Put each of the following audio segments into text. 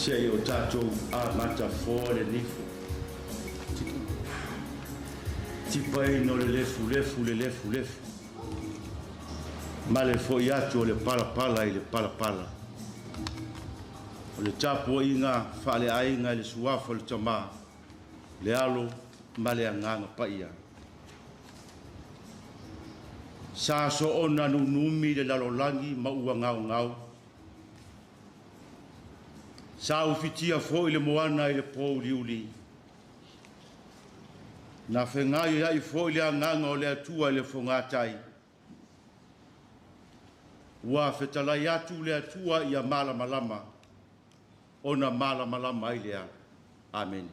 Seia o tatou amata foa le nifo. Tipaina o le lefulefu le lefulefu. Ma le fo'i atu o le palapala i le palapala. O le tapuaiga faaleaiga i le suafa o le Tama, le Alo ma le Agaga Paia. Sa soona nunumi le lalolagi ma ua gaogao. Sa ufitia foi le moana i le pouliuli. Na fegaioiai foi le agaga o le Atua i le fogatai. Ua fetalai atu le Atua ia malamalama, ona malamalama ai lea. Amene.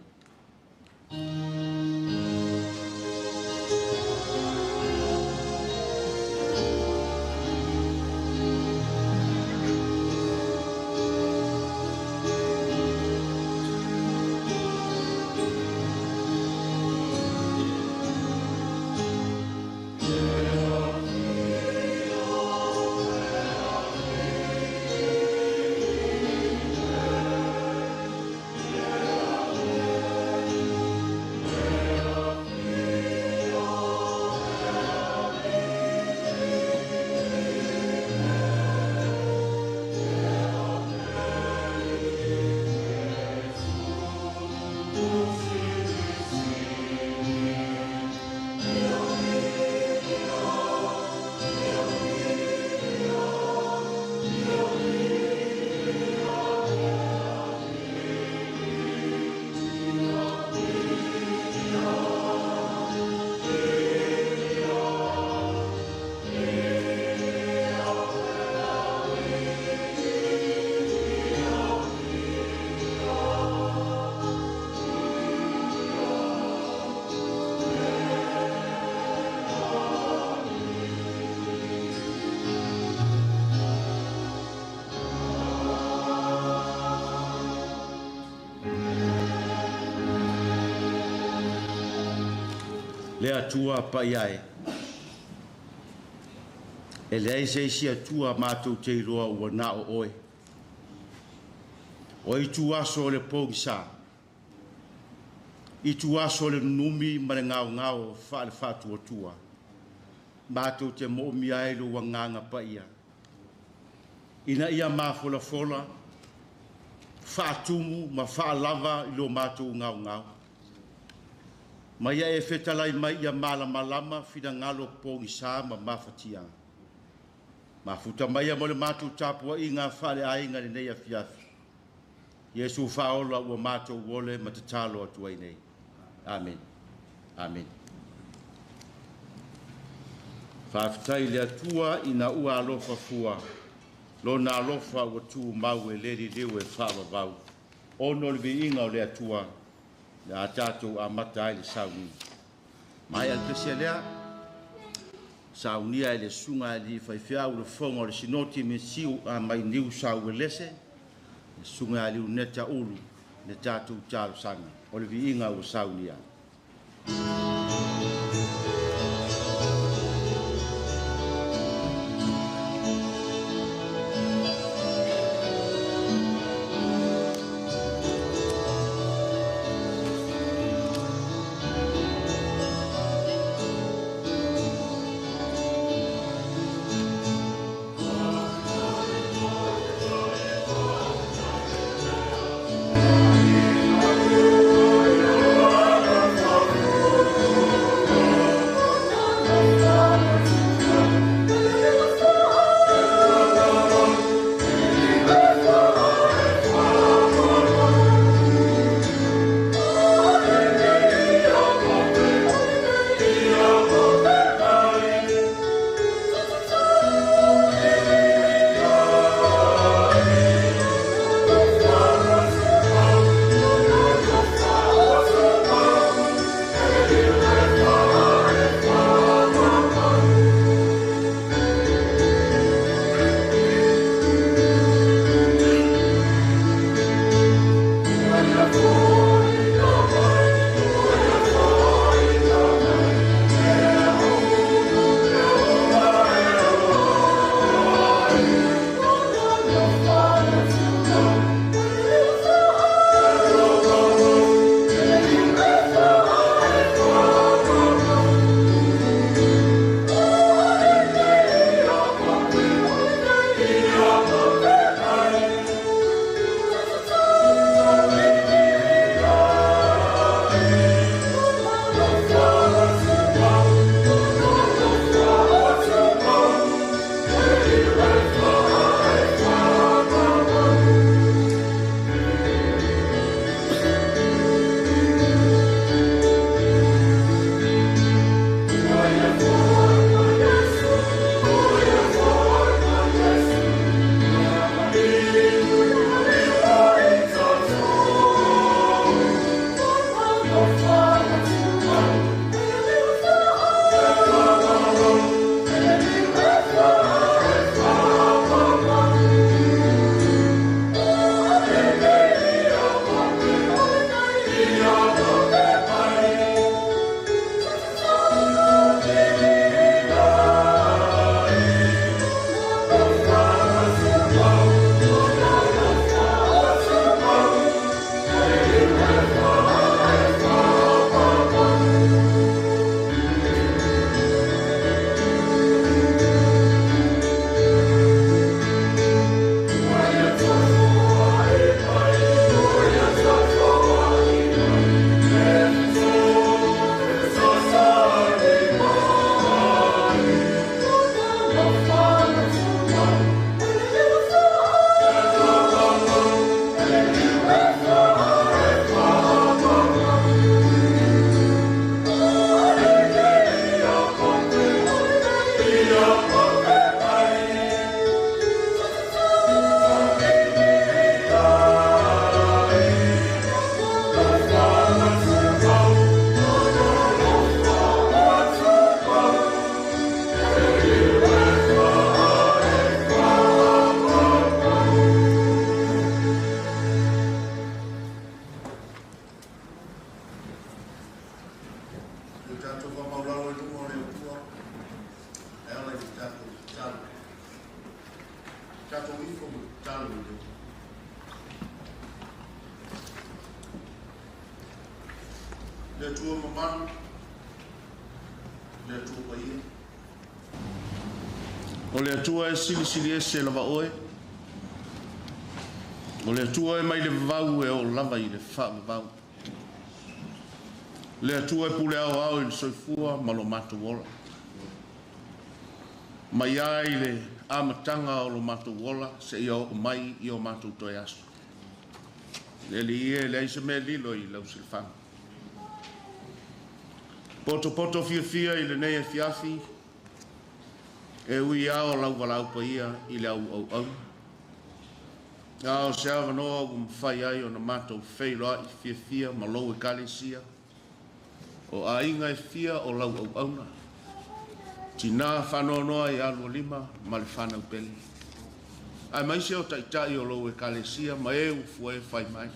Le Atua paia e. E leai se isi Atua matou te iloa ua na o oe. O itu aso o le pogisa, itu aso o le numi ma le gaogao faale-faatuatua, matou te moomia ai lou agaga paia. Ina ia mafolafola, faatumu ma faalava i lo matou gaogao. Ma ia e fetalai mai ia malamalama finagalo pogisa ma mafatia. Mafuta mai ia mo le matou tapuaiga faaleaiga lenei afiafi. Iesu faaola ua matou ole ma tatalo atu ai nei. Amen. Amen. Faafetai le Atua ina ua alofa fua, lona alofa ua tumau e le liliu e faavavau. Ono o le viiga o le Atua, le a tatou amata ai le sauniga. Mai al pese lea, saunia e le susuga i le faifeau le fofoga o le Sinoti me siu a mai Niu Sauelese, le susuga i le Uneta Ulu, le tatou talosaga. O le viiga ua saunia. Amen. Tatou ifo ma tatalo i le Atua. Le Atua mamalu, le Atua paia. O le Atua e silisili ese lava oe. O le Atua e mai le vavau e oo lava i le faavavau. Le Atua e pule aoao i le soifua ma lo matou ola. Mai lava i le amataga o lo matou ola seia oo mai i o matou toe aso. Le Alii e, e leai se mea e lilo i lau silafaga. Potopoto fiafia i lenei afiafi, e ui lava o lau valaau paia i le au auauna. A o se avanoa ua mafai ai ona matou feiloai fiafia ma lou Ekalesia, o aiga e fia o lau auauna, tinā faanoanoa ia 25 ma le fanau pele. Aemaise o taitai o lou Ekalesia ma e ua fua e fai mai.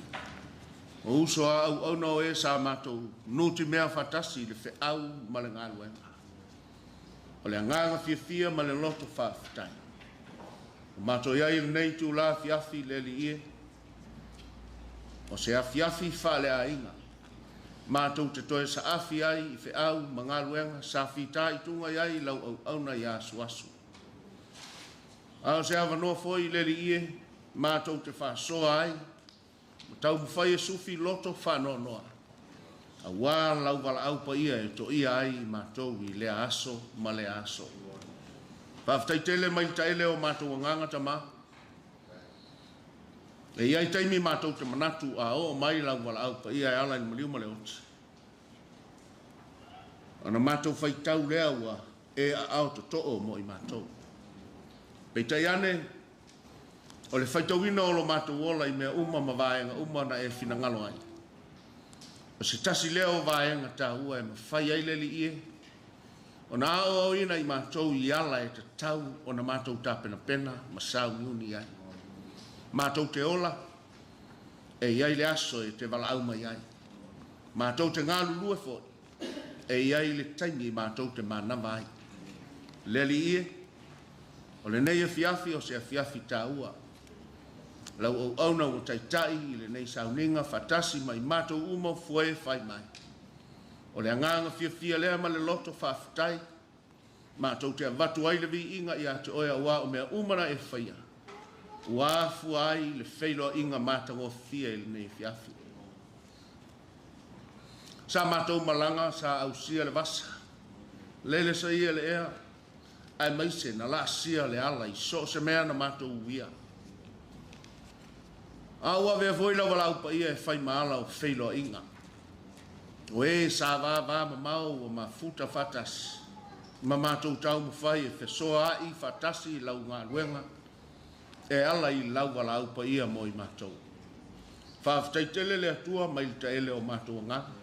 O uso a auauna o e sa matou nutimea faatasi i le feau ma le galuega. O le agaga fiafia ma le loto faafetai. Ua matou i ai i lenei itula afiafi le Alii e, o se afiafi faaleaiga, matou te toe saafi ai i feau ma galuega sa fitaituga i ai lau auauna ia asuasu. A o se avanoa foi le Alii e, matou te faasoa ai ma taumafai e sufi loto faanoanoa, auā lau valaau paia e toia ai i matou i lea aso ma lea aso. Faafetai tele mai le taele o matou agaga Tama. E i ai taimi matou te manatu a oo mai lau valaau paia e ala i le maliu ma le oti, ona matou faitau lea ua e aao totoo mo i matou. Peitai ane, o le faitauina o lo matou ola i mea uma ma vaega uma na e finagalo ai, o se tasi lea o vaega taua e mafai ai le Alii e ona aoaoina i matou i ala e tatau ona matou tapenapena ma sauniuni ai. Matou te ola, e i ai le aso e te valaau mai ai. Matou te galulue foi, e i ai le taimi matou te manava ai. Le Alii e, o lenei afiafi o se afiafi taua. Lau auauna ua taitai i lenei sauniga faatasi ma i matou uma o fua e fai mai. O le agaga fiafia lea ma le loto faafetai, matou te avatu ai le viiga ia te oe auā o mea uma na e faia, ua afua ai le feiloaiga matagofie i lenei afiafi. Sa matou malaga sa ausia le vasa, lele saia le ea, aemaise na laasia le ala i so o se mea na matou uia. A ua avea foi lau valaau paia e fai ma ala o feiloaiga. O e sa vavā mamao ua mafuta faatasi, ma matou taumafai e fesoaai faatasi i lau galuega e ala i lau valaau paia mo i matou. Faafetai tele le Atua mai le taele o matou agaga,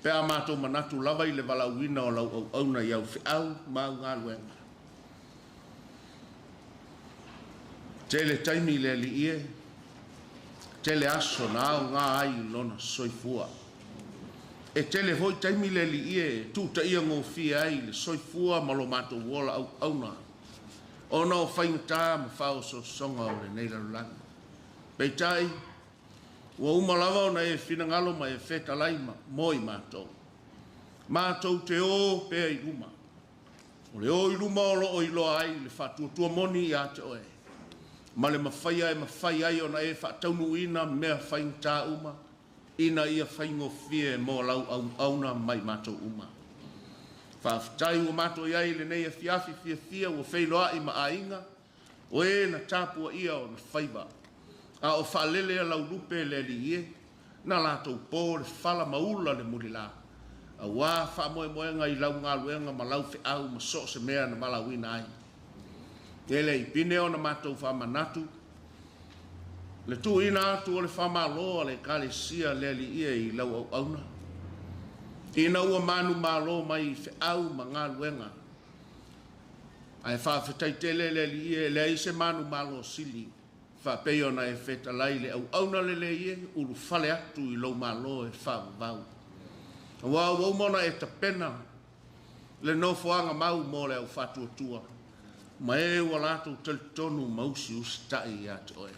pe a matou manatu lava i le valaauina o lau auauna i au feau ma au galuega. Tele taimi le Alii e, tele aso na aoga ai i lona soifua. E tele foi taimi le Alii e tuutaia gofie ai le soifua ma lo matou ola auauna, ona o faigata ma faaosoosoga o lenei lalolagi. Peitai, ua uma lava ona e finagalo ma e fetalai mo i matou. Matou te o pea i luma. O le o i luma o loo iloa ai le faatuatua moni ia te oe, ma le mafaia e mafai ai ona e faataunuuina mea faigata uma, ina ia faigofie mo lau auauna mai matou uma. Faafetai ua matou i ai i lenei afiafi fiafia ua feiloai ma aiga, o e na tapuaia ona faiva, a o faalele a lau lupe le Alii e, na latou po le fala ma ula le mulila, auā faamoemoega i lau galuega ma lau feau ma so o se mea na valaauina ai. E le i pine ona matou faamanatu le tuuina atu o le faamalo a le Ekalesia le Alii e i lau auauna, ina ua manumalo mai i feau ma galuega, ae faafetai tele le Alii e, e leai se manumalo sili, faapei ona e fetalai le auauna lelei e ulufale atu i lou malo e faavavau. Auā ua uma ona e tapena le nofoaga mau mo le au faatuatua, Ma e ua latou talitonu ma usiusita'i ia te oe.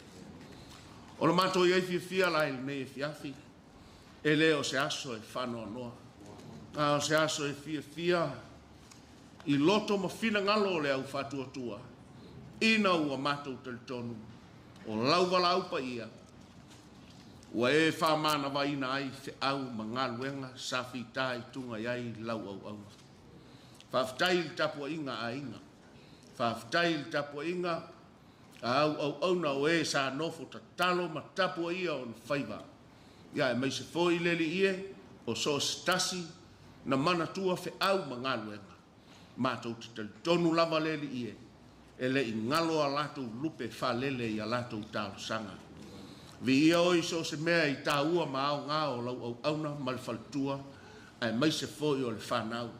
O le matou i ai fiafia la i lenei afiafi, e le o se aso e faanoanoa, a o se aso e fiafia i loto ma finagalo o le au faatuatua, ina ua matou talitonu o lau valaau paia, ua e faamanavaina ai feau ma galuega sa fitaituga i ai lau auauna. Faafetai i le tapuaiga a aiga, faafetai i le tapuaiga a au auauna o e sa nofo tatalo ma tapuaia ona faiva, ia aemaise foi le Alii e, o so o se tasi na manatua feau ma galuega. Matou te talitonu lava le Alii e, e le i galo a latou lupe faalele i a latou talosaga. Viia oe i so o se mea i taua ma aoga o lau auauna ma le faletua, aemaise foi o le fanau.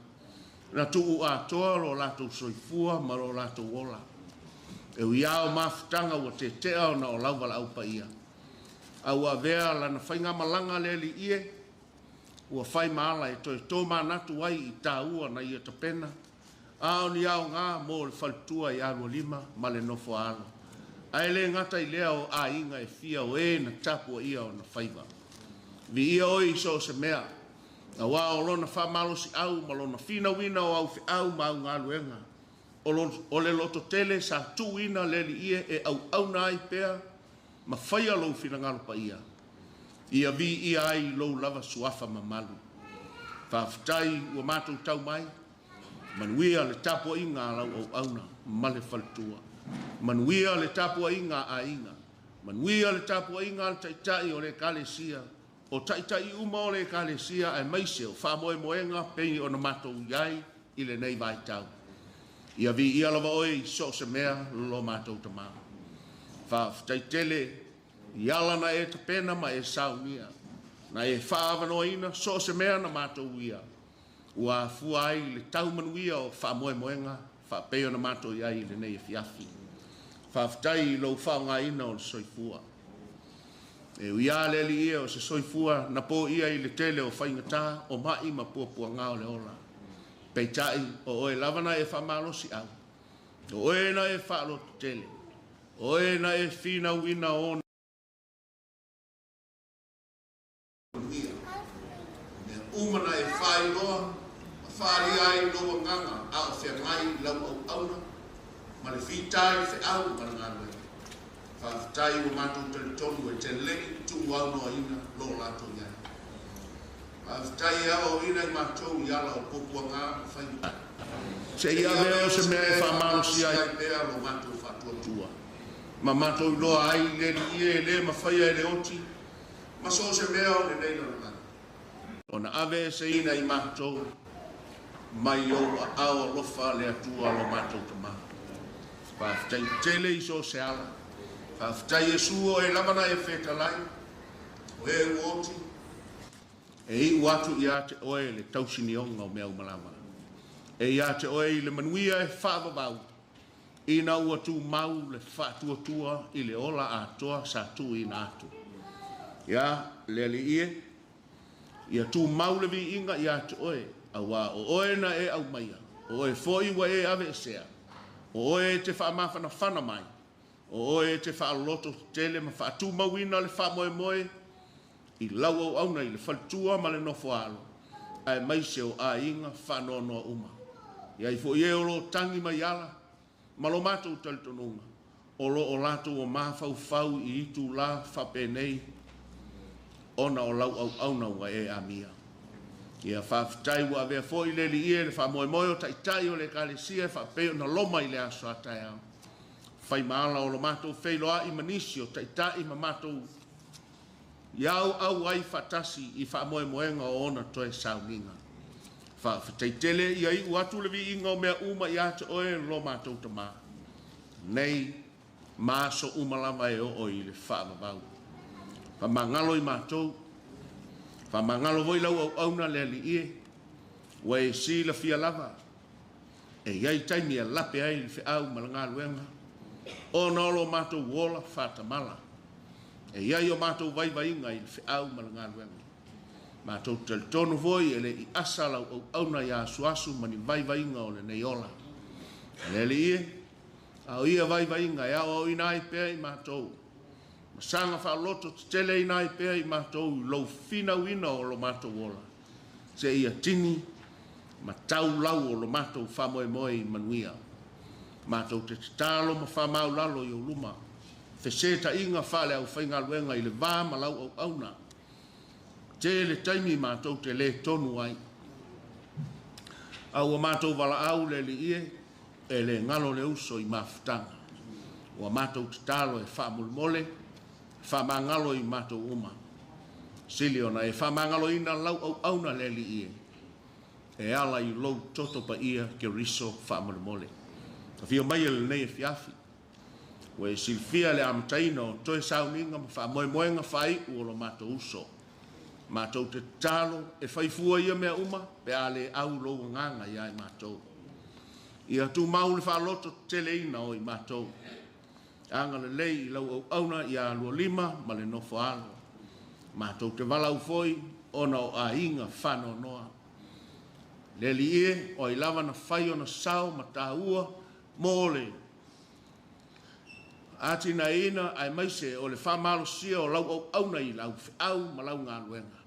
Na tuu atoa lo latou soifua ma lo latou ola. E ui lava o mafutaga ua tetea ona o lau valaau paia, a ua avea lana faigamalaga le Alii e, ua fai ma ala e toe tomanatu ai i taua na ia tapena, a o ni aoga mo le faletua i Alualima ma le nofoaalo. Ae le gata i lea o aiga e fia o e na tapuaia ona faiva. Viia oe i so o se mea, auā o lona faamalosiau ma lona finauina o au feau ma au galuega, o le lototele sa tuuina le Alii e e auauna ai pea ma faia lou finagalo paia, ia viia ai lou lava suafa mamalu. Faafetai ua matou tau mai, manuia le tapuaiga a lau auauna ma le faletua, manuia le tapuaiga a aiga, manuia le tapuaiga a le Taitai o le Ekalesia, o taitai uma o le Ekalesia, aemaise o faamoemoega pei ona matou i ai i lenei vaitau. Ia viia lava oe i so o se mea lo matou Tamā. Faafetai tele i ala na e tapena ma e saunia, na e faaavanoaina so o se mea na matou uia, ua afua ai le tau manuia o faamoemoega faapei ona matou i ai i lenei afiafi. Faafetai i lou faaaogaina o le soifua. E ui lava le Alii e o se soifua na poia i le tele o faigata, o mai ma puapuaga o le ola. Peitai, o oe lava na e faamalosiau, o oe na e faalototele, o oe na e finauina ona manuia. O mea uma na e faailoa ma faaalia ai lou agaga a o feagai lau auauna ma le fita i le feau ma le galuega. Faafetai ua matou talitonu e te le i tuuaunoaina lo latou i ai. Faafetai e aoaoina i matou i ala o puapuaga ma faiga. Seia avea o se mea e faamalosia ai pea lo matou faatuatua ma matou iloa ai le Alii e le mafaia e le oti ma so o se mea o lenei lalolagi ona aveeseina i matou mai ou aao alofa le Atua lo matou Tamā. Faafetai tele i so o se ala. Faafetai Iesu o e lava na e fetalai, o e ua oti, e iu atu ia te oe le tausinioga o mea uma lava. E ia te oe i le manuia e faavavau, ina ua tumau le faatuatua i le ola atoa sa tuuina atu. Ia, le Alii e, ia tumau le viiga ia te oe, auā o oe na e aumaia, o oe foi ua e aveesea, o oe e te faamafanafana mai, o oe e te faaloto tele ma faatumauina le faamoemoe i lau auauna i le faletua ma le nofoaalo, aemaise o aiga faanoanoa uma. E ai foi e o lo o tagi mai ala ma lo matou talitonuga, o lo o latou o mafaufau i itulā faapenei ona o lau auauna ua e amia. Ia faafetai ua avea foi le Alii e le faamoemoe o taitai o le Ekalesia e faapei ona loma i le aso a taeao. Fai ma ala o lo matou feiloai ma nisi o taitai ma matou iau au ai faatasi i faamoemoega o ona toe sauniga. Faafetai tele ia iu atu le viiga o mea uma ia te oe lo matou Tamā, nei ma aso uma lava e oo i le faavavau. Faamagalo i matou, faamagalo foi lau auauna le Alii e, ua e silafia lava, e i ai taimi e lape ai le feau ma le galuega, ona o lo matou ola faatamala. E i ai o matou vaivaiga i le feau ma le galuega. Matou talitonu foi e le i asa lau auauna ia asuasu ma ni vaivaiga o lenei ola. Le Alii e, A o ia vaivaiga e aoaoina ai pea i matou, ma saga faaloto teteleina ai pea i matou i lou finauina o lo matou ola, seia tini ma tau lau o lo matou faamoemoe i manuia. Matou te tatalo ma faamaulalo i ou luma, fesetaʻiga faale-aufaigaluega i le va ma lau auauna. Tele taimi matou te lē tonu ai, a ua matou valaau le Alii e, e le galo le uso i mafutaga. Ua matou tatalo e faamolemole, faamagalo i matou uma. Sili ona e faamagaloina lau auauna le Alii e, e ala i lou toto paia Keriso faamolemole. Afio mai e lenei afiafi, ua e silafia le amataina o toe sauniga ma faamoemoega faaiu o lo matou uso. Matou te tatalo e faifua ia mea uma pe a le au lou agaga ia i matou. Ia tumau le faaloto teteleina o i matou. Agalelei i lau auauna ia Lualima ma le nofo alo. Matou te valaau foi ona o aiga faanoanoa. Le Alii e, o ai lava na fai ona sao ma taua mo le atinaeina aemaise o le faamalosia o lau auauna i lau feau ma lau galuega.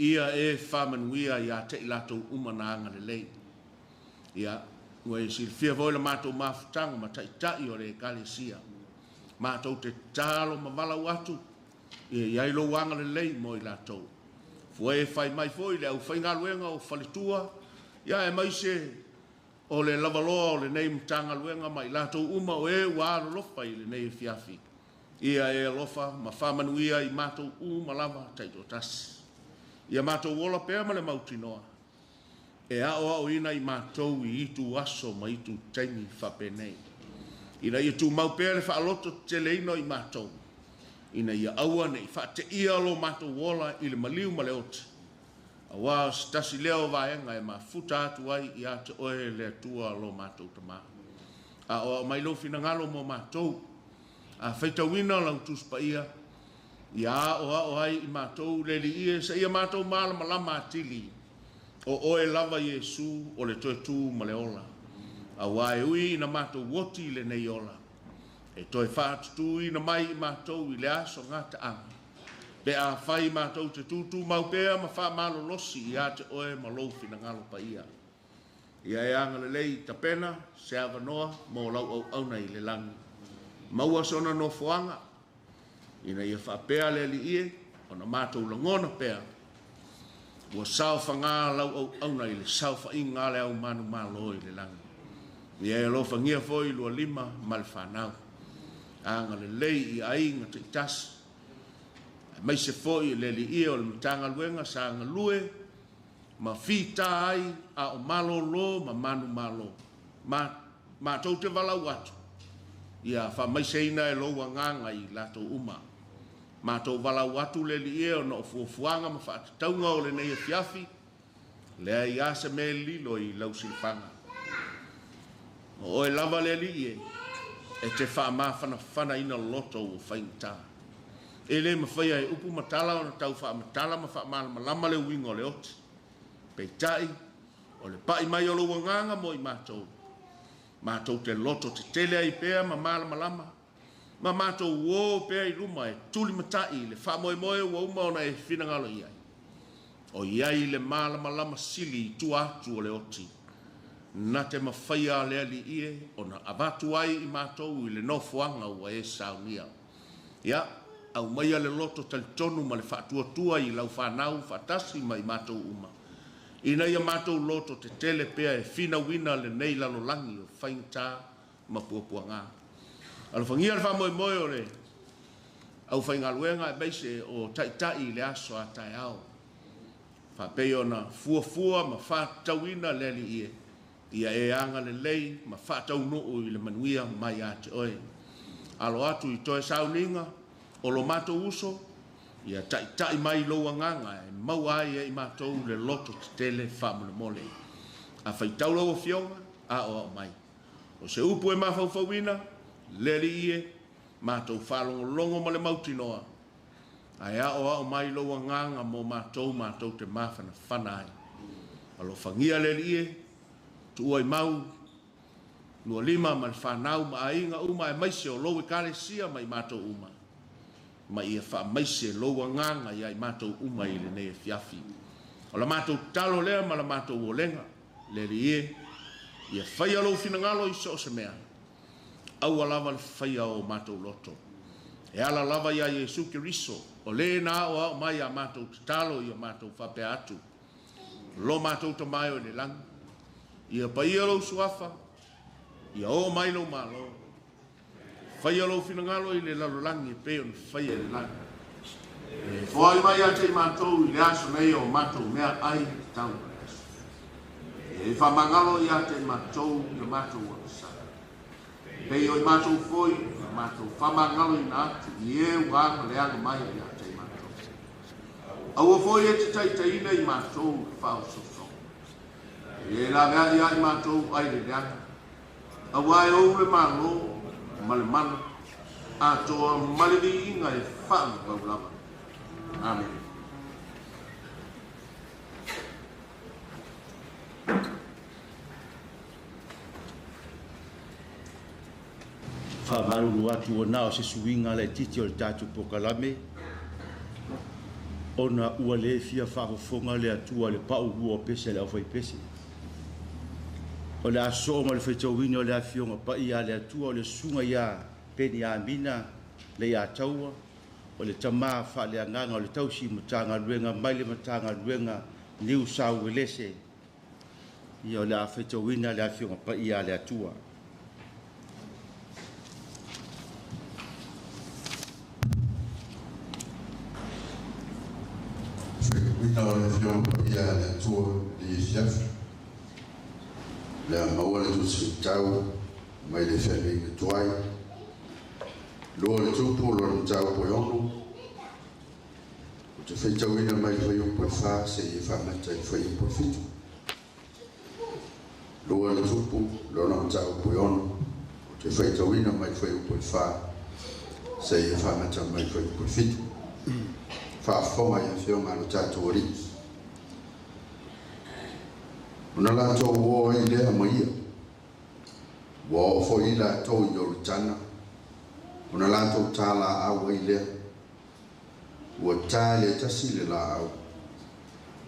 Ia e faamanuia ia te i latou uma na agalelei. Ia, ua e silafia foi le matou mafutaga ma taitai o le ekalesia. Matou te tatalo ma valaau atu, ia i ai lou agalelei mo i latou. Fua e fai mai foi le aufaigaluega o faletua, ia aemaise o le lavaloa o lenei Matagaluega ma i latou uma o e ua alolofa i lenei afiafi. Ia e alofa ma faamanuia i matou uma lava taitoatasi. Ia matou ola pea ma le mautinoa, e aoaoina i matou i itu aso ma itu taimi faapenei. Ina ia tumau pea le faaloto teteleina o i matou, ina ia aua ne i faateia lo matou ola i le maliu ma le oti, auā o se tasi lea o vaega e mafuta atu ai ia te oe le Atua lo matou Tamā. Aoao mai lou finagalo mo matou, a faitauina lau Tusi Paia, ia aoao ai i matou le Alii e, seia matou malamalama atili, o oe lava Iesu o le toe tu ma le ola. Auā e ui ina matou oti i lenei ola, e toe faatutuina mai i matou i le aso gataaga, pe afai matou te tutumau pea ma faamalolosi ia te oe ma lou finagalo paia. Ia e agalelei tapena se avanoa mo lau auauna i le lagi. Maua sona nofoaga, ina ia faapea le Alii e, ona matou lagona pea, ua saofagā lau auauna i le saofaiga a le au manumalo i le lagi. Ia e alofagia foi Lualima ma le fanau. Agalelei i aiga taitasi, aemaise foi le Alii e o le Matagaluega sa galue ma fita ai a o malolo ma manumalo. Matou te valaau atu, ia faamaiseina e lou agaga i latou uma. Matou valaau atu le Alii e ona o fuafuaga ma faatatauga o lenei afiafi, leai a se mea e lilo i lau silafaga. O oe lava le Alii e, e te faamafanafanaina loto ua faigata. E le mafaia e upu ma tala ona tau faamatala ma faamalamalama le uiga o le oti. Peitai, o le pai mai o lou agaga mo i matou, matou te loto tetele ai pea ma malamalama, ma matou o pea i luma e tulimatai i le faamoemoe ua uma ona e finagalo i ai. O i ai le malamalama sili i tua atu o le oti, na te mafaia le Alii e ona avatu ai i matou i le nofoaga ua e saunia. Ia, aumaia le loto talitonu ma le faatuatua i lau fanau faatasi ma i matou uma, ina ia matou loto tetele pea e finauina lenei lalolagi o faigata ma puapuaga. Alofagia le faamoemoe o le aufaigaluega aemaise o taitai i le aso a taeao. Faapei ona fuafua ma faatatauina le Alii e, ia e agalelei ma faataunuu i le manuia mai ia te oe. Alo atu i toe sauniga o lo matou uso, ia taitai mai lou agaga e maua ai e i matou le loto tetele faamolemole. A faitau lau afioga, aoao mai. O se upu e mafaufauina, le Alii e, matou faalogologo ma le mautinoa, ae aoao mai lou agaga mo matou matou te mafanafana ai. Alofagia le Alii e, tuua i mau Lua lima ma le whanau ma ainga uma e maise o lou e kalesia mai mātou uma. Ma ia wha maise lou anganga ia i mātou uma i le nei e fiafi. O la mātou talo lea ma la mātou olenga, le li e, ia whaia lou finangalo i so o se mea. Aua lava le whaia o mātou loto. E ala lava ia Iesu Keriso, o le nā o au mai a mātou tatalo i a mātou whapea atu. Lo mātou tamae o le langi. Ia paia lou suafa, ia o mai lou malo. Whaia lou finangalo i le lalolangi e pe o na whaia le langi. E foai mai a te mātou i le aso nei o mātou mea ai tau. E whamangalo i a te mātou i a mātou wasa. Pe o i mātou foi, i mātou whamangalo i nā atu, i e wanga leanga mai i a te mātou. Aua foi e te taitaina i mātou whaososo. E la mea ia i mātou ai le leanga. Aua e ou le mālo, ma le mana, a toa malevi inga e whaamau lava. Amen. Whamaruru atu o nā o se suinga le titi o le tātou pokalame. Ona ua le fia whaafofonga le atua le pau rua o pese le au whai pese. O le aso ma le whaitauina o le afionga pa ia le atua o le sunga ia peni a mina le ia taua. O le tama wha le anganga o le tausi matanga luenga mai le matanga luenga niu sau welese. Ia o le awhaitauina le afionga pa ia le atua. Wina o le afionga pa ia le atua le fiafi. Le maua le tusi tau mai le whenga tuai. Loa le tupu lo le tau po ono. O te whaitauina mai le whaiupo e wha se i whamata i whaiupo e fitu. Loa le tupu lo le tau po ono. O te whaitauina mai le whaiupo e wha se i whamata mai le whaiupo e fitu. Whaafonga i awhionga lo tātou ori. Ona lātou o i lea ma ia. Ua o fo i lātou i o tana. Ona lātou tā la au i lea. Ua tā le tasi le la au.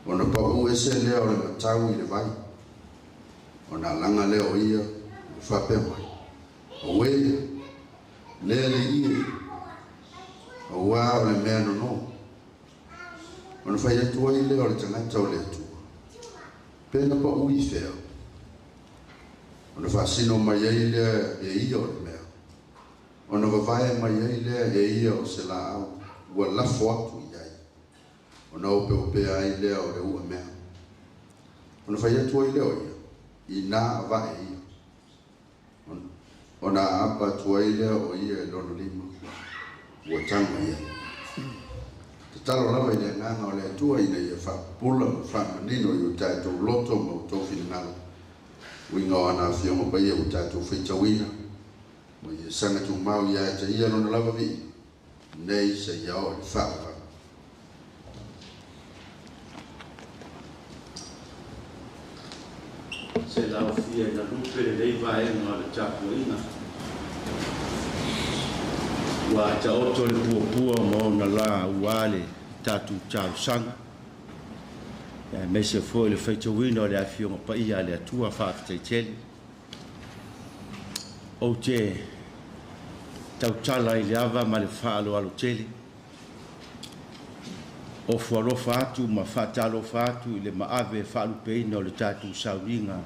Ona pau ese lea o le matau i le vai. Ona langa lea o ia, o whapea mai. O e, lea le ia. O wā o le mea nono. Ona whai atua i lea o le tangata o le atua. Pena pa ui whea. Ona whasino mai ai lea e ia o le mea. Ona wawai mai ai lea e ia o se la au. Ua lafo atu i ai. Ona ope ope ai lea o le ua mea. Ona whai atua i lea o ia. I nā awae ia. Ona apa atua i lea o ia e lono lima. Ua tango ia. Te talo lava i le nganga o le atua ina ia whapula ma whamanino i o tātou loto ma o tō whingalo. Uinga o ana whionga paia o tātou whitauina. Ma ia sanga tū mau ia e te ia lona lava vi. Nei se ia o le whaava. Se lau fia ina lupe le leiva e ngā le tapuaina. Ua ta oto le puapua ma ona la ua le tātou talosaga. Ia mese foi le faitauina o le afioga paia a le Atua faafetaitele. Ou te tautala i le ava ma le faaloalo tele. O fualofa atu ma faatalofa atu i le maave e faalupeina o le tatou sauniga.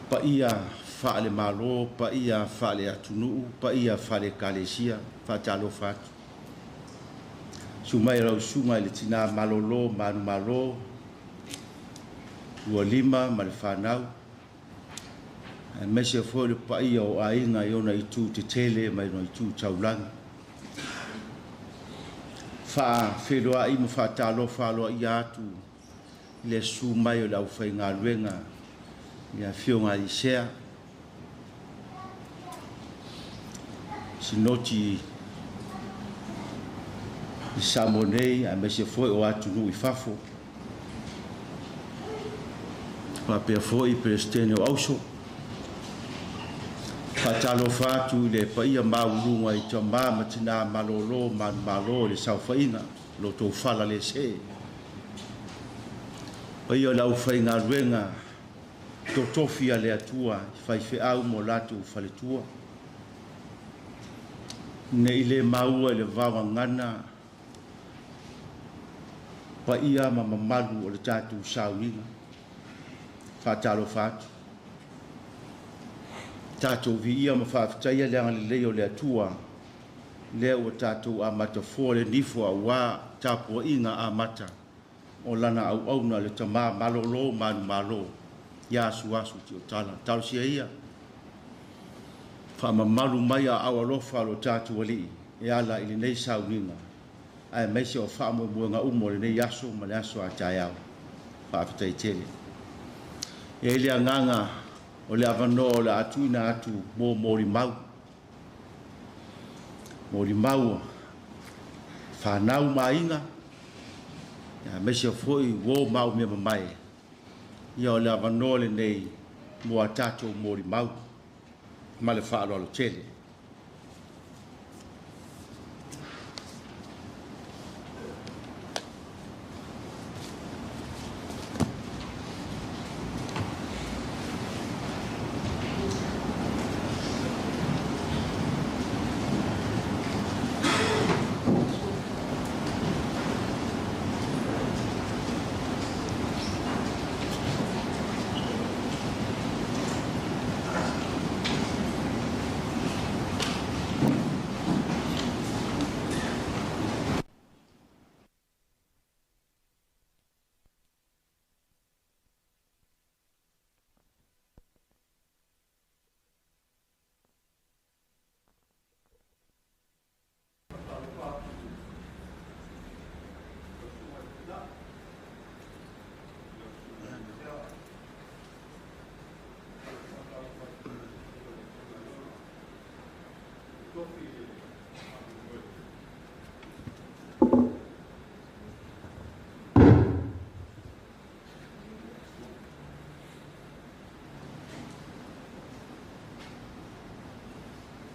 Paia faale malo, paia faale atunuu, paia faale ekalesia, faatalofa atu. Sumai rau sunga i le tina malolo, manu malo, ua lima ma le whanau. Mese foi le paia o aiga i ona itu te tele ma i ona itu taulagi. Faafeloa'i ma faatalofa aloaia atu i le susu mai o le aufaigaluega i afioga a Isea. Sinoti i Samoa nei, aemaise foi o atunuu i fafo. Faapea foi Peresetene o Auso. Faatalofa atu i le paia maualuga i tama ma tina malolo manumalo i le saofaiga lo outou fala le see. Paia o le aufaigaluega totofi a le Atua i faifeau mo latou faletua. Ne i le maua i le vaogagana paia ma mamalu o le tatou sauniga. Faatalofa atu. Tatou viia ma faafetaia le agalelei o le Atua, lea ua tatou amata fua le nifo aua tapuaiga amata o lana auauna le tama malolo manumalo ia Asuasu Tilotala. Talosia ia faamamalu mai aao alofa o lo tatou Alii e ala i lenei sauniga, aemaise o faamoemoega uma o lenei aso ma le aso a taeao. Faafetai tele. E i ai le agaga o le avanoa o le a tuuina atu mo molimau. Molimau fanau ma aiga, aemaise foi uo ma au mea mamae. Ia o le avanoa lenei mo a tatou molimau ma le faaaloalo tele.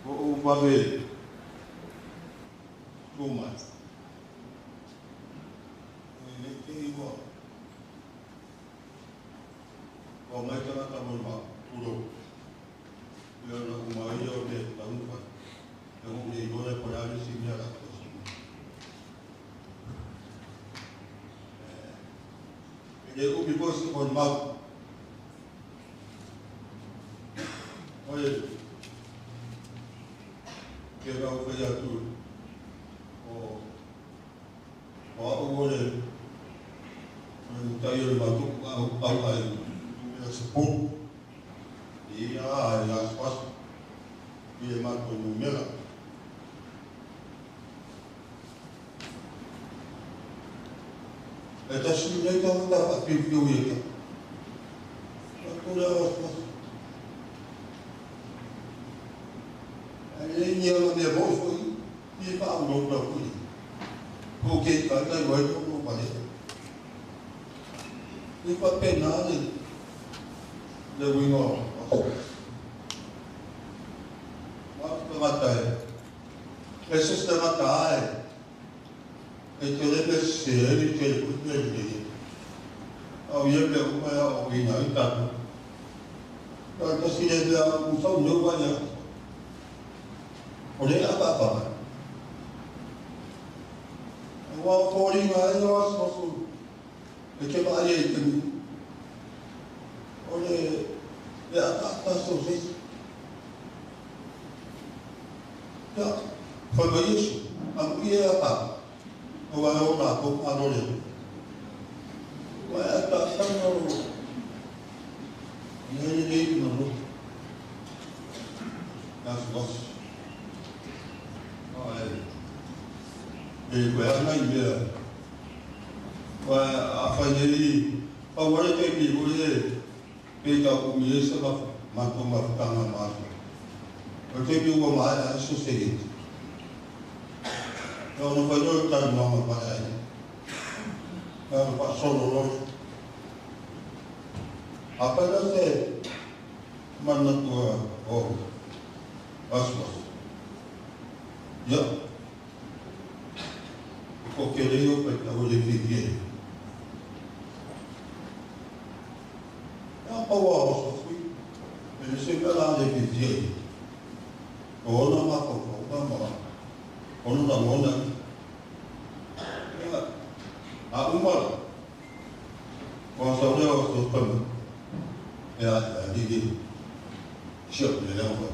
O vave tuma e le te iwa o mai tangata mo ma puro e ona uma ia o te taumfa e o le iwa e pora si mea la tosi e le ubi bosi mo ma o e ke rau whai atu o au o le tai o le matuku au ai e se pō i a e aso i e mātou numera. E tasi nei tangata whawhiwhiu i e ka. Tō le aso aso. E ia mea mō foi, i pa au no kui. Ko ke kai kai wai no no pale. I pa pena le wingo. Ma te mata e. E se te mata e. E te le me se e te le kui me le. Au ia me uma ia o ina i tatu. Ka tasi le mea u sau no wa ia. O le apa apa. Ua pōringa e o aso e te maa e te mu. O le ata so se. Ia, whai mai Yesu, amu i e apa. O wa o nā kō aro le. Wa e ata tanga o i e le i ngā roto. Aso aso. E koe ana i mea. Wa a whai nei, a ware te mi hoi e, pe ta umi e sa mātou mawhitanga mātou. O te mi ua mai a so se e. Ka ono whai roi tari mama pai ai. Ka ono wha solo roi. A pai rā te mana tua o. Asuasu. Ia, ko ke leo pe ta o le fifi. Ia pa wa o so fui. E se ka la le fifi. O na ma ko ko ma ma. O na mo na. Ia a uma. O sa le o so pa. Ia a di di. Sio le le o.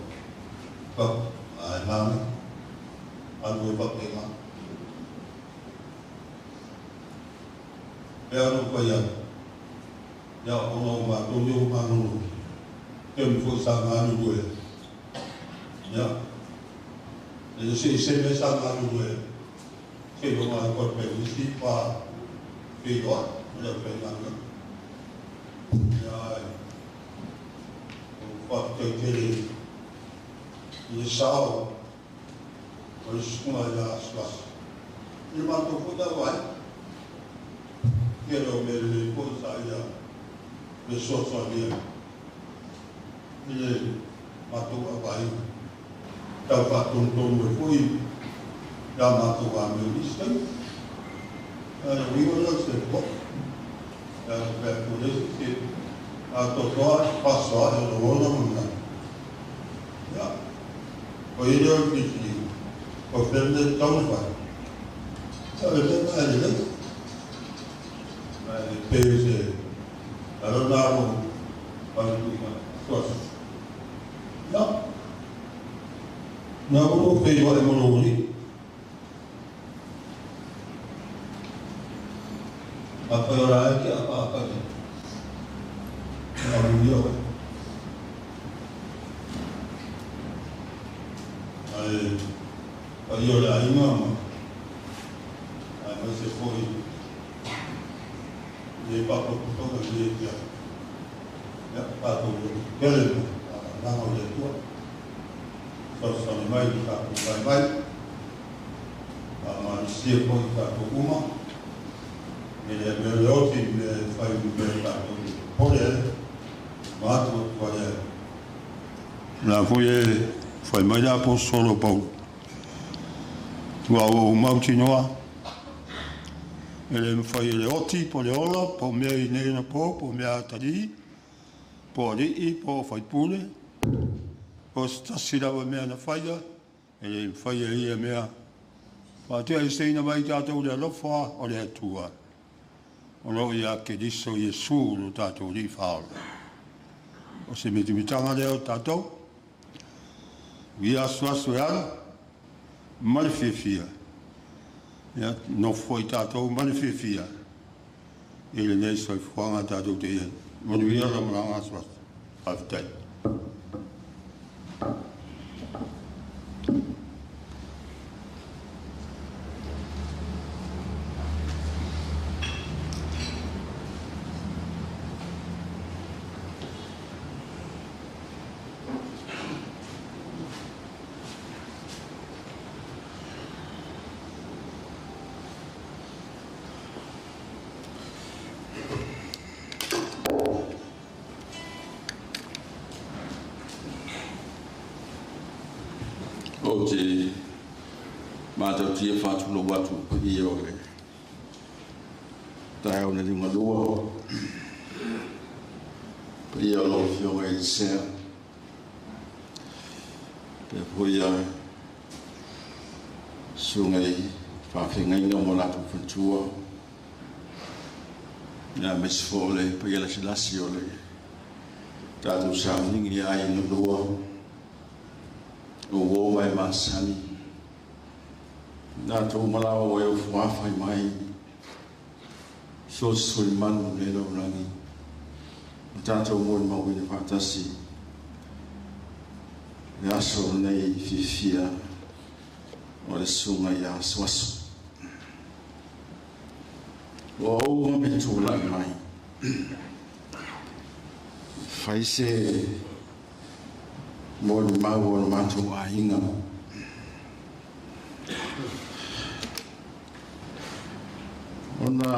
Pa a ma. A lu pa pe ma. Pea no pa ia. Ia ona o mātou ni o mānono. Te mi fo sa ngā nu e. Ia. E se se me sa ngā nu e. Se no ngā koe pe usi pa pe loa. Ia pe ngā nu. Ia e. O wha te tere. I e sao. O le sukunga ia aswas. I mātou fo tā wai. Kia reo me le po sa ia le soa ia i le mātou a vai tau whātontonu e fui ia mātou a me ulistai a wiwa leo se po ia pēr kore se a totoa pasoa e rona muna ia o i reo whiti o whene taunawhai sa e tēnā e le pe se arona mo pa suas ya na o pe wa e mo ni a pa ora ki a pa pa ni a mo yo ai ai yo la imama ai ma se foi le papo kutoka le ia ia papo kele na o le tua so so ni mai ka ku mai mai a ma si ko ka ku uma me le me le oti me fai me ka ku pole ma tu tu ale la foi fai mai la po solo pau tua o mautinoa. E le mwhai le oti, po le ola, po mea i neina po, po mea atari, po alii, po whaipule, po stasi lawa mea na whaia, e le mwhai e ia mea. Whātea i seina mai tātou le alofa o le atua. O lo ia ke riso Iesu lo tātou li whaola. O se mitimitanga leo tātou, ia asuasu e ala, ma le fiafia. Ia nofo i tātou ma le fiafia. I le nei soifuaga tātou te ia. Manuia la malaga asuasu. Faafetai. O te mātou tia whātulo watu i o e tae o na lunga lua pa ia o lau fionga e sea pea pui a sunga i whawhengainga mo lātou whantua ngā mesi fo le pa ia la silasi o le tātou sauningi ai nga lua o wō mai māsani. Nā tō malawa o eo fuawhai mai. So sui manu le lau rangi. O tātou mōni mawina whātasi. Le aso nei fiafia o le sunga i asuasu. O au ngā me tūlai mai. Whai se mōni mau o mātou āinga. Ona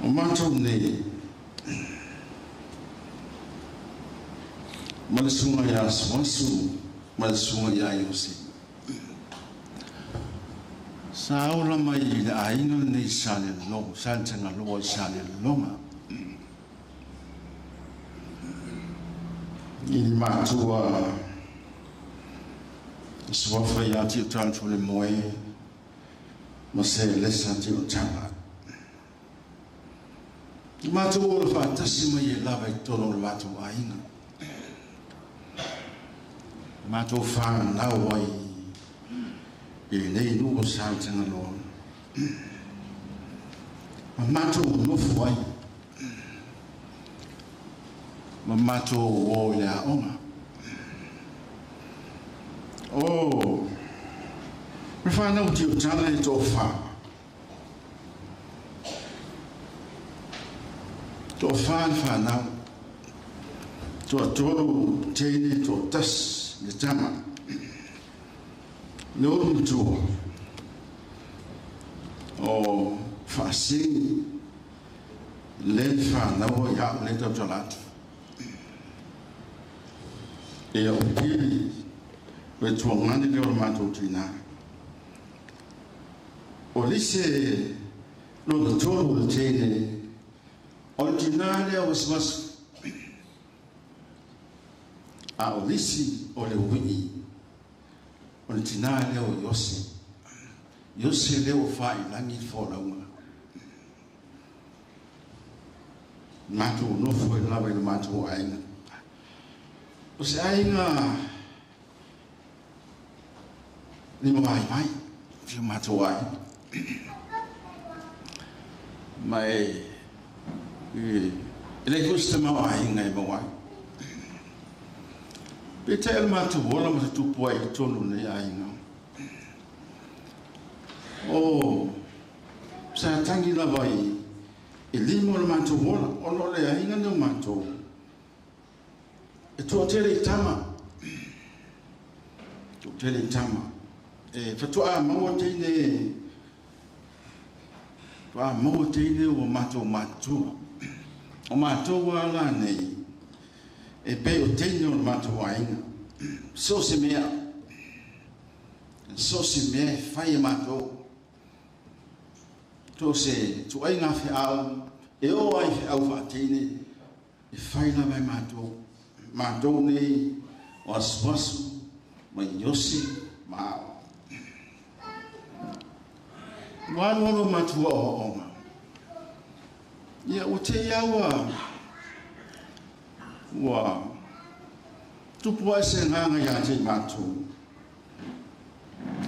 o mātou nei Ma le susuga ia Asuasu ma le susuga ia Iose. Sa ola mai i le aiga lenei Salelologa, Saletagaloa i Salelologa. I ni matua suafa ia Tiutala Fulemoe ma se lesa Tiutala. I matou ola faatasi mai e lava i totonu o le matou aiga. Matou fanau ai i lenei nuu o Saletagaloa. Ma matou nofo ai. Ma matou o i le aoga. O le fanau Tiutala e toafa. Toafa le fanau. Toatolu teine, toatasi le tama. Le ulu matua o Faasigi le fanau ia au le tautala atu. E o Pili le tuagani le o le matou tina. O lise lona tolu le teine o le tina lea o Asuasu. A o lisi o le uii o le tina lea o Iose. Iose lea o failagi le folauga. Matou nofo e lava i le matou aiga. O se aiga lima vaivai, si o matou aiga. Ma e le foi se tamaoaiga e maua ai. Peitai o le matou ola ma se tupu ai i totonu o lenei aiga. O sa tagi lava i lima o le matou ola, ona o le aiga lenei o matou. E toatele i tama. Toatele i tama. E faatoa maua teine, faatoa maua teine ua matou matutua. O matou lava la nei, e pei o teine o le matou aiga. So o se mea, so o se mea e fai e matou. So o se ituaiga feau, e oo lava i feau faateine, e fai lava e matou. Matou nei o Asuasu ma Iosi ma Ao. Ua alualu a matou aoaoga. Ia, ua te i lava ua tupu ae se agaga ia te i matou.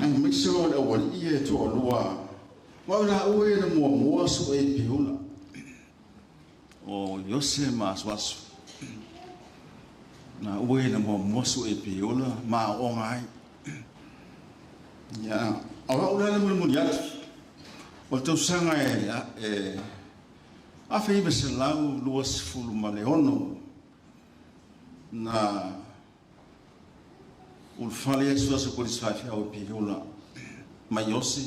Aemaise o le aualii ia e toalua, aua o i laua ia na muamua sue i Piula, o Iose ma Asuasu. Na ua ia na muamua sue i Piula ma aooga ai. Ia, o au la le mulimuli atu, o le tausaga e 1926 na ulufale ai Asuasu Kolisi Faifeau i Piula ma Iose,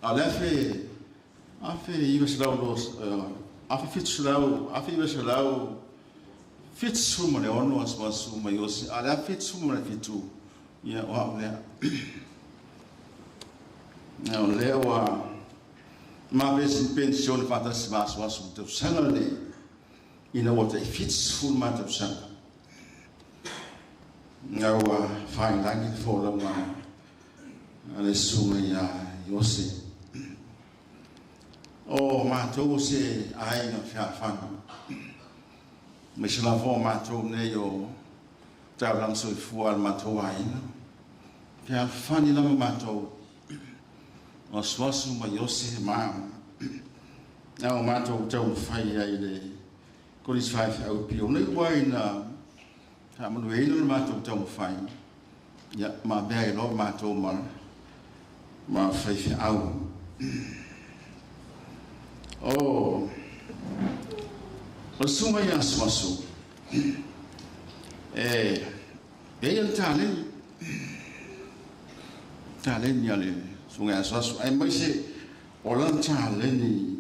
a o le 1976 Asuasu ma Iose, a o le 1977, ia o au lea. O lea ua mavesi penisione faatasi ma Asuasu i le tausaga lenei, ina ua tai 70 ma tausaga. Na ua failagi le folauga a le susuga ia Iose. O matou o se aiga fealofani. Aemaise lava o matou nei o taulaga soifua a le matou aiga. Fealofani lava matou. O Asuasu ma Iose ma au. O matou taumafai ai i le Kolisi Faifeau i Piula. Ua ina faamanuiaina le matou taumafai, ia, ma avea ai loa matou ma faifeau. O le susuga ia Asuasu, e i ai le taleni, taleni a le susuga ia Asuasu, aemaise o lana taleni,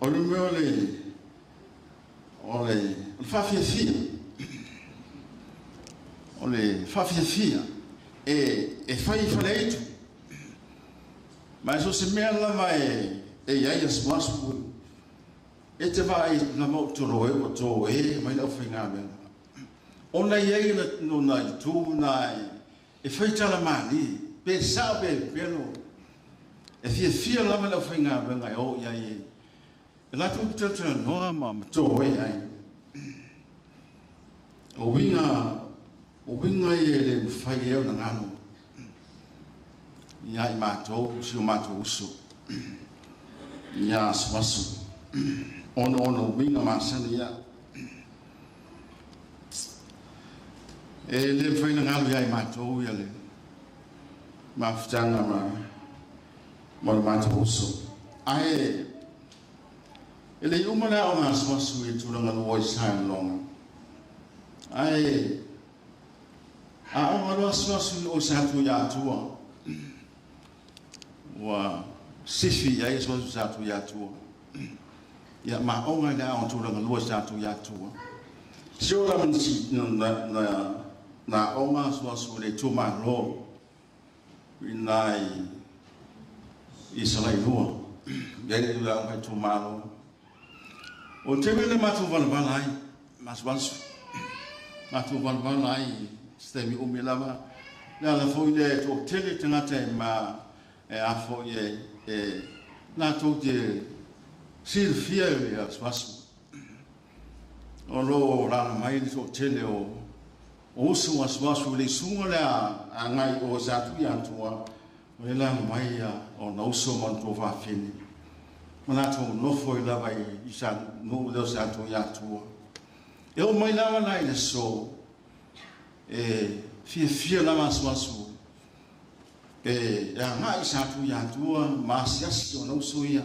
o le mea o le faafiafia. O le faafiafia e fai i faleitu. Ma so se mea lava e iai asuasu e te vaai lava o tolo e o tō e mai lau faigaluega. Ona iai na itu na e fai talamani pe sao pe pelo e fiafia lava lau faigaluega e o iai e. E latou talatalanoa ma tō e ai. O winga i e le mwhai e o na ngalo. Ia i mātou, si o mātou uso. Ia asuasu. Ono ono winga masani ia. E le mwhai na ngalo ia i mātou ia le mafutanga ma le mātou uso. Ae, e le uma lea o ngā asuasu i tūranga lua i Salelologa. Ae, a o ngā asuasu o sa atu ia atua. Ua sifi ai asuasu sa atu ia atua. Ia ma onga lea o tūranga lua sa atu ia atua. Si o la manisi na onga asuasu le tūmalo i nai i Salailua. Ia le ua onga tūmalo. O te wele mātou valavala ai, masuasu. Mātou valavala ai, se umi lava. Le ala foi le tō tele tangata e ma e afo i e nā tō te silfia e asuasu. O lo rana mai le tō tele o usu asuasu le sunga le a ngai o sa tui atua o le lana mai a o na uso man tō whawhini. Ma nā tō nofo i lava i sa nuu leo sa tō i atua. E o mai lava lai le so e fia lava asuasu e a ngai sa tu ia atua ma asiasi o na uso ia.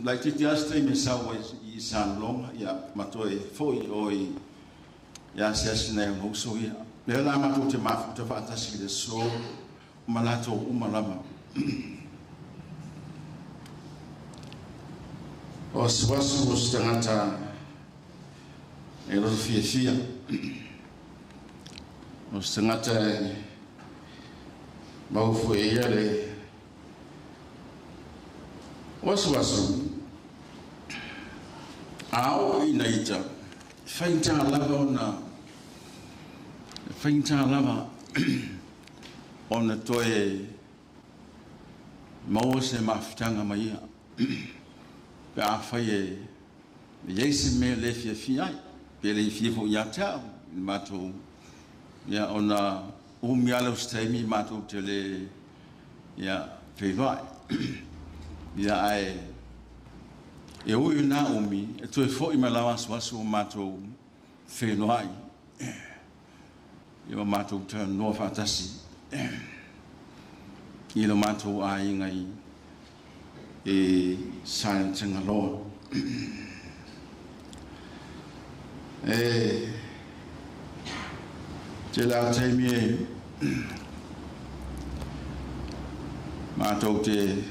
Lai te te asa me sau i Salelologa ia matua e foi o i ia asiasi nei o na uso ia. Lea la matou te mafuta faatasi le so ma latou uma lava. O asuasu o se tagata e loto fiafia. O se tagata e maufu e ia le o asuasu a o ina ita whainta lava ona whainta lava ona toe maua se mafutanga mai ia. Pe a whai e iei se mea le fiafia ai. Pe le fia fo ia te au i mātou. Ia ona umi ala o se taimi mātou te le ia wheiroai. Ia ae e ui nā umi e toe fo i mai lau asuasu o mātou wheiroai. Ia mātou te noa whaatasi. I lo mātou āinga i e Saina Tangaloa. E te la taimi e mātou te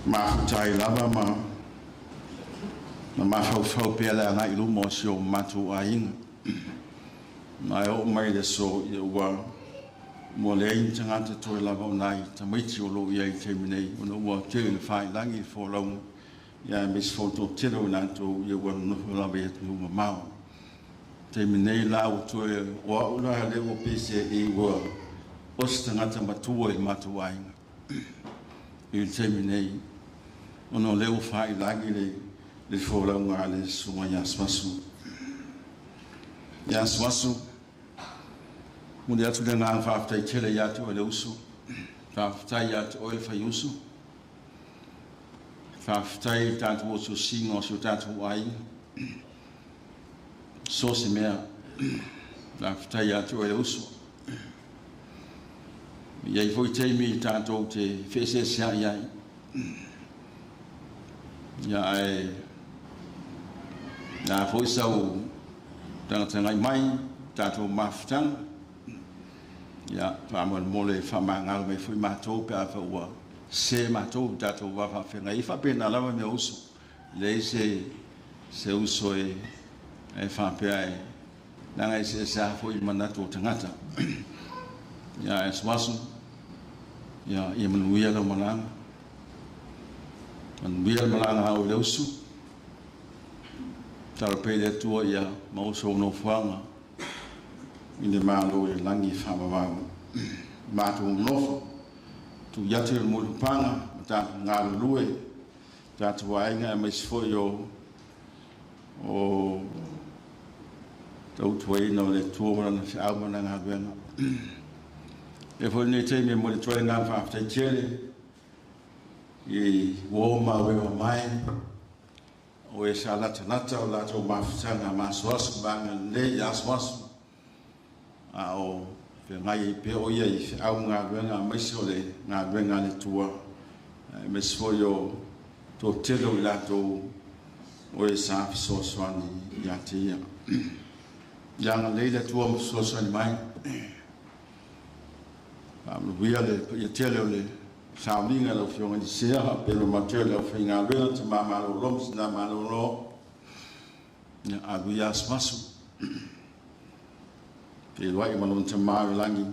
mafutai lava ma na mafaufau pea le agai i luma o si o mātou āinga. Na e o mai le so i ua mua le aini tangata toe lava o nai tamaiti o lo ia i te minei ona ua tele le whailangi i fōlaunga ia mes fōtō tele o nātou ia ua nofo lava i atu numa mao. Te minei la o toe o au la le o pese e ua o se tangata matua i mātou āinga. I te minei ona le o whailangi le fōlaunga a le sunga i asuasu. I asuasu Muli atu le ngā whaaftai tele i atu o le uso. Whaaftai atu o le whai uso. Whaaftai tātou o so singa o so tātou ai. So se mea. Whaaftai atu o le uso. Ia i foi teimi i tātou te whese sea iai. Ia ai nā foi sau tangata ngai mai, tātou mafutanga. Ia whaamol mole whamangalo mai foi mātou pe a whaua se mātou tātou wawhawhenga. I whapena lava mea uso. Lei se uso e whapea Leaga e eseese lava foi manatu o tagata. Ia ae asuasu, ia, ia manuia lau malaga. Manuia le malaga a oe le uso. Tatalo pea i le Atua ia maua sou nofoaga i le Malo i le lagi e faavavau. Matou nonofo, tui atu i le mulipapaga ma tatou galulue, tatou aiga aemaise foi o o tautuaina o le Atua ma lana feau ma lana galuega. E foi lenei taimi e momoli atu ai le agaga faafetai tele i uo ma uewa mai o e sa latalata o latou mafutaga ma asoaso ma agalelei i asoaso a o feagai ai pea o ia i feau ma galuega aemaise o le galuega a le Atua aemaise foi o toatele o i latou o e sa fesoasoani ia te ia. Ia agalelei le Atua ma fesoasoani mai. Faamanuia le paia tele o le sauniga i lau Afioga i le Sea, faapea le mamalu tele o le aufaigaluega, tama malolo ma tina malolo. Ia alu ia asuasu. Feiloai ma lona Tama i le lagi,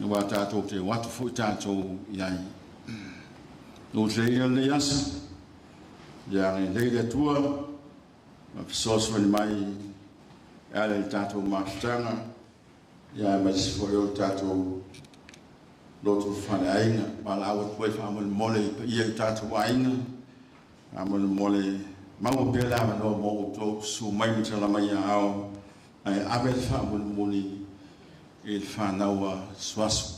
aua tatou te o atu foi tatou i ai. Lotleina lenei aso, ia agalelei le Atua ma fesoasoani mai e ala i le tatou mafutaga, ia aemaise foi o le tatou loto faleaiga. Valaau atu ai faamolemole i paia i tatou aiga, faamolemole maua pea le avanoa mo outou, susu mai ma tala mai aao, ae ave le faamulimuli i le fanau a Suasu.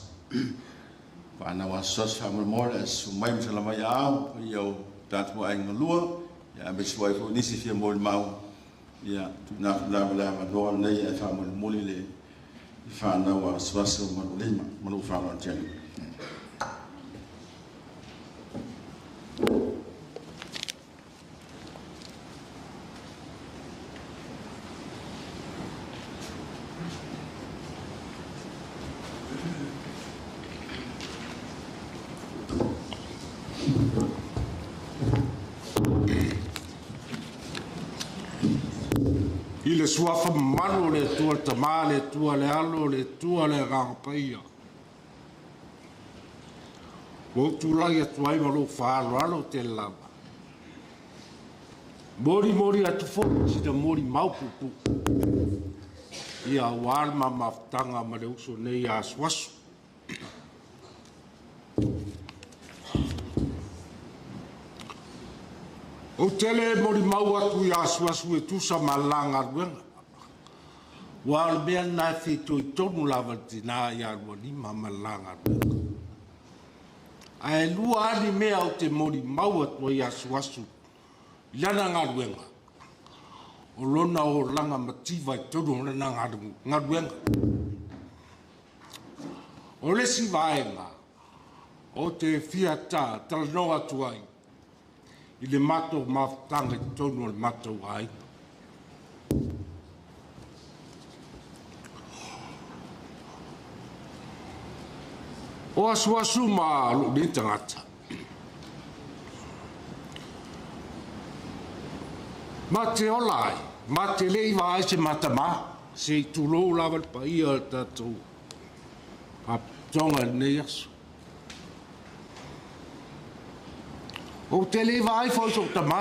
Fanau a Suasu faamolemole, ae susu mai ma tala mai aao, paia o tatou aiga lua, ia aemaise foi nisi fia molimau, ia tuuina atu lava le avanoa lenei ae faamulimuli le fanau a Suasu ma lou lima, ma lou faaaloalo tele. I le suafa mamalu o le Atua le Tama, le Atua le Alo, le Atua le Agaga Paia. Ua ou tulai atu ai ma lou faaaloalo tele lava. Molimoli atu foi sina molimau puupuu. Ia aua le mamafutaga ma le uso nei ia asuasu. Ou te le molimau atu ia asuasu e tusa ma le la galuega. Ua o le mea lena e fitoitonu lava i le tina ia Lualima ma le la galuega. Ae lua lava ni mea ou te molimau atu ai ia asuasu i lana galuega, o lona olaga mativa i totonu o lana galuega. O le isi vaega ou te fia talanoa atu ai i le matou mafutaga i totonu o le matou aiga. O asuasu ma lou nei tagata. Ma te ola ai, ma te le i vaai se matama, se i tulou lava le paia o le tatou faapitoga i lenei aso. Ou te le i vaai foi sou tama.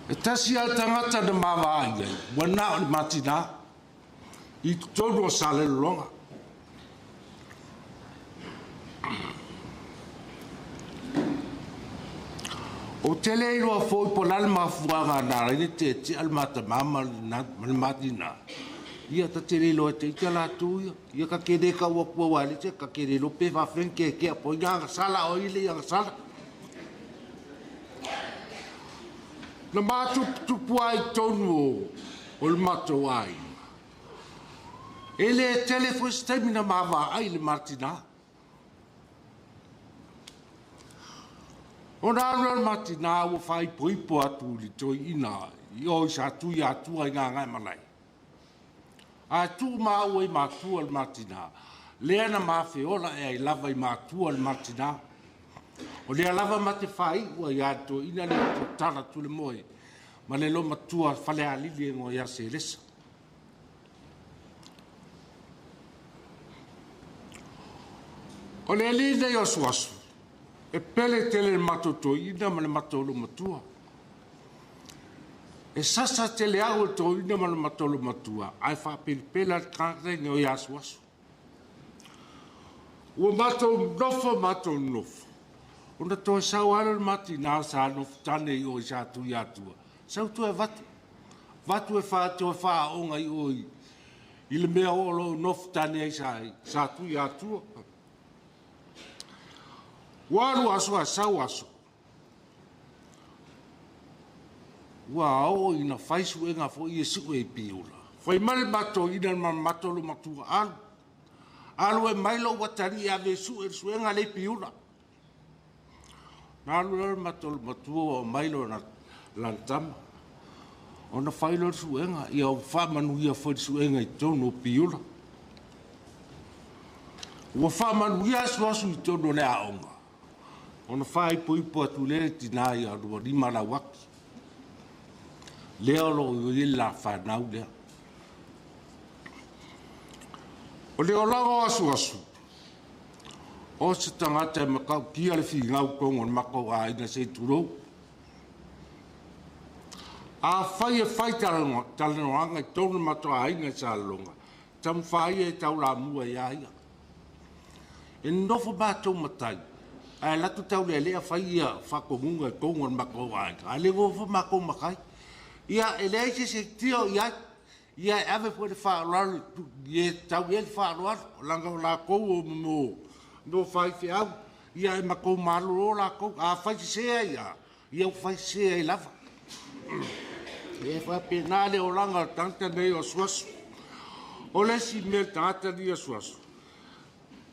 E tasi lava le tagata na ma vaai ai, ua na o le matina i totonu o Salelologa. Ou te le iloa foi po o le a le mafuaaga na ala ai le teetea le ma tama ma le ma tina. Ia ta te le iloa e te ita latou ia. Ia ka te le tau atu aua e le te, ta te le iloa pe faafefea ona teetea po o ai na agasala o ai e le i agasala. Na ma tuputupu lava i totonu o le matou aiga. E le tele foi se taimi na ma vaai i le ma tina. Ona alu lea o le ma tina ua faaipoipo atu i le toeaina i o i Satuiatua i Gagaemalae. Ae tuu maua i matua le ma tina, lea na ma feola ai lava i matua le ma tina. O lea lava ma te faaiu ai lava le toeaina lea o Tala Tulemoe, Ma le lomatua Falealili e igoa ia Selesa. O le alii lenei o Asuasu, e pele tele i le matou toeaina ma le matou olomatua. E sasa tele au e le toeaina ma le matou olomatua, ae faapelapela le tagata lenei ia Asuasu. Ua matou nofo matou nofo, ona toe sau lava lea o le ma tina sa nofo tane i o i Satuiatua, sau toe avatu, avatu e toe faaaoga i o i le mea o lo o nofo tane ai Satuiatua. Ua alu aso ae sau aso, ua oo ina fai suega foi e sue i Piula. Fai mai le matou toeaina ma le matou olomatua, alu, alu e mai lou atalii e ave e sue le suega lea i Piula. Na alu lea le matou olomatua ua aumai lana tama, ona fai loa le suega, ia faamanuia foi le suega i totonu o Piula. Ua faamanuia Asuasu i totonu o le aoga, ona faaipoipo atu lea le tina ia Lualima Lauaki. Lea o lo o i ai le lafanau lea. O le olaga o Asuasu, o se tagata e matautia le finau tonu o le matou aiga se i tulou. A fai e fai talanoaga i totonu o le matou aiga i Salelologa, taumafai ia e taulamua ia ia. E nonofo matou matai, ae alu atu taulealea fai ia faatonuga i totonu o le matou aiga, ae le nonofo matou matai. Ia, e leai se isi e tio i ai, ia e ave foi le faaaloalo i e tatau i ai le faaaloalo, leaga o latou o mo faifeau, ia e matou malolo latou. A fai sese ai lava, ia ua fai sese ai lava. E faapena le olaga o le tagata lenei o Asuasu. O le isi mea le tagata lenei o Asuasu,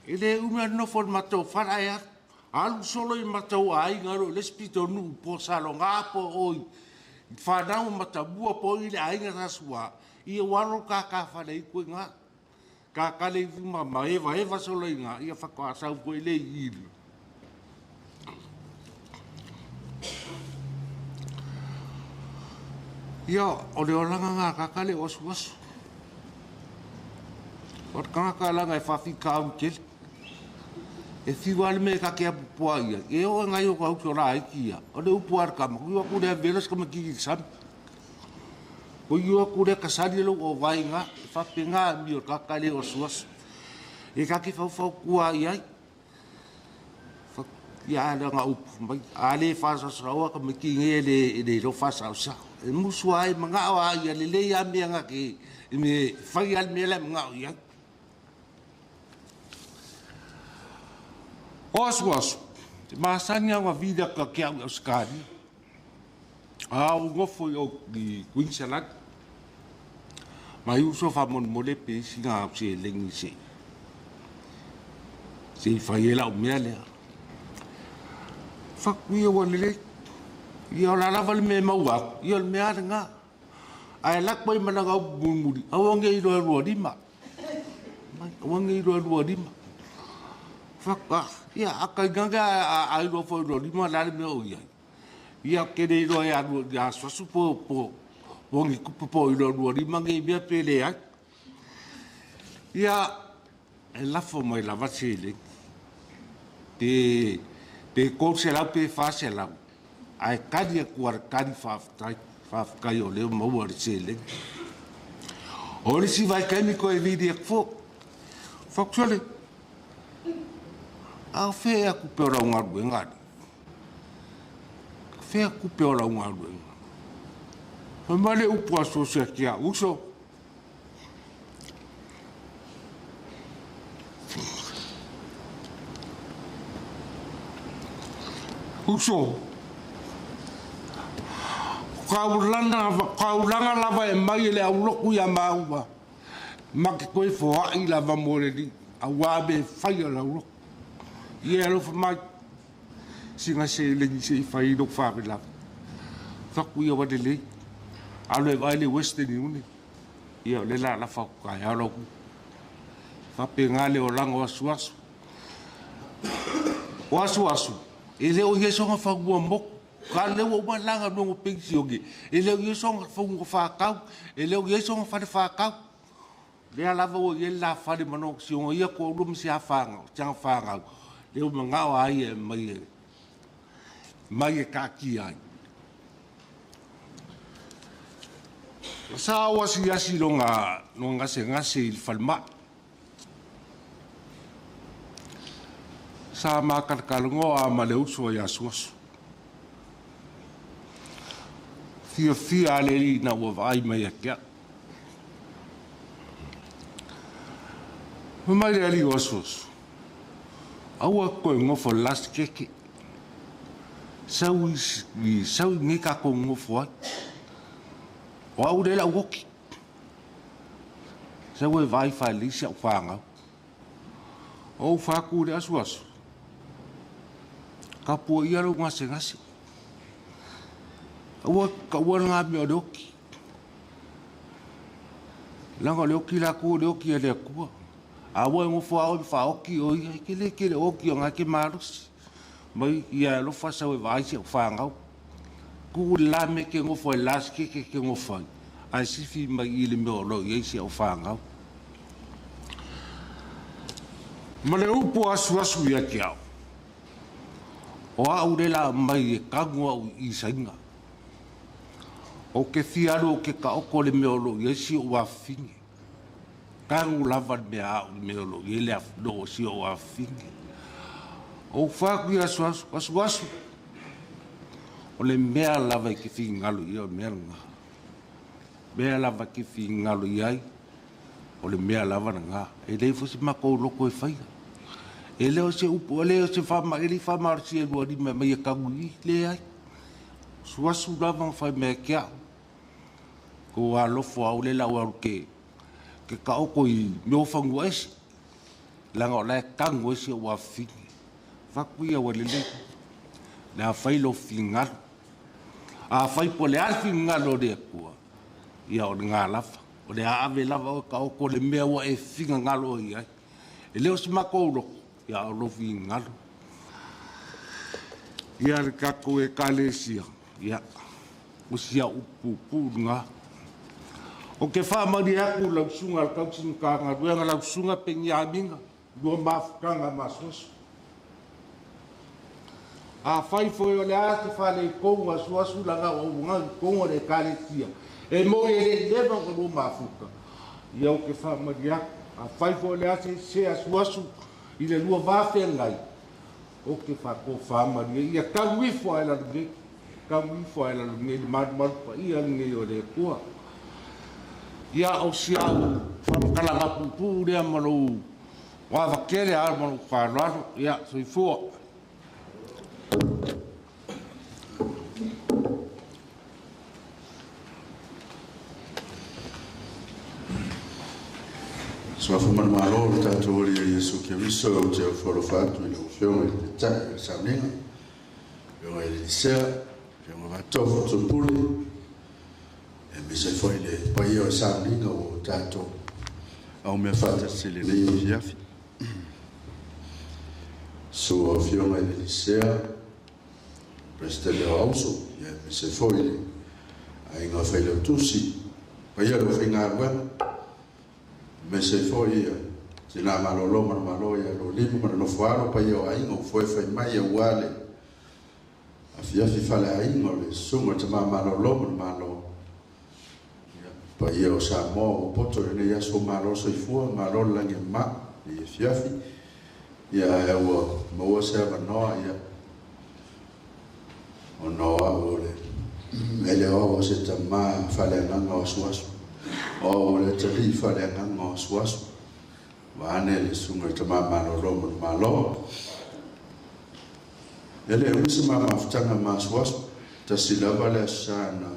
e le umi lava le nofo i le matou fala ae alu. Alu solo i matou aiga o le isi pitonuu po o Saloga po o i fanau Matamua po o i le aiga sa sua, ia ua alu kakafale ai ina. Kakale i ma eva eva solo ina, ia faatoa sau foi le i ili. Ia, o le olaga ngā kakale o Asuasu. O le tagata laga e faafitauli tele. E fiu lava le mea e ta te apuapua i ai, e oo nai o ta uso laiti ia, o le upu a le tama, ui atu lea vela se tamaitiiti i le sami. Ui atu lea kasali lou ovae i ina, e faapena amio o le tagata lea o Asuasu. E ta te faufautua i ai. Ia a lea upu mai, a le faasaosaoa tamaiti nei e le iloa faasaosao. E musu lava e manao lava ia lelei lava mea na te me fai lava le mea la e manao i ai. O Asuasu, te masani au a vili atu ke au i Ausetalia. A o nofo i o i Queensland. Mai uso faamolemole pe isi ngā au se lengi se. Se i fai e lau mea lea. Faku ia ua lelei. Ia o la lava le mea mau aku, ia o le mea ale ngā. Ae lak mai mana ngau mulimuli, aua nge i loa lua lima. Mai, aua nge i loa lua lima. Faku, ah, ia, a kai nganga a iloa foi lua lima la le mea o iai. Ia, ke le iloa ia lua, ia asuasu po, po, po ngi kupu po i loa lua lima nge i mea pe le ai. Ia, e lafo mai lava se le. Pe, pe 300 pe 400. Ae kali atu a le kali faafetai, faafetai o lea ua maua le seleni. O le isi vaitaimi toe vili atu foi. Faakusole, a o fea ea tupe o lau galuega alii? Fea tupe o lau galuega? Fai mai le upu a Asuasu ia te au, uso, uso, kaulana lava e mai e le aulotu ia maua, ma ke toe foai lava mo le alii, auā me fai o le aulotu. Ia e alofa mai, sina seleni se i fai ai lou faalavelave. Faku ia ua lelei, alu e vaai le Western Union, ia o lea o le a lafa atu taeao lau tupe. Faapena le olaga o Asuasu. O Asuasu, e le o i ai sona fanua motu. Ka le ua uma le la galuega penisione, e le o i ai soga fanua fatau, e le o i ai soga fale fatau. Lea lava ua i ai le la fale ma si ona ia toalua ma si a fanau, si ana fanau, lea ua manao a ia e mai e taatia ai. Sa ou asiasi i lona gasegase i le falemai. Sa matalakalogoa ma le uso ia Asuasu. Fiafia a le alii ina ua vaai mai ia te au. Fai mai le alii o Asuasu, aua toe nofo i le la sikeke. Sau i inei tatou nonofo ai. O au lea o le a ou oti. Sau e vaai faalelei si au fanau. O ou fatu i le asuasu, tapuaia lou gasegase. Aua taua lena mea o le oti. Leaga o le oti latou o le oti a le Atua. A ua e nofo a oe ma faaoti o ia, e te le tele oti o na e te malosi. Mai ia alofa sau e vaai si au fanau. Tuu le la mea e te nofo ai, la sikeke e te nofo ai. Ae sifi mai i le mea o lo o i ai si au fanau. Ma le upu asuasu ia te au. O au le la mai e kanu au i sainga. O ke fia alu o ke kaoko le mea o lo o i ai si ou afafine. Kanu lava le mea au le mea o lo o i ai le lo si ou afafine. O whāku i asuasu, asuasu. O le mea lava i ke fingalo i o mea ngā. Mea lava ke fingalo i ai, o le mea lava na ngā. E lei fosi makou loko e whaia. E leo se upu, e leo se whama, e lei whama si e lua lima mai e kangu i le ai. Suasu lava ngā whai mea ke au. Ko alofo au le lau au ke kaoko i meo whangua esi. Langa o lae kangu esi o wafini. Whaku ia wa lele. Le a whai lo fingalo. A whai po le a fingalo le akua. Ia o le ngā lafa. O le a ave lava o kaoko le mea ua e finga ngalo i ai. E leo si makou loko. Ia o lo fingalo. Ia le kako e kalesia. Ia. O sia upu pu ngā. O ke whaamari aku lau sunga al kausin ka ngā ruanga lau sunga pengi aminga. Lua mafukanga masuasu. A whai foi o le a te whale i konga suasu langa o ngā konga le kalesia. E mo e le leva o lua mafuka. Ia o ke whaamari aku. A whai foi o le a se se asuasu i le lua vāwhea ngai. O ke whako whaamari. Ia kauifo ai lalu nei. Kauifo ai lalu nei. Le maru maru pa ia nei o le kua. Ia o si au whamakalanga pupu rea malo wawakere a malo whanaro. Ia, soifua. Soafu manu malo le tātou ori a Iesu Keriso o te au whalofatu i le ufionga i le tai i le sauninga, fionga i le Lisea, fionga vatofu tumpule, e mise foi le paia o sauninga o tātou au mea whātasi le nei fiafi. So fionga i le Lisea, Presidente o Auso, e mise foi le ainga whailautusi, paia le whainga aruana, me se foi te nā malolo mana malo ia lo limu mana nofo alo pa ia o ainga o foe whai mai ia uale. A fiafi whale ainga o le sunga te mā malolo mana malo. Pa ia o Samoa o poto i nei aso malo soifua malo langi ma i fiafi. Ia e ua maua se awanoa ia. O noa o le ele o se ta mā whale anganga o suasu. O le tali whale anganga o suasu. Waane le sunga i te mā malolo mana malo. Ele usi mā mafutanga mā suasu. Tasi lava le asana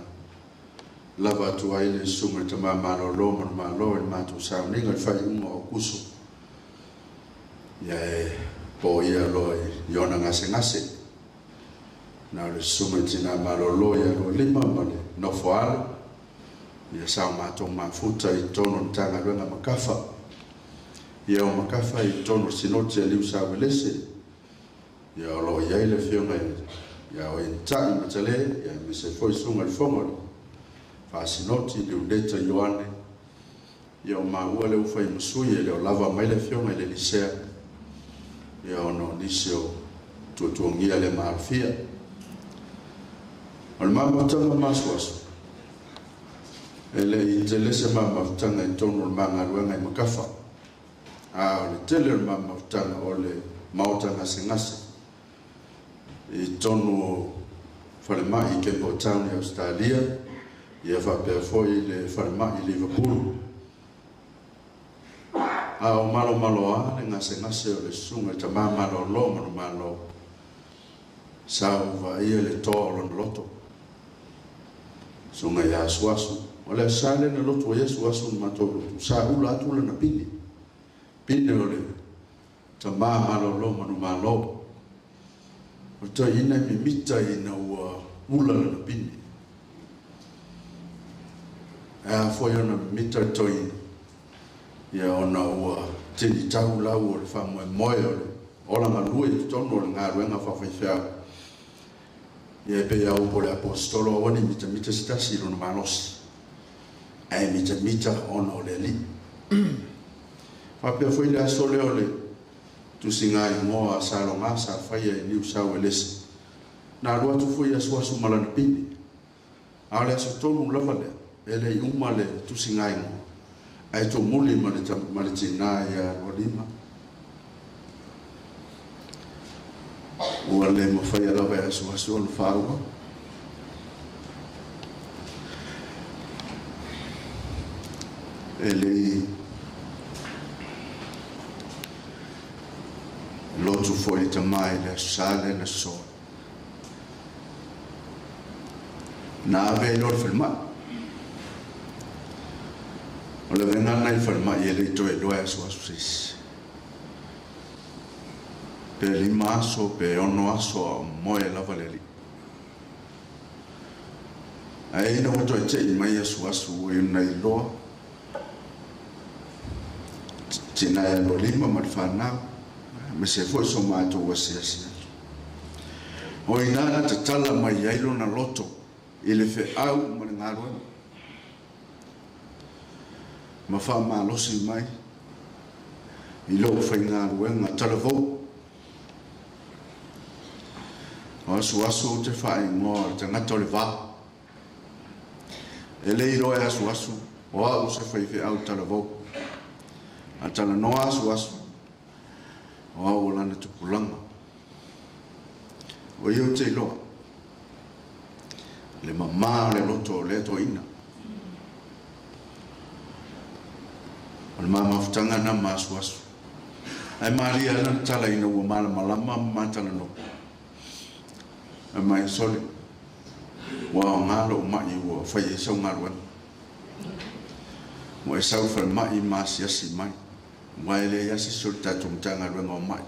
lava atu ai le sunga i te mā malolo mana malo i mātou sauninga i whai unga o kuso. Ia e po ia loa i ona ngase ngase. Nā le sunga i tina malolo ia lo lima ma le nofo ala. Ia sao mātou mafuta i tono ntanga luenga makafa. Ia o makafa i tono sinoti a liu sawelese. Ia o lo iai le fionga Ia oe ta'i matale, ia aemaise foi susuga i le Fofoga o le Faasinoti Leuleta Ioane, ia o maua lea ua fai ma sui, e le o lava mai le afioga i le Elisea, ia ona o nisi o tuatuagia le maalofia. O le mamafutaga ma asuasu, e le i tele se mamafutaga i totonu o le magaluega i Makafa, a o le tele o le mamafutaga o le maota gasegase i totonu o falemai i Campbelltown i Ausetalia, ia faapea foi le falemai i Liverpool. A o malomaloa le gasegase o le susuga i tama malolo manumalo, sa ou vaaia le toa o lona loto, susuga ia Asuasu. O le aso Sa lea na lotu ai Asuasu na matou lotu, sa ula atu lana pine, pine o le tama malolo manumalo. O le toeaina e mimita ina ua ula lana pine. E a foi ona mimita le toeaina, ia ona ua tini tau lau o le faamoemoe o le ola galue i totonu o le galuega faafaifeau. Ia e pei a upu o le aposetolo, aua ne i mitamita se tasi i lona malosi, ae mitamita ona o le Alii. Faapea foi le aso lea o le tusiga igoa a Saloga sa faia i Niu Sauelesi, na alu atu foi asuasu ma lana pine. A o le aso tonu lava lea, e le i uma le tusiga igoa, ae tumuli ma le tinā ia Lualima. Ua le mafaia lava e asuasu ona faaua. E le i lotu foi le tama i le aso Sa lea na sosoo. Na ave ai loa le falemai. O le avega lena i le falemai e le i toe iloa e asuasu se isi. Pe 5 aso, pe 6 aso a o moe lava le alii. Ae ina ua toe tei mai asuasu ua ona iloa, tina e alo lima ma le whanau, me se foi so mātou asiasi atu. O ina na tatala mai ai lona loto i le feau ma le galuega. Ma whaamalosi mai i lou whaingaluega talavou. O asuasu o te whaingoa o le tangata o le vā. E le iloa e asuasu o au se whaiwheau talavou. A talanoa asuasu o au o lana tupulaga. O ia o te iloa le mamā o le loto o lea toeaina. O le mamafutaga na ma asuasu. Ae malie ana le tala ina ua malamalama ma matalanoa. Ae mai sole, ua aoga lou mai ua fai ai sau galuega. Ua e sau falemai ma asiasi mai. Ua e leai lava se isi o le tatou Matagaluega o mai.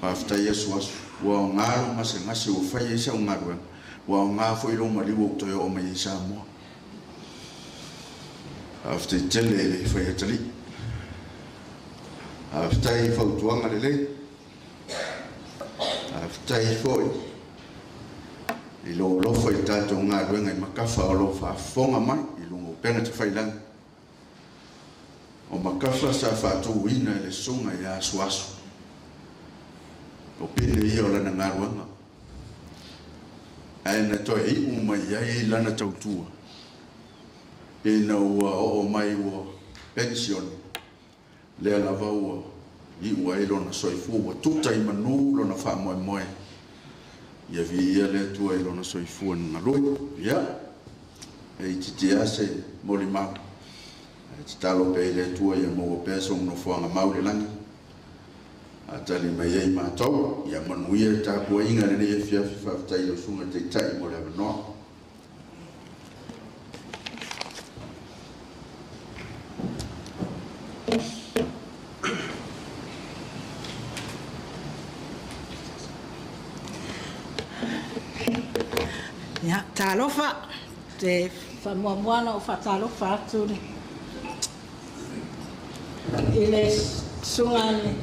Faafetai asuasu, ua aoga lou gasegase ua fai ai sau galuega. Ua aoga foi lou maliu ua ou toe oo mai ai i Samoa. Faafetai tele e le fai atalii. Faafetai i fautuaga lelei. Faafetai foi i lou alofa i le tatou galuega i Makafa o lo o faafofoga mai i luga o upega tafailagi. O Makafa sa faatuina e le susuga ia Asuasu. O pine ia o lana galuega. Ae na toe iu mai ai lana tautua ina ua oo mai ua penisione, lea lava ua iu ai lona soifua, ua tuta i manu lona faamoemoe. Ia viia le Atua i lona soifua na galue. Ia, e itiiti lava se molimau, ae tatalo pea i le Atua ia maua pea sou nofoaga mau i le lagi. A tali mai ai matou, ia manuia le tapuaiga i lenei afiafi. Faafetai i lau Susuga i le Taitai mo le avanoa. Ia, talofa, te faamuamua ona ou faatalofa atu i le susuga i le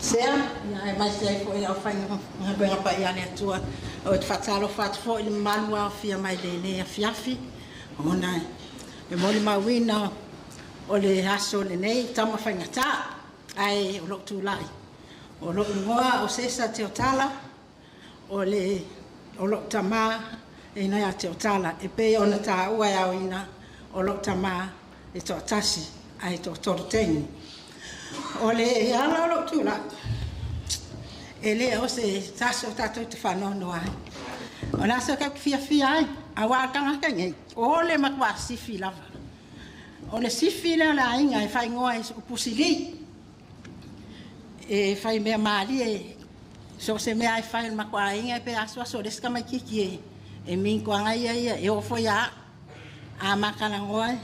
Sea, ia aemaise ai foi le aufaigaluega paia a le Atua. Ou te faatalofa atu foi i le mamalu aofia mai lenei afiafi, ona e molimauina o le aso lenei tama faigata, ae o lou tulai. O lou igoa o Sesa Teotala, o lou tamā e ina ia Teotala, e pei ona taua e aoina o lou tamā e toatasi ae toatolu teine. O le ala o lou tulai, e le o se aso tatou te faanoanoa ai. O le aso tatou te fiafia ai, auā o le tagata nei, o le matuā sifi lava. O le sifi lea o le aiga e faaigoa e Pusili. E fai mea malie, so o se mea e fai o le matou aiga e pe asuasu o le isi tamaitiiti e minikoaga ia, e oo foi ia au. A ma talanoa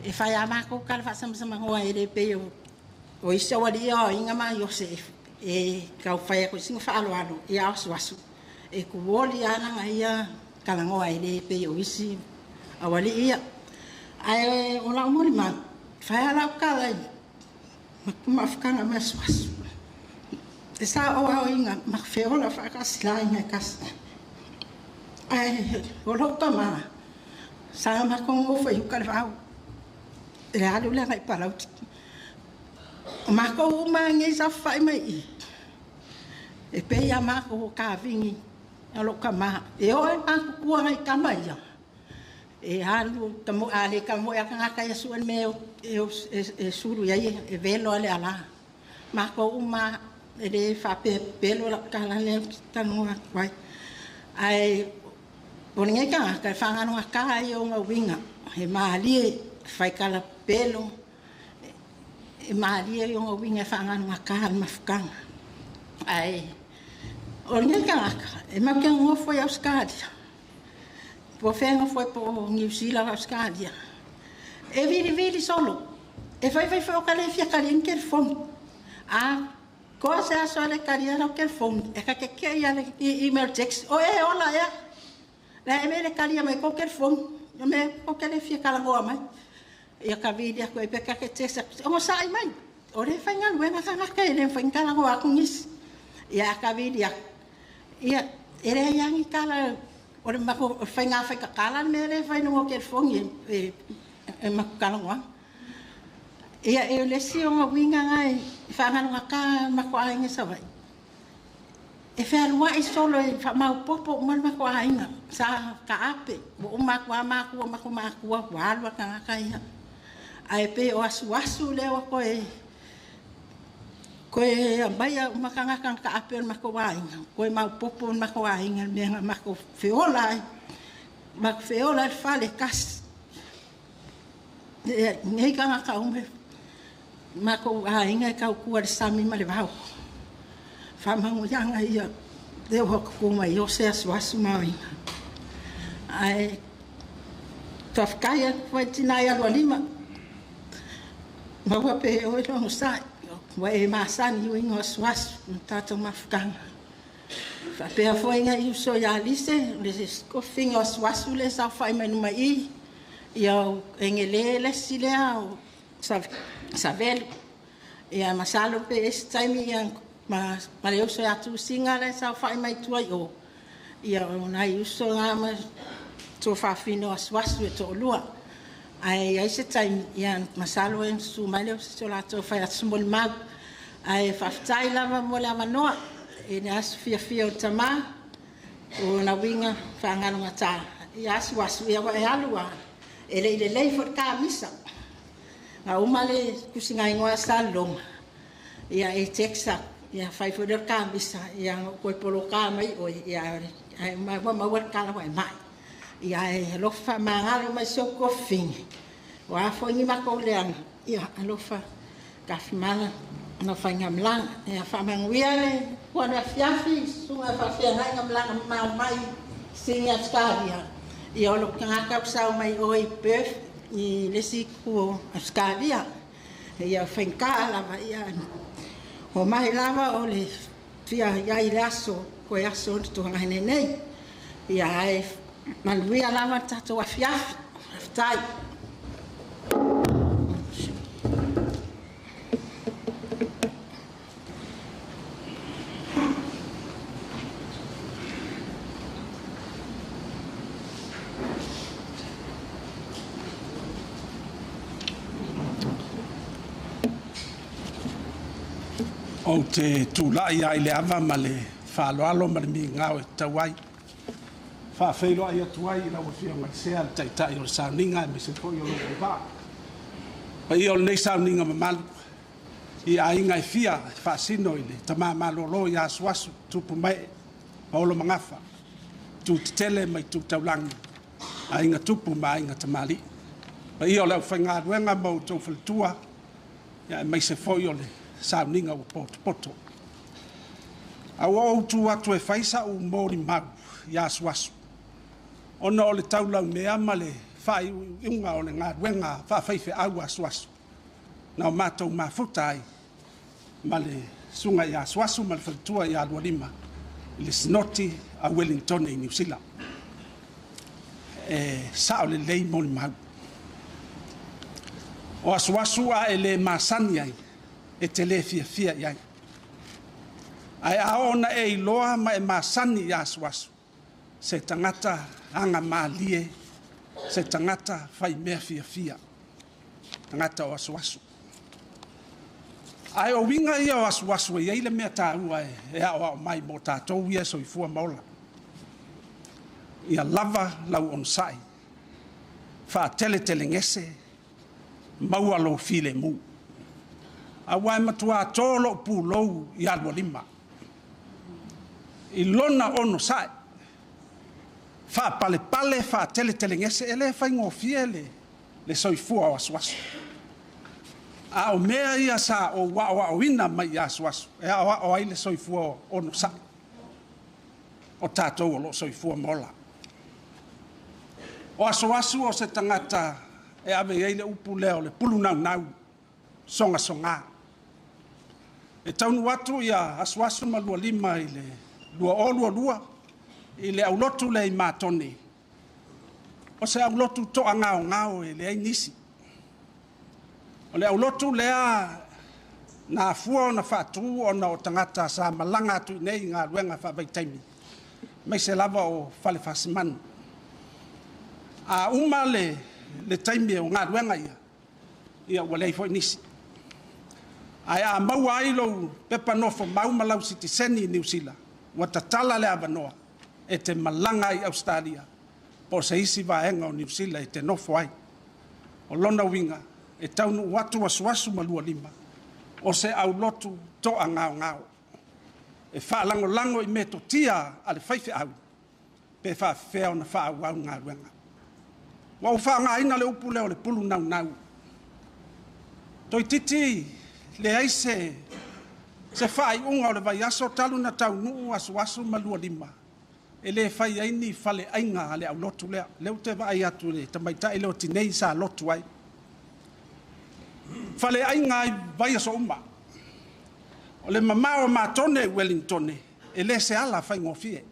e fai a matou tala faasamasamanoa e le pei o isi aualii ia o aiga ma Iose e tau fai atu i sina faaaloalo ia asuasu e tuoli lava lana ia talanoa e le pei o isi aualii ia. Ae o lau molimau, fai lava lau tala i mafutaga ma asuasu. E sao o aoina ma feola faatasi le aiga e tasi. Ae o lou tamā, sa matou nonofo i uka i le vao, i le alu lea agai i Palauli. O matou uma lava nei sa saofafai mai i i, e pei lava matou o tavini a lou tamā. E oo lava ina matutua nai tama ia, e alu, a le tamoe lava le tagata ia sue le mea e sulu i ai, e velo lava le ala. Matou uma lava, e le faapea e pepelo lau tala lea ou te talanoa atu ai. Ae o lenei tagata e faagalogata ai ona uiga, e malie, e faitala pepelo, e malie ona uiga e faagalogata le mafutaga. Ae o lenei tagata, e matou te nonofo i Ausetalia, po o fea e nofo ai po o Niu Sila o Ausetalia, e vilivili solo, e faifai foi o ta le fia talia ni telefoni. A toa se aso e le talia lau telefoni, e ta te kei lava i email text, o e ola ea, le a e mea le talia mai kou telefoni, o mea kou te le fia talanoa mai. Ia ka vili atu ai pe ta te text atu, onosai mai, o lea e faigaluega tagata e le mafai ona talanoa atu nisi. Ia a ka vili atu, ia e leai lava ni tala o le matou faiga faitatala le mea lea e fai i luga o telefoni e matou talanoaga. Ia e o le isi ona uiga na e faagalogata le matou aiga i Savaii. E fealuai solo e faamaopoopo uma le matou aiga. Sa taape, ua uma atu lava matua ma matou matua, ua alu lava le tagata ia. Ae pei o asuasu lea ua toe aumaia uma tagata na taape o le matou aiga, toe maopoopo le matou aiga i le mea na matou feola ai. Matou feola ai i le fale e tasi. Nei tagata uma, matou aiga e tautua i le sami ma le vao. Faamanuiaga ia lea ua tutu mai o se asuasu ma aoina. Ae faafetai atu foi i le tina ia Lualima, maua pea e oe le onosai, ua e masani i uiga o asuasu ma tatou mafutaga. Faapea foi nai uso ia Lise, o le tofiga o asuasu lea e saofai mai luma i i, ia o Egele le isi lea o Savelu. Ia masalo pe i ai se taimi ia ma le uso ia Tusiga lea e saofai mai tua i o, ia o nai uso na ma tuafafine o asuasu e toalua. Ae i ai se taimi, ia masalo e susu mai le uso latou fai atu se molimau. Ae faafetai lava mo le avanoa i le aso fiafia o le tamā, o ona uiga faagalogata, ia asuasu, ia ua e alu lava, e le i lelei foi le kamisa. Na uma le tusiga igoa a Salelologa, ia e text atu, ia fai foi lea o le kamisa, ia na ou toe poloka mai oe, ia ae ua maua le tala ua e mai. Ia ae alofa faamagalo mai si ou tuafafine, o a foi ni matou leaga, ia alofa tafimala na faigamalaga. Ia faamanuia le Atua i le afiafi, susuga i faafeagaiga malaga mamao mai Sini Ausetalia. Ia o lou tagata ou sau mai o i Perth i le isi itu o Ausetalia. Ia faigata lava ia o mai lava o le fia iai i le aso, koe aso o le tuangai nei. Ia ae manuia lava le tatou afiafi. Faafetai. Ou te tulai ai le ava ma le faaaloalo ma le migao e tatau ai. Faafeiloai atu ai i lau Afioga i le Sea, le Taitai o le sauniga aemaise foi o lou auvaa. Paia o lenei sauniga mamalu i aiga e fia e faasino i le tama malolo ia Asuasu Tupu Mae Paolo Magafa, Itu Tetele ma Itu Taulagi, Aiga Tupu ma Aiga Tamalii. Paia o le aufaigaluega ma outou faletua, aemaise foi o le sauniga ua potopoto. A ua ou tu atu e fai sa'u molimau ia Asuasu, ona o le taulaumea ma le faaiuiuga o le galuega faafaifeau a Asuasu, na o matou mafuta ai ma le susuga ia Asuasu ma le faletua ia Lualima i le Sinoti a Ueligitone i Niu Sila. E sao lelei molimau. O Asuasu a e le masani ai, e te le fiafia i ai. Ae a oo ina e iloa ma e masani ia Asuasu, se tagata agamalie, se tagata faimea fiafia, tagata o Asuasu. Ae o uiga ia o Asuasu e i ai le mea taua e aoao mai mo tatou ia e soifua ma ola. Ia lava lau onosai, faateletelegese, maua lou filemu. Aua e matua to lou pulou ia Lualima i lona onosai, faapalepale, faateletelegese, e le faigofie le soifua o Asuasu. A o mea ia sa ou aoaoina mai ia Asuasu, e aoao ai le soifua onosai o tatou o lo o soifua ma ola. O Asuasu o se tagata e ave i ai le upu lea o le pulunaunau sogasoga. E taunuu atu ia Asuasu ma Lualima i le 2022 i le aulotu lea i Matone, o se aulotu toagaogao e leai nisi. O le aulotu lea na afua ona faatu ona o tagata sa malaga atu i nei i galuega faavaitaimi, aemaise lava o fale fasimanu. A uma le taimi o galuega ia, ia ua leai foi nisi. Ae a maua ai lou pepa nofomau ma lau sitiseni i Niu Sila, ua tatala le avanoa e te malaga ai i Ausetalia po o se isi vaega o Niu Sila e te nofo ai. O lona uiga, e taunuu atu Asuasu ma Lualima, o se aulotu toagaogao. E faalagolago i metotia a le faifeau, pe faafefea ona faaauau galuega. Ua ou faaaogaina le upu lea o le pulu naunau. Toeitiiti leai se faaiuga o le vaiaso talu na taunuu Asuasu ma Lualima, e le fai ai ni faleaiga a le aulotu lea. Lea ou te vaai atu i le tamaitai lea o Tinei sa lotu ai. Faleaiga ai vaiaso uma. O le mamao o Matone i Ueligitone, e le se ala faigofie.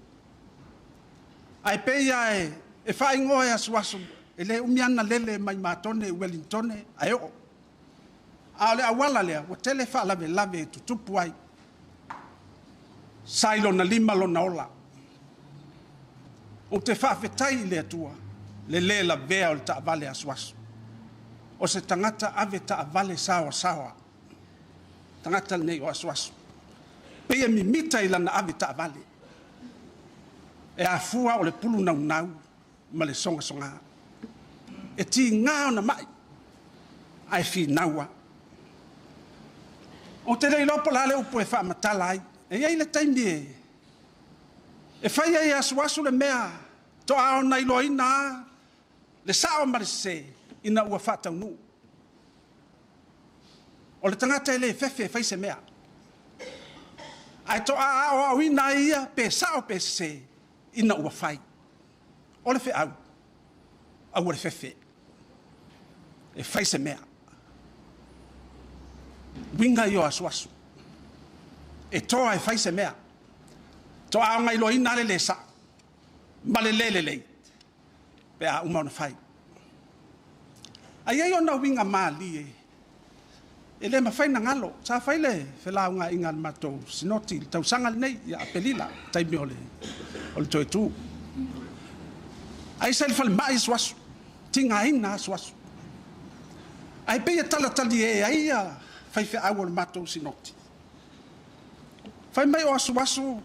Ae pei lava e faaigoa e Asuasu, e le umi lava ona lele mai Matone i Ueligitone ae oo. A o le auala lea, ua tele faalavelave e tutupu ai. Sa i lona lima lona ola. Ou te faafetai i le Atua, le le lavea o le taavale Asuasu. O se tagata ave taavale saoasaoa. Tagata lenei o Asuasu. Pei e mimita i lana ave taavale. E afua o le pulu naunau ma le sogasoga. E tiga ona mai, ae finau lava. Ou te le iloa po o le a le upu e faamatala ai. E i ai le taimi e fai ai e Asuasu le mea toa ona iloaina lava le sao ma le sese ina ua faataunuu. O le tagata e le fefe e fai se mea. Ae toa aoaoina ai ia pe sao pe sese ina ua fai. O le feau, aua le fefe. E fai se mea. Uiga ia o Asuasu. E toa e fai se mea. Toa ona iloaina le le sao ma le le lelei pe a uma ona fai. Ae i ai ona uiga malie e le mafai ona galo. Sa fai le felaugaaiga a le matou sinoti i le tausaga lenei ia Aperila, taimi o le toe tu. Ai sa i le falemai Asuasu, tigaina Asuasu. Ae pei e talatali e ai ia faifeau o le matou sinoti. Fai mai o Asuasu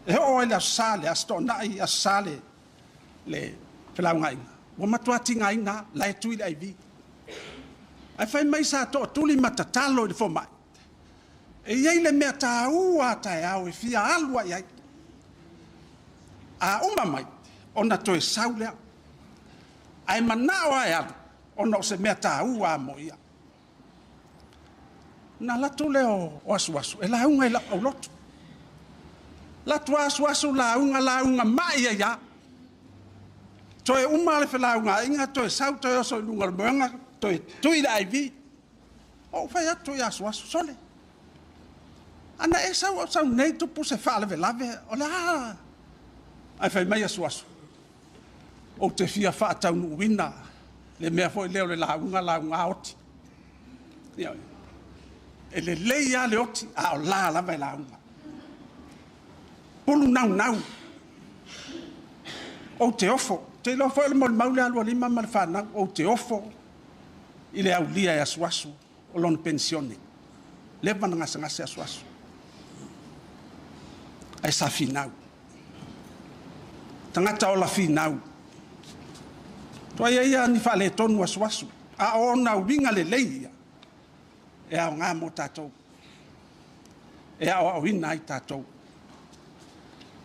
e oo ai le Aso Sa, le Aso Toonai, Aso Sa le felaugaaiga, ua matua tigaina lava, la e tui le IV. Ae fai mai sa tootuli ma tatalo i le fomai, e i ai le mea taua a taeao e fia alu lava i ai. A uma mai, ona toe sau lea. Ae manao lava e alu, ona o se mea taua lava mo ia. Ona alu atu lea o Asuasu e lauga i lau aulotu. Alu atu Asuasu lauga, lauga mai ai lava. Toe uma le felaugaaiga toe sau toe oso i luga o le moega, toe tui le IV. Ou fai atu ia Asuasu, sole, ana e sau au sau nei tupu se faalavelave, o le a? Ae fai mai Asuasu, ou te fia faataunuuina le mea foi lea o le lauga lauga oti. E lelei lava le oti, a o la lava e lauga. Pulu naunau, ou te ofo. Ou te iloa foi o le molimau lea a Lualima ma le fanau, ou te ofo i le aulia e Asuasu o lona penisione. Leva na gasegase Asuasu. Ae sa finau. Tagata ola finau. Tuai ai ia ni faaletonu Asuasu, a o ona uiga lelei ia, e aoga mo tatou, e aoaoina ai tatou.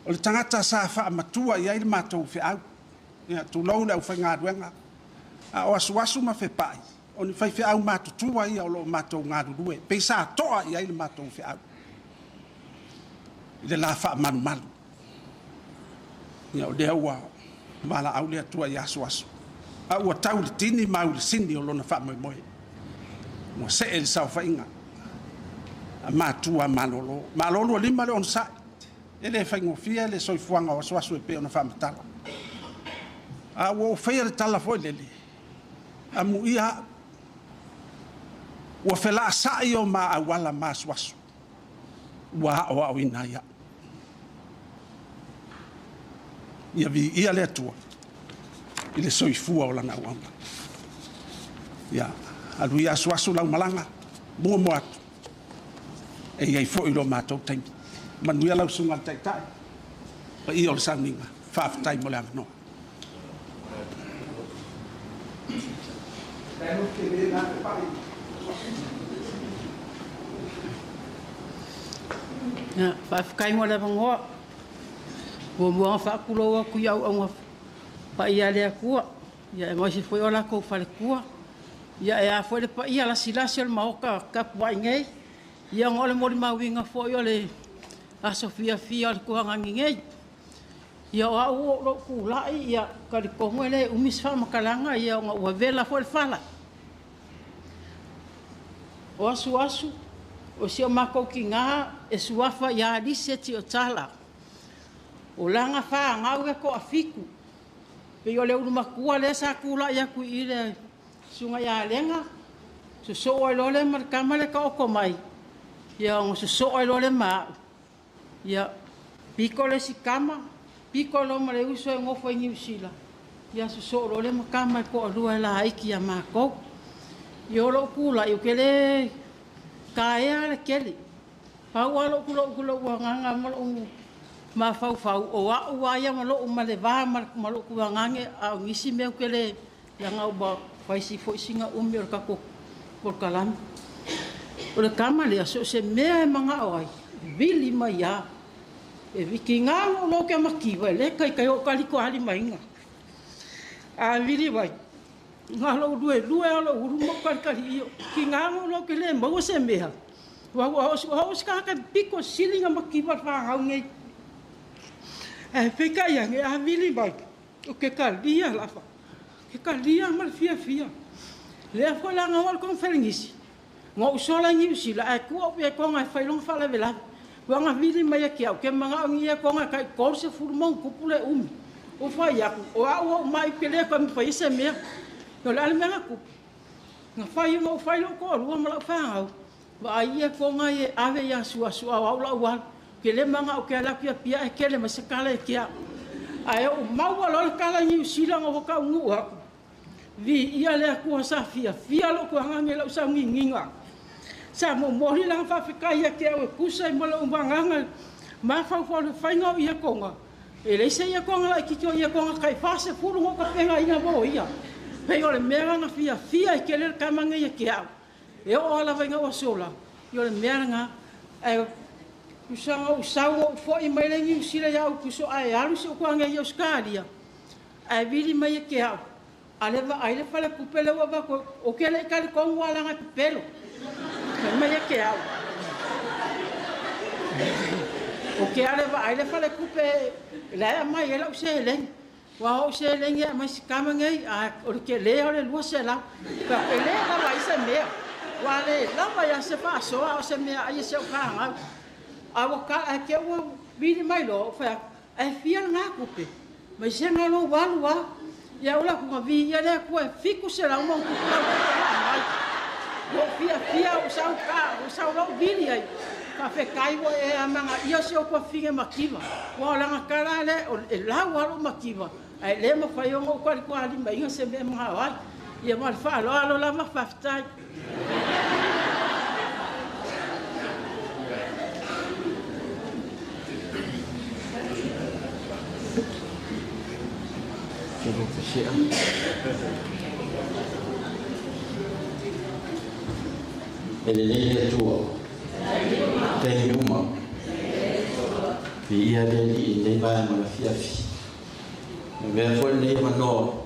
O le tagata sa faamatua i ai le matou feau, ia, tulou le aufaigaluega, a o Asuasu ma Fepai, o ni faifeau matutua ia o lo o matou galulue, pei sa toa i ai le matou feau i le la faamalumalu. Ia, o lea ua valaau le Atua i Asuasu, a ua tau le tini ma au i le sini o lona faamoemoe. Ua see le saofaiga a matua malolo. Malo Lualima le onosai, e le faigofie le soifuaga o Asuasu e pei ona faamatala. A ua ou faia le tala foi lele, amuia au, ua felaasai o ma auala ma Asuasu, ua aoaoina ai au. Ia viia le Atua i le soifua o lana auauna. Ia, alu ia Asuasu lau malaga, muamua atu, e i ai foi lo matou taimi. Manuia lau susuga i le Taitai, paia o le sauniga, faafetai mo le avanoa. Ia, faafetai mo le avanoa. Muamua ona faatulou atu i auauna paia a le Atua, ia aemaise foi o latou faletua. Ia e a foi le paia lasilasi o le Maota tapuai nei, ia ona o le molimauina foi o le aso fiafia o le Tuanani nei. Ia o au o lou tulai, ia talitonu e le umi se faamatalaga, ia ona ua vela foi le fala. O Asuasu, o si o matou tina e suafa ia Alise Tiotala. O lana fanau e toafitu, pei o le ulumatua lea sa tulai atu i le susuga ia Lega, sosoo ai loa lea ma le tama lea taoto mai, ia ona sosoo ai loa lea ma au. Ia, pito le isi tama, pito loa ma le uso e nofo i Niu Sila, ia sosoo loa lea ma tama e toalua e laiti ia matou. Ia o lou tulai, ou te le taea le tele. Pau lava lou tulou lou agaga ma lou mafaufau, o au lava ia ma lou ma le va ma lou tuagage, a o nisi mea ou te le, leaga ua fai si foi sina umi o le tatou polokalame. O le tama lea, so o se mea e manao ai, vili mai lava. E tiga ona ou logo ke makiva, e le kaikai o kaliko ali mainga. A vili mai, ngā lou lue lue a lou uru mau kalikali io. Tiga ona ou logo ke le maua se mea. Ua ua o o se kaka piko silinga makiva whangau nei. E peka ia nge a vili mai, o ke kalia lafa. Ke kalia ma le fia fia. Lea foi la ngā wal konferengisi. Ngā usola ngi usila, e kua o pe konga e whailonga whalavelawe. Ua ngā vili mai a ki au, ke manga o ngia konga kai kol se furu mau kupu le umi. O whai aku, o au au mai ke lea koe mwhai se mea. No le ale mea kupu. Ngā whai o ngā whai lo ko rua ma lau whangau. Wa ai ia konga e ave ia sua sua au au lau alu. Ke le manga o ke ala kia pia e kele ma se kala e kia. Ae o maua lo le kala ngi usila ngā waka ungu aku. Vi ia le akua sa fia, fia lo kua ngange lau sa ngi nginga. Sa momoli lana faafetai ia te au e tusa ai ma lo'u magaga mafaufau i le faiga o iakoga. E leai se iakoga laitiiti o iakoga tai 40 na ou tapenaina mo ia. Pei o le mea lana fiafia ai tele le tama nei ia te a'u. E oo lava ina ua sola, ia o le mea lena. Ae tusa na ou sau na ou fo'i mai le Niu Sila ia Aokuso ae alu si ou tuagia i Ausetalia, ae vili mai e te a'u, a le vaai le faletupe lea ua avatu ou te le i talitonu lava leaga e pepelo. Fai mai ia te a'u, ou te ale vaai le faletupe la e aumai ai la'u seleni. Ua ou seleni e aumai si tama nei, a o le telē o le 200. E le lava ai se mea. Ua le lava ia se faasoa o se mea ai e se o fanau. A ua ka ae te ua vili mai loa ou fai atu, ae fia lena tupe. Mai se na lou alu a. Ia ula ku vi ia le ku e 700 mo ku ka mai. Ua fiafia ou sau ka, ou sau lou vili ai. Faafetai ua e amagaia si ou tuafafine mativa. Ua o laga tala lea e lau lava lou mativa, ae le mafai ona ou talitualimaina se mea e manao ai. Ia ma le faaaloalo lava, faafetai. E lelei le Atua taimi uma. Viia le Alii i lenei vaega o le afiafi. E avea foi lenei avanoa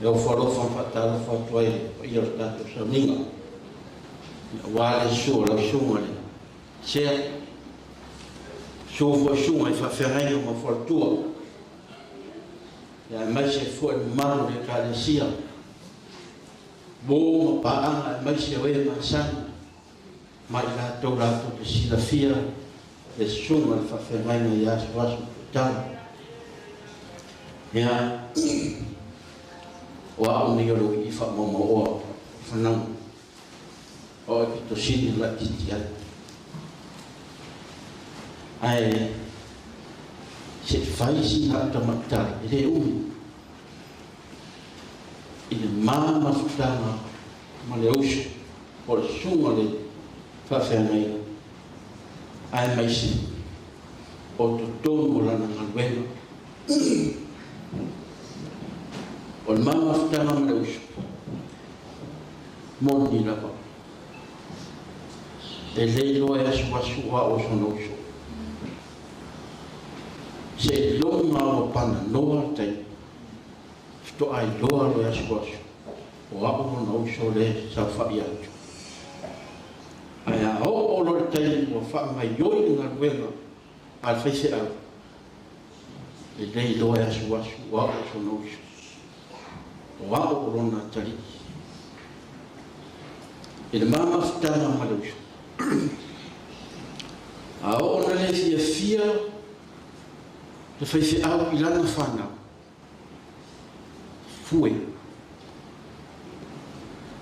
e ofo alofa ma faatalofa atu ai i le paia o le tatou sauniga, aua le susu o lau susuga i le Sea, susu foi susuga i faafeagaiga ma faletua, aemaise foi le mamalu o le Ekalesia, uo ma paaga aemaise o e masani ma i latou latou te silafia le susuga i le faafeagaiga ia Asuasu Tuitala. Ia, o au nei o le uii faamaomaoa o fanauga, o au e pito sili ona laitiiti ai. Ae se i fai sina au tamaitai e le umi i le ma mafutaga ma le uso o le susuga le faafeagaiga aemaise o totonu o lana galuega. O le ma mafutaga ma le uso moni lava e le iloa e asuasu o a'u o sona uso. Se i loga ua pananoa le taimi faatoa iloa le asuasu o a'u lona uso le saofa'i atu. Ae a oo loa le taimi ua faamaioi le galuega a le faifeau, e le iloa e asuasu o a'u o sona uso, o a'u o lona atalii. I le ma mafutaga ma le uso, a oo ona le fiafia le faifeau i lana fanau, fue.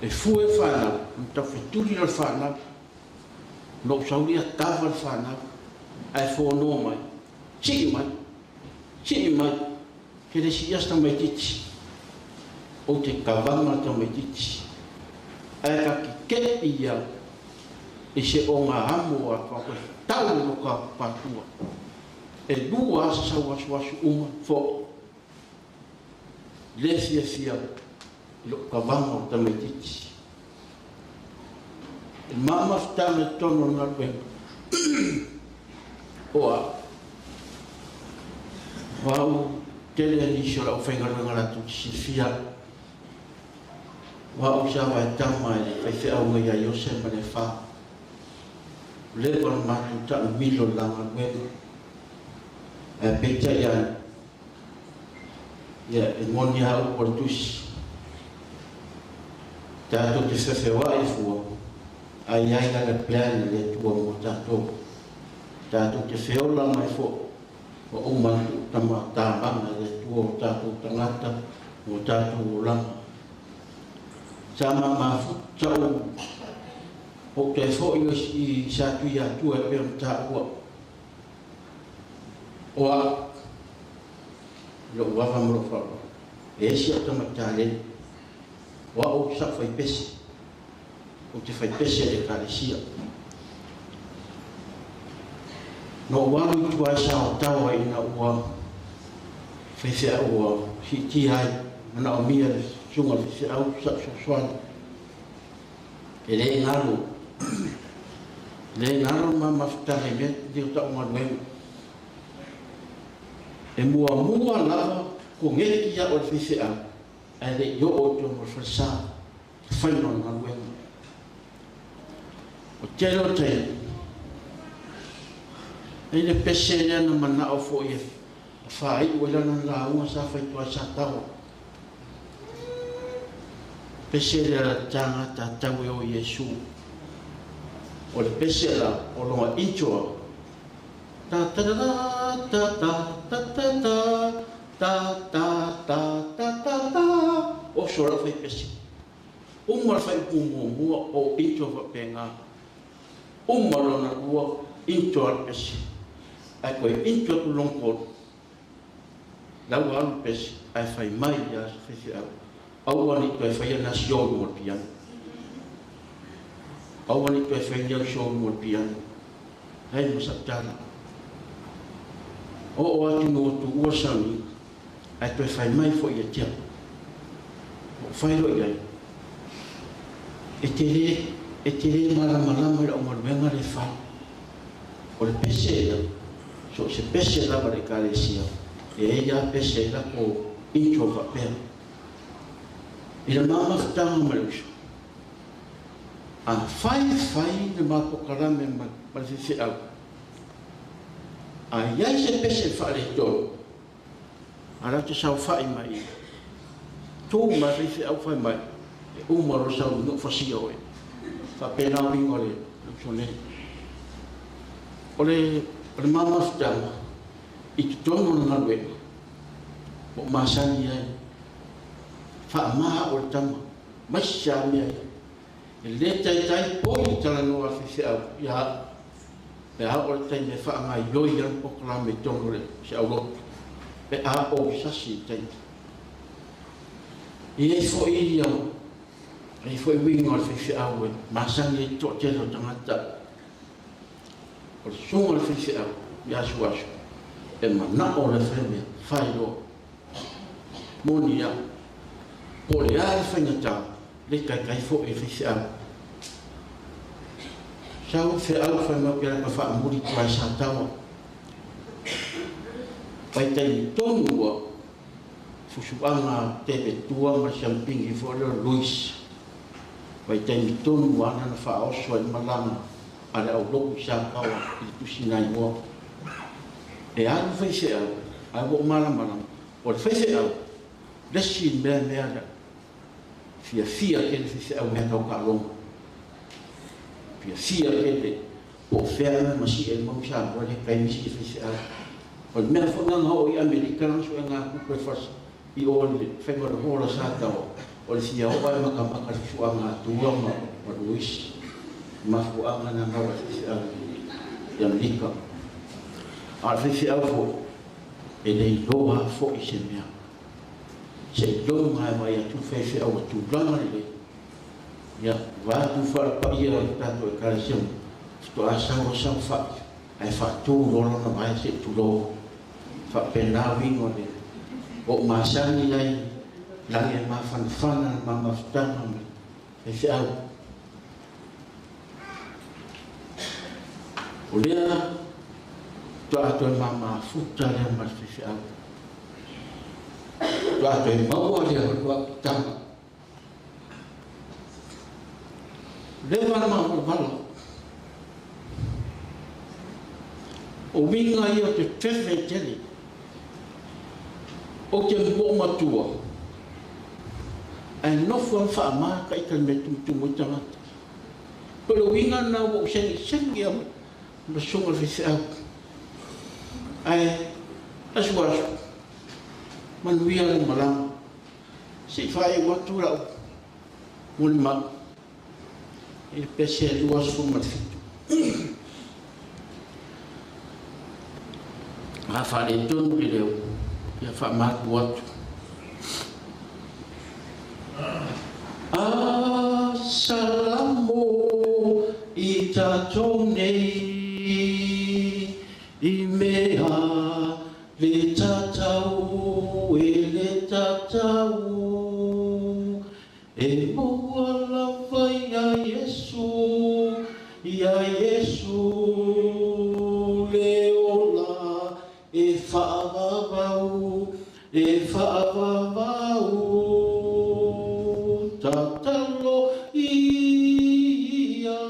E fue fanau, ona taufetuli lea o le fanau, ona ou sau lea kava le fanau, ae fonoa mai, sii mai, sii mai, ke le siia se tamaitiiti, ou te kavaga le tamaitiiti, ae ka keke'i ia i se oga amo a faapea tau lo ka patua. E lua asa sau asuasu uma fo'i, le fiafia i lo'u kavaga o tamaitiiti. E ma mafutaga i totonu o le galuega o a'u, o a'u tele a nisi o le aufaigaluega latou te silafia a'u. O a'u sa vaetama i le faifeauga ia Iose ma le Fa. Ua leva ona matou taamilo i le la galuega, ae peitai ane, ia e moni lava upu a le Tusi, tatou te feofeoai fua, ae i ai lana plan a le Atua mo tatou. Tatou te feola mai foi, ua uma ona tuutama tamaga e le Atua o tatou tagata mo tatou olaga. Sa mamafuta ou ou toe fo'i i Satuiatua e pei ona taua o a'u i lo'u ava ma lo'u faaaloalo. E ese a'u tamaitaleni, o a'u sa'u faipese. Ou te faipese le ekalesia. Na ou alu i tua e saotaoa ina ua faifeau ua siitia ai, manaomia le susuga i le faifeau sa fesoasoani. E le galo, e le galo le ma mafutaga i mea nei o ta'u galuega. E muamua lava koneti a'u e le faifeau ae le'i oo i totonu o le falesa le faiga o le galuega. O tele o taimi, e i ai le pese lea na mana'o fo'i e faai'u ai lana lauga sa fai atu ai sa taoa. Pese lea la taga tatau e o Iesu. O le pese la o loga intro ta ta ta ta ta ta ta ta ta ta ta ta ta ta oso lau fai pese. Uma le faaiupu muamua o intro faapena. Uma lona lua intro a le pese. Ae toe intro atu lona tolu. La ua alu le pese ae fai mai ia faifeau. Aua ne i toe faia na siou mo le piano. Aua ne i toe faia ni au siou mo le piano. Leai ma sau tala. Oo atu ina ua tuua le sauniga ae toe fai mai foi ia te au. Ua ou fai loa i ai, E te lē, e te lē malamalama i lau galuega lea e fai. O le pese ia, so o se pese lava a le Ekalesia, e i ai lava pese e lako intro faapea. I le ma mafutaga ma le uso, afai e fai le ma polokalame ma le faifeau, a i ai se pese e faaletonu, a latou te saofai mai i tu ma le faifeau fai mai, e uma loa le sauniga ua fasia oe. Faapena uiga o le uso nei. O le o le ma mafutaga i totonu o le galuega ua ou masani ai, faama au e le tama, mai se a mea ia. E le taitai poi le talanoa a le faifeau ia a'u pe a oo i le taimi e faagaoioi ai le polokalame i totonu o le si aulotu pe a ou sasi i le taimi. E i ai foi ia e i ai foi uiga o le faifeau e masani ai le toatele o tagata. O le susuga i le faifeau i aso aso e mana'o le faimea fai loa. Moni au, po o le a le faigata, le taitai foi e faifeau. Sau feau fai mai ou te alu atu e faamuli tua i Sataoa. Vaitaimi tonu ua fusuaga tele tua ma le siamupini foi lea o Luis. Vaitaimi tonu ua ana na faaoso ai le malaga a le au lotu i Sataoa i le tusi naigoa. E alu faifeau, ae ua ou malamalama, o le faifeau le isi mea mea lea. Fiafia tele faifeau i mea tau taaloga. Fiafia tele po o fea ea ma sie i le mau Samoa le taimi sii faifeau. O le mea foi lena na oo i Amerika lana suega tupe o le fasi i o i le faiga o le hola sa tau o le fia oo ae matamata i le fusuaga a Tua ma Luis. Mafuaaga na maua e faifeau i Amerika. A o le faifeau foi e le iloa foi se mea. Seiloga e vaai atu le faifeau ua tulaga lelei. Ia, vaeatu faalepaia o le tatou Ekalesia faatoa sau a saofai ae faatu loa lona vae se i tulou. Faapena uiga o le ua ou masani ai lagi e mafanafana le ma mafutaga ma le faifeau. O lea faatoa toe mamafuta lea ma le faifeau. Faatoa toe maua lea o le luapitaga. Leva le mavalvala. O uiga ia o te fefe tele. Ou te mo'o matua ae nofo lava ma faama ita i le mea e tumutumu ai tagata. Po o le uiga lena ua ou segisegi lava ma susuga i le faifeau. Ae asu asu, manuia le malaga. Se i faaiu atu lau molimau i le pese e 27. A faaletonu le leo, ia faamalu atu. A Salamo. tatou nei i mea le tatau e le tatau e maua lava ia Iesu, ia Iesu le ola e faavavau, e faavavau tatalo ia,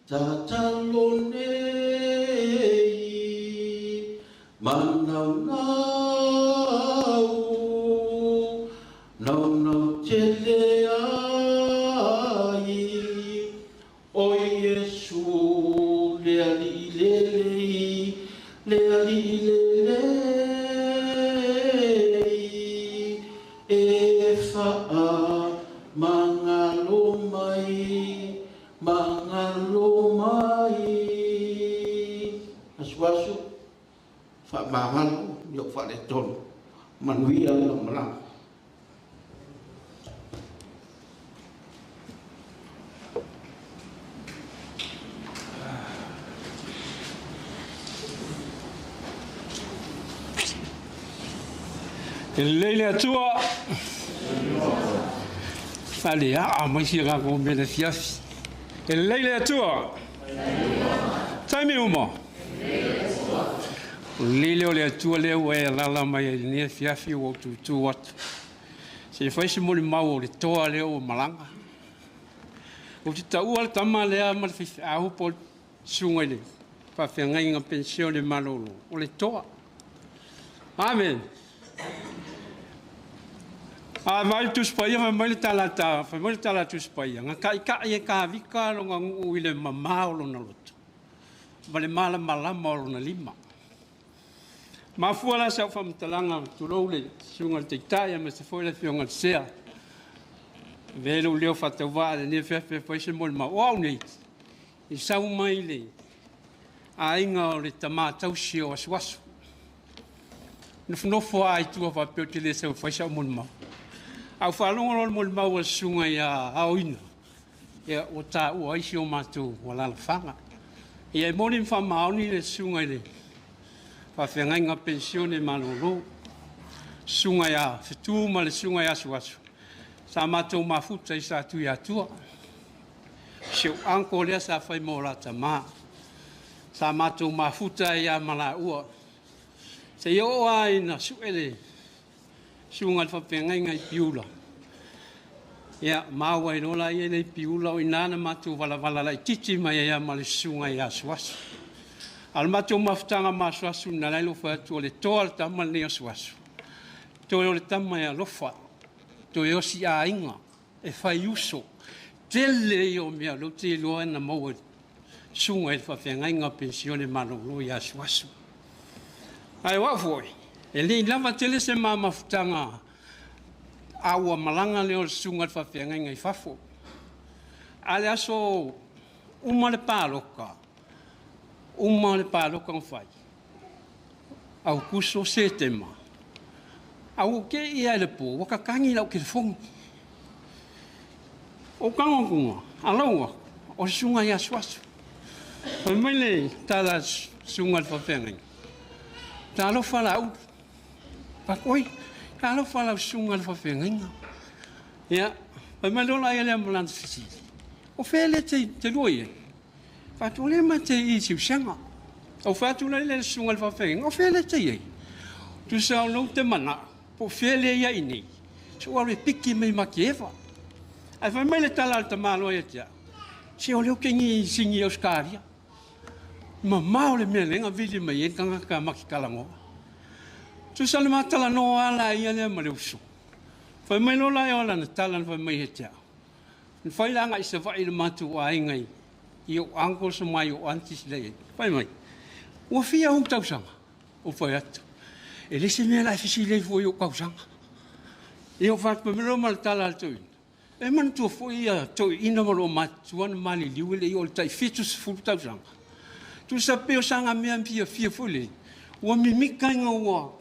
tatalo nei manaunau, naunau tele ai o Iesu le alii lelei, le alii lelei e faamagalo mai, magalo mai. Asuasu faamagalo i ou faaletonu, manuia lau malaga. E lelei le Atua. Ale aa mai sia kako me le fiafi. E lelei le Atua. Taimi uma. O lele o le Atua lea ua e alala mai ai lenei fiafi ua ou tutu atu. Se fai se moli mau o le toa lea ua malaga. O te taua le tama lea ma le faifeau po o le susuga i le faafeagaiga penisione malolo. O le toa. Amen. A vai le Tusi Paia, fai mai le talata, fai mai le tala Tusi Paia, nga kaikai e kavika longa nguu i le mamā o lona loto, ma le malamalama o lona lima. Mafua la sa au faamatalaga, tulou le susuga le taitai, aemaise foi le afioga le sea. Ve lou leo faatauvaa lenei feafe fai se molimau. O au nei, i sau mai le aiga o le tamā tausi o asuasu. Nofonofo a i tua faapea o te le sau fai sau molimau. Au faalogo loa le molimau a le susuga ia Aoina, ia ua taua ai si o matou alalafaga. Ia e moni ma faamaoni le susuga i le faafeagaiga penisione malolo, susuga ia Fetu ma le susuga ia Asuasu, sa matou mafuta i Satuiatua. Si ou uncle lea sa fai mo la tama. Sa matou mafuta ai ia ma laua. Seia oo lava ina sue le susuga i le faafeagaiga i Piula. Ia, maua ai loa laia i Piula o i ina na matou valavala laitiiti mai ai lava ma le susuga ia Asuasu. A o le matou mafutaga ma Asuasu na la e lou fai atu o le toa le tama lenei o Asuasu. Toe o le tama e alofa, toe o si aiga e fai uso. Tele ia o mea o lea ou te iloa na maua i le susuga i le faafeagaiga penisione malolo ia Asuasu. Ae o au foi, e le i lava tele se ma mafutaga a ua malaga lea o le susuga i le faafeagaiga i fafo. A le aso uma le paloka, uma le paloka na fai, Aukuso Setema, a ua ke ia i le po, ua kakangi lau telefoni. O kagokuga, alaua, o le susuga i Asuasu. Fai mai le tala susuga i le faafeagaiga, talofa la ulu. Fai atu, oi, talofa lau susuga i le faafeagaiga. Ia, fai mai loa la ia lea ma lana fesili. O fea lea te lua i ai? Fai atu, o lea ma te i Siusiaga. Au fai atu la le susuga i le faafeagaiga, o fea lea te i ai? Tusa o lou te manao, po o fea lea ia i nei. So ua alu e piki mai ma Kieva. Ae fai mai le tala a le tamaloa ia te au, se o lea ou te i sigi i Ausetalia. Mamao le mea lea na vili mai ai le tagata ma te talanoa. Tusa le matalanoa lava la ia lea ma le uso. Fai mai loa la e o lana tala na fai mai ia te au. Na fai la agai i Savaii i le matou aiga i ou uncles ma i ou aunties lea i ai. Fai mai, ua fia ou tausaga? Ou fai atu, e le se mea la e fesili ai fua i ou tausaga. Ia ou fai atu mai loa ma le tala a le toeaina. E manatua foi ia toeaiina ma loo matutua na maliliu e le i oo i le tai 70 tausaga. Tusa pei o saga mea fiafia foi lele, ua mimita ina ua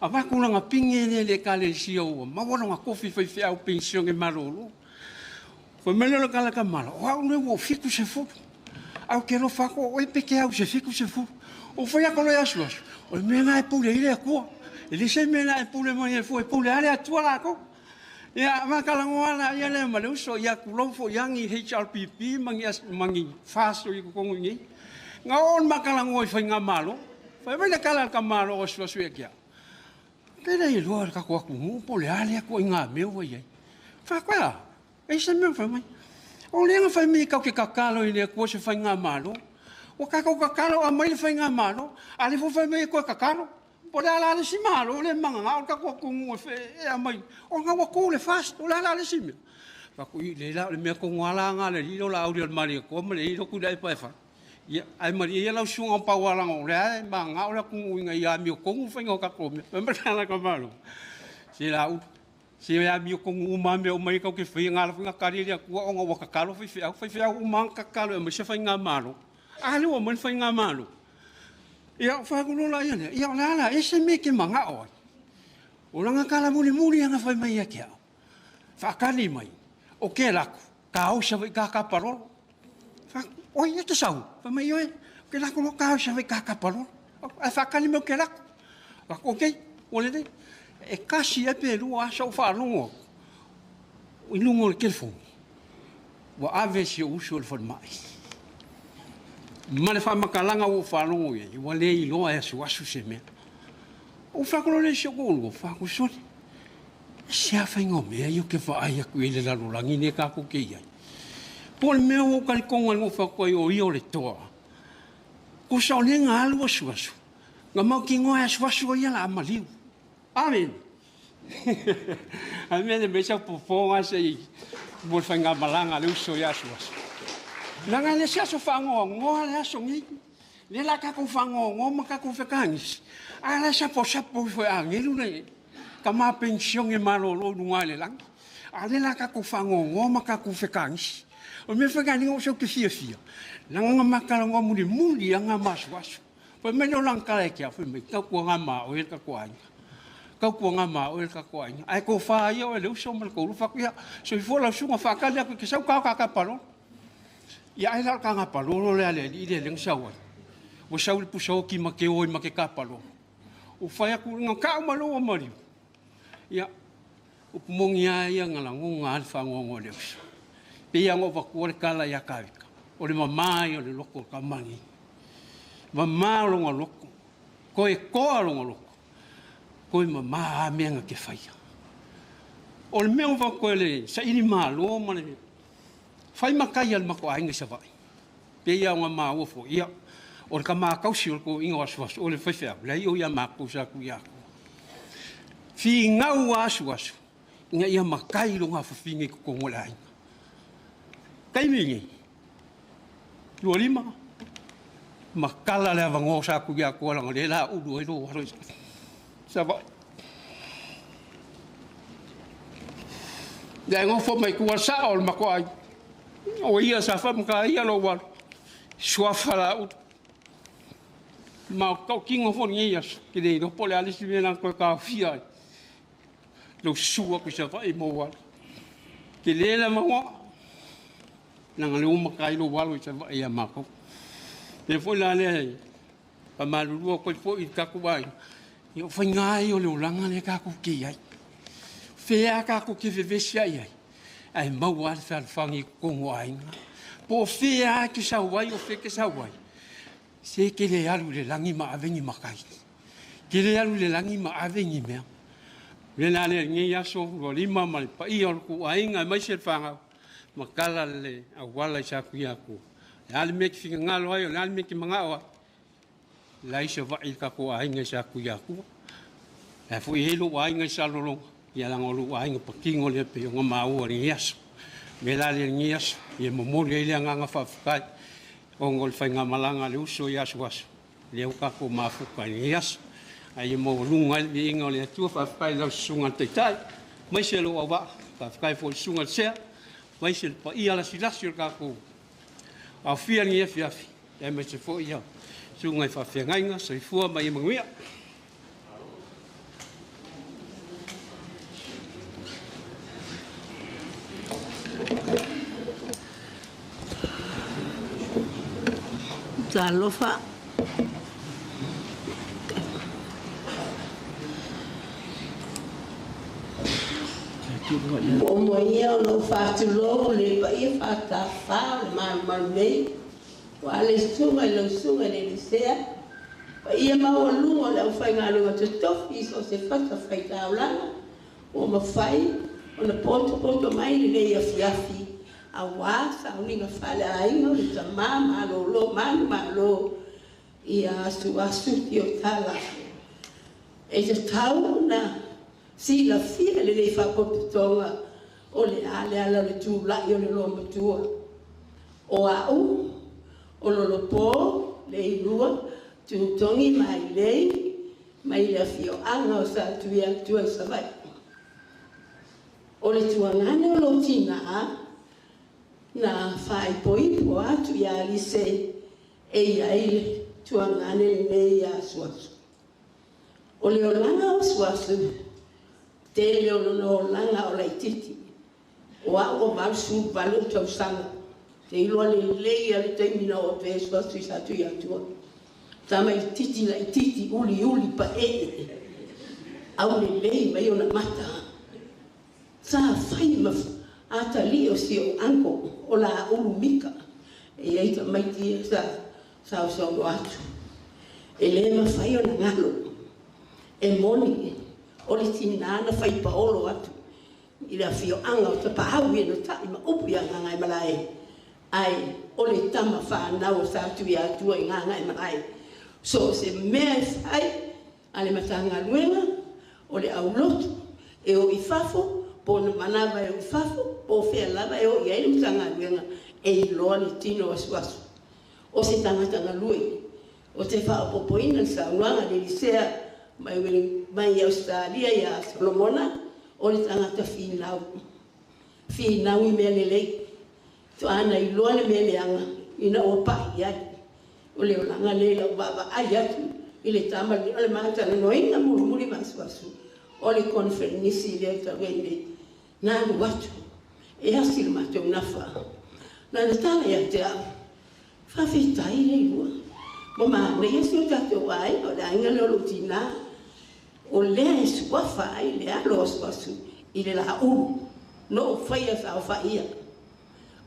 avatu lana pine lea i le ekalesia ua maua lona tofi faifeau penisione malolo. Fai mai lea o le kala ka malo, o au nei ua ou 70. Ae ou te alofa atu o oe pe te au i se 70. Ou fai atu loa ia Asuasu, o le mea lena e pule ai le Atua. E leai se mea na e pule mai ai fua, e pule lava le Atua latou. Ia, matalanoa la ia lea ma le uso, ia tulou foi ia ni HRPP ma ni, ma ni FAST o i totonu i nei. Na oo le matalanoa i faigamalo. Fai mai le tala a le tamaloa o Asuasu ia te au, Ke le iloa le tatou atunuu po o le a lea ituaiga mea ua i ai. Faapea, e se mea fai mai. O lea na fai mai tatou te tatalo i le Atua se faigamalo. Ua tatou tatalo aumai le faigamalo, a o lea foi fai mai e toe tatalo. Po o le a la le isi Malo lea e mananao le tatou atunuu e aumai, ona ua tu le FAST, o le a la le isi mea? Fai atu, i le la o le mea tonu lava la lena a le alii lea o Laauli o le Malietoa ma le Tuilaepa e fai. Ia, ae malie ia lau susuga Paualano o lea e mananao le atunuu ina ia amiotonu le faiga o tatou mea. Fai mai le tagata Malo, se Laauli, se e amiotonu uma lava mea uma ia tatou te faia, na ala foi ona tali le Atua ona ua tatalo faifeau, faifeau uma lava na tatalo e aumai se faigamalo. A lea ua aumai le faigamalo. Ia, fai atu loa laia lea, ia o le a la ea se mea e te manao ai? O lana tala mulimuli lava na fai mai ia te au, faatali mai, o ke alu atu, ka osa foi ka ka palolo. Fai atu, oi, e te sau? Fai mai, ioe, ou te alu atu loa ta o i Savaii ka tapa loa. Ae faatali mai ou te alu atu. Fai atu, okay, ua lelei. E tasi ea pe lua aso ou faalogo atu i luga o le telefoni, ua ave si ou uso i le falemai. Ma le faamatalaga ua ou faalogo i ai, ua le iloa e asuasu se mea. Ou fai atu loa lea i si ou toalua, fai atu, sole, se a faiga o mea ia ou te vaai atu i ai i le lalolagi lenei tatou te i ai. Po o le mea ua ou talitonu ai na ou fai atu ai o ia o le toa. Tusa o lea na alu asuasu, na mautinoa e asuasu ai ia la maliu. Amen. Amen, me sau popoga se i mo le faigamalaga a le uso ia asuasu. Leaga e le se aso faanoanoa le aso nei. Lea la tatou faanoanoa ma tatou fetagisi, a la e saposapo ifo e agelu le tama penisione malolo i luga i le lagi. A lea la tatou faanoanoa ma tatou fetagisi. O le mea faigaluega o se ou te fiafia, leaga na ma talanoa mulimuli lava ma asuasu. Fai mai lea o lana tala ia te au, fai mai, tautuaga ma oe le tatou aiga. Tautuaga ma oe le tatou aiga. Ae tofa ia oe le uso ma le toalua. Fai atu, ia, soifua lau susuga, faatali atu e te sau ta o ta tapalolo. Ia ai la o le taga palolo lea a le alii lea lea na sau ai. Ua sau i le pusa oti ma te oi ma ke kapalolo. Ua fai atu, na tau mai loa ua maliu. Ia, upu moni lava ia na lagona lava le faanoanoa i le uso. Pei lava ona ou avatua le tala ia Kavika, o le mama ia o le loto o le tama lenei. Mama lona loto, toe toa lona loto, toe mama lava mea na te faia. O le mea ua avatu e le saili malo ma le fai matai a le matou aiga i Savaii, pei lava ona maua foi, ia, o le tama tausi o le toeaina o Asuasu, o le faifeau, leai o ia matou sa Tuiatua. Finau a Asuasu ina ia matai lona afafine i totonu o le aiga. Taimi nei, 25, matala le avanoa o sa Tuiatua leaga o lea o le a ulu ai lou alo i Savaii. Ia e nofo mai tua sao o le matou aiga. O ia sa faamataia lou alo, suafa Laauli. Ma o tautino foi lenei aso, ke le iloa po o le a le isi mea na toe taofia ai lou susu atu i Savaii mo ou alo. Tele le avanoa, leaga o lea ua matai lou alo i Savaii ia matou. O lea foi la lea e faamalulu atu ai foi i le tatou aiga, ia o faiga lava ia o le olaga lea tatou te i ai. Fea tatou te vevesi ai ai, ae maua lava le fealofani i totonu o aiga. Po o fea lava e te sau ai, o fea e te sau ai, se e te le alu i le lagi ma ave ni matai. Te le alu i le lagi ma ave ni mea. O le la lea i lenei aso, 25 ma le paia o le tou aiga aemaise le fanau, matala le auala i Satuiatua. O le a le mea e te finagalo ai, o le a le mea e te manao ai, leai Savaii i le tatou aiga i Satuiatua. La foi e i ai lou aiga i Salelologa, ia leaga o lou aiga patino lea pei ona maua i lenei aso. O le mea la lea i lenei aso, ia momoli ai le agaga faafetai ona o le faigamalaga a le uso i Asuasu, lea ua tatou mafuta i lenei aso. Ae ia maualuga ai le viiga o le Atua, faafetai i lau susuga i le Taitai, aemaise lou auvaa, faafetai foi i le susuga i le Sea, aemaise le paia lasilasi o le tatou aofia i lenei afiafi, aemaise foi ia susuga i faafeagaiga, soifua ma ia manuia. Talofa. O mo ia o lou faatulou le paia faatafā o le malumalu nei, ua le susuga i lau susuga i le Elisea, paia maualuga o le aufaigaluega totofi i so o se fatafaitaulaga ua mafai ona potopoto mai lenei afiafi auā sauniga faaleaiga o le tamā malōlō manumalo ia asuasu Tiotala. E tatau ona silafia lenei faapotopotoga o le a le ala o le tula'i o le lomatua. O a'u o lolopō le ilua tutogi mailei mai le afioaga o Satuiatua i Savaii. O le tuagane o lou tinā na faaipoipo atu iā Lise e iai le tuagane lenei ia Asuasu. O le olaga o Asuasu, tele o lona olaga o laititi. O a'u o 88 ou tausaga. Te iloa lelei a le taimi na oo atu ai Asuasu i Satuiatua. Tamaititi laititi uliuli paee. Aulelei mai ona mata. Sa fai ma atalii o si ou uncle o Laulu Mika. E iai tamaiti ia sa sausaunoa atu. E lē mafai ona galo. E moni o le tinā na fai paolo atu i le afioaga o Tapaau ia na ta'i ma upu iā Gagaemalae, ae o le tama fanau o Satuiatua i Gagaemalae. So o se mea e fai a le Matagaluega o le aulotu e o i fafo, po o na manava e o i fafo, po o fea lava e o i ai le Matagaluega, e iloa le tino o Asuasu. O se tagata galue. O te faaopoopoina le saunoaga a le Elisea mai mai Ausetalia iā Solomona, o le tagata finau. Finau i mea lelei. Faatoa na iloa le mea leaga ina ua pa'i i ai. O le olaga lea i lau vaavaai atu i le tama lenei, o le ma talanoaina mulimuli ma asuasu o le koneferenisi lea talu ai nei. Na alu atu e asi le matou nafa. Na na tala ia te au, faafetai le ilua. Ua manaia si o tatou aiga, o le aiga lea o lou tinā. O lea e suafa ai le alo o Asuasu i le Laulu, na ou faia saofaia.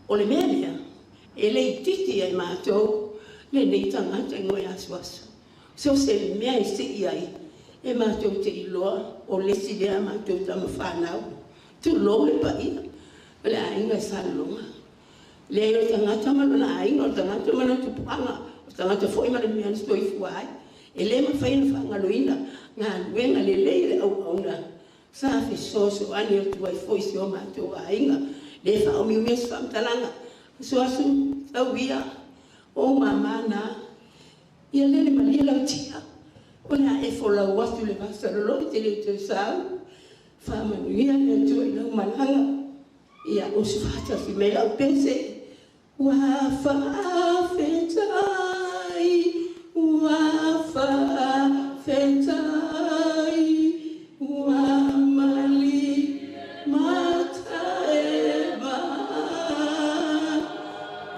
O le mea lea, e le itiiti ia i matou lenei tagata i moe asuasu. So se mea e sii ai, e matou te iloa o le isi lea a matou tama fanau. Tulou le paia o le aiga i Salelologa. Leai o le tagata ma lona aiga, o le tagata ma lona tupuaga, o le tagata foi ma le mea na soifua ai. E le mafai ona faagaloina galuega lelei a le auauna sa fesoasoani atu ai foi i si o matou aiga. Le faaumiumia se faamatalaga, asuasu tau ia o ou mama na, ia lele malie lau tia, o le a e folau atu i le vasalolo i te le toe sau. Faamanuia le Atua i lau malaga, ia usu faatasi mai lau pese. Ua faafetai, ua faafetai, ua mali mata e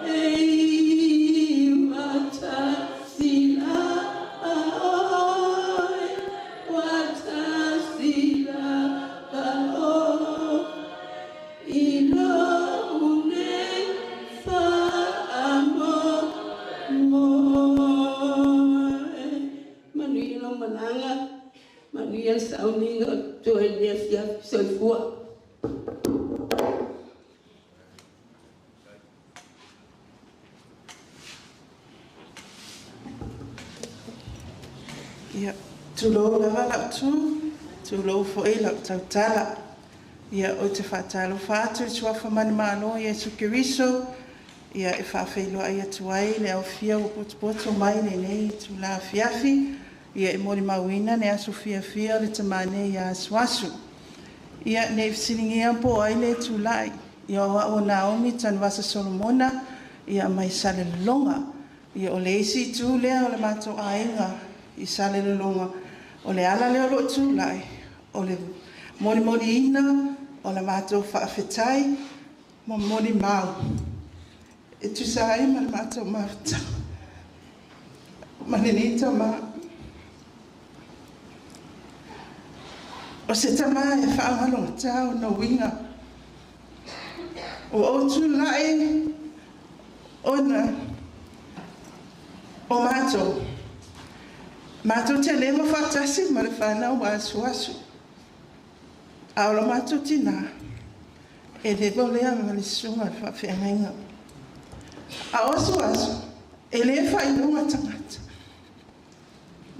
ei watasi la oe, watasi la oe, i lou nei faamoemoe. Manuia lau malaga, manuia le sauniga o totoe i lenei afiafi. Soifua. Ia, tulou lava lau tu, tulou foi lau tautala. Ia, ou te faatalofa atu i Suafa manumalo o Iesu Keriso, ia e faafeiloai atu ai le aofia ua potopoto mai i lenei itula afiafi, ia e molimauina le aso fiafia o le tama nei ia Asuasu. Ia, ne i fesiligia po o ai le tulai, ia o au o Naomi Tanuvasa Solomona, ia mai Salelologa. Ia o le isi itu lea o le matou aiga i Salelologa, o le ala lea o lou tulai, o le molimoliina o la matou faafetai ma molimau e tusa ai ma le matou mafutaga. Ma lenei tamā. O se tamā e faagalogatā ona uiga. Ua ou tula'i ona o matou. Matou te leva faatasi ma le fanau asuasu. A o lo matou tinā, e levo lea ma le susuga i le faafeagaiga. A o asuasu, e lē faailoga tagata.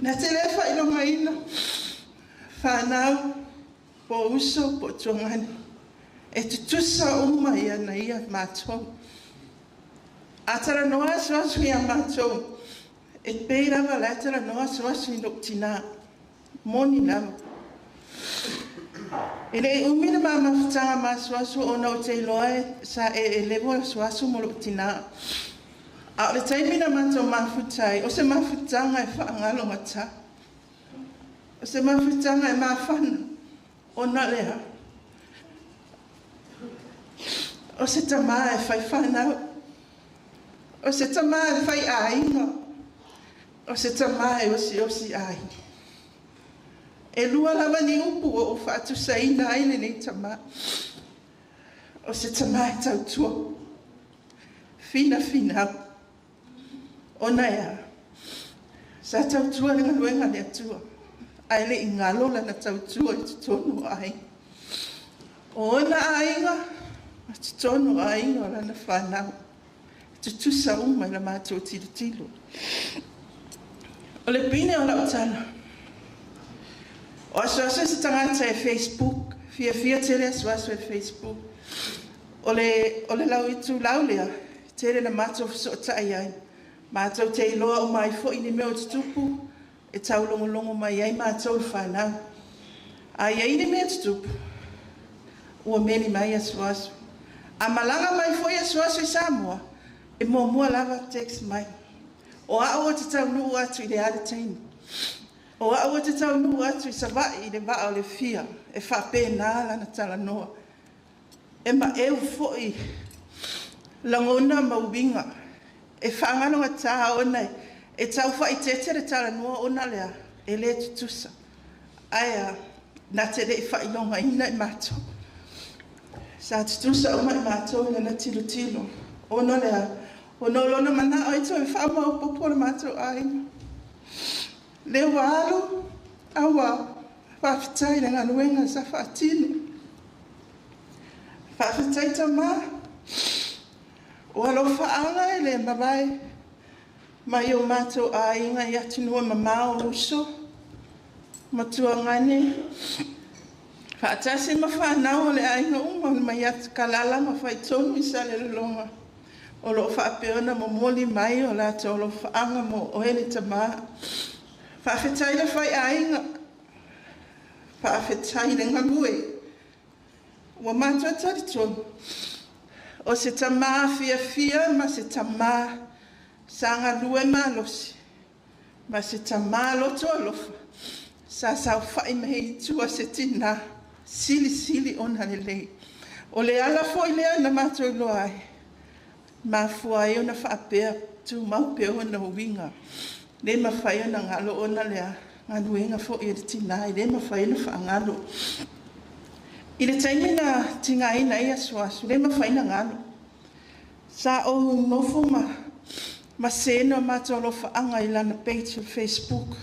Na te lē faailogaina fanau po o uso po o tuagani. E tutusa uma ia na ia matou. A talanoa asuasu iā matou, e pei lava o la e talanoa asuasu i lou tinā. Moni lava. E le i umi le ma mafutaga ma asuasu ona ou te iloa e sa e elevo asuasu mo lou tinā. A o le taimi na matou mafuta ai, o se mafutaga e faagalogatā. O se mafutaga e mafana ona lea. O se tamā e fai fanau. O se tamā e fai aiga. O se tamā e osiosi aiga. E lua lava ni upu ua ou faatusaina ai lenei tamā. O se tamā e tautua. Finafinau. Ona e a? Sa tautua le galuega a le Atua, ae le i galo lana tautua i totonu o aiga. O ona aiga ma totonu o aiga o lana fanau, e tutusa uma i la matou tilotilo. O le pine o lau tala, o asuasu e se tagata e Facebook, fiafia tele asuasu e Facebook. O le, o le lau itulau lea, tele na matou fesootai ai. Matou te iloa uma ai foi ni mea o tutupu e taulogologo mai ai matou le fanau. A i ai ni mea tutupu, ua meli mai asuasu. A malaga mai foi asuasu i Samoa, e muamua lava text mai. O au ou te taunuu atu i le a le taimi. O au ou te taunuu atu i Savaii i le vaa o le fia, e faapena lana talanoa. E maeu foi lagona ma uiga. E faagalogatā ona e tau faaeteete le talanoa ona lea e lē tutusa. Ae a? Na te le i faailogaina i matou. Sa tutusa uma i matou i lana tilotilo. Ona lea, ona o lona manao e toe faamaopoopo le matou aiga. Lea ua alu, a ua faafetai i le galuega sa faatino. Faafetai tamā, o alofaaga e le mavae mai o matou aiga i atunuu e mamao o uso ma tuagane, faatasi ma fanau o le aiga uma o le Maiatakalala ma Faitonu i Salelologa, o lo o faapea ona momoli mai o latou alofaaga mo oe le tamā. Faafetai le faiaiga, faafetai le galue. Ua matou talitonu, o se tamā fiafia ma se tamā sa galue malosi, ma se tamā loto alofa, sa saofai mai i tua se tinā silisili ona lelei. O le ala foi lea na matou iloa ai, mafua ai ona faapea tumau pea ona uiga. Le mafai ona galo ona lea galuega foi e le tinā, e le mafai ona faagalo. I le taimi na tigaina ai asuasu, le mafai ona galo. Sa ou nofo ma ma sena o matou alofaaga i lana page o le Facebook.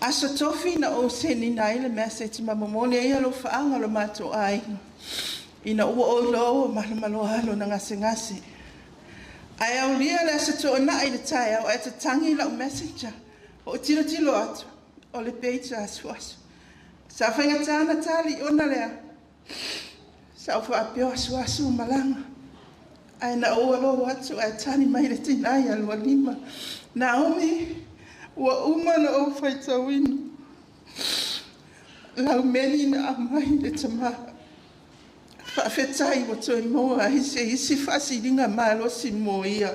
Aso Tofi na ou senina ai le message ma momoli ai alofaaga o lo matou aiga ina ua ou iloa ua malomaloa lona gasegase. Ae aulia le Aso Toonai i le taeao ae tatagi lau messenger. Ou tilotilo atu, o le page a asuasu. Sa faigata ona tali ona lea. Sa ou faapea o asuasu ua malaga. Ae na ou alo atu ae tali mai le tinā ia Lualima. Naomi, ua uma ona ou faitauina lau meli na aumai i le tamā. Faafetai ua toe maua ai se isi faasiliga malosi mo ia.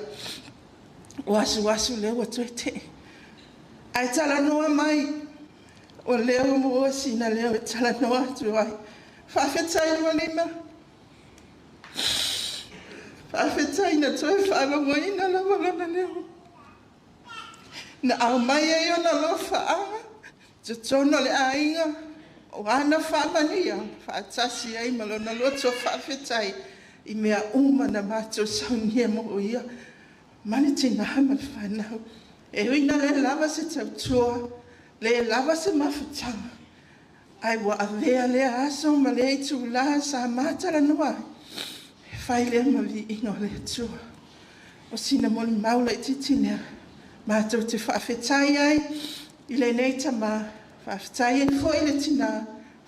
O asuasu lea ua toe tee. Ae talanoa mai, o lea ua maua sina leo e talanoa atu ai. Faafetai Lualima. Faafetai na toe faalogoina lava lona leo. Na au mai ai ona alofaaga totonu o le aiga o ana faamanuia faatasi ai ma lona loto faafetai i mea uma na matou saunia mo ia ma le tinā ma le fanau. E ui ina le lava se tautua, le lava se mafutaga, ai ua avea lea aso ma lea itulā sa matalanoa ai, e fai lea ma viiga o le Atua. O sina molimau laitiiti lea, matou te faafetai ai i lenei tamā, faafetai ai foi i le tinā,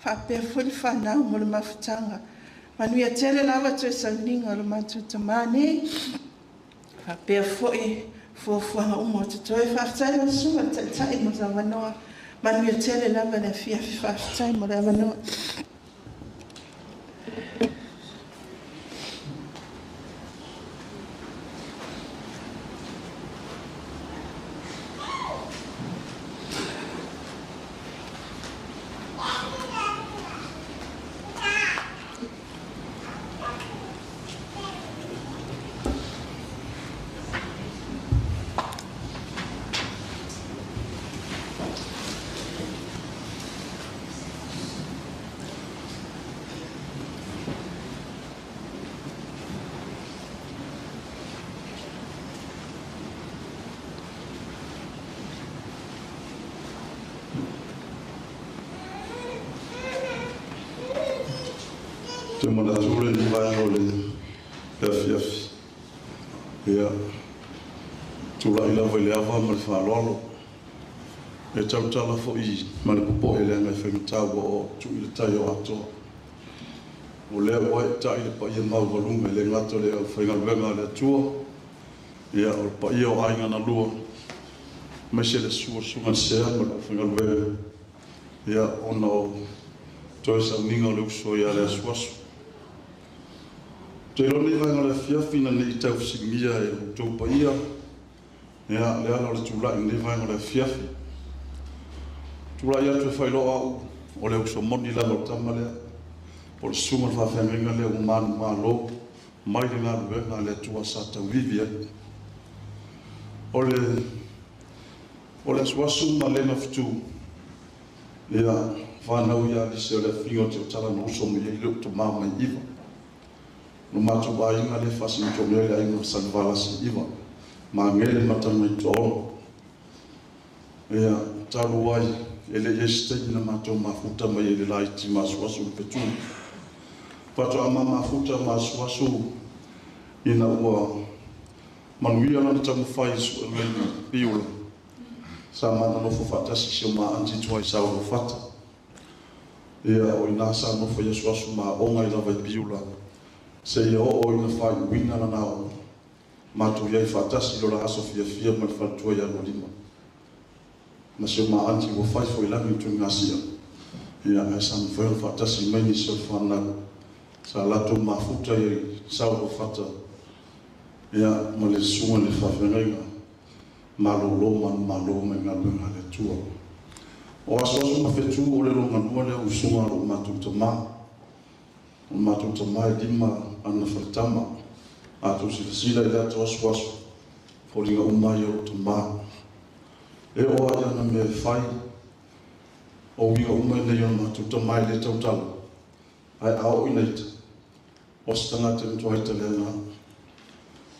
faapea foi le fanau mo le mafutaga. Manuia tele lava toe sauniga o le matou tamā nei, faapea foi fuafuaga uma o totoe. Faafetai lau Susuga i le Taitai mo le avanoa. Manuia tele lava le afiafi. Faafetai mo le avanoa. Te manatu le ni vaega o le afiafi. Ia, tulai lava i le ava ma le faaaloalo. E tautala foi ma le popoe leaga e faigata ua oo atu i le tai o Atoa. O lea ua eetai le paia maualuga e le gata o le aufaigaluega a le Atua, ia o le paia o aiga na lua, aemaise le susu o le Susuga i le Sea ma le aufaigaluega, ia ona o toe sauniga o le uso ia le asuasu. Ou te iloa lenei vaega o le afiafi ina ne i taufesiligia e outou paia, ia le ala o le tulai i lenei vaega o le afiafi. Tulai atu e faailoa au o le uso moni lava o le tama lea, po o le susuga i le faafeagaiga lea ua manumalo mai le galuega a le Atua sa tauivi ai. O le asuasu ma lena fetu, ia fanau ia Alise o le afiga o te otala na uso mai ai le utamā mai iva. No mātou aiga le faasinoto mea le aiga o Salivalasi iva. Magele matanga i to'ono. Ia, talu ai, e le i ai se taimi na matou mafuta mai ai le laiti ma asuasu i fetu. Faatoa ma mafuta ma asuasu ina ua manuia lana taumafai i suega i Piula. Sa manonofo faatasi si o ma anti tuai sa o fata. Ia, o ina sa nofo i asuasu ma onga i lava i Piula. Se ia oo ina faaiuina lana o matou iai faatasi lo la aso fiafia ma le faletua ia Lualima. Ma si o ma anti ua fai foi lagi i tuigasia. Ia, ae sa mafai ona faatasi mai nisi o le fanau. Sa latou mafuta i sa o fata. Ia, ma le susuga i le faafeagaiga. Malolo manumalo mai galuega a le Atua. O asuasu ma fetu o le loganua lea usuga o lou matou tamā. O le matou tamā e lima ana faletama. A tou silasila i le ato asuasu, foliga uma ai o lou tamā. E oo ai ana mea e fai, o uiga uma nei o le matou tamā e le tautala. Ae a oo ina ita, o se tagata e matua ita le agaga.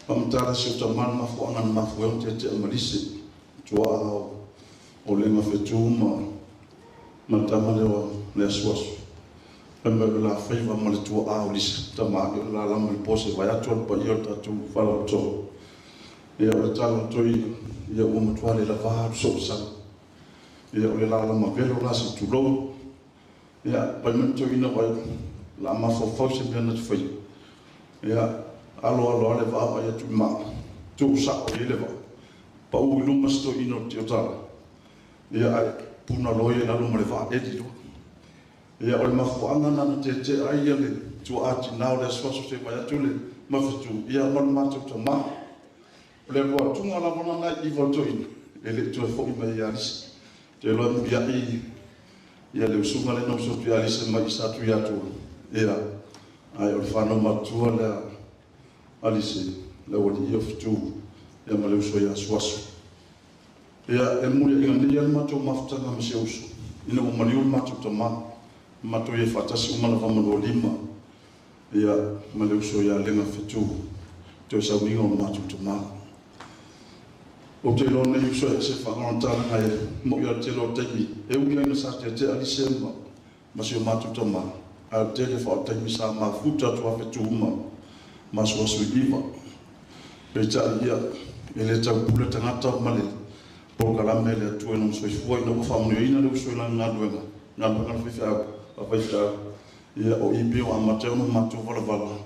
Faamatala si o tamā le mafuaaga na mafua ai ona tetea ma lise, tuaa o lega fetu ma le tama lea o le asuasu. Fai mai o le la faiva ma le tuaa o lise tamā i o le lalama i le po se vae atu a le paia o le tatou falaotoa. Ia o le tala o toeaina, ia ua matua le lavā atu soo sau. Ia o le lalama velo la se tulou. Ia pai mai toeaina vai la mafaufau se mea na te faia. Ia alo alo ale vaavaai atu i maa, tuu sa'o i ai le vaa, pau i luma se toeaina o le tiotala. Ia ae puna loa ia i lalo ma le vaa eli loa. Ia o le mafuaaga na na tetea ai ia le tuaa tinā o le asuasu se vae atu le mafetu, ia ma le matou tamā. O le alu atuga lava lana i iva o le toeaina, e le i toe fo'i mai ia Alise. Te iloa e mulia'i ia le usuga lea na usu atu ia Alise mai i Satuiatua. Ia, ae o le fanau matutua lea Alise, le aualii o fetu, ia ma le uso ia Asuasu. Ia, e muli ina nei le matou mafutaga ma si uso. Ina ua maliu le matou tamā. Matou ia faatasi uma lava ma lua lima. Ia, ma le uso ia Lega Fetu. Toe sauniga o le matou tamā. O te iloa nei uso e se whanganatanga e mo ia te lo taimi. E ui aina sa te te alise ma si o matou tamā. A te le wha o taimi sa mafuta atu a fetu uma. Ma suasu i iwa. Peita ia, e le tau pule tangata ma le polokalame le atua i lona soifua ina ua faamanuiaina le uso i lana galuega galuega na faifeau faifeau ia o i pei o amata ai ona matou valavala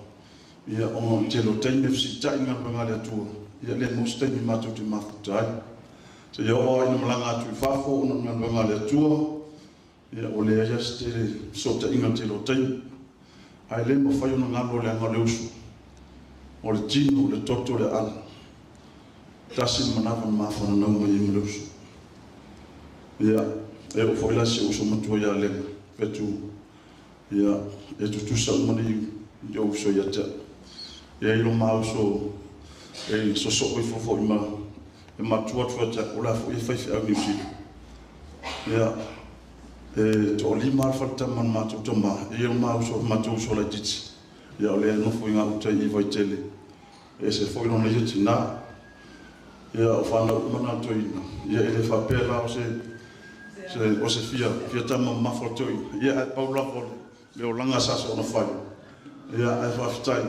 ia ona o le tele o taimi e fesiitai i galuega a le Atua ia le maua se taimi matou te mafuta ai seia oo lava ina malaga atu i fafo ona o le galuega a le Atua ia ua leai lava se tele fesootaiga i le tele o taimi ae le mafai ona galo leaga o le uso o le tino o le toto o le aano. Tasi le manava na mafananau mai ai ma le uso. Ia, e oo foi la si ou uso matua ia Lega, Fetu, ia, e tutusa uma nei i ou uso ia te au. E i ai lo ma uso e sosoo ifo foi ma e matua atu ia te au, o la foi e faifeau Niu Sila. Ia, e toalima lava le faletama na matou tama, e i ai lo ma uso, matou uso laitiiti. Ia, o lea e nofo i gauta i Vaitele. E ese foi lona ia tinā. Ia, o fanau uma na toeaina. Ia, e le faapea la o se, se, o se fia, fia tama mamafa o le toeaina. Ia, ae pau lava o le, le olaga sa soona fai. Ia, ae faafetai.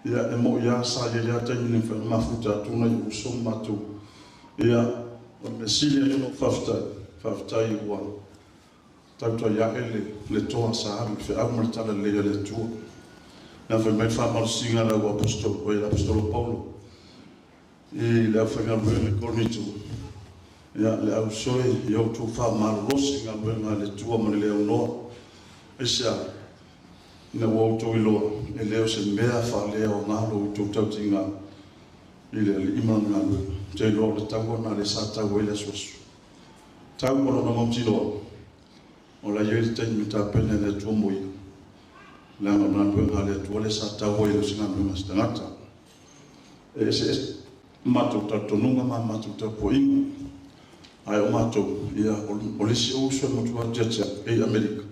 Ia, e mo'i lava sa i ai lava taimi na mafai ona mafuta atu nai ou uso ma matou. Ia, o le mea sili ai ona ou faafetai, faafetai ua tautai ae le, le toa sa alu i le feau ma le talalelei a le Atua. Na fai mai le faamalosiga a le au aposetolo, oi le aposetolo Paulo i le aufaigaluega i Korinito, ia, le au soe i a outou faamalolosi i galuega a le Atua ma le le aunoa. Aisea? Ina ua outou iloa, e le o se mea faaleaoga lo outou tautiga i le Alii ma Lana galuega. Ou te iloa o le taua lena lea sa tau ai le asuasu. Tau ma lona mautinoa, o la e i ai le taimi e tapena e le Atua mo ia, leaga o le galuega a le Atua lea sa tau ai e le o se galuega a se tagata. E eseese matou talitonuga ma matou tapuaiga, ae o matou, ia, o le isi ou uso e matua tiatia e i Amerika,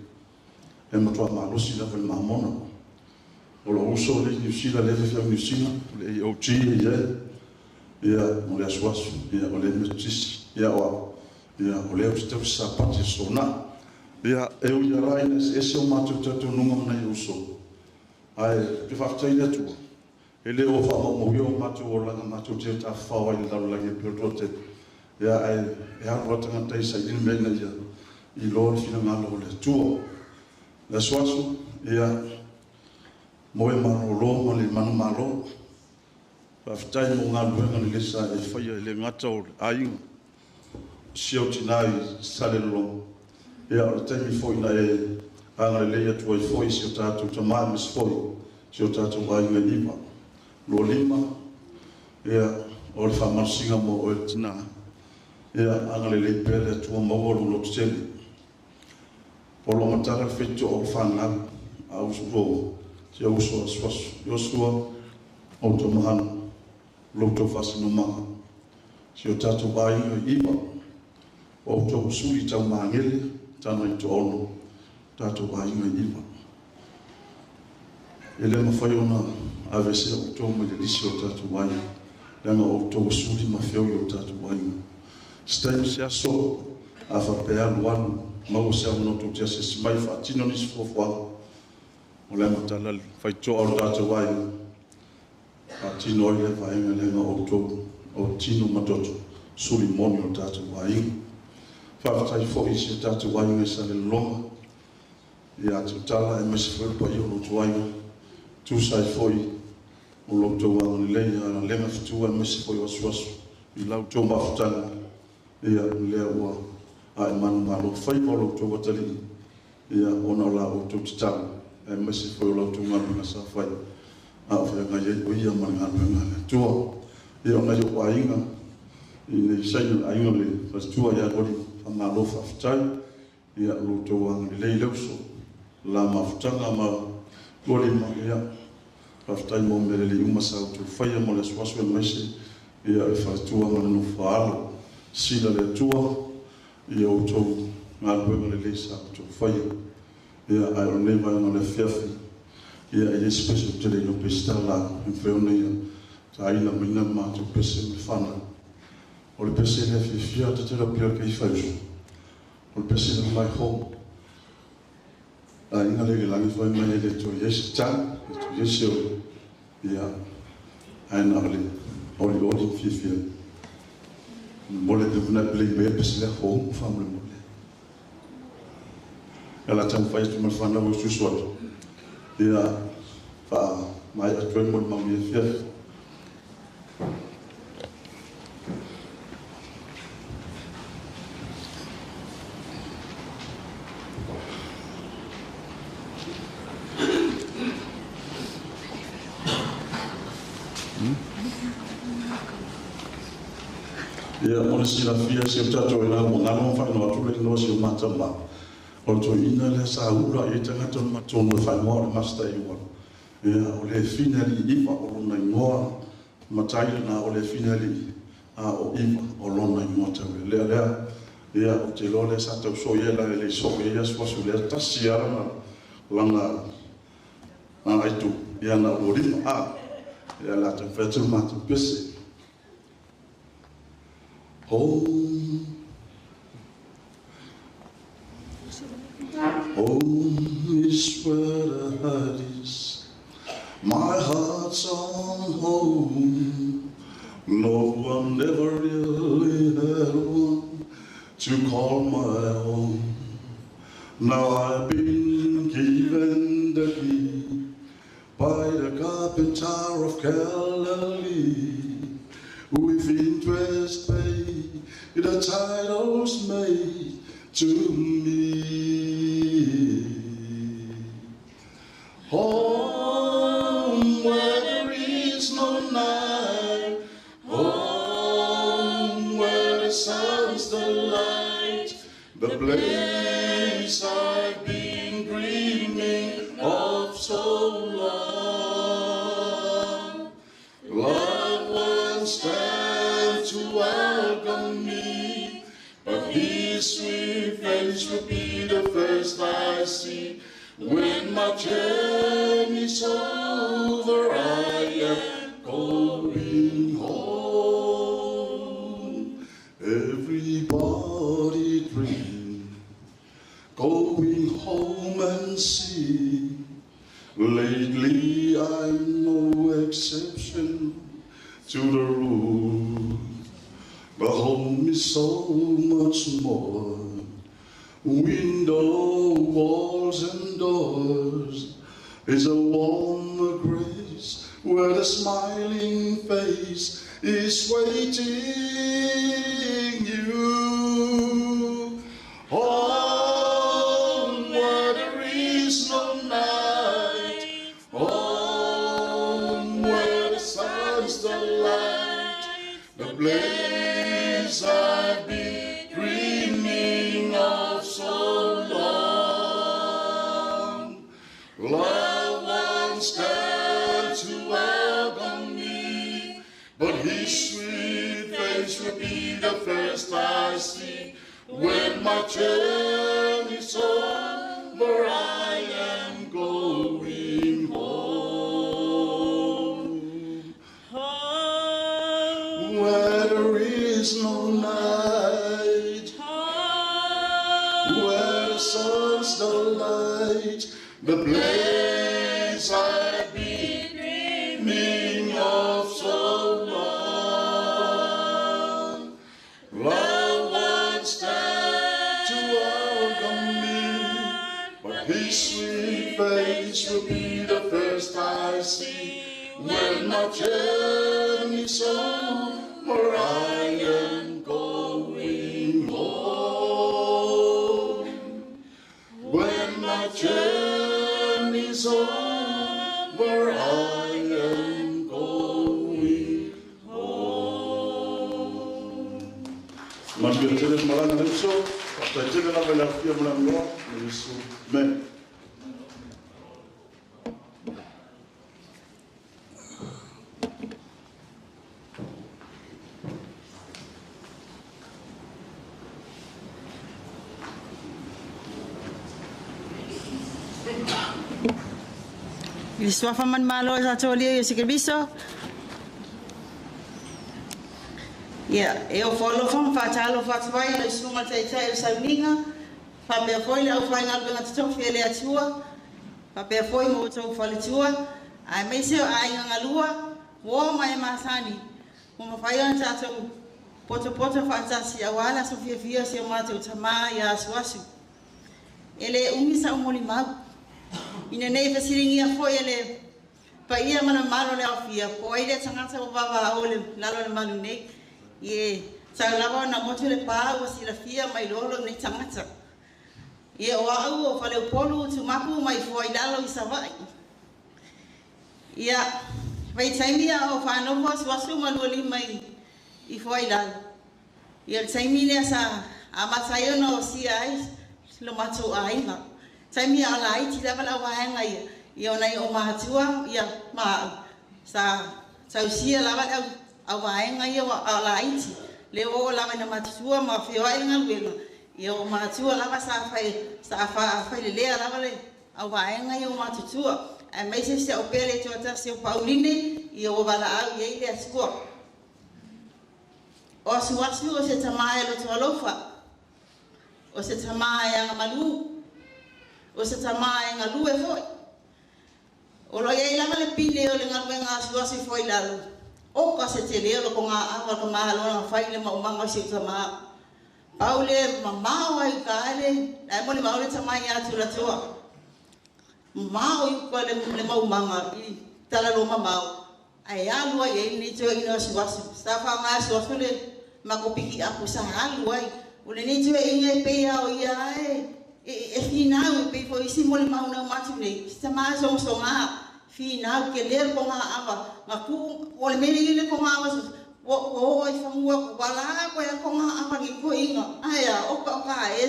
e matua malosi lava i le mamona. O lou uso lea i Niu Sila, lea e faifeau i Niu Sila, o le AOG e i ai, ia, o le asuasu, ia, o le Metotisi, ia, o au, ia, o lea ou te tausi Sapati Aso Toonai. Ia, e ui lava la ina eseese o matou talitonuga ma nai uso, ae ou te faafetai i le Atua, e le o faamaumauia o matou olaga matou te tafafao ai i le lalolagi e pei o le toatele, ia, ae e alu lava tagata e saili le mea ina ia iloa le finagalo o le Atua. Le asuasu, ia, moe malolo ma le manumalo. Faafetai mo galuega lelei sa e faia e le gata o le aiga, o si ou tinā i Salelologa, ia o le taimi foi na e agalelei atu ai foi i si o tatou tamā aemaise foi si o tatou aiga i iva, 25, ia o le faamalosiga mo oe le tinā, ia agalelei pea le Atua maua lou lototele. O lo o matala le faitotoa o le fanau a uso si a uso asuasu Iosua o outou mahana, lo outou faasinomaga, si o tatou aiga i iva, o outou usuli tau magele tana i toaono, tatou aiga i iva. E le mafai ona aveesea outou mai le lisi o tatou aiga, leaga o outou usuli ma feoi o tatou aiga. Se taimi se aso, a faapea alu alu, maua se avanoa tou te asiasi mai e faatino nisi fuafuaga, o le amatala le faitotoa o le tatou aiga, faatino ai lea vaega leaga o outou o tino ma toto suli moni o le tatou aiga. Faafetai foi i si o tatou aiga i Salelologa, ia Tutala aemaise foi o le paia o lo outou aiga, tusa ai foi o lo outou agalelei ia Lega Fetua aemaise foi o Asuasu i la outou mafutaga, ia lea ua ae manumalo faiva o lo outou atalii, ia ona o la outou tatalo aemaise foi o la outou galuega sa fai a o feagai ai o ia ma le galuega a le Atua. Ia o nai ou aiga i nei saina le aiga o le faletua ia Roli, faamalo faafetai, ia lo outou agalelei i le uso, la mafutaga ma 25, ia faafetai mo mea lelei uma sa outou faia mo le asuasu aemaise ia le faletua ma le nofo a alo. Sila le Atua i o outou galuega lelei sa outou faia. Ia, ae o lenei vaega o le afiafi, ia, e le se pese ou te le iloa Peseta la e mafai ona ia taina mai na matou pese ma le fanau. O le pese lea fiafia te tele o pia ke i whaiusu. O le pese le my home. Aiga le i le lagi fai mai e le toe i ai se tali, e le toe i ai se olo. Ia, ae na o le olioli ma fiafia. Momoli atu ai play mai le pese lea home faamolemole. Ia o le a taumafai atu ma le fanau e usuusu atu. Ia, faamaea atu ai le molimau i lenei afiafi. Ia, mo le silafia, si o tatou ina ua galo ma faaigoa atu le inoa o si o ma tama. O le toeaina lea sa ula i ai tagata o le matou e faaigoa o le Master Iuala. Ia, o le Fine Alii Iva o lona igoa matai lena, o le Fine Alii a o Iva o lona igoa taulelea lea. Ia, ou te iloa lea sa tau soi ai la e le i soo i ai asuasu lea tasi lava lana lana aitu, ia na o lima a. Ia, o le a taumafai atu le matou pese. Home. Home is where the heart is. My heart's on home. No one ever really had one to call my own. Now I've been given the key by the carpenter of Galilee. With interest paid, the title's made to me. Home where there is no night, home where the sun's the light, the place I've been dreaming of so long. Loved ones stand to welcome me, but his sweet face will be the first I see. When my journey's over, I am going home. Everybody dream, going home and see. Lately I'm no exception to the rule. But home is so much more. Window, walls and doors is a warm grace where the smiling face is waiting you. Home where there is no night, home where the sun's the light, the place I've been dreaming of so long. Loved ones stand to welcome me, but his sweet face will be the first I see. When my journey's over, I am going home. Home where there is no night, where the sun's the light, the place I've been dreaming of so long. Loved ones stand to welcome me, but his sweet face will be the first I see. When my journey's over, I am going home. When my journey's over, I am going home. Manuia tele le malaga le uso, faafetai tele lava i le afifio ma le avanoa, ma Iesu. Amen. I le suafa manumalo o tatou Alii Iesu Keriso. Ia, e ofo alofa ma faatalofa atu ai i lau Susuga i le Taitai o le Sauniga, faapea foi le aufaigaluega totofi a le Atua, faapea foi ma outou faletua, aemaise o aiga galua, uo ma e masani, ua mafai ona tatou potopoto faatasi aua le aso fiafia o si o matou tamā ia Asuasu. E lē umi sa'u molimau, ina nei fesiligia foi e le paia ma le mamalu o le aofia po o ai lea tagata ua vavaao i lalo o le malu nei. Ie, tau lava ona motu le pā ua silafia ma iloa lou nei tagata. Ie, o a'u o Faleupolu Tumapu mai Fuailalo i Savaii. Ia, vaitaimi a o faanofo asuasu ma lua lima i Fuailalo. Ia, o le taimi lea sa amata ai ona osia ai lo matou aiga. Taimi a o laiti lava le auvaega ia, ia o nai o matua ia ma a'u sa tausia lava le auvaega ia a o laiti. Lea ua oo lava ina matutua ma feoai le galuega, ia o matua lava sa fai sa failelea lava le auvaega ia ua matutua. Aemaise si a'u pele toatasi o Pauline, ia ua valaau i ai le Atua. O Asuasu o se tamā e loto alofa, o se tamā e agamalu, o se tamā e galue foi. O lo o i ai lava le pine o le galuega a Asuasu i Fuailalo, oka se telē o le kogāʻava o ka malo na fai i le maumaga o si ou tamā. Pau le mamao ai uka ae le ae molimau le tamā iā Tulatoa. Mamao i uka le maumaga i talaloa mamao ae alu ai i ai lenei toeaina o Asuasu. Sa faaaoga e Asuasu le makou pikiapu sa alu ai. O lenei toeaina e pei lava o ia e finau e pei foi o isi molimau na uma atu nei, se tamā e sogasogā, finau, telē le kogāʻava, na tuu o le mea lea e i ai le kogāʻava ua oo ai i fanua ua la koe a le kogāʻava i lenei toeaina. Ae a, oka oka e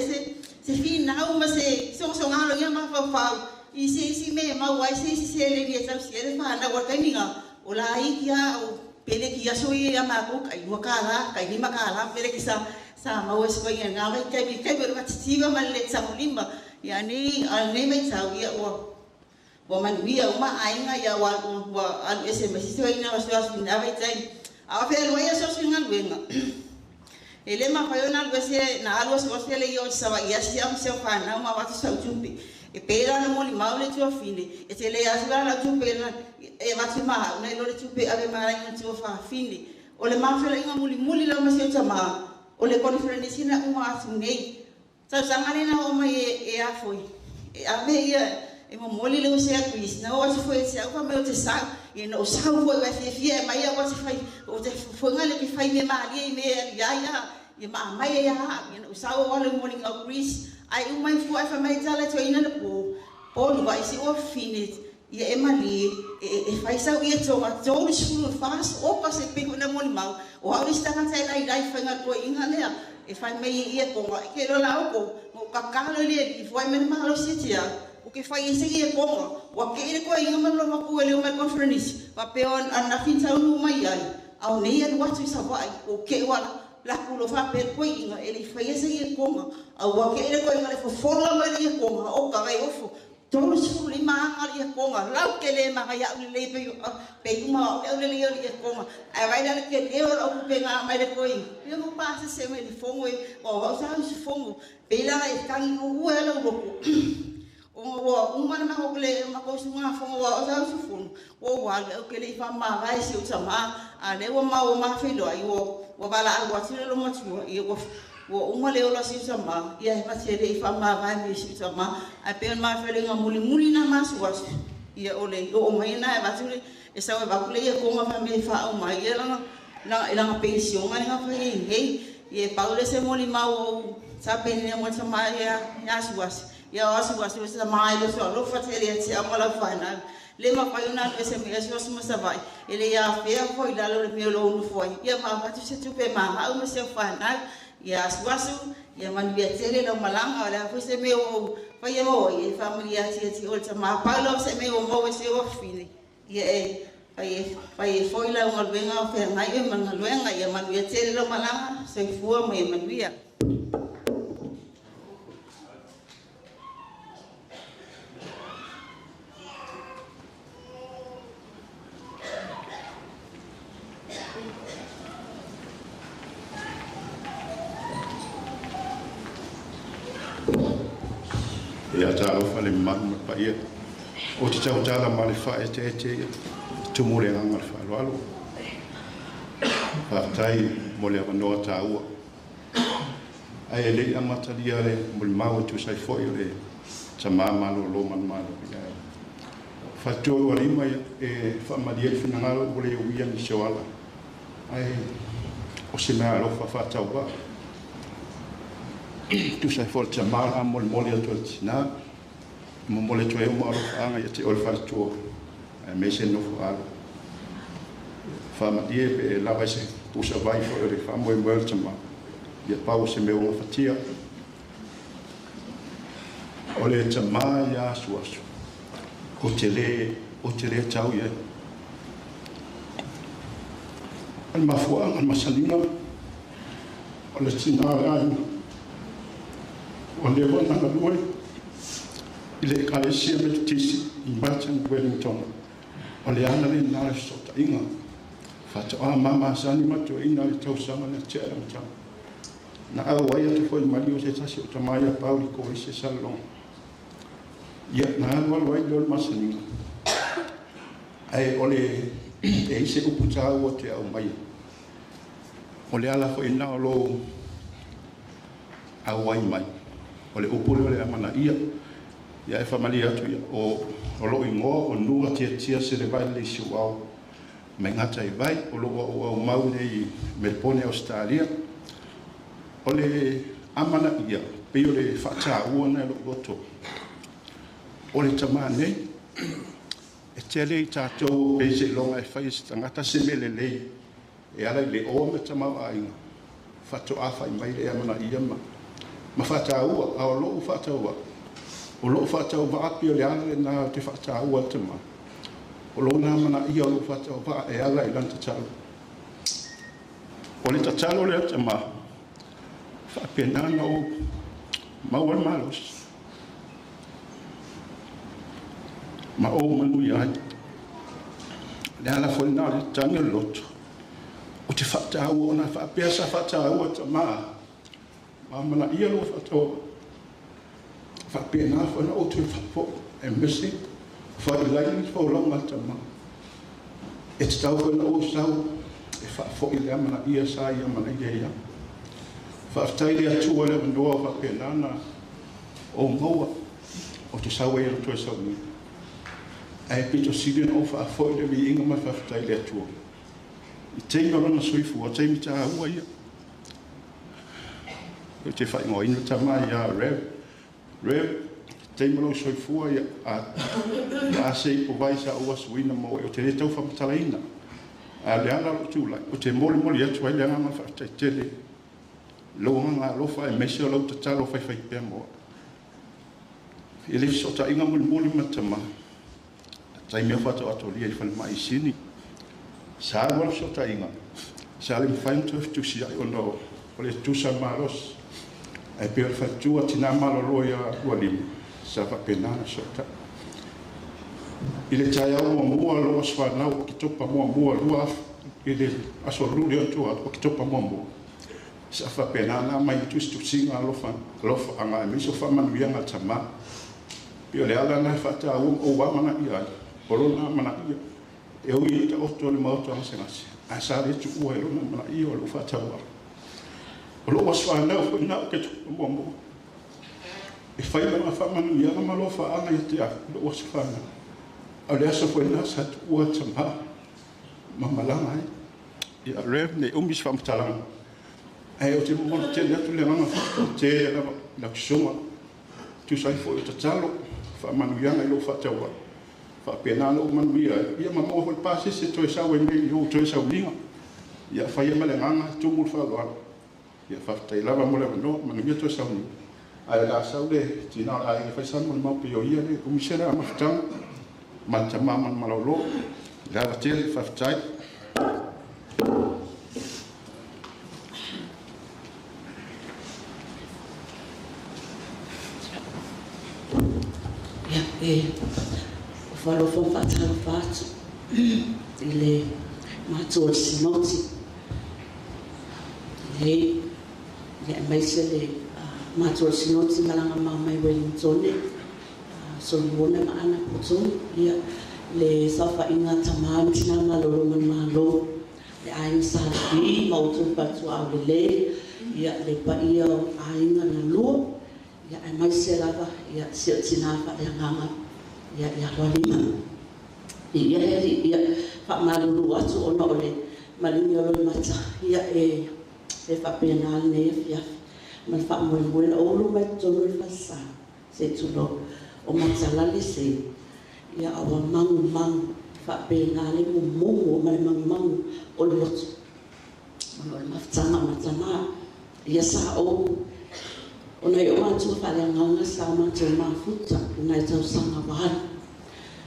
se finau ma se sogasogā loia mafaufau i se isi mea e maua ai se isi seleni e tausi ai le fanau. O le taimi lena, o laiti lava o peleki i aso ia iā makou, tai $2, tai $5 peleki sa maua i suaiga i lena vaitaimi, taimi o le matitiva ma le lē tagolima. Ia nei a o lenei vaitau, ia ua manuia uma aiga, ia ua alu ese ma isi toeaina o asuasu i lena vaitaimi. A o fealuai asuasu i galuega, e lē mafai ona alu ese na alu asuasu e le'i oo i Savaii e asi a'u ma si au fanau ma avatu sa'u tupe. E pei la ona molimau le tuafine, e telē atu la lau tupe e avatu ma a'u nai lo le tupe e ave ma lai matua fafine. O le mafelaiga mulimuli lava ma si ou tamā, o le koniferenisi na uma atu nei. Tausaga lea na oo mai e afoi, e ave ia e momoli le use atu isi, na oo atu foi e te au fai mai ou te sau. Ia na ou sau foi ua e fiafia e aumai au atu fai, ou te fofoga le ke fai mea malie i mea e alu ai a, ia ma aumai ai a a'u. Ia na ou sau ou alu i moliga o Greece, ae uma ifo ae fai mai e tala e toeaina le po, polu vaai si uafine ia e malie e fai sau ia toga 34 oka se pei foi na molimau o au le isi tagata e lailai faiga toeaiga lea e fai mai e ia toga e ke loa la oukou ma ou kakalo i le alii foai mai le malosi e te au o ke fai ai se ia toga ua ke'i le toeaiga ma le lomatua e leo mai conferenisi faapea ananafi na taunuu mai ai a o nei alu atu i Savaii o ke'u ala laku loa faapea le toeaiga e le i faia se ia toga a ua ke'i le toeaiga le fofola mai le ia toga oka gai ofo 35 aga le ietoga, lau tele maga ia'u lelei pei pei uma o a'u le lelei o le ietoga. Ae vaai la le tele o la'u pupega'a mai le toeaina, ia ma pasese mai le fono e o a'u sa usufono. Pei la e tagi ue a lou loto ona ua uma le matou le matou usugafono ua a'u sa usufono, ua ou alu ae ou te le i faamavae si ou tamā, a o lea ua maua mafeiloai ua ua valaau atu le lomatua, ia ua ua uma le ola o si ou tamā, ia e ma te le i faamavae mai si ou tamā. Ae pei o le mafelega mulimuli na ma asuasu, ia o le oo mai lena e avatu le e sau e avatu le ietoga fai mai e faauma ai ia lana lana penisiona le na fai ai nei. Ia e pau lea se molimau ua ou tapenina mo le tamā ia asuasu. Ia o asuasu e se tamā e loto alofa tele ia te au ma lau fanau. Le mafai ona alu ese mai asuasu ma Savaii, e le afea foi i lalo o le mea o lou nofo ai. Ia ma avatu se tupe ma a'u ma si au fanau. Ia asuasu, ia manuia tele lau malaga, o le a foi se mea ua ou faia ma oe, e faamanuia atu ia te oe le tamā. Pau lava se mea ua maua i si ou afafine, ia e fai e foi lau galuega o feagai oe ma le galuega. Ia manuia tele lau malaga, soifua ma ia manuia. Talofa le mamalu ma le paia. O te tautala ma le faaeteete ia, e tumu le agaga o le faaaloalo. Faafetai mo le avanoa taua. Ae e le i amatalia le molimau e tusa ai foi o le tama malolo manumalo ia e faletua ua lima ia e faamalie le finagalo ua le uia nisi o ala. Ae o se mea alofa faatauvaa. Tusa ai foi o le tama o le a molimoli atu e le tina, momoli atu ai uma alofaaga ia te oe le faletua, aemaise le nofo alo. Faamalie pe e lava i se pusa vai foi o le faamoemoe o le tama, ia pau o se mea ua gafatia. O le tama ia asuasu, o te le, o te le tau i ai. O le mafuaaga o le masaniga, o le tina o le aiga, ua leva ona galue i le Ekalesia Metotisi i Melton Wellington. O le ala lena o le fesootaiga, faatoa ma masani ma toeaina i le tausaga na tea i le amataga. Na auai atu foi i maliu o se tasi o tama ia Pauli Koise Salelologa. Ia, na alualu ai lea o le masaniga. Ae o le e i ai se upu taua te aumaia. O le ala foi lena o lou auai mai. O le upu lea o le amanaia. Ia e faamalie atu ia, o lou igoa o Nua Tiatia Selevai Leleisiuao mai Gataivai, o lou auaumau nei i Melbourne, Ausetalia. O le amanaia, pei o le faataua lena e lou loto. O le tama nei, e tele i tatou pei seiloga e fai e se tagata se mea lelei e ala i le oa ma le tamaoaiga, faatoa fai mai le amanaia ma faataua. A o lou faatauvaa, o lou faatauvaa pei o le ala lena o te faataua le tama. O lona amanaia o lou faatauvaa e ala i lana tatalo. O le tatalo lea tama, faapena na ou maua le malosi ma ou manuia ai. Le ala foi lena o le tagi o le loto, o te faataua ona faapea sa faataua tama, ma amanaia lou faataua. Faapena foi na ou toe faafoi, e misi, failai le folauga a le tama. E tatau foi na ou sau e faafoi le amanaia sa ia amanaia ia. Faafetai le Atua i le avanoa o faapena na ou maua o te sau ai e toe saunia. Ae pito sili na ou faafoi le viiga ma le faafetai le Atua. I taimi o lona soifua, taimi taua ia. Ou te faaigoaina tama ia Rev. Rev, taimi o lou soifua ia a se ipo vai sa ou asuina mo e o te le tau whamatalaina. A le ala o lou tulai, o te molimoli atu ai le agaga faafetai tele. Lou agaga alofa aemaise o lau tatalo faifaipea mo au. I le fesootaiga mulimuli ma le tama, taimi o faatoatolia i falemai i Sini. Sa alu alu fesootaiga, sa le mafai ona toe fetusiai ona o le tusa malosi. Ae pei o le faletua tina malolo ia Ualima, sa faapena ona fesootai. I le taeao muamua lou aso fanau o Oketopa muamua 2000 i le aso Lulu o tua o Oketopa muamua, sa faapena ona aumai i tusitusiga alofa alofa aemaise o faamanuiaga a le tama. Pei o le ala lena e faataua ma ou amanaia ai, o lona amanaia. E ui i taoto o le maota gasegase, ae sa le tuua e lona amanaia o lou faataua. O lou aso fanau foi lena o Oketopa muamua. E fai lana faamanuiaga ma alofaaga ia te au i lou aso fanau. A o le aso foi lena sa tuua tama ma malaga ai. Ia Rev, nei umi se faamatalaga. Ae ou te momoli tele atu le agaga faafetai tele lava i lau susuga. Tusa ai foi o tatalo, faamanuiaga i lou faatauvaa. Faapena ona ou manuia ai. Ia ma maua foi le pasese toe sau ai nei i ou toe sauniga. Ia faia ma le agaga tumu le faaaloalo. Ia faafetai lava mo le avanoa, manuia toe sauniga. Ae o le a sau le tina o le aiga e fai sana molimau pei o ia le umi se le amafutaga ma le tama manumalaolo. Le ava tele, faafetai. Ia, e faalofa ma faatalofa atu i le matou o le Sinoti nei, ia aemaise le matou o le Sinoti malaga mau mai Wellingtone. Solomona ma Ana Potonu, ia le saofaiga a tamā ma tinā malolo ma le Malo, le aiga Sa Levi ma outou faletuaau lelei, ia le paia o aiga na lua, ia aemaise lava ia si o tinā faaleagaga ia ia Loalima. Ia le alii, ia faamalulu atu ona o le maligi o loimata, ia e faapena lenei afiafi ma le faamoemoe na ou ulu mai totonu o le falesa se i tulou o matala le seu, ia a ua magumagu faapena le mumumu ma le magumagu o le loto ona o le mafutaga o matamā. Ia sa ou ona i o matua faaleagaga sa o matou mafuta i nai tausaga ua alu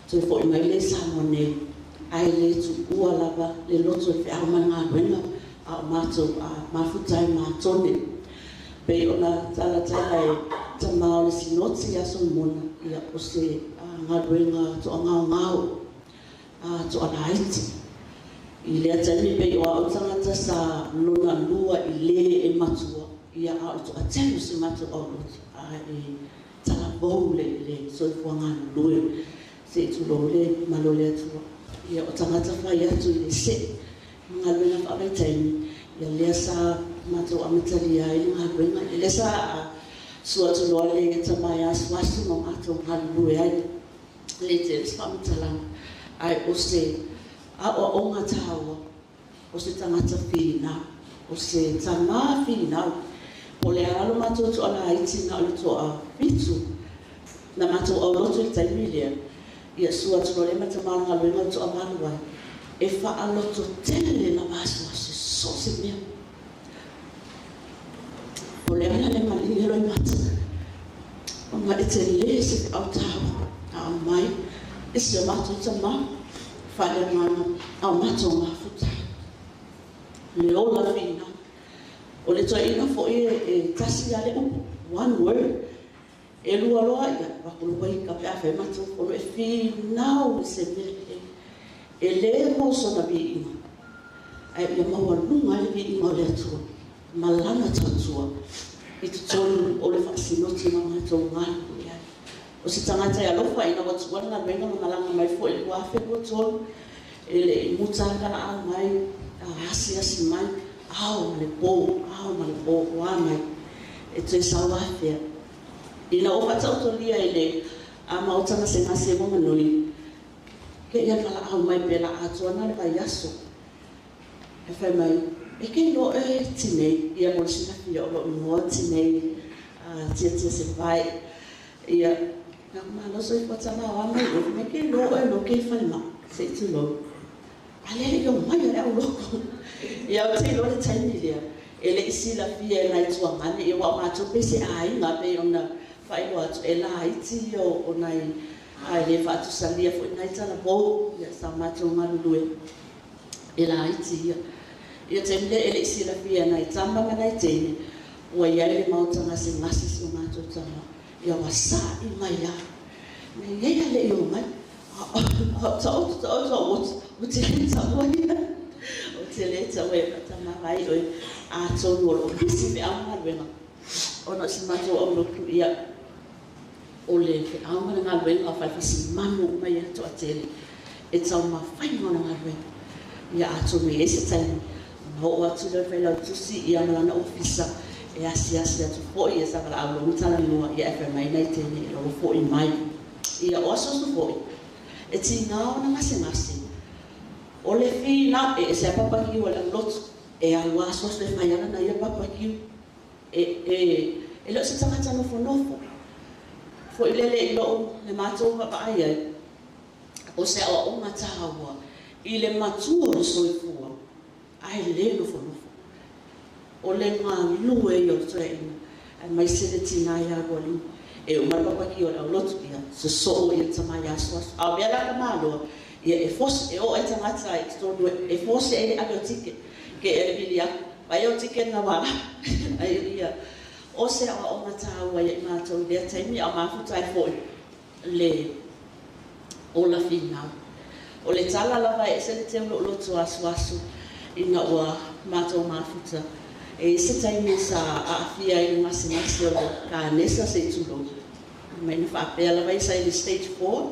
toe foi mai le Samoa nei, ae le tuua lava le loto i feau ma le galuega a o matou mafuta ai ma Tone. Pei ona talatala e tamā o le Sinoti ia Solomona, ia o se galuega toagaogao toalaiti. I lea taimi pei o au tagata sa lona lua i lē e matua, ia a o le toatele o si matou aulotu a e talavou le soifua galulue se i tulou le malo le Atua. Ia o tagata fai atu i le se'e ma galuega faavaitaimi, ia lea sa matou amatalia ai le galuega, ia lea sa sua atu loa le tamā e asuasu ma matou galulue ai. Le tele se faamatalaga, ae o se aoaoga taua, o se tagata finau, o se tamā finau. Po le a lo matou toalaiti na o le toafitu na matou aulotu i le taimi lea, ia sua atu loa le matamā o le galuega o toavalu ai, e faaloto tele lava asuasu so o se mea. O le ala le maligi loimata, ona e telē se feau taua a aumai e si o matou tamā faaleagaga a o matou mafuta ai. Le ola finau. O le toeaina foi e tasi lava le upu, one word. E lua loa ia, vakulua ka pe a fai matou fono e finau i se mea lelei. E lē mo sona viiga, ae ia maualuga ai le viiga o le Atua ma lana tautua i totonu o le faasinoti ma matou galulue ai. O se tagata e alofa ina ua tuua le galuega ma malaga mai foi i le 2023, e le i muta valaau mai, asiasi mai, ao ma le pō, ao ma le pō, ua mai, e toe sau afea. Ina ua faataotolia i le maota gasegase ua manui, le ia valaau mai pe la atoa na le vaiaso. E fai mai, e ke iloa e tinei, ia mo le silafia o lou igoa tinei, tiatia se vai. Ia, na ku malo soifua tama o a mai oe, me ke iloa oe no ke falemai, se i tulou. A lea le i o mai a le au loko. Ia o te iloa le taimi lea, e le i silafia e nai tuagane, ia ua o matou pei se aiga pei ona faailoa atu, e laiti ia o nai, a e le faatusalia foi nai talavou, ia sa matou galulue, e laiti ia. Ia taimi lea e le i silafia e nai tama ma nai teine, ua iai le maota gasegase si o matou tama, ia ua sa'i mai lava. Na iai a le i o mai, a o taoto taoto a ua te le taua ia. O te le taua ia tama vai oe, atonu o loo pisi feau ma galuega, ona o si matou aulotu ia, o le feau ma le galuega o falefasimanu uma ia toatele, e taumafaiga o le galuega. Ia atonu e i ai se taimi, ona oo atu lea o le failautusi ia ma lana ofisa, e asiasi atu foi ia sa valaau loa ma talanoa, ia e fai mai nai teine e loa foi mai. Ia o asuasu foi, e tigā ona gasegase, o le finau, e ese a papakiu a le aulotu, e alu asuasu e fai ala na ia papakiu, e le o se tagata nofonofo. Foi lele i lou le matou vaavaai ai, o se aoaoga taua i le matua o le soifua, ae le nofonofo. O le galue ia o le toeaina, aemaise le tinā ia Lualima. E uma le papaki o le aulotu, ia sosoo ia le tamā ia asuasu. A o mea la ka maloa, ia e force, e oo ai tagata i totonu e force ai le ave o tike, ke e le vili atu, vai o tike na wala. Ai ia, o se aoaoga taua ia i matou i lea taimi, a o mafuta ai foi le ola finau. O le tala lava e ese le teu loo loto asuasu ina ua matou mafuta. E i se taimi sa aafia ai le gasegase o le kanesa se i tulou. Mai na faapea lava ia sa i le stage 4,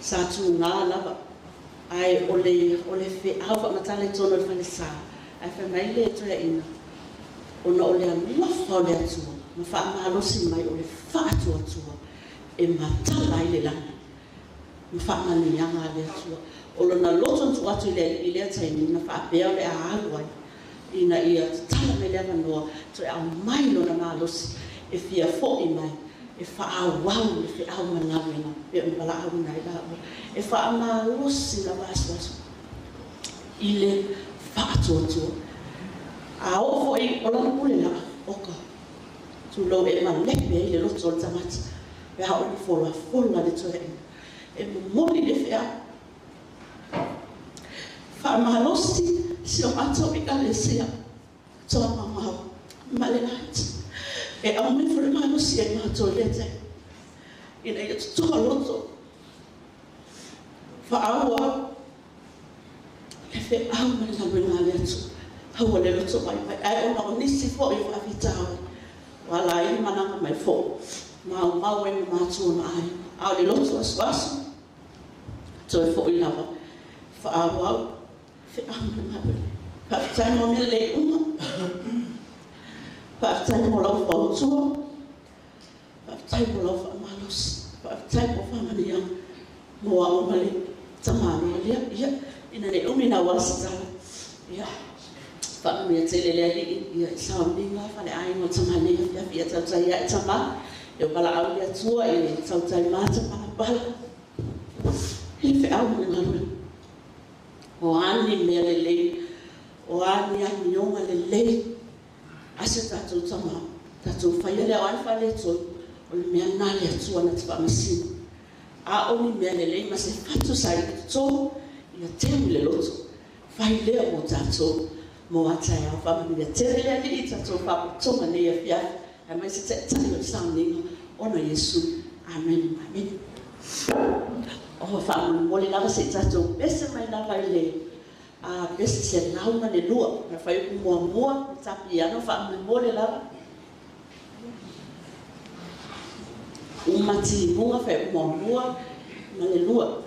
sa tugā lava. Ae o le feau faamatala i totonu o le falesa, ae fai mai le toeaina, ona o le alofa o le Atua, ma faamalosi mai o le faatuatua e matala ai le lagi ma faamanuiaga a le Atua. O lona loto na tuu atu i le Alii i lea taimi, na faapea o le a alu ai, ina ia tatala mai le avanoa, toe aumai lona malosi, e fia fo'i mai, e faaauau le feau ma le galuega, pei ona valaauina ai laua. E faamalosi lava asuasu i le faatuatua. A oo foi o lana pule lava, oka, tulou e malepe ai le loto o le tagata, pe a oo ina folafola le toeaina. E momoli le feau. Faamalosi si o matou ekalesia, Toamamao ma le laiti. E aumai foi le malosi ai matou i lea taimi, ina ia totoa loto, faaauau le feau ma le galuega a le Atua. Aua le loto vaivai, ae ona o nisi foi o faafitauli, ua ala ai le malaga mai foi, maumau ai ma matua ma aiga. A o le loto asuasu, toe foi lava, faaauau feau ma le galuega. Faafetai mo mea lelei uma. Faafetai mo lau fautua. Faafetai mo lau faamalosi. Faafetai mo faamanuiaga mo au ma le tamaloa lea. Ia, ina ne i umi naua se tala. Ia, faamanuia tele le Alii, ia, i sauniga faleaiga o tama nei afiafi ia tautai ae tama. Ia valaau le Atua i le tautai mata palapala. I le feau ma le galuega. O a ni mea lelei, o a ni amioga lelei, a si o tatou tama, tatou faia lea o a ni faaletonu, o le mea lena a le Atua na te faamasino. A o ni mea lelei ma se fatu sa i totonu, ia teu i le loto, fai lea mo tatou, mo a taeao. Faamanuia tele le Alii i tatou faapotoga nei afiafi, aemaise taitai o le sauniga ona Iesu. Amen. Amen. O faamolemole lava se i tatou pese mai lava i le pese 102. Na fai upu muamua, le tapiano faamolemole lava. Uma timuga fai upu muamua ma le lua.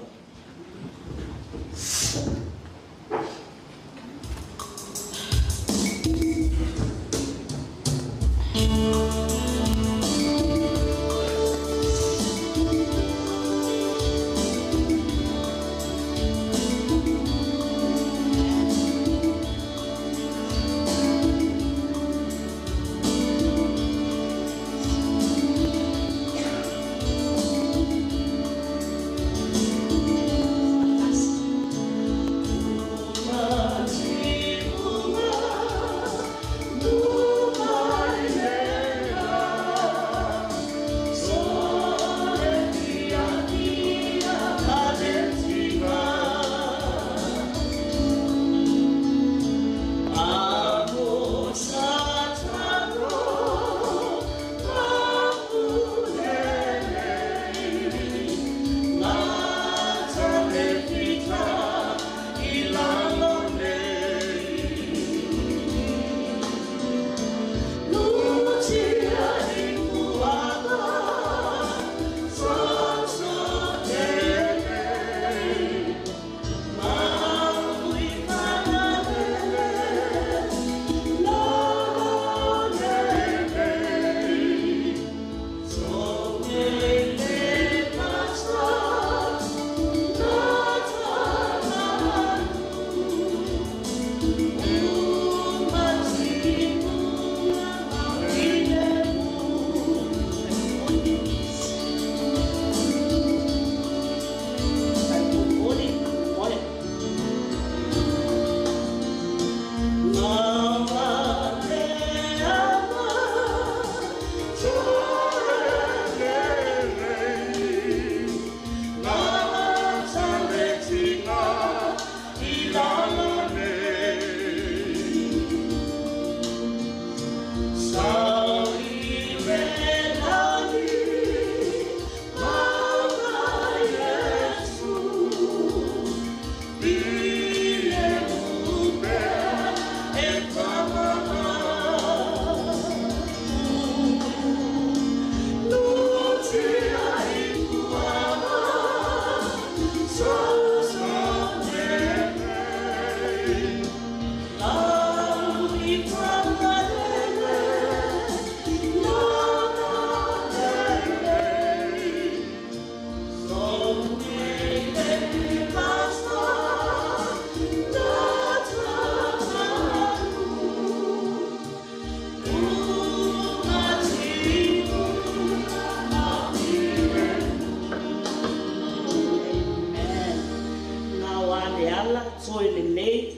ala toe lelei,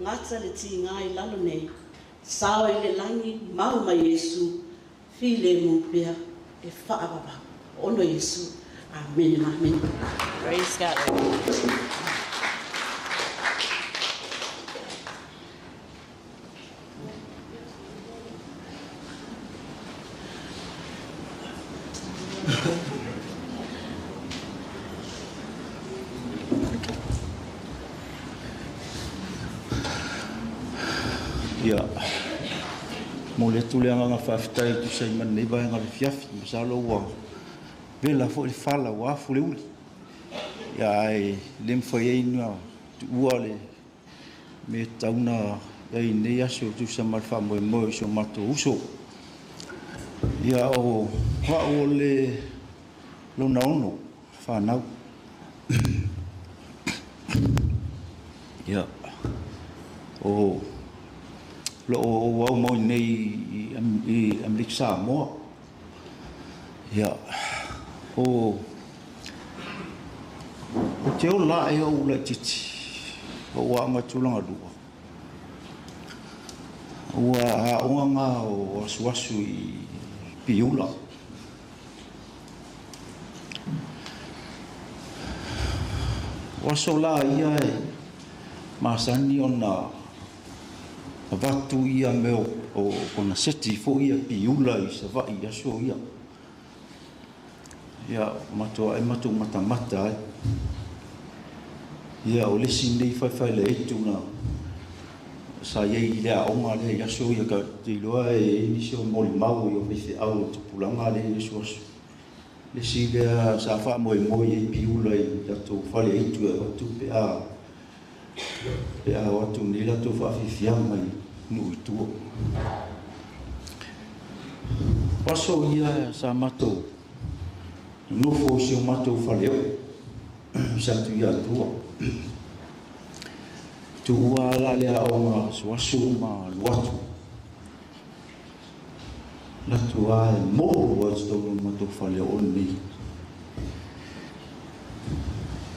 gata le tigā i lalo nei, sao i le lagi mau ma Iesu, filemu pea e faavavau. Ona o Iesu. Amene ma amene. Praise God. Ia, momoli atu le agaga faafetai e tusa ai ma lenei vaega o le afiafi. Masalo ua vela foi le fala ua afu le uli. Ia, ae le mafai ai ona tuua le mea e tatau ona i ai i lenei aso e tusa ma le faamoemoe o si o matou uso. Ia, o au o le lona ono fanau. Ia, o lo o ou aumau nei i Amerika Samoa. Ia, o te ola ae ou laitiiti, o aoga i tulaga lua. Ua aoga ngā o asuasu i Piula. O aso la ia e masani ona avatu ia mea o konaseti foi ia Piula i Savaii i aso ia. Ia, matou ae matou matamata ai. Ia, o le isi nei faefaeleutu na sa i ai i le aoga lea i aso ia, ka te iloa e i ai nisi o molimau i o faifeau o tupulaga lea i aso aso. Le isi lea sa faamoemoe i ai Piula i latou faleaitu e avatu pe a o atu nei latou faafiafiaga i nuu i tua. O aso ia sa matou nonofo i si o matou faleoo sa tu i Atua. Tuua la le aoga asuasu ma alu atu. Latu a e mou a totonu o matou faleoo lenei.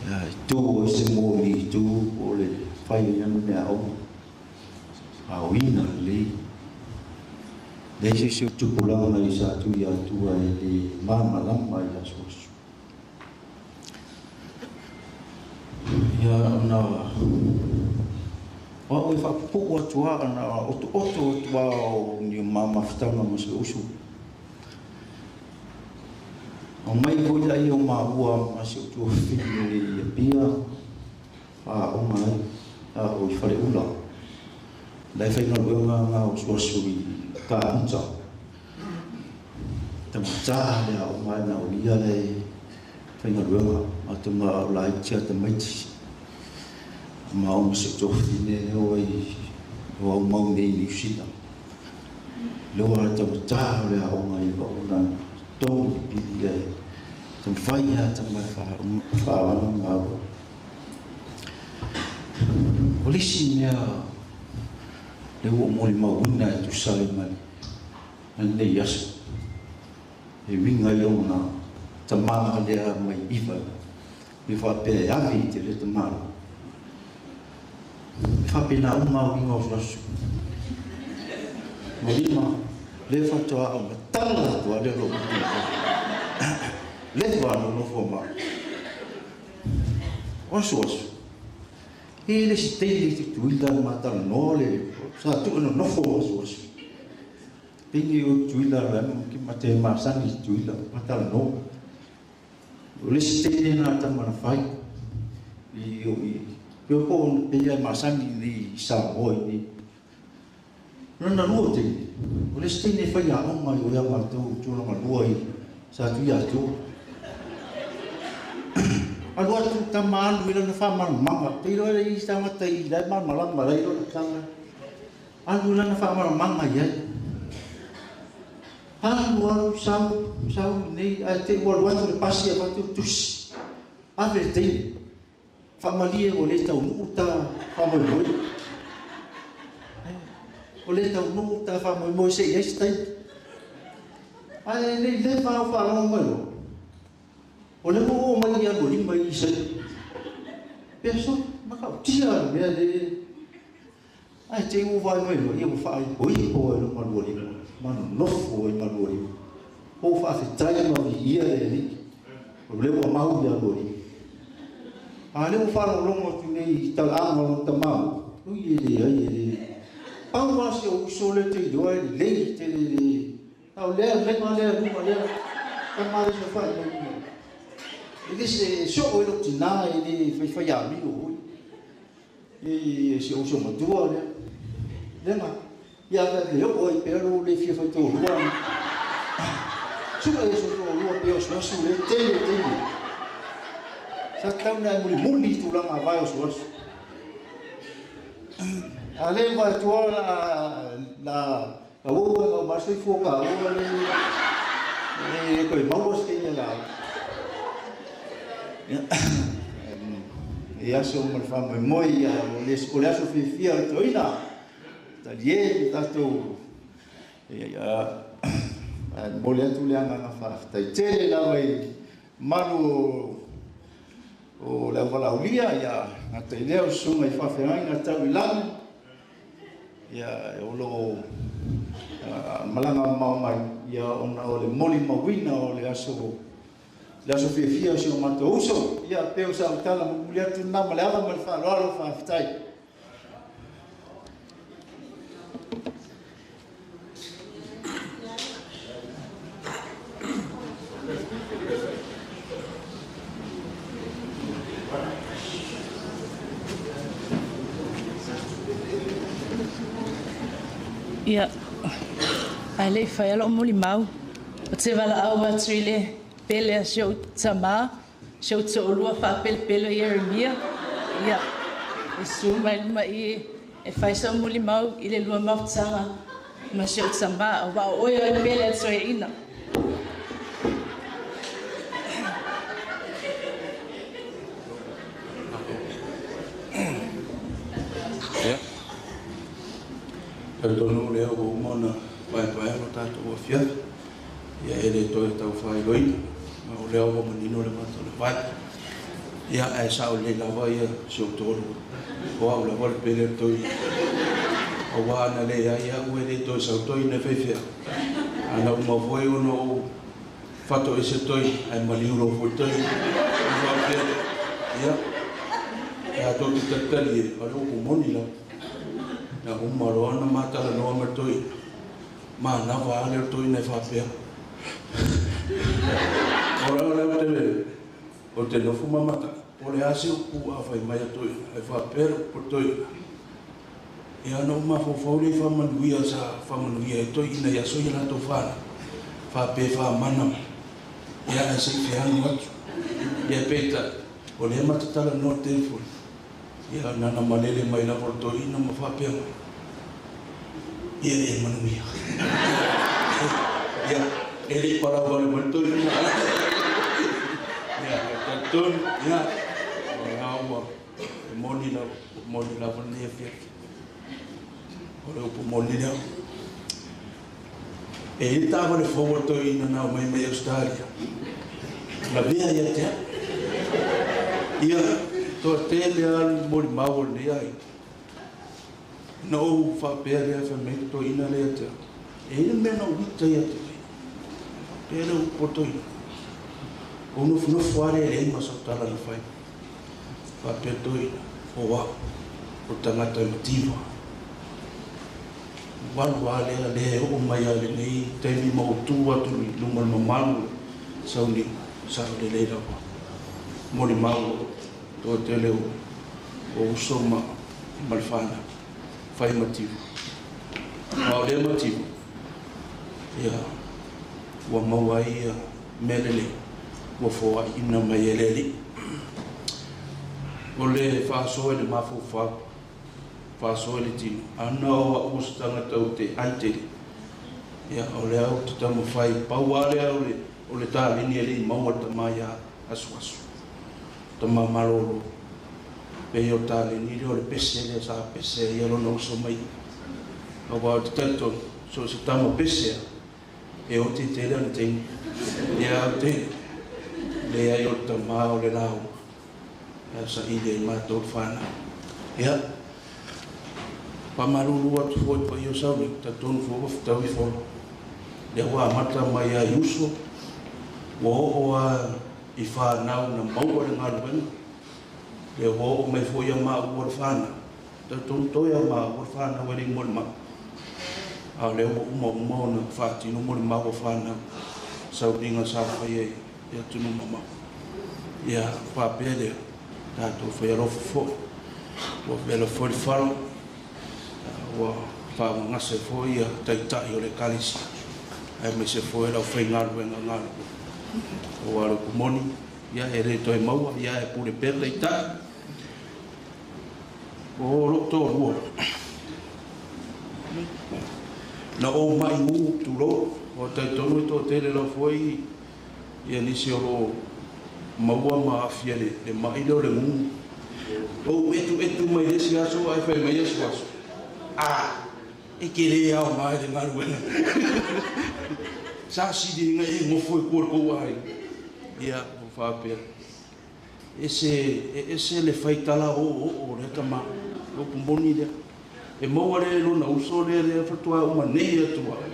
Ia, e tu ai se moli i tu po o le fai ai ana meaaoga. Aoina lelei. Leai se isi o tupulaga i sa tu i Atua e le malamalama i asuasu. Ia, ona o au e faapupuu atu a, ona otooto atu a o ni o mamafutaga ma se usu. O mai foi la ia o maua ma se utuafine i Apia, whaaonga ai, a o i Whareula. Lai whaingaluenga ngā o suasu i ka amuta. Tamata le a o mai na o ia le whaingaluenga, a te ngā o lai tia te maiti. Ma o ma se utuafine le o ai o au mau nei New Zealand. Loa le tamata le a o ngai wa o nā tō i pili ai. Tamawhai a tamai whaanga ngā o. O lisi mea le ua moli mauina e tusa ai ma lenei aso. E winga i ona tamā lea mai iwa. Me whapea e ave i te le tamā. Me whapea nā uma o winga o aso. Ma lima, le whatoa au ma tala atua le lo mutu. Le wha no nofo ma. O aso aso. E le si teine i te tuila ma tala noa le, sa tu no nofo aso aso. Teine o tuila la ki ma te masani i tuila ma tala noa. O le si teine nā tama na whai. I o i, peo po o pe ia masani ni i Samoa i ni. Nana lua teine. O le si teine whai a onga i o ia mātou tūranga lua i sa tui atua. Alu atu tama alu i lana whāmaramanga. Te iloa le i tangata i lai malamalama lai lona tanga. Alu i lana whāmaramanga i ai. Alu alu sau, sau nei, ai te ua alu atu le pasi a watu tusi. Ave le teine. Whamalie o le tau nuu ta whamoemoe. O le tau nuu ta whamoemoe se i ai se taimi. Ai nei le whao wharongo mai o. O le mo o mai ia mo lima i sai. Pea so, matautia le mea le ae te i ua vaai mai loa, ia ua faaipoipo ai lo malualima, ma nonofo ai malualima. Po o faafetai ma viia le Alii, o lea ua mau ia lualima. A lea ua faalogologo atu nei i talaaga o lona tamā, ui e leai e le. Pau lava si ou uso lea te iloa e lelei tele le. A o lea lega lea luga lea, tama lea sa fai mai luma. E le se soo e lou tinā e le faifai amio foi. E si ou uso matua lea. Lega, ia ave ave oo ai pea lou le fia faitolua. Sua e so toalua pea o asuasu le tele tele. Sa tau na e mulimuli i tulaga vae o asuasu. A le vai tua la la la ua ngau ma soifua ka ua le e koe maua se ia la. E aso ma le faamoemoe ia o le aso fiafia o le toeaina. Talie le tatou ia momoli atu le agaga faafetai tele lava i malu o le auvalaulia ia gata i lea o susuga i faafeagaiga tau i lagi ia o lo o malaga mamao mai ia ona o le molimauina o le aso fiafia o si o matou uso. Ia pei o sau tala mulimuli atu lena ma le ava ma le faaaloalo faafetai. Ia, ae le i faia lou molimau, ou te valaau atu i le pele a si ou tamā, si ou toalua faapelepele o Ieremia. Ia, e su mai luma i e fai sau molimau i le lua mafutaga ma si ou tamā, aua o oe o le pele a toeaina. Ia, talitonu lea ua uma ona paepaea lo tatou afiafi. Ia e le toe taufaailoina, ma o lea ua manino le mata o le vai. Ia, ae sao lelei lava ia si ou toalua. O au lava le pele o le toeaina. Aua ana leai au e le toe sau toeaina e faifea. Ana uma foi ona ou fatoese toeaina, ae maliu loa foi toeaina. E faapea, ia, e a tou te talitali e, o le upu moni lava. Na uma loa ona matalanoa ma le toeaina. Manava lava le o le toeaina e faapea. O lea o te nofo mamata, o le a se upu a fai mai a toeaina, e faapea le upu a toeaina. Ia na uma mafaufau lea i faamanuia sa faamanuia ai toeaina i aso ia latou fanau. Faapea faamana mai. Ia ae se i feanu atu. Ia peitai, o lea matatalanoa le telefoni. Ia nana malele mai lava o le toeaina ma faapea mai. Ia e manuia. Ia, e le i palau vale mai le toeaina. Ia, e talitonu, ia, o lea ua e moni lava, moni lava lenei afiafi. O le upu moni lea. E i ai le taavale fou a le toeaina na aumai mai Australia. Lavea ia te au. Ia, toatele lava le molimau o lenei aiga. Na ou faapea lea fai mai le toeaina lea ia te au. E i ai le mea na ou ita ia te oe. Faapea le upu a le toeaina. Ou nofonofo lava lea e leai ma sau tala na fai. Faapea le toeaina, o au, o le tagata e mativa. Walu lava lea lea e oo mai lava i lenei taimi ma ou tu atu i luma o le mamalu o le sauniga, sao lelei lava. Molimau o toatele o uso ma le fanau, fai mativa. Ma o lea mativa, ia, ua maua ai ia mea lelei, ua foaiina mai e le Alii. O le faasoa i le mafaufau, faasoa i le tino, ana o au o se tagata ou te ai tele. Ia, o lea ou te taumafai, pau lava lea o le taleni e le i maua le tama ia asuasu. Tama malolo. Pei o le taleni lea o le pese lea sa pese ai ia lona uso mai. Aua ou te talitonu, so o se tama pese lava, e oti tele ana teine. Ia, ou te leai o le tama o le lauga. Ia saili ai matou le fanau. Ia, faamalulu atu foi i paia o Sauli, talitonu foi ua fetaui fola. Lea ua amata mai ai uso, ua oo lava i fanau na maua le galuega, lea ua oo mai foi ia maua le fanau, talitonu toe lava maua le fanau e le i molimau. A o lea ua uma uma ona faatino molimau a fanau, sauliga sa faia i atunuu mamao. Ia faapea lea, tatou fai alofa foi, ua vela foi le fala, ua faaugagase foi ia taitai o le ekalesia, aemaise foi le aufaigaluega galulue. Aua o le upu moni, ia e le toe maua, ia e pule pea taitai. O lou toalua, na ou ma'i gu tulou, o talitonu e toatele lava foi ia nisi o loo maua ma aafia le ma'i lea o le gugu. Ou etuetu mai le isi aso ae fai mai aso aso. A, e ke le aoga i le galuega. Sa sili ina e nofo i tua o le tou aiga. Ia, ua faapea. E ese le faitala oooo o lea tama. Le upu moni lea. E maua lea e lona uso lea lea faatoa uma nei atu lava.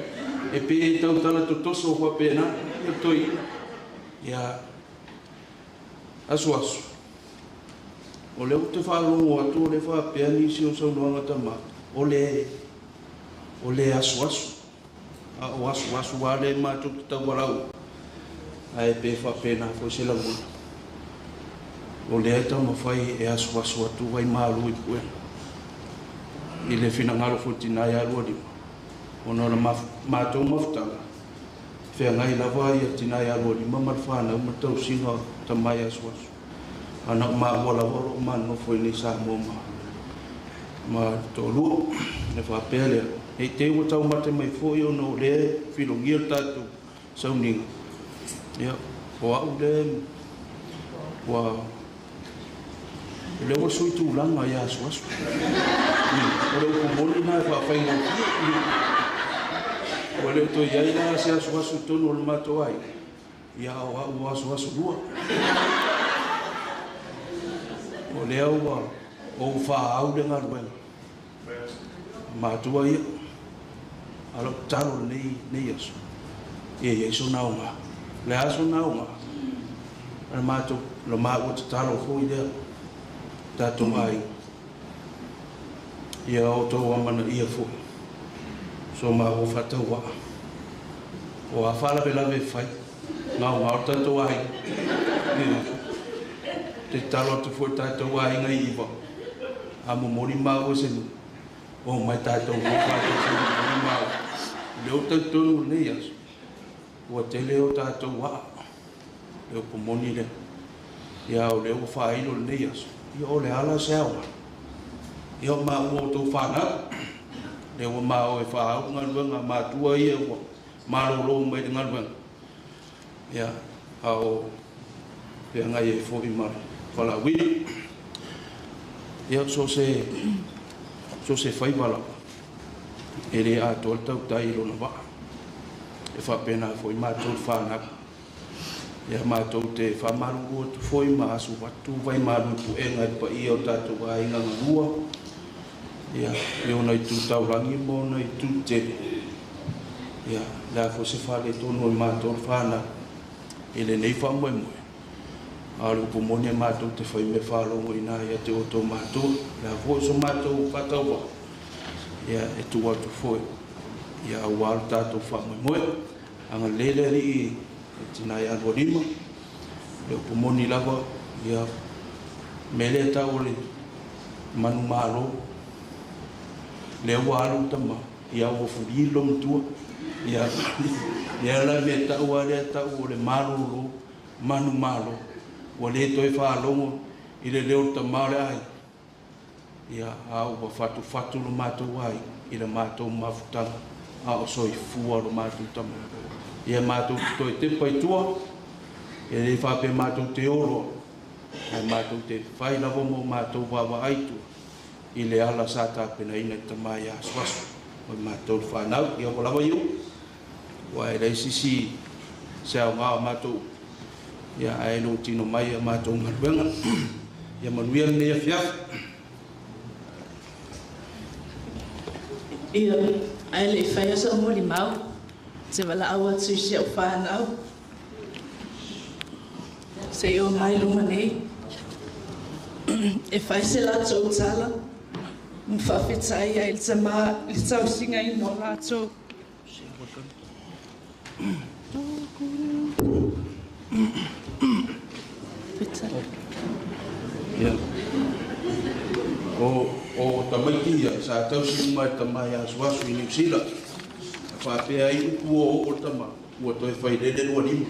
E pei e tautala totoso faapena. Ia toeaina. Ia, aso aso. O lea ou te faalogo atu o lea e faapea nisi o saunoaga tama, o le o le asuasu. A o asuasu lava lea matou te taualaua, ae pe faapena foi se lagona. O lea e taumafai e asuasu atu ai malu i puega i le finagalo foi o le tina ia Lualima, ona o le matou mafutaga, e feagai lava ia tina ia Lualima ma le fanau ma le tausiga o tama e asuasu. A na o maua lava o lo o manonofo i inei i Samoa ma le toalua. Ona faapea lea, ne i te i ua taumate mai foi ona o lea e filogia le tatou sauniga, ia, o au lea ua, o lea ua sui tulaga ia asuasu. O le upu moni lena e faafaigofie. Ua le o toe i ai la se asuasu i totonu o le matou aiga, ia a o au ua asuasu lua. O lea ua ou faaau le galuega a matua ia, a o lau tatalo i lenei aso, ia i ai sona aoga. O le a sona aoga? O le matou, o le maua tatalo foi lea, tatou aiga, ia outou amanaia foi so maua faatauvaa. O a faalavelave e fai, gaogao le tatou aiga. Te tatalo atu foi i le tatou aiga i Iva, a momoli maua se nuu, omai tatou o faatasi e momoli maua. O lea ou te talitonu i lenei aso, ua tele o tatou aa, le upu moni lea. Ia o lea ua faailo i lenei aso, ia o le a la se aoga? Ia o maua o outou fanau, lea ua maua e faaau galuega a matua ia ua malolo mai le galuega, ia, a o feagai ai foi ma le valaauina. Ia, so o se faiva lava, e le atoa le tautai i lona vaa. E faapena foi matou le fanau. Ia, matou te faamalulu atu foi ma asu atu vaimalu i puega i le paia o tatou aiga galua, ia, i ona itu taulagi ma ona itu tetele. Ia, o le a foi se faaletonu o matou le fanau i lenei faamoemoe, a o le upu moni e matou te fai mea faalogo i ina ia te outou matua. O le a foi so matou faatauvaa, ia, e tuu atu foi, ia, aua lo tatou faamoemoe. Agalelei le Alii i le tina ia Lualima, le upu moni lava, ia, mea lea e tau o le manumalo, lea ua alu tama, ia ua fuli le loomatua. Ia, lea la mea tau lava lea tau o le malolo, manumalo, ua le toe faalogo i le leo o le tama o le aiga, ia, a ua fatufatu lo matou aiga i le matou mafutaga, a o soifua lo matou tama. Ia matou te toe tepa i tua, e le faapea matou te oloa, ae matou te fai lava mo matou vaavaai i tua i le ala sa tapenaina e tama ia asuasu o i matou le fanau. Ia ua lava iu, aua e leai se isi se aoga o matou, ia, ae le o tino mai a matou galuega. Ia manuia lenei afiafi. Ia, ae le i faia sa'u molimau, te valaau atu i si a'u fanau se'i o mai luma nei e fai se latou tala ma faafetai ai le tamā i le tausigaina o latou. Ia. O, o tamaiti ia, sa tausi uma e tama ia Asuasu i Niu Sila. E faapea ai upu o oo le tama, ua toe failele lua lima.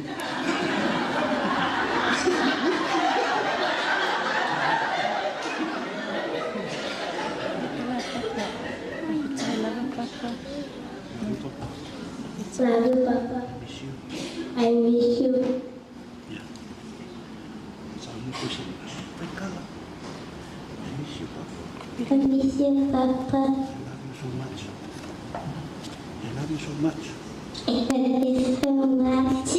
Love you, Papa. I miss you. I miss you, Papa. I love you so much. I love you so much. I love you so much.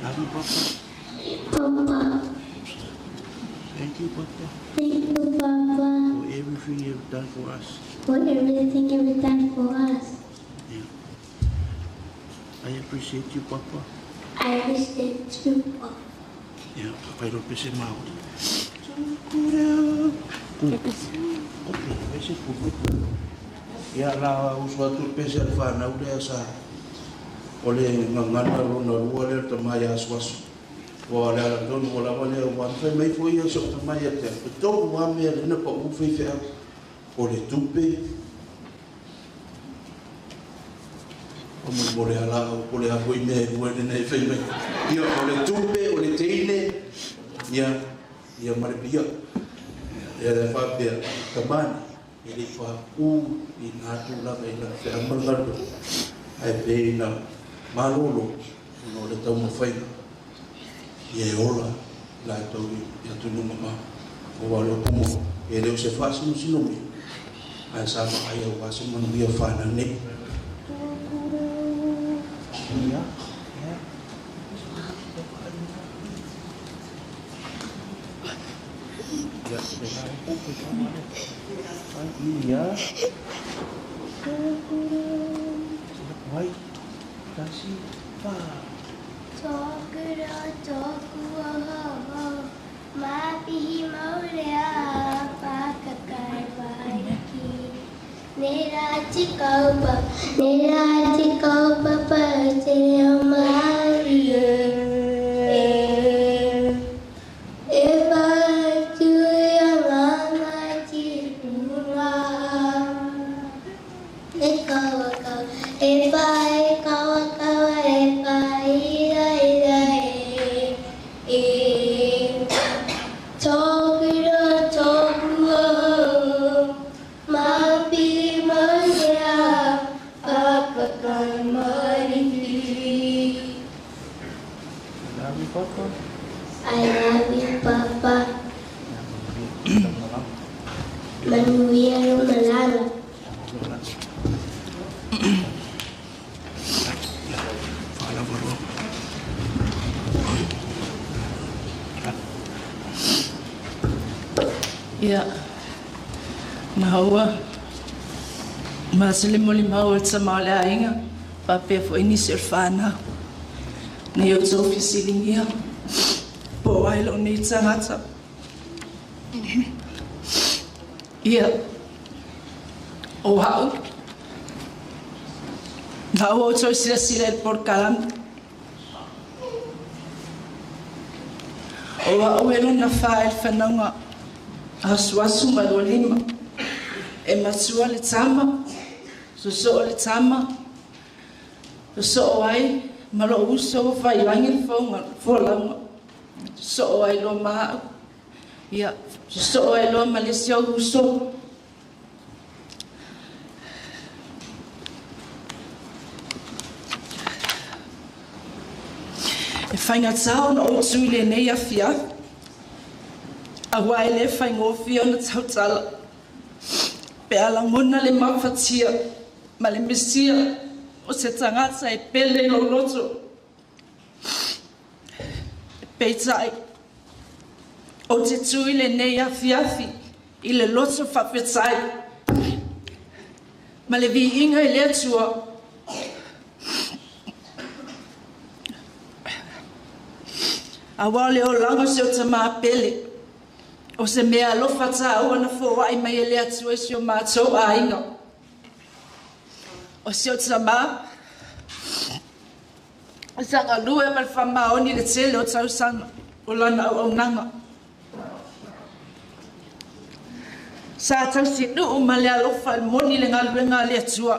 Love you, Papa. Papa. Thank you, Papa. Thank you, Papa. For everything you've done for us. For everything you've done for us. Yeah. I appreciate you, Papa. I appreciate you, Papa. Yeah, whai rope se Māori. Ia la uso atu le pese a le whanau lea sa o le ngangana rona rua lea tama ia asuasu. Ua le ala tonu o lava lea ua whai mai fo ia so tama ia te. E tōku wā mea lena pa u whai whea o le tupe. O mo mo le ala o le apo i mea e rua lena e whai mai. Ia o le tupe, o le teine, ia ia marepia. Ia le whapea tamani, e le whāpū i ngā tūlanga i ngā whea marangaro. Ai pe i ngā malolo, no le taumawhainga. Ia e ola, la e tau i atu nunga mā. O wā leo kumo, e leo se whaasino sinomi. Ai sa ma ai au wāse manu ia whāna nei. Ia, ia. Ia. Wai, tasi, pa. Tōkura, tōku oho, māpihi maurea, pākakai maiki. Ne rā te kaupa, ne rā te kaupapa, te reo Māori e. E whātu ia ngā ngāti hunga. E kawa kawa, e whai kawa kawa, e whai ira ira e. E. Tōkura, tōku oho, māpihi maurea, pākakai mariki. I love you, Papa. I love you, Papa. Manuia lo malala. Ia, maua, ma se le molimau o le tama o le aiga, faapea foʻi nisi o le fanau. Nei o tou fesiligia, po o ai lou nei tagata. Ia, o a'u, na ua outou silasila i le polokalame. O a'u e lona fā i le fanauga asuasu ma lua lima. E matua le tama, sosoo le tama, sosoo ai ma lou uso ua failagi le fouga folauga. Sosoo ai loa ma a'u. Ia, sosoo ai loa ma le isi ou uso. E faigatā ona ou tu i lenei afiafi. Auā e lē faigofie ona tautala. Pe a lagona le mafatia ma le misia o se tagata e pele i lou loto. E peitai, Ou te tu i lenei afiafi i le loto faafetai ma le viiga i le Atua. Auā o le olaga o si ou tamā pele, o se mea alofa tāua na foai mai e le Atua i si o matou aiga. O si ou tamā, sa galue ma le faamaoni i le tele o tausaga o lana auaunaga. Sa tausinuu ma le alofa i le moni le galuega a le Atua,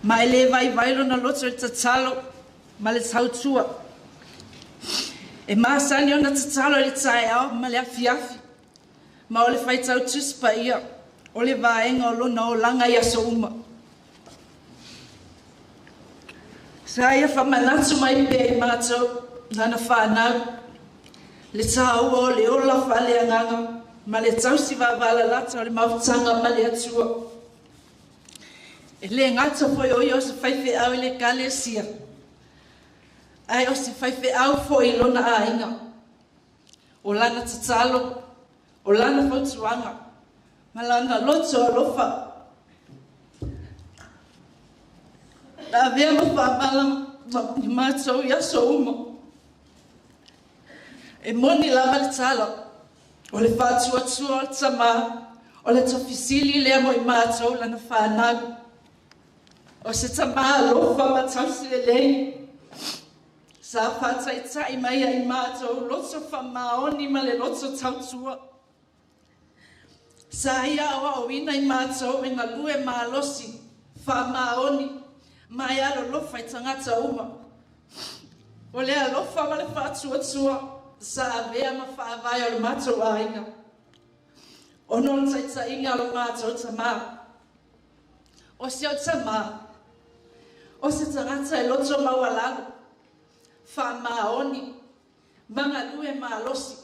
ma e le vaivai lona loto i le tatalo ma le tautua. E masani ona tatalo i le taeao ma le afiafi, ma o le faitau Tusi Paia o le vaega o lona olaga i aso uma. Sa ia faamanatu mai pea i matou lana fanau, le tāua o le ola faaleagaga ma le tausi vavalalata o le mafutaga ma le Atua. E le gata foi o ia o se faifeau i le Ekalesia, ae o se faifeau foi i lona aiga. O lana tatalo, o lana fautuaga, ma lana loto alofa, na avea ma faamalama i matou i aso uma. E moni lava le tala, o le faatuatua o le tamā, o le tofi sili lea mo i matou lana fanau. O se tamā alofa ma tausi lelei, sa faataitai mai ai matou loto faamaoni ma le loto tautua. Sa ia aoaoina i matou e galue malosi, faamaoni, ma e alolofa i tagata uma. O le alofa ma le faatuatua sa avea ma faavae o le matou aiga, ona o le taitaiga o lo matou tamā. O si ou tamā, o se tagata e loto maualalo, faamaoni, ma galue malosi,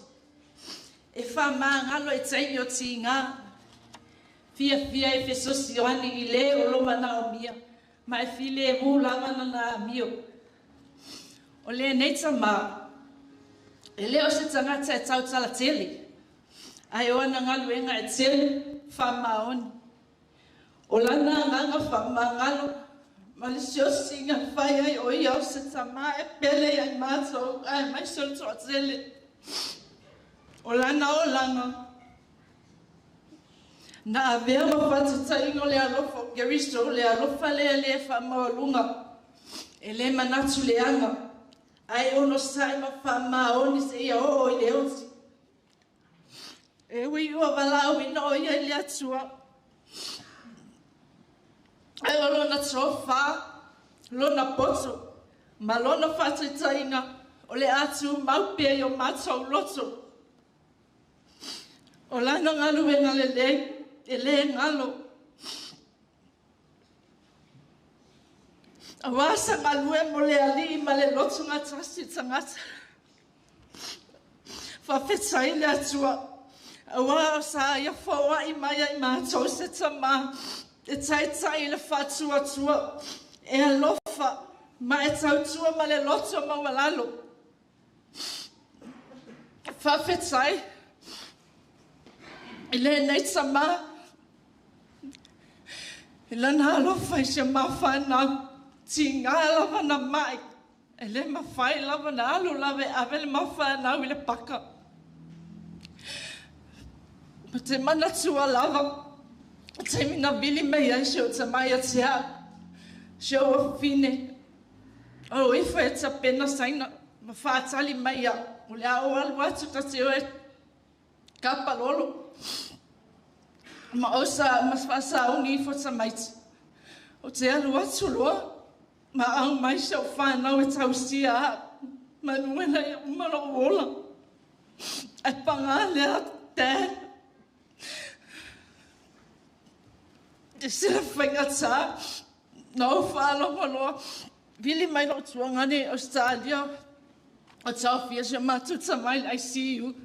e faamagalo i taimi o tigā, fiafia e fesoasoani i le o lo manaomia, ma e filemu lava lana amio. O lenei tamā, e le o se tagata e tautala tele, ae o ana galuega e tele faamaoni. O lana agaga faamagalo ma le siosiga e fai ai o ia o se tamā e pele ia i matou aemaise o le toatele. O lana olaga na avea ma faataitaiga o le alofa o Keriso, le alofa lea e le faamaualuga, e le manatu leaga, ae onosai ma faamaoni seia oo i le oti. E ui ua valaauina o ia i le Atua, ae o lona tofa, lona poto, ma lona faataitaiga o le a tumau pea i o matou loto. O lana galuega lelei e le galo. Auā sa galue mo le Alii ma le loto gatasi i tagata. Faafetai le Atua, auā o sa ia foai mai ai matou se tamā e taitai i le faatuatua, e alofa ma e tautua ma le loto maualalo. Faafetai i lenei tamā i lana alofa i si o ma fanau, tigā lava na mai, e le mafai lava na alu lava e ave le mafanau i le paka. Ma te manatua lava, taimi na vili mai ai si ou tamā ia te au, si ou afafine, o ifo e tapena saina, ma faatali mai au, o le a ou alu atu ta te o e kapalolo. Ma o sa ma faasauni ifo tamaiti. O te alu atu loa, ma aumai si au fanau e tausia au, manu ina ia uma lou ola. Ae pagā lea, Dad, e se le faigata na ou faalogo loa, vili mai lou tuagane i Ausetalia, o taofia si o matou tama i le ICU.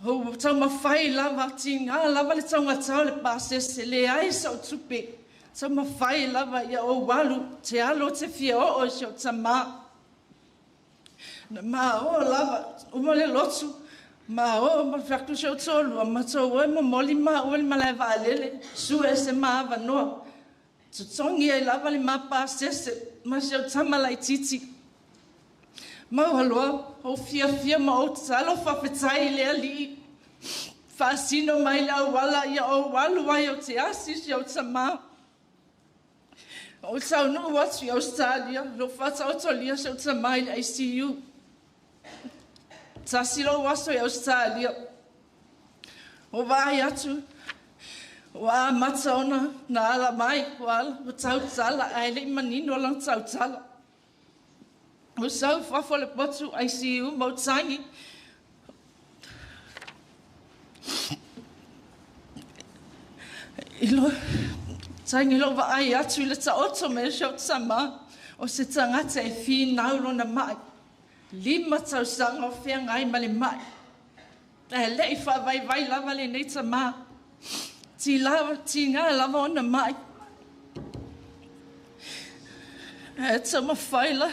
Ou taumafai lava, tiga lava le taugata o le pasese, leai sau tupe. Taumafai lava ia ou alu, te alu ou te fia oo i si ou tamā. Na maoa lava, uma le lotu, Ma o ma fiatu se o tolu, ma tau oi ma moli ma oi ma lai vaalele, su e se maava noa. Tutongi ai lava le mapasese, ma se o tama lai titi. Mau haloa, o fia fia ma o talo whawhetai le ali. Whaasino mai le auala ia o walu ai o te asi si o tama. O tau nuu atu i Australia, lo whata o tolia se o tama i le ICU. Tasi lo waso i Australia. O vai atu, o a mata ona, na ala mai, o ala, o tau tala, ai le manino lang tau tala. O sau whafo le potu ICU, mau tangi. Ilo, tangi lo vaai atu i le taoto me shau tama, o se tangata e whinau lona mai. Lima tau sanga o whia ngai ma le mai. E le i whawai vai lava le nei tama. Ti lava, ti ngā lava ona mai. E tama whaila.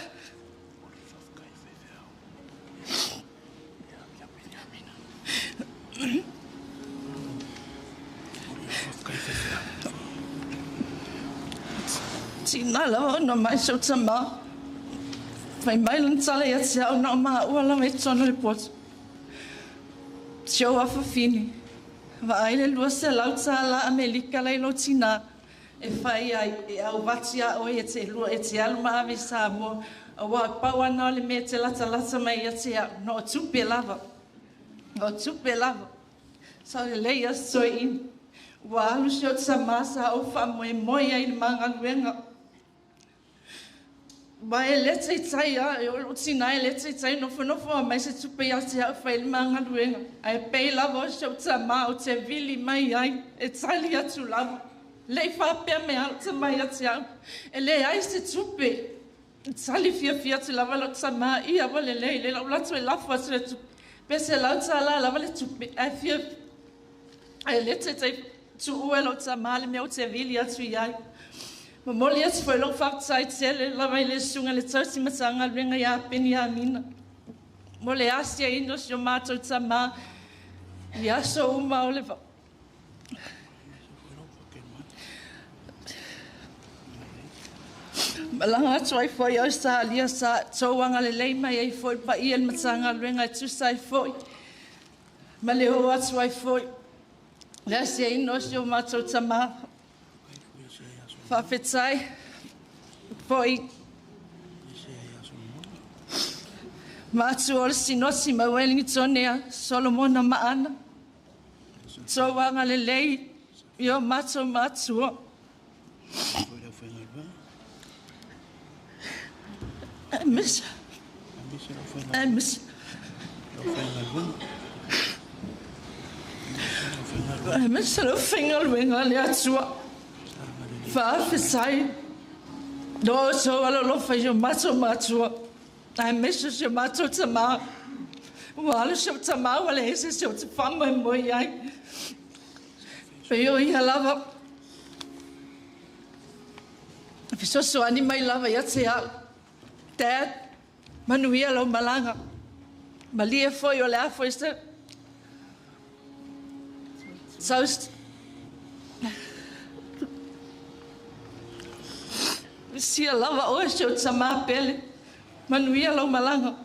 Ti ngā lava ona mai sau tama. Whai mai lan tala ia te au na o maa ua lawa e tono le poto. Tio awhawhine. Wa ai le lua se lau tāla Amerika lai lo tina. E whai ai e au wati a oe e te lua e te alu maawe Samoa. A wā pau ana o le mea te lata lata mai ia te au. No o tupe lava. O tupe lava. Sa le lei a soe ina. Ua alu se o tsamasa au wha moe moe ai le mangaluenga. Wa e lete i tai a, e o tina e lete i tai nofo nofo a mai se tupe ia te au whai le mangaluenga. Ai pei lava o se o tama o te vili mai ai, e tali atu lava. Lei whapea me au te mai a te au. E le ai se tupe. E tali fia fia te lava lo tama i awa le lei, le lau latu e lafo atu le tupe. Pese lau tala lava le tupe, ai fia, ai lete tai tu ue lo tama le mea o te vili atu i ai. Mamoli atu foi lou whaktai tele, lava i le sunga le tausi matanga luenga ia peni a mina. Mo le asia ino si o mātou tama, i aso uma o le va. Malanga atu ai foi au sa alia sa tauanga le lei mai ai foi pa ia le matanga luenga e tusa ai foi. Ma le o atu ai foi. Le asia ino si o mātou tama. Whawhetai, foi mātu o le sinoti mauelingi tonea, Solomona maana, tauanga le lei, i o mātou mātua. Misa, misa. Misa lau whingaluenga le atua. Whaafisai, no so alo lo whai o mato matua. Ai mesa se mato tama. Ua se tama wale ese se o te whamai moi ai. Peo ia lava. Fisoso ani mai lava ia te au. Dad, manuia lau malanga. Malia foi o le afo ese. Saust. Sia lava oe se o tama pele. Manuia lau malanga.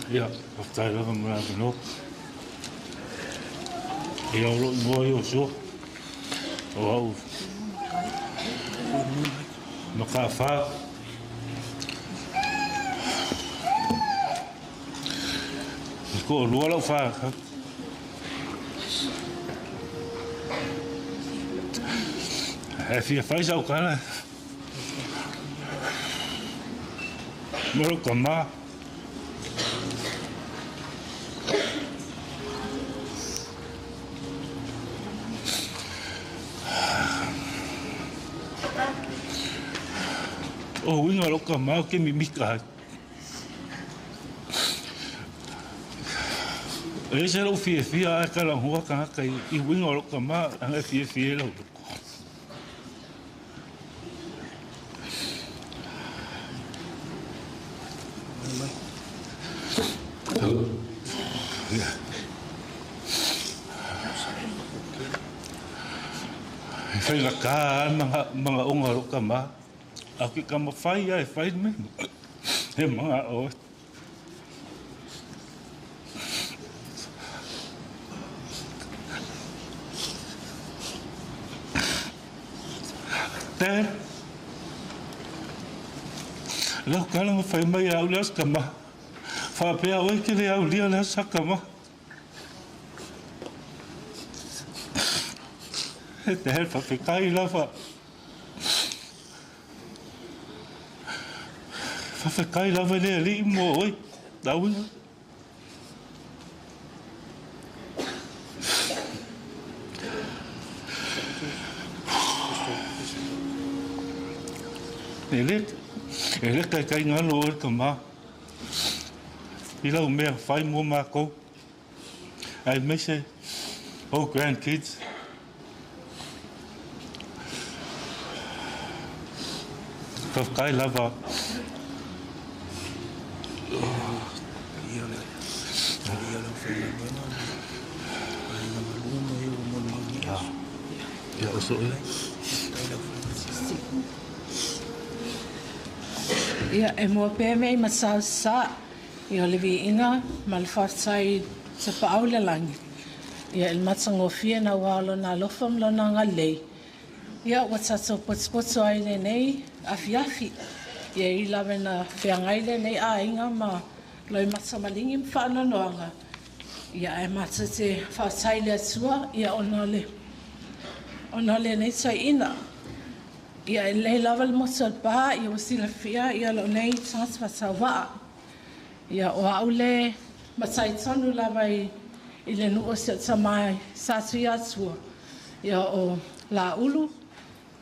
Ia, whaktai lava mo la no. Ia o lo ingoa i o sua. O au. Ma ka wha. Ko lua lau wha. E fia whai sau kana. Moro ka mā. O winga lo ka mā ke mimika hai. E se lau fia fia a ka lau hua ka haka i winga lo ka mā anga fia fia lau loko. mai. E whai la kā mga onga ro ka ma. A ki ka ma whai ai whai me. He mga o. Te. Lau kala ma whai mai au le ka ma. Whapea oe ke le au lia le asa ka ma. He te he whawhekai la wha. Whawhekai lava le ali mo oi. Tauina. E le kai kai ngalo o ka ma. I lau mea whai mo mākou. Ai mese o grandkids. Whawhekai lava. Ia o so Ia, e mua pē mei ma sa sa, ia o le viiga ma le faafetai sa paau le lagi. Ia, e le matagofie na ua lona alofa ma lona agalelei. Ia, ua tatou potopoto ai lenei afiafi. Ia, i lava na feagai lenei aiga ma loimatamaligi ma faanoanoaga. Ia, ae matou te faafetai i le Atua, ia, ona o lenei toeaina. Ia, e lelei lava le motu o le pa, ia ua silafia, ia, lou nei tagata faatauvaa. Ia, o au le matai tonu lava i le nuu o si o tamā sa tui atua. Ia, o Laulu,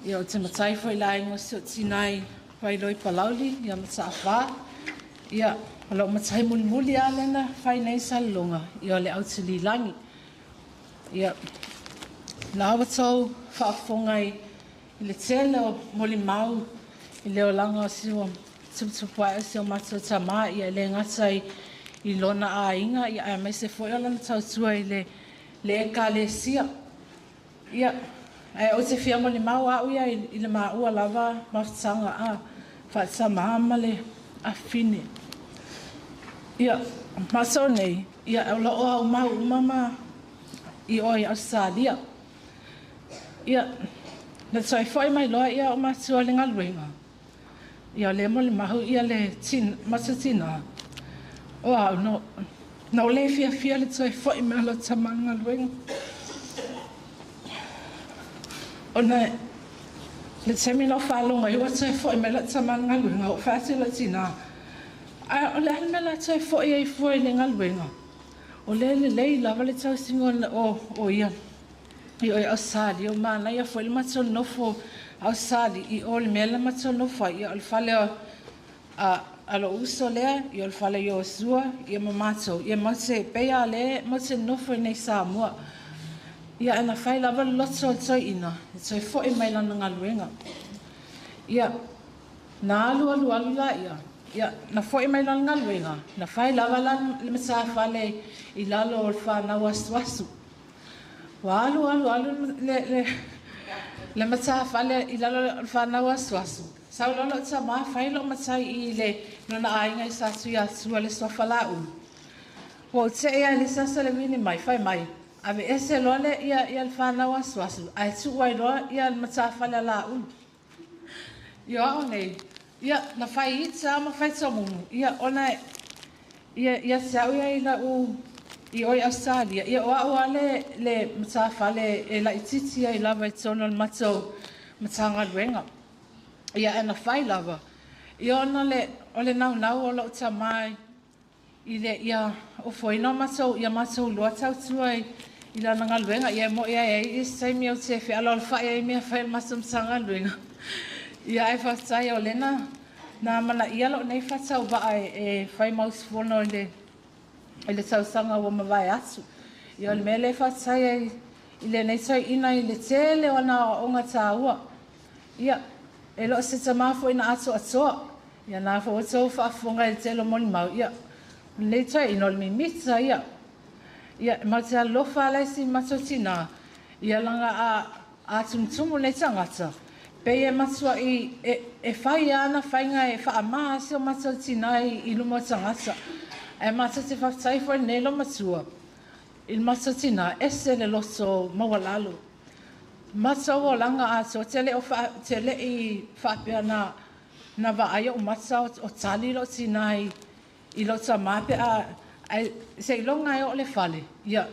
ia, o te matai foi la ingo si o tinai Vailoi Palauli, ia mataafā. Ia, o lau matai mulimuli a lena fai nei salelologa, ia, o le autililangi. Ia, na ua tou faafofoga i le tele o molimau i le olaga o si o tuputupuae o si o matou tamā, ia, e le gata i lona aiga, ia, aemaise foi o lana tautua i le ekalesia. Ia, ae ou te fia molimau a'u ia i le maua lava mafutaga a faatamā ma le afine. Ia, matou nei, ia, o loo aumau uma ma i o i Australia. Ia, na toe fo'i mai loa ia o matua le galuega. Ia, o le molimau ia le matatinā. O au, no, na o le fiafia le toe fo'i mai o lo tamā galuega. Ona le taimi na faalogo ai ua toe fo'i mai la'u tamā i le galuega, o fai atu i la'u tinā. A o le a le mea la toe fo'i ai fua i le galuega? O le lelei lava le tausiga o ia. I o i Ausali, o manaia foi le matou nofo Ausali, i o le mea le matou nofo ai, ia o le fale a lou uso lea, ia o le fale i Iosua, ia ma matou, ia matou te pei a le matou te nofo i nei Samoa. Ia, ana fai lava le loto o le toeaina, e toe fo'i mai lana galuega. Ia, na alu alu alu la ia, ia, na fo'i mai lana galuega, na fai lava la le matafale i lalo o le whanau asuasu. Ua alu alu alu le matafale i lalo o le whanau asuasu. Sau loa lou tamā fai lou matai i le lona aiga i sa tui atua le suafa laulu. Ua ou te'i ai le sasa le vini mai, fai mai. Ave ese loa le ia, ia le whanau asuasu. Ae tuu ai loa ia le matafale a laulu. Ia ao nei, ia na fai ita ma fai tomumu. Ia ona ia, ia te au ia i lau i oi Australia. Ia o au ale le matafale e laititi ai lava i tonu o le matou matagaluega. Ia e na fai lava. Ia ona le, o le naunau o lou tamā i le ia ofoina o matou, ia matou lua tautua i lana galuega. Ia e mo'i ai ai isi taimi ou te fealoalofa'i ai i mea fai o le matou matagaluega. Ia ae faafetai o lena na amanaia lou nei faatauva'a e fai mausufono i le tausaga ua mavae atu. Ia o le mea lea e faafetai ai i lenei toeaina i le tele o ana aoaoga tāua. Ia, e loo se tamā foi na atoatoa. Ia na fo tou faafofoga i le tele o molimau, ia lenei toeaina o le mimita ia. Ia ma te alofa ala i si matou tinā, ia laga a tumutumu lenei tagata, pei e matuai e fai ana faiga e faamā si o matou tinā i luma o tagata. Ae matou te faafetai foi i lenei loomatua, i le matou tinā, ese le loto maualalo. Matou olaga atoa te le i faapea na vaai ou mata o tali lou tinā i lou tamā pe a ai seiloga e oo le fale ia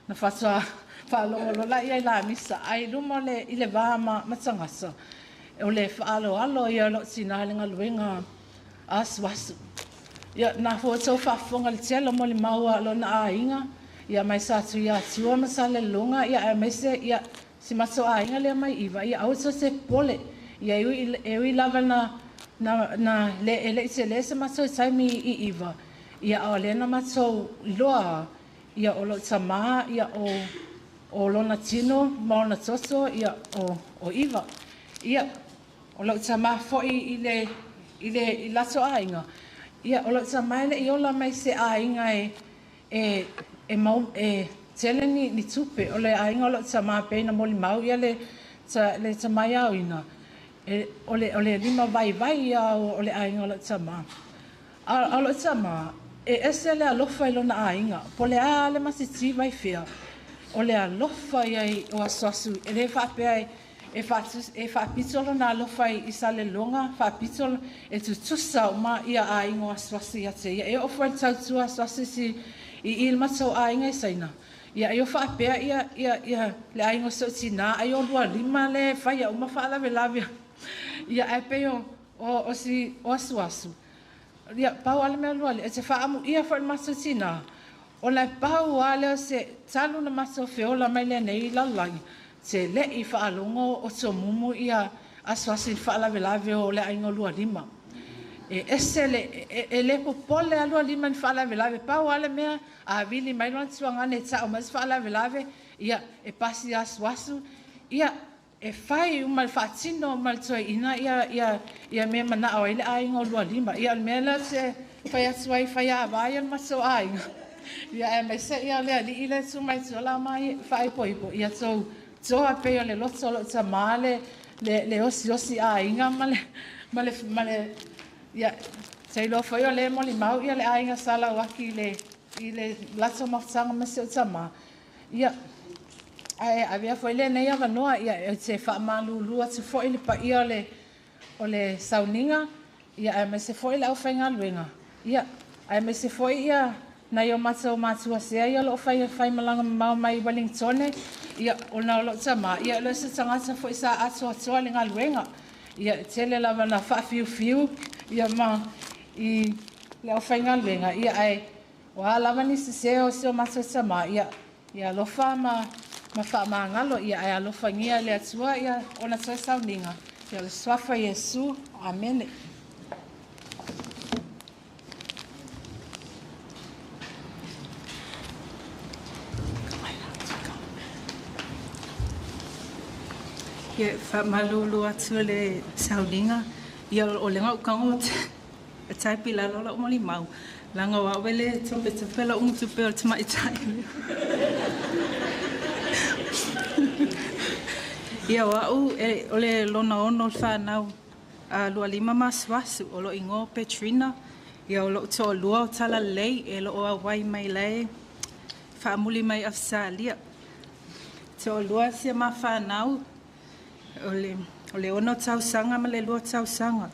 na faatoa faalogolola ia i lamisa ai luma le i le va ma tagata o le faaaloalo ia lou tinā i le galuega asuasu. Ia na fua tou faafofoga i le tele o molimau a lona aiga ia mai sa tui atua ma Salelologa ia aemaise ia si matou aiga lea mai iva ia aua tou te popole. Ia e ui lava na le e le'i telē se matou taimi i iva ia a o lea na matou iloa ia o lou tamā ia o lona tino ma ona toto ia o iva. Ia o lou tamā fo'i i le i latou aiga ia o lou tamā e le'i ola mai se aiga e mau e tele ni tupe o le aiga o lou tamā pei na molimau ia le tamai aoina e, o le lima vaivai ia o le aiga o lou tamā. A o lou tamā e ese le alofa i lona aiga po le a le masiti vai fea o le alofa ia i o asuasu e lē faapea e faapito lona alofa i Salelologa faapito e tutusa uma ia aiga o asuasu ia te ia e oo foi le tautua asuasu si i le matou aiga i Saina ia ai o faapea ia le aiga o si ou tinā ai o lua lima le faia uma faalavelave ia ae pei o si o asuasu ia pau a le mea lua e te faaamuia foi le matou tinā ona e pau a lea o se talu na matou feola mai lenei lalolagi te le'i faalogo o tomumu ia asuasu i faalavelave o le aiga o lua lima. E ese le e le popole a lua lima ni faalavelave pau a le mea a vili mai lona tuagane e ta'u mai se faalavelave ia e pasi asuasu ia e fai uma le faatino ma le toeaina ia mea mana'o ai le aiga o lua lima. Ia o le mea lea te fai atu ai faiāvā ia le matou aiga ia aemaise ia le ali'i le tu mai tua la mai faaipoipo ia tou toa pei o le loto o lou tamā le osiosi aiga ma le ia teiloa foi o lē molimau ia le aiga sa lauaki i le latou mafutaga ma si ou tamā. Ia ae avea foi lenei avanoa ia e te faamalulu atu foi le paia o le sauniga ia aemaise foi le aufaigaluega ia aemaise foi ia nai o matou matua sea ia o loo fai fai malaga mamao mai Wellingtone ia ona o lou tamā ia le se tagata foi sa atoatoa le galuega ia tele lava na faafiufiu ia ma i le aufaigaluega ia ae ua lava ni sesē o si o matou tamā ia alofa ma faamagalo ia ae alofagia le Atua ia ona toe sauniga ia o le suafa Iesu. Amene. Ia faamalulu atu le sauniga ia o le gaukago e taipi lalo la'u molimau laga o a'u e lē topetope la'u gutupe o le tamaʻitai ia o a'u e o le lona ono o le fanau a lua lima ma asuasu o lo igoa Petrina ia o lo'u to'alua o Talalelei e lo'o auai mai lae faamuli mai Afisalia to'alua sia mafanau o le 6 tausaga ma le 2 tausaga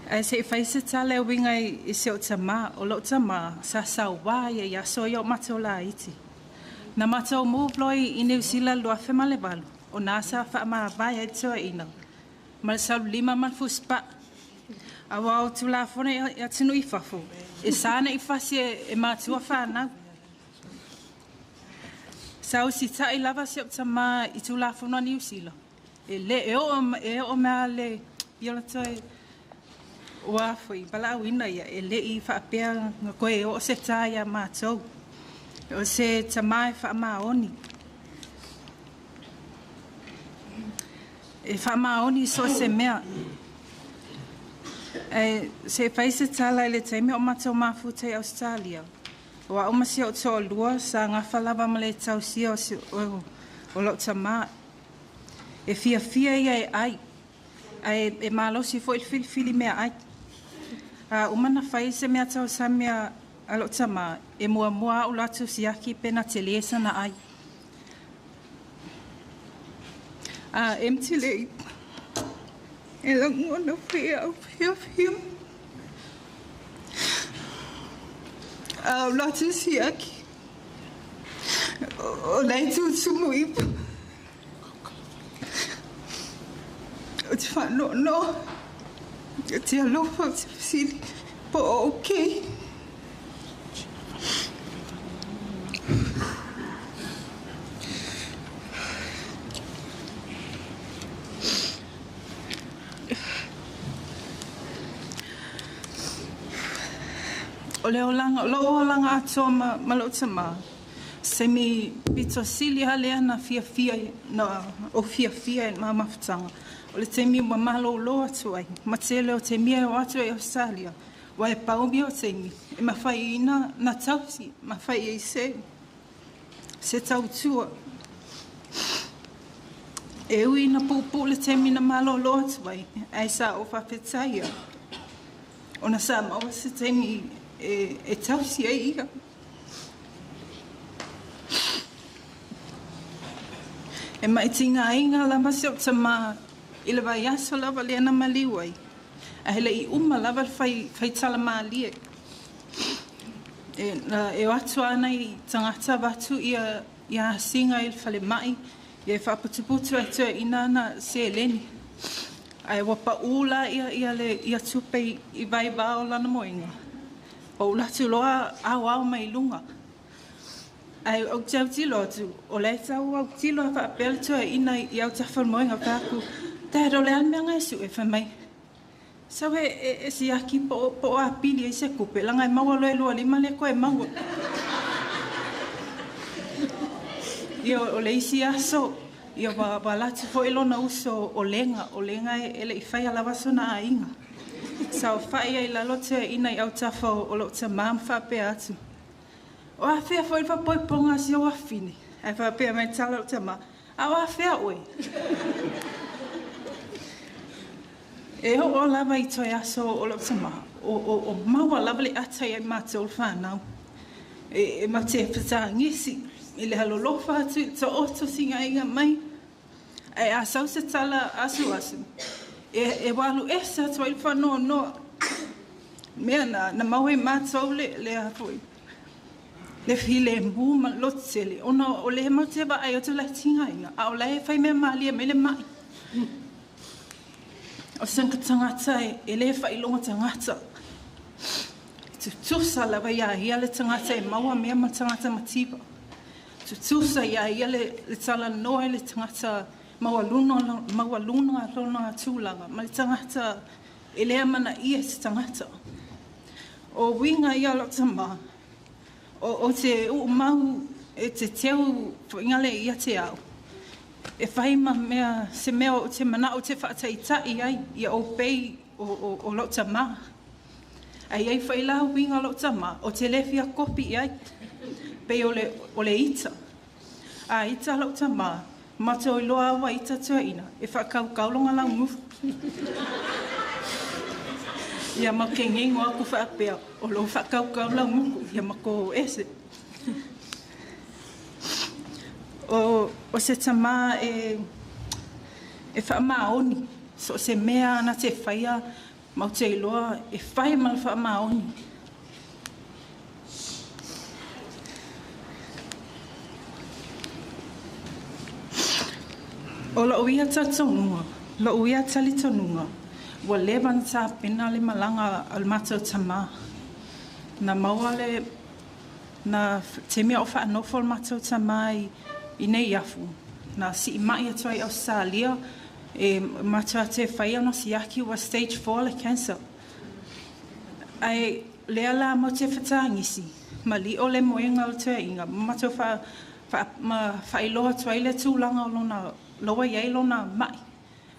ae se'i fai se tala e uiga i se o tamā o lo'u tamā sa sauā ia i aso ia o matou laiti na matou move loa i Niu Sila 2008 o nā sa faamavae ai toeaina ma le saulima ma le fusipa'a auā o tulafono i atunuu i fafo e sa na'i fasi e matua fanau sa usita'i lava si o'u tamā i tulafono a Niu Sila e lē e oo mea le ia le toe ua foi valaauina ia e le'i faapea na koe oo se tā iā matou o se tamā e faamaoni. E whaamaoni so se mea. E, se whai se tala i le taimi o matou mafuta i Australia. O a uma si o toa lua sa ngafa lava ma le tausia o, si, o, o lau tamā. E fia fia ia e ai. Ai e malosi foi le filifili mea ai. A uma na fai se mea tau sa mea a lau tamā. E mua mua au latu siaki pena te lesa na ai. A empty le e lagona fia au fia fia. A o latu siaki. O nei tūtumu ipo. O te whanono. O te alofa o te fesili. Po o okay. O le olanga, lo olanga atoa ma, ma lou tamā. Se mi pito sili hale na fia fia na o fia fia e ma mafutanga. O le taimi ua malōlō atu ai, ma tele o te mea o atu ai Australia. Wa e paumi o taimi, e mawhai ina na tausi, mawhai e se, se tautua. E ui na pūpū le taimi na malōlō atu ai, ai sa o whawhetaia. O na sa maua se taimi e, e tausi ai ia. E mai tinga inga lava se o tamā i le vai aso lava le ana maliu ai. A hele i uma lava le whai, whai tala mālie. E, na, e o atu ana i tangata watu ia, ia asinga i le whale mai, ia e whaputuputu e tua ina ana se eleni. Ai wapa ula ia, ia, le, ia tupe i, i vai vao lana moenga. Pa ula tu loa au au mai lunga. Ai au te au tilo atu, o le tau au tilo a whaapea tua ina i au tawhal moenga whaaku, Dad, o le an mea ngai su e whai mai. Sau e, e, e si aki po, po a pili e se kupe, langa e maua loe lua lima le koe maua. Ia o le isi aso, ia wa, wa latu fo lona uso o lenga, o lenga e, e le i whai alawa sona a inga. Sa o whai ai lalo te ina i au tafa o, o lo te mam whapea atu. O a whea fo i whapoi ponga si o awhine. Ai whapea mai tala o te ma. A o a whea oe. E o o lava i toi aso o lo te ma. O, o, o maua lava le ata i mātou o whānau. E, e ma te whata ngisi. I le halolofa atu i to oto singa inga mai. E a sau se tala asu asu. E, e walu esa atu ai whanoa noa. Mea na, na maue mātou le, le a foi. Le file mu ma lotele. Ona o le mau te wa ai o te lai tinga inga. A o lai whai mea malia me le mai. O senka tangata e, e le whai longa tangata. Tutusa lava ia ia le tangata e maua mea ma tangata matipa. Tutusa ia ia le, le tala noa le tangata maua luna, maua luna lona tūlanga. Ma le tangata e lea mana ia te tangata. O winga ia lo tama. O, o te uu mau e te teu whaingale ia te au. E whai ma mea, se mea o te mana o te whaataitai ai, ia o pei o, o, o lo tama. Ai ai whai la winga lo tama, o te lewhia kopi ai, pei o le, o le ita. A ita lo tama, ma te oi loa awa ita tua ina, e whakaukaulonga lau ngufu. Ia ma ke ngengo aku whaapea, o lo whakaukau lau nguku, ia ma ko ese. O, o se tamā e, e whaamaoni, so se mea ana te whaia, mau te iloa, e whai ma le whaamaoni. O lou ia tautonuga, lou ia talitonuga, ua leva na tapena le malaga a le matou tamā. Na maua le na te mea o faanofo le matou tamā i, i nei afu. Na siimai atu ai Australia, e matou ate whai ana siaki ua stage 4 le cancer. Ai lea la mo te whatangisi, ma li o le moenga o te inga, ma matou wha, wha, ma whailoa atu ai le tūlanga o lona, loa iai lona mai.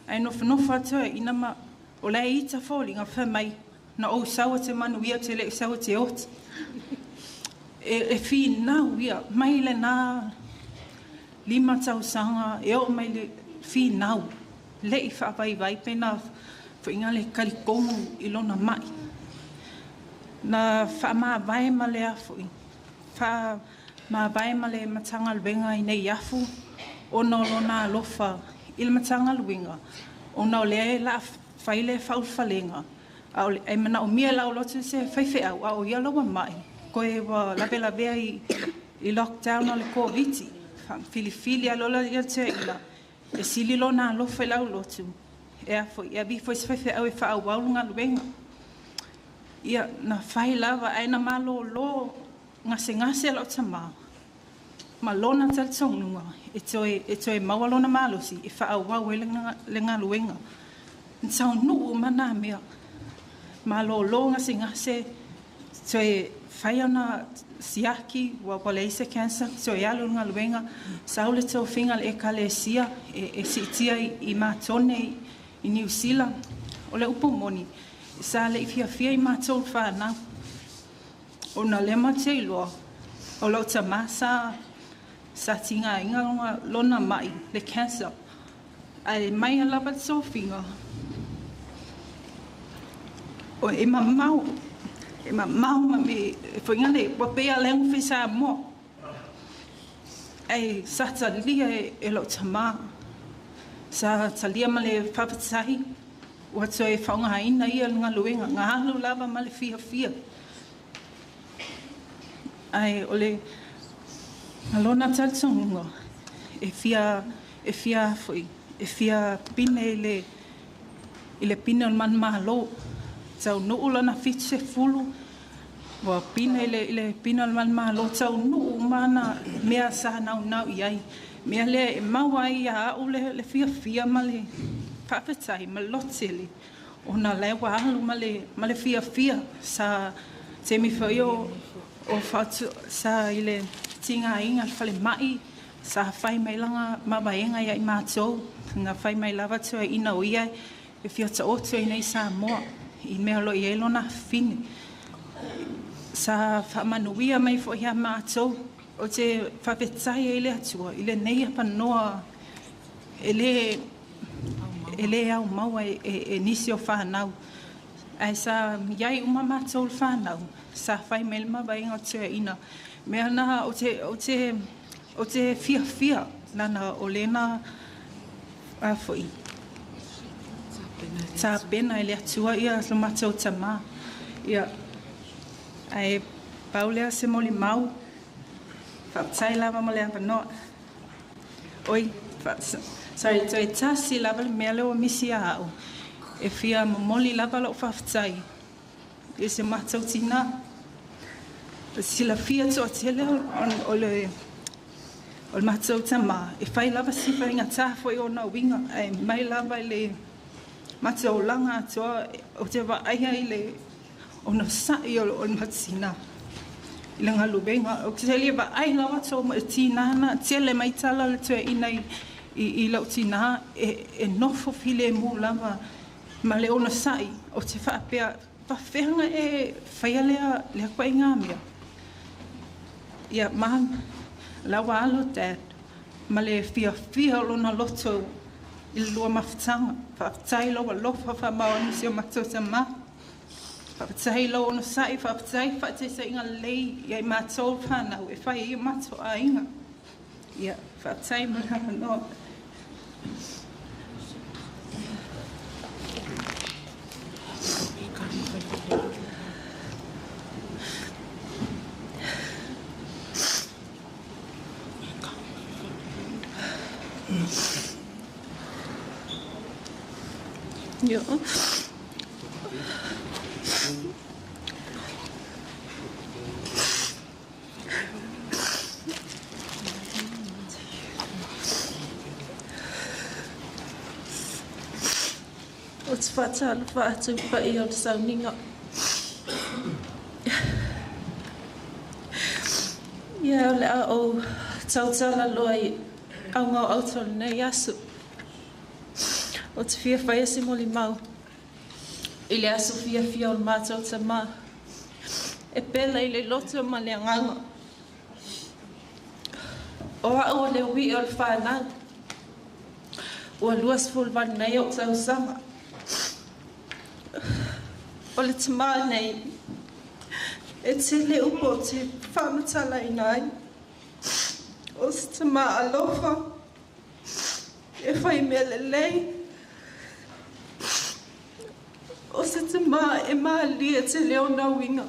Ai nofonofo atu ai ina ma o le ita foliga fai mai na ou sau e te manuia te leʻi sau e te oti. E finau ia mai lenā 5 tausaga e oo mai le finau leʻi faavaivai pena foʻiga le kalikogu i lona maʻi. Na faamavae ma le afoʻi faamavae ma le matagaluega i nei afu ona o lona alofa i le matagaluega ona o lea e laa fai le faaulufalega a o e manaomia e lauloto se faifeau a o ia laua maʻi koe ua lavelavea i lockdown o le Koviti. Filifili alola ia te ila e sili lona alofa i laulotu e afoʻi e avi foi se faifeau e faaauau le galuega. Ia na fai lava ae na malōlō gasegase lau tamā ma lona talitonuga e toe maua lona malosi e faaauau ai le galuega. Na taunuu ma nā mea malōlō gasegase toe fai ona siaki ua leai se cancer toe alu le galuega sau le tofiga le ekalesia e siitia i matone i Niu Sila. O le upu moni sa leʻi fiafia i matou fanau ona lea matou iloa o lau tamā sa tigaiga lona maʻi le cancer ae mai lava le tofiga o e mamao ma me foiga le ua pei a lego Samoa ae sa talia e lou tamā sa talia ma le faafetahi ua toe faaaogaina ia le galuega galu lava ma le fiafia. Ae o le lona talitonuga e fia foʻi e fia pine i le pine o le manumālō taunuu lona 70 ua pine i le pine o le manumālō taunuu ma ana mea sa naunau i ai mea lea e maua ai ia aʻu le fiafia ma le faafetai ma le lotele ona lea ua alu ma le fiafia sa taimi foi o faatu sa i le tigaiga le falemaʻi sa fai mai laga mavaega ia i matou na fai mai lava toeaina o ia e fia taoto ai nei Samoa i mea o lo i ai lona fine sa faamanuia mai foʻi ia matou o te faafetai ai le Atua i lenei apanoa e lē aumaua e nisi o fanau ae sa iai uma matou le fanau sa fai mai le mavaega o toeaina mea na o te fiafia lana o lena afoʻi tapena e le Atua ia lo matou tamā. Ia ae pau lea se molimau faafetai lava mo le avanoa. Oi sorry toe tasi lava le mea lea ua misi ia aʻu e fia momoli lava lou faafetai i se matou tinā silafia toatele o le matou tamā e fai lava si faigatā foʻi ona uiga ae mai lava i le matou olaga atoa o te vaaia i le ona saʻi o le matinā i le galuega o te lia vaai lava tou tinā na tele mai tala le toeaina i lau tinā e nofo filemu lava ma le ona saʻi o te faapea faafeaga e faia lea koaiga mea. Ia ma laua alo dad ma le fiafia o lona loto i le lua mafutaga faafetai lou alofa faamaoni si o matou tamā faafetai lou onosaʻi faafetai faataitaiga lelei ia i matou fanau e fai ai o matou aiga. Ia faafetai mo le avanoa. Ia o te faatalofa atu paia o le sauniga. Ia o le a ou tautala loa i auga o auto lenei aso. O te fia whaia se moli mau. I le aso fia fia o le mātou tamā. E pela i le loto ma le anganga. O au o le ui o le whanau. Ua 28 nei o tausaga. O le tamā nei. E tele upo o te whaamatala i nai. O se tamā alofa. E whai mea lelei. O se tamā e maalia te leo nauinga.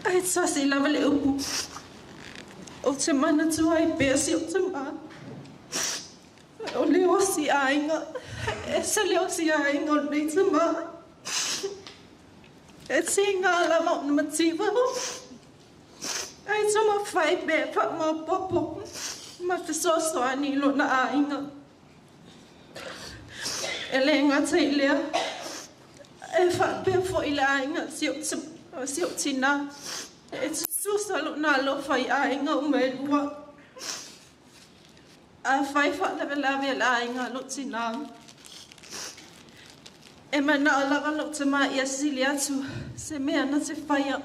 Ai tasi lava le upu. O te mana tuai pea si o tamā. O le osi ainga. E se le osi ainga o nei tamā. E ti ngā lava o na mativa. Ai tama whai pea wha mā popo. Ma te soso ani lo na ainga. E le ngata i lea. E wha pea fo i le ainga si o tina. E te susa lo nā lo whai ainga o me lua. A whai wha lawe lawe le ainga lo tina. E mana o lava lo te maa ia sili atu se mea na te whaia.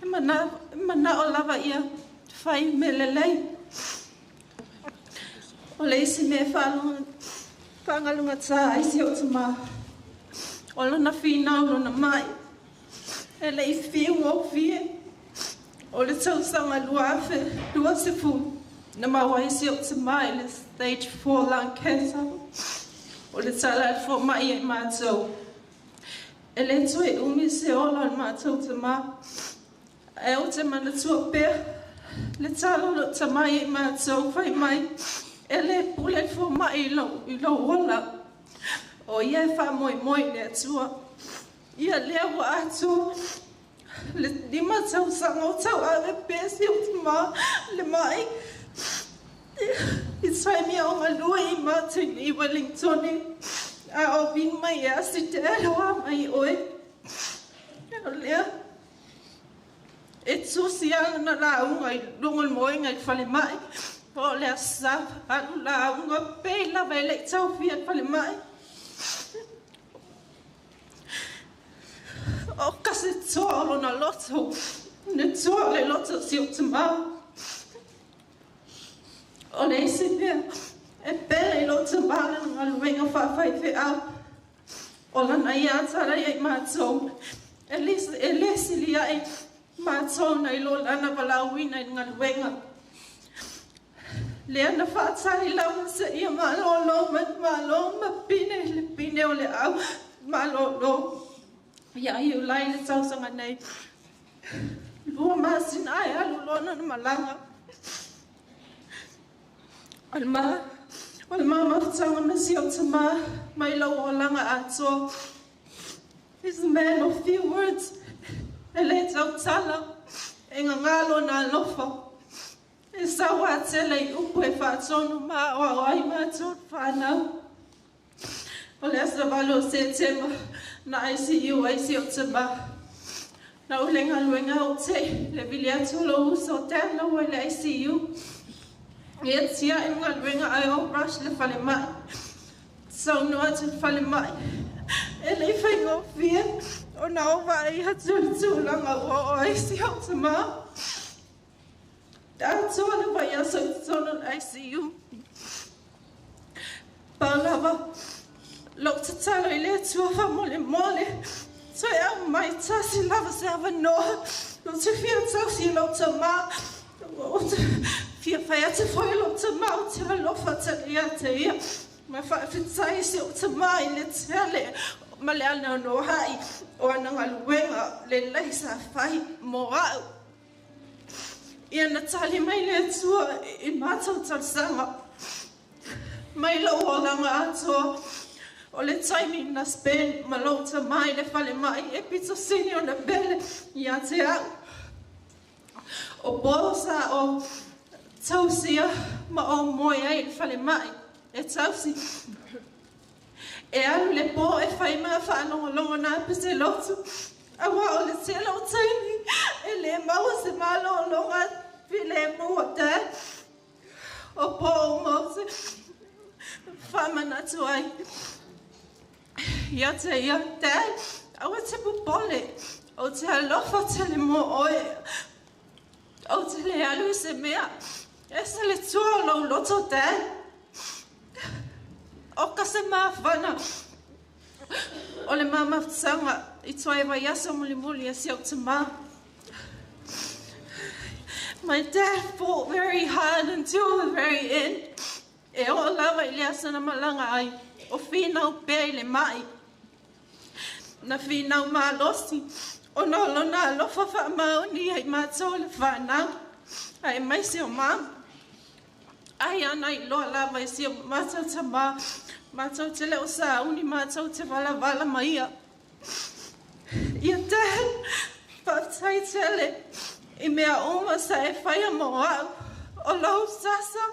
E mana o lava ia whai me lelei. O le isi mea whangalunga tā ai si o te maa. O lona whinau lona mai. E le i whiu o whie. O le tausanga 2020. Na maua isi o te maa i le stage 4 lung cancer. O le tala e fo mai e mātou. E le toe umi se ola o mātou te maa. E o te manatua pea. Le tala o te mai e mātou whai mai. E le pule fo mai i lau ola. O ia e wha moi moi le atua. Ia lea wa atua. Le 5 tausaga o tau ave pea si o te maa le mai. I taimia o ngalua i mātou i Wellingtone. A o vin mai e asi te aloha mai oe. O lea. E tusi ana na launga i lunga le moenga i whale mai. O lea sa alu launga pe lava e lei tau fia i whale mai. O kasi toa o lona loto. Ne toa le loto si o te maa. O le isi mea, e pele i lo te maa le ngaluenga whaawhai wheau. O lana ia atara ia i mātou. E lesi lia i mātou na i lo lana walauina i ngaluenga. Lea na whaatari lawa se ia malolo ma malo ma pine le pine o le au malolo. Ia i ulai le tausanga nei. Lua masina ai alu lona na malanga. O le maa mafutanga masi o te maa mai lau olanga atoa. He's a man of few words. E le tautala, e ngangalo nā alofa. E sawa atele i upu e whaatonu maa o au ai mātou whanau. O le asa valo o se tema na ICU ai si o te maa. Na ulenga luenga o te le vili atu lo uso o te lau le ICU. Ia tia e mga luenga ai o rush le whale mai. Sau noa te whale mai. E le whaingo whia o na o vai hatu tūlanga o o ai si o te maa. Atoa le vai aso i tono ICU. Pālava, lok te talo i le atua wha mole mole. Toi au mai tasi lava se awa noa. Lo te whia tausi lo te maa. O te fia whai ate whai lo te maa o te alofa te rea te ia. Ma whaawhitai se o te maa i le tele. Ma le ana no hai o ana ngaluenga le leisa whai mō au. Ia na tali mai le atua i mātou tausaga. Mai lau olanga atoa. O le taimi na spend ma lou ta mai le whale mai e pito sini o na pele ia te au. O bosa o tausia ma o moe ai le whale mai e tausi. E alu le pō e whai maa whaalongolongo nā pese lotu. Awa o le tele o taimi e le maua se malolonga pile mua te. O po uma ou te faamanatu ai ia te ia Dad, aua te popole, ou te alofa tele mo oe. Ou te le alu i se mea, e ese le tua o lou loto, Dad. Oka se mafana o le ma mafutaga i toa e vaiaso mulimuli a si ou tamā. My dad fought very hard until the very end. E oo lava i le aso na malaga ai, o finau pea i le ma'i. Na finau malosi, ona o lona alofa faamaoni ia i matou le fanau, aemaise o mama. Ai ana iloa lava e si o matou tamā, matou te le o sauni, matou te valavala ma ia. Ia Dad, faafetai tele i mea uma sa e faia mo a'u. O lou sasa,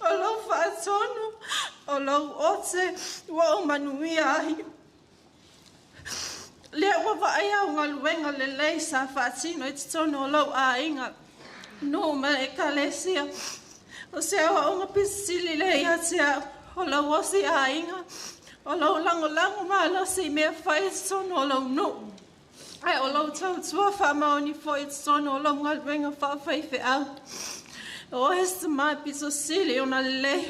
o lou faatonu, o lou ote, ua ou manuia ai. Lea ua vaai au galuega lelei sa faatino i totonu o lou aiga, nuu ma le ekalesia. O se aoaoga pisisili lea ia te a'u, o lou osi aiga, o lou lagolago malosi i mea fai i totonu o lou nuu, ae o lou tautua faamaoni foi i totonu o lou galuega faafaifeau. O oe se tamā pito sili ona lelei.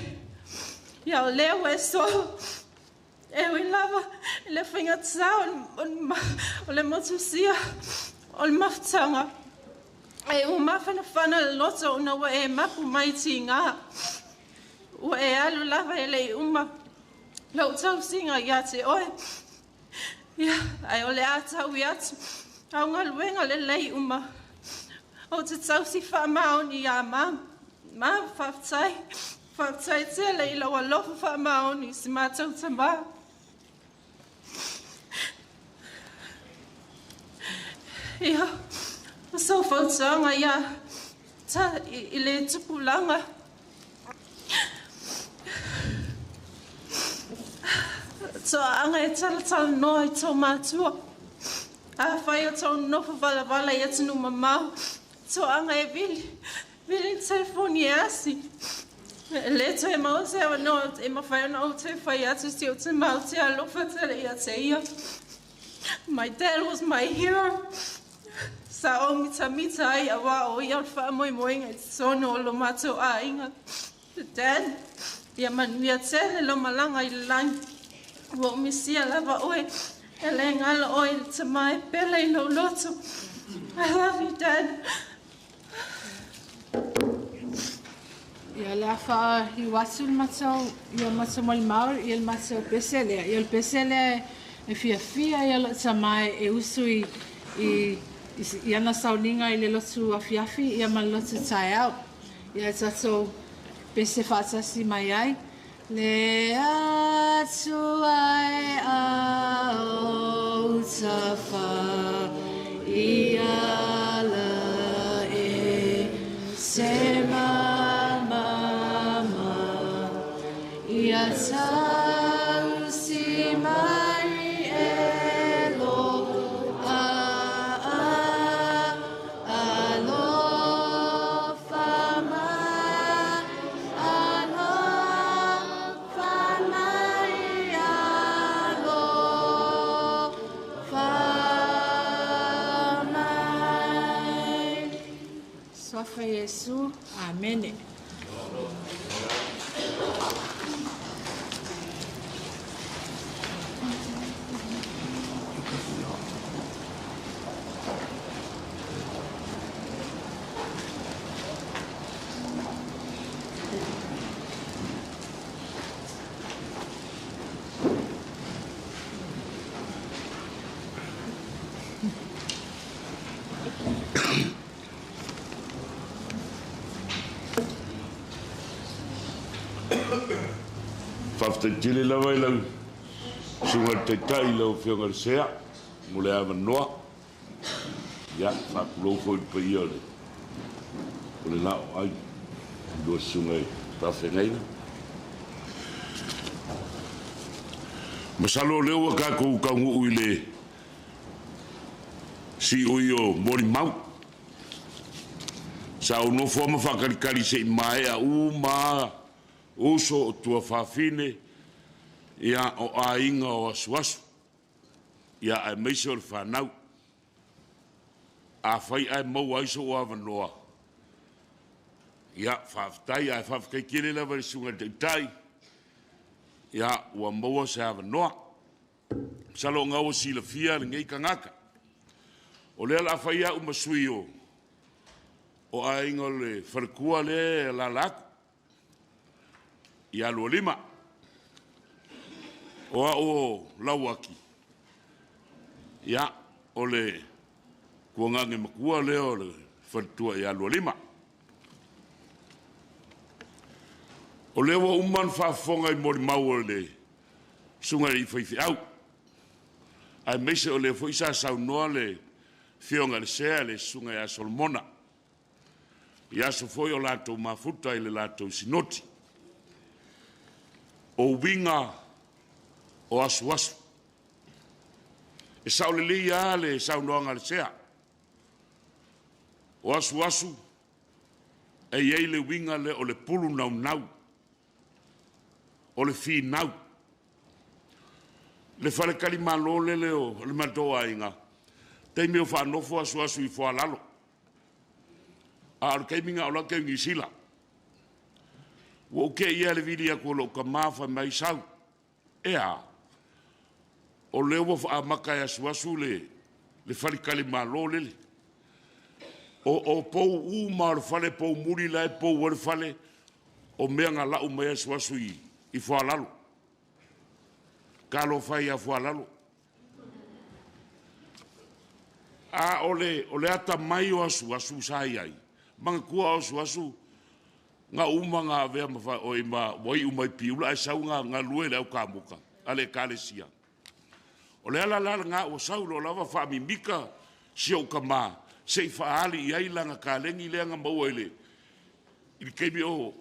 Ia o lea ua e sola, e ui lava i le faigatā o le motusia o le mafutaga, e ua mafanafana le loto ona ua e mapu mai i tigā. Ua e alu lava e le i uma lou tausiga ia te oe. Ia, ae o le a taui atu au galuega lelei uma. Ou te tausi faamaoni iā ma. Ma, faafetai. Faafetai tele i lou alofa faamaoni i si matou tamā. Ia, o sou fautuaga ia ta i le tupulaga. Toaaga e talatalanoa i tō matua. Afai o tou nofo valavala i atunuu mamao, toaaga e vili, vili le telefoni e asi. E le toe maua se avanoa e mafai ona ou toe fai atu si ou te mau te alofa tele ia te ia. My dad was my hero. Sa ou mitamita ai auā o ia o le faamoemoega i totonu o lo matou aiga. Dad, ia manuia tele lau malaga i le lagi. Ua ou misia lava oe, e le galo oe i le tamā e pele i lou loto. I love you, Dad. Ia, o le a faaiu atu le matou, ia matou molimau i le matou pese lea. Ia, o le pese lea e fiafia ia lou tamā e usu i, i, i ana sauniga i le lotu afiafi ia ma le lotu taeao. Ia, e tatou pese faatasi mai ai. Le Atua e au tafa i ala e se mamama ia tausi mai e lo a a alofa mai alofa mai alofa mai. Suafa Iesu. Amene. Faafetai tele lava i lau susuga i le Taitai i lau Afioga i le Sea mo le avanoa. Ia, faatulou foi i le paia o le o le laoai i lua susuga i faafeagaiga. Masalo o lea ua tatou taunuu i le siui o molimau. Sa ou nofo lava ma faatalitali se i maea uma uso o tuafafine, ia o aiga o asuasu, ia aemaise o le fanau. Afai ae maua ai sou avanoa, ia faafetai, ae faafetai tele lava i le susuga i le Taitai, ia ua maua se avanoa. Masalo o lena ua silafia lenei tagata. O lea o le a fai au ma sui o aiga o le faletua lea e alaala atu ia Lualima. O au o Lauaki, ia o le tuagane matua lea o le faletua ia Lualima. O lea ua uma ona faafofoga i molimau o le susuga i le faifeau, aemaise o lea foi sa saunoa le afioga i le Sea, le susuga ia Solomona, i aso foi o latou mafuta i le latou sinoti. O uiga o asuasu. E sao lelei lava le saunoaga a le Sea. O asuasu e i ai le uiga lea o le pulu naunau, o le finau. Le faletalimalo lele o le matou aiga, taimi o faanofo asuasu i Foalalo, a o le taimi na o lata i Niu Sila. Ua ou te'i lava i le vili atu o lou tama fai mai sau, e a? O lea ua faamata e asuasu le faletalimalo lele. O pou uma o le fale, pou muli la e pou ai le fale, o mea na lau mai asuasu i Foalalo. Talofa e ia Foalalo. A o le atamai o asuasu sa i ai, manatua o asuasu na uma na avea ma oi ma ua iu mai Piula ae sau na galue le au kamuta a le ekalesia. O le ala la lena ua sau loa lava faamimika si ou tama se i faaali i ai lana kaleni lea na maua i le taimi o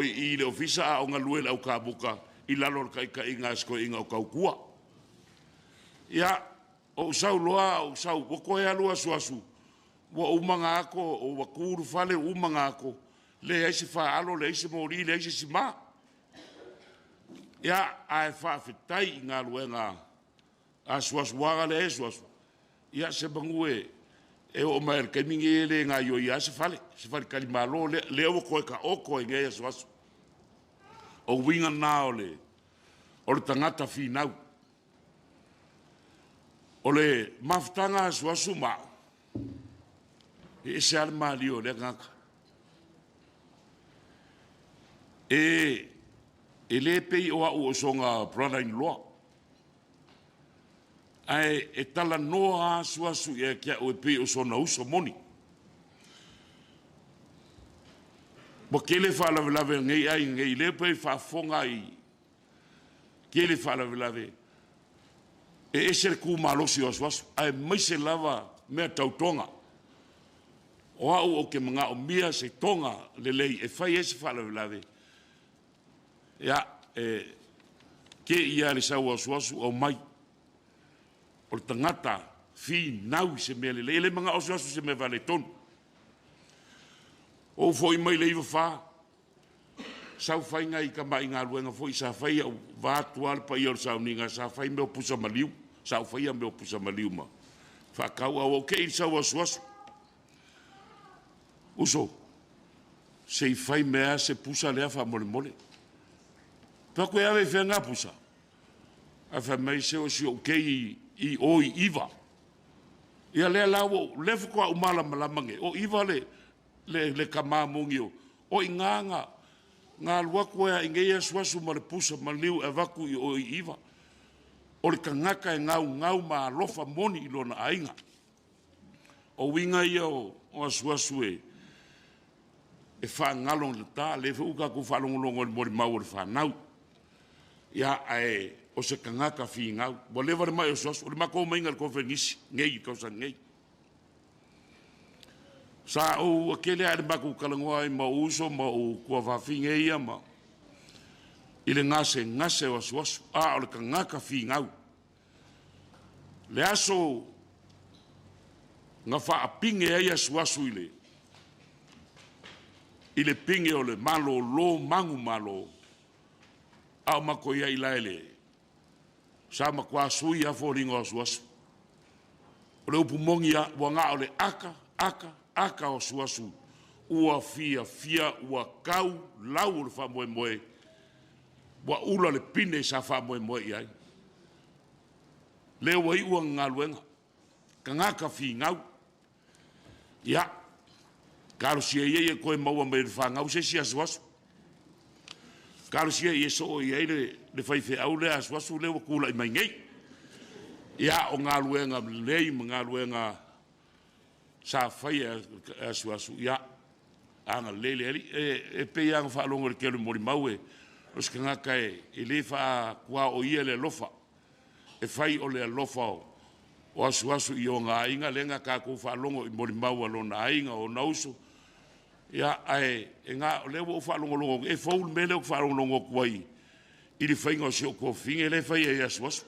i le ofisa a o galue le au kamuta i lalo o le taitaiga a si toeaina o tautua. Ia, ou sau loa, ou sau, ua toe alu asuasu, ua uma na ato, ua tu le fale, ua uma na ato, leai se faalo, leai se moli, leai se sima. Ia, ae faafetai i galuega asuasuaga lea e asuasu, ia se manu e oo mai i le taimi nei e le gaoioi lava se fale, se faletalimalo lea ua toe taoto ai nei asuasu. O uiga na o le tagata finau. O le mafutaga asuasu ma au, e ese lava le malie o lea tagata. E le pei o au o soga brother-in-law, ae e talanoa asuasu ia te au e pei o sona uso moni. Ua tele faalavelave nei ai nei lea pe faafofoga ai tele faalavelave e ese le kumalosi o asuasu, ae maise lava mea tautoga. O au o ke manaomia se toga lelei e fai ai se faalavelave, ia e ke ia le sau asuasu au mai. O le tagata finau i se mea lelei, e le manao asuasu se mea faaletonu. Ou foi mai le 94, sau faiga i tama'i galuega foi sa fai au vaatu lava le paia o le sauniga, sa fai mea o pusa maliu, sa ou faia mea o pusa maliu ma faatau, a ua ou te'i i le sau asuasu. Uso, se i fai mea se pusa lea faamolemole. Fai atu e ave i fea ngā pusa? Ae fai mai se o si ou kei i o i iva. Ia lea la ua lea faatoa ou malamalama nei, o iva le kamā mogi o i ngā ngā alu atu ai i nei asuasu ma le pusa maliu e avatu i o i iva. O le tagata e gaugau ma alofa moni i lona aiga. O uiga ia o asuasu e faagalo i le ta, lea foi ua tatou faalogologo i le molimau o le fanau. Ia, ae o se tagata finau. Ua leva le mai o asuasu, o le matou omaiga i le konferenisi nei i tausaga nei. Sa ou akele a le matou talanoa ai ma ou uso ma ou tuafafine ia ma i le gasegase o asuasu, a o le tagata finau. Le aso na faapige ai asuasu i I le pige o le malōlō manumalo, a o matou i ai la e le sa matuā sui lava foliga o asuasu. O le upu moni lava, ua na o le aka, aka, aka o asuasu ua fiafia ua tau lau o le faamoemoe, ua ula le pine sa faamoemoe i ai. Lea ua iu ana galuega, tagata finau. Ia, talosia ia ia toe maua mai e le fanau se isi asuasu. Talosia ia soo i ai le faifeau lea asuasu lea ua tulai mai nei. Ia, o galuega lelei ma galuega sa faia e asuasu, ia, agalelei le Alii. E pei lava ona faalogo i le tele o molimau e o se tagata e le faatuaoia le alofa, e fai o le alofa o asuasu i ona aiga, lea na tatou faalogo i molimau a lona aiga, o ona uso. Ia, ae e na, o lea ua ou faalogologo, e fou le mea lea ou te faalogologo atu ai i le faiga o si ou tuafafine lea e fai ai e asuasu.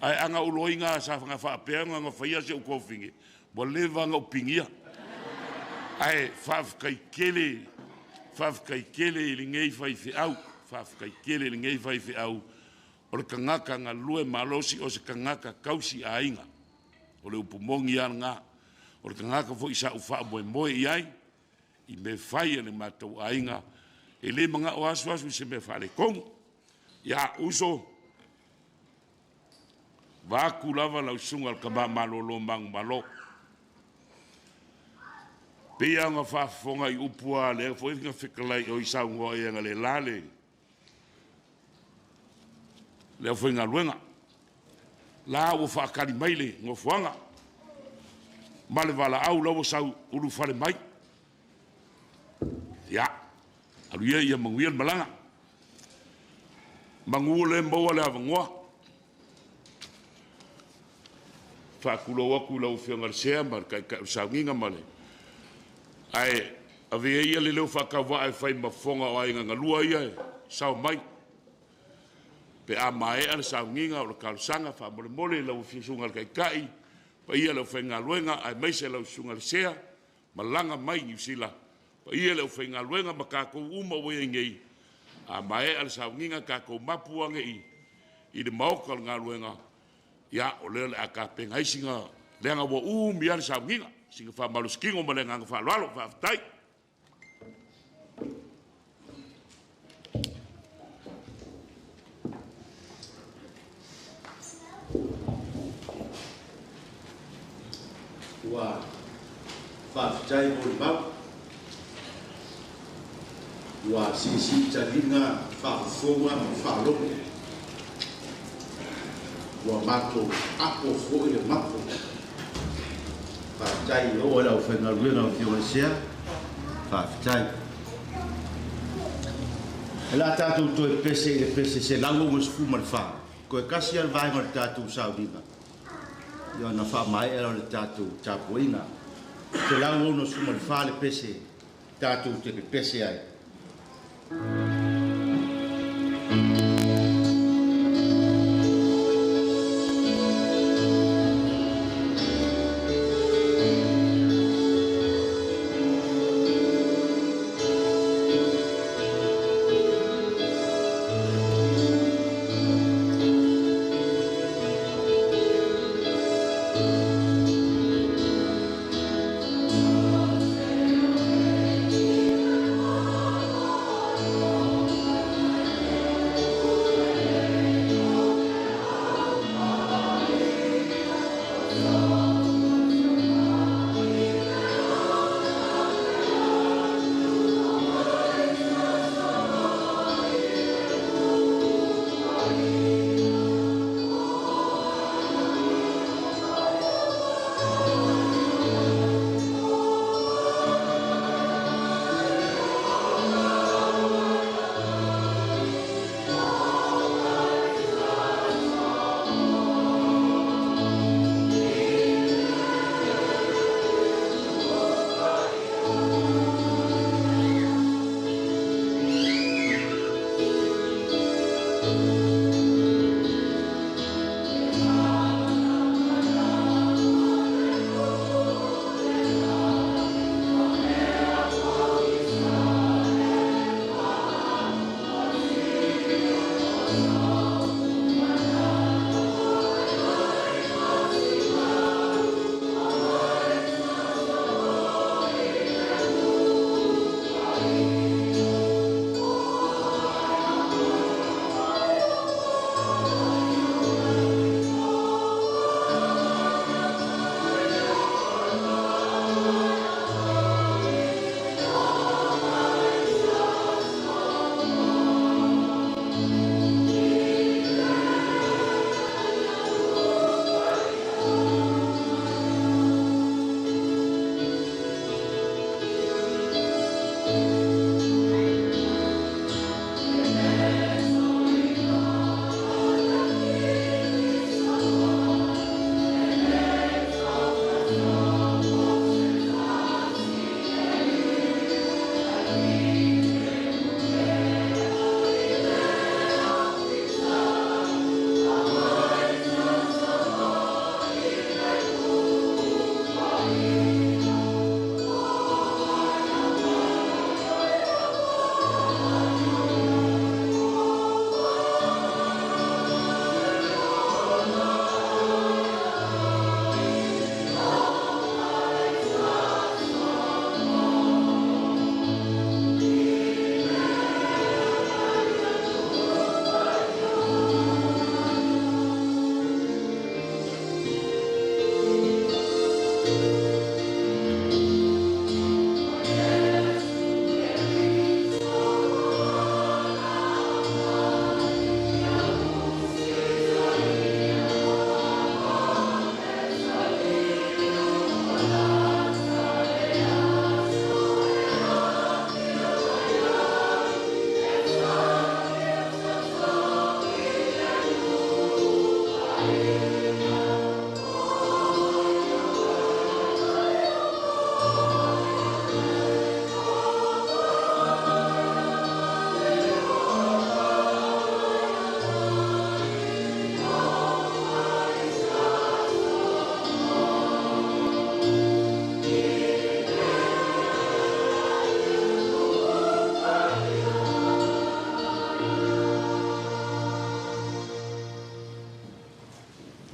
Ae a na ou iloaina sa faapea ona faia si ou tuafafine, ua leva ona ou pinia. Ae faafetai tele, faafetai tele i lenei faifeau, faafetai tele i lenei faifeau, o le tagata galue malosi, o se tagata tausi aiga. O le upu moni lava lena. O le tagata foi sa ou faamoemoe i ai, i mea fai a le matou aiga, e le manao asuasu i se mea faaletonu. Ia, uso, vaatu lava lau susuga i le tama malolo manumalo. Pei lava ona faafofoga i upu a lea foi na fetalai o i saunoa i agalelā le aufaigaluega. La ua faatali mai le nofoaga ma le valaau la ua sau ulufale mai. Ia, alu ia ia manuia le malaga. Manu lea maua le avanoa. Faatulou atu i lau Afioga i le Sea ma le Taitai o le Sauniga ma le ae avea ia le leo faatauvaa e fai ma fofoga o aiga galua ia e sao mai. Pe a maea le sauniga o le talosaga faamolemole i lau Susuga i le Taitai, paia le aufaigaluega aemaise lau Susuga i le Sea, malaga mai Niu Sila, paia le aufaigaluega ma tatou uma ua i ai nei, a maea le sauniga tatou mapu ane i le maota o le galuega, ia, o lea o le a tapena ai sina, leaga ua umi lava le sauniga, sina faamalositino ma le agaga faaaloalo. Faafetai. Ua faafetai molimau, ua siisii taliga faafofoga ma faalogo, ua matou apo foi le mapo. Faafetai i oo i le aufaigaluega o Afioga i le Sea, faafetai. E le a tatou toe pese i le pese 164, toe tasi lava le vaega o le tatou sauniga, ia ona faamaea lea o le tatou tapuaiga. 164 le pese tatou te pepese ai.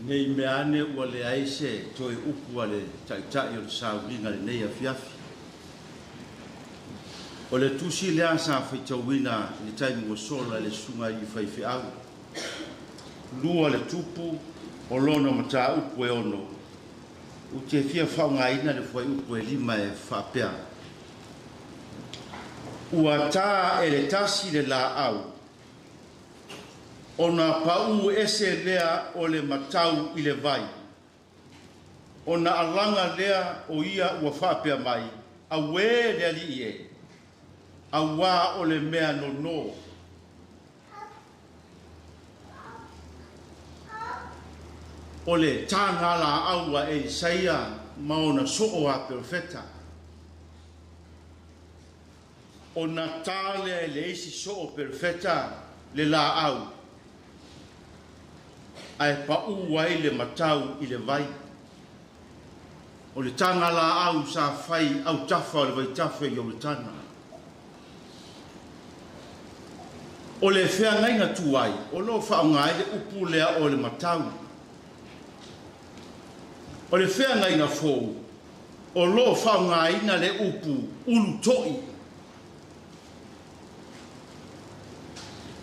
Nei mea ane ua leai se toe upu a le Taitai o le sauliga i lenei afiafi. O le tusi lea sa faitauina i le taimi ua sola e le susuga i faifeau. Lua le tupu o lona mataupu e 6. Ou te fia faaaogaina le fuaiupu e 5 e faapea. Ua tā e le tasi le laau, ona pau ese lea o le matau i le vai. Ona alaga lea o ia ua faapea mai, auē le alii e, auā o le mea nono. O le tāga laau a Elisaia ma ona soo a perofeta. Ona tā lea e le isi soo perofeta le laau, ae pau ai le matau i le vai. O le tāga laau sa fai autafa o le vaitafe i Ioritana. O le feagaiga tuai, o loo faaaoga ai le upu lea o le matau. O le feagaiga fou, o loo faaaogaina le upu ulu to'i.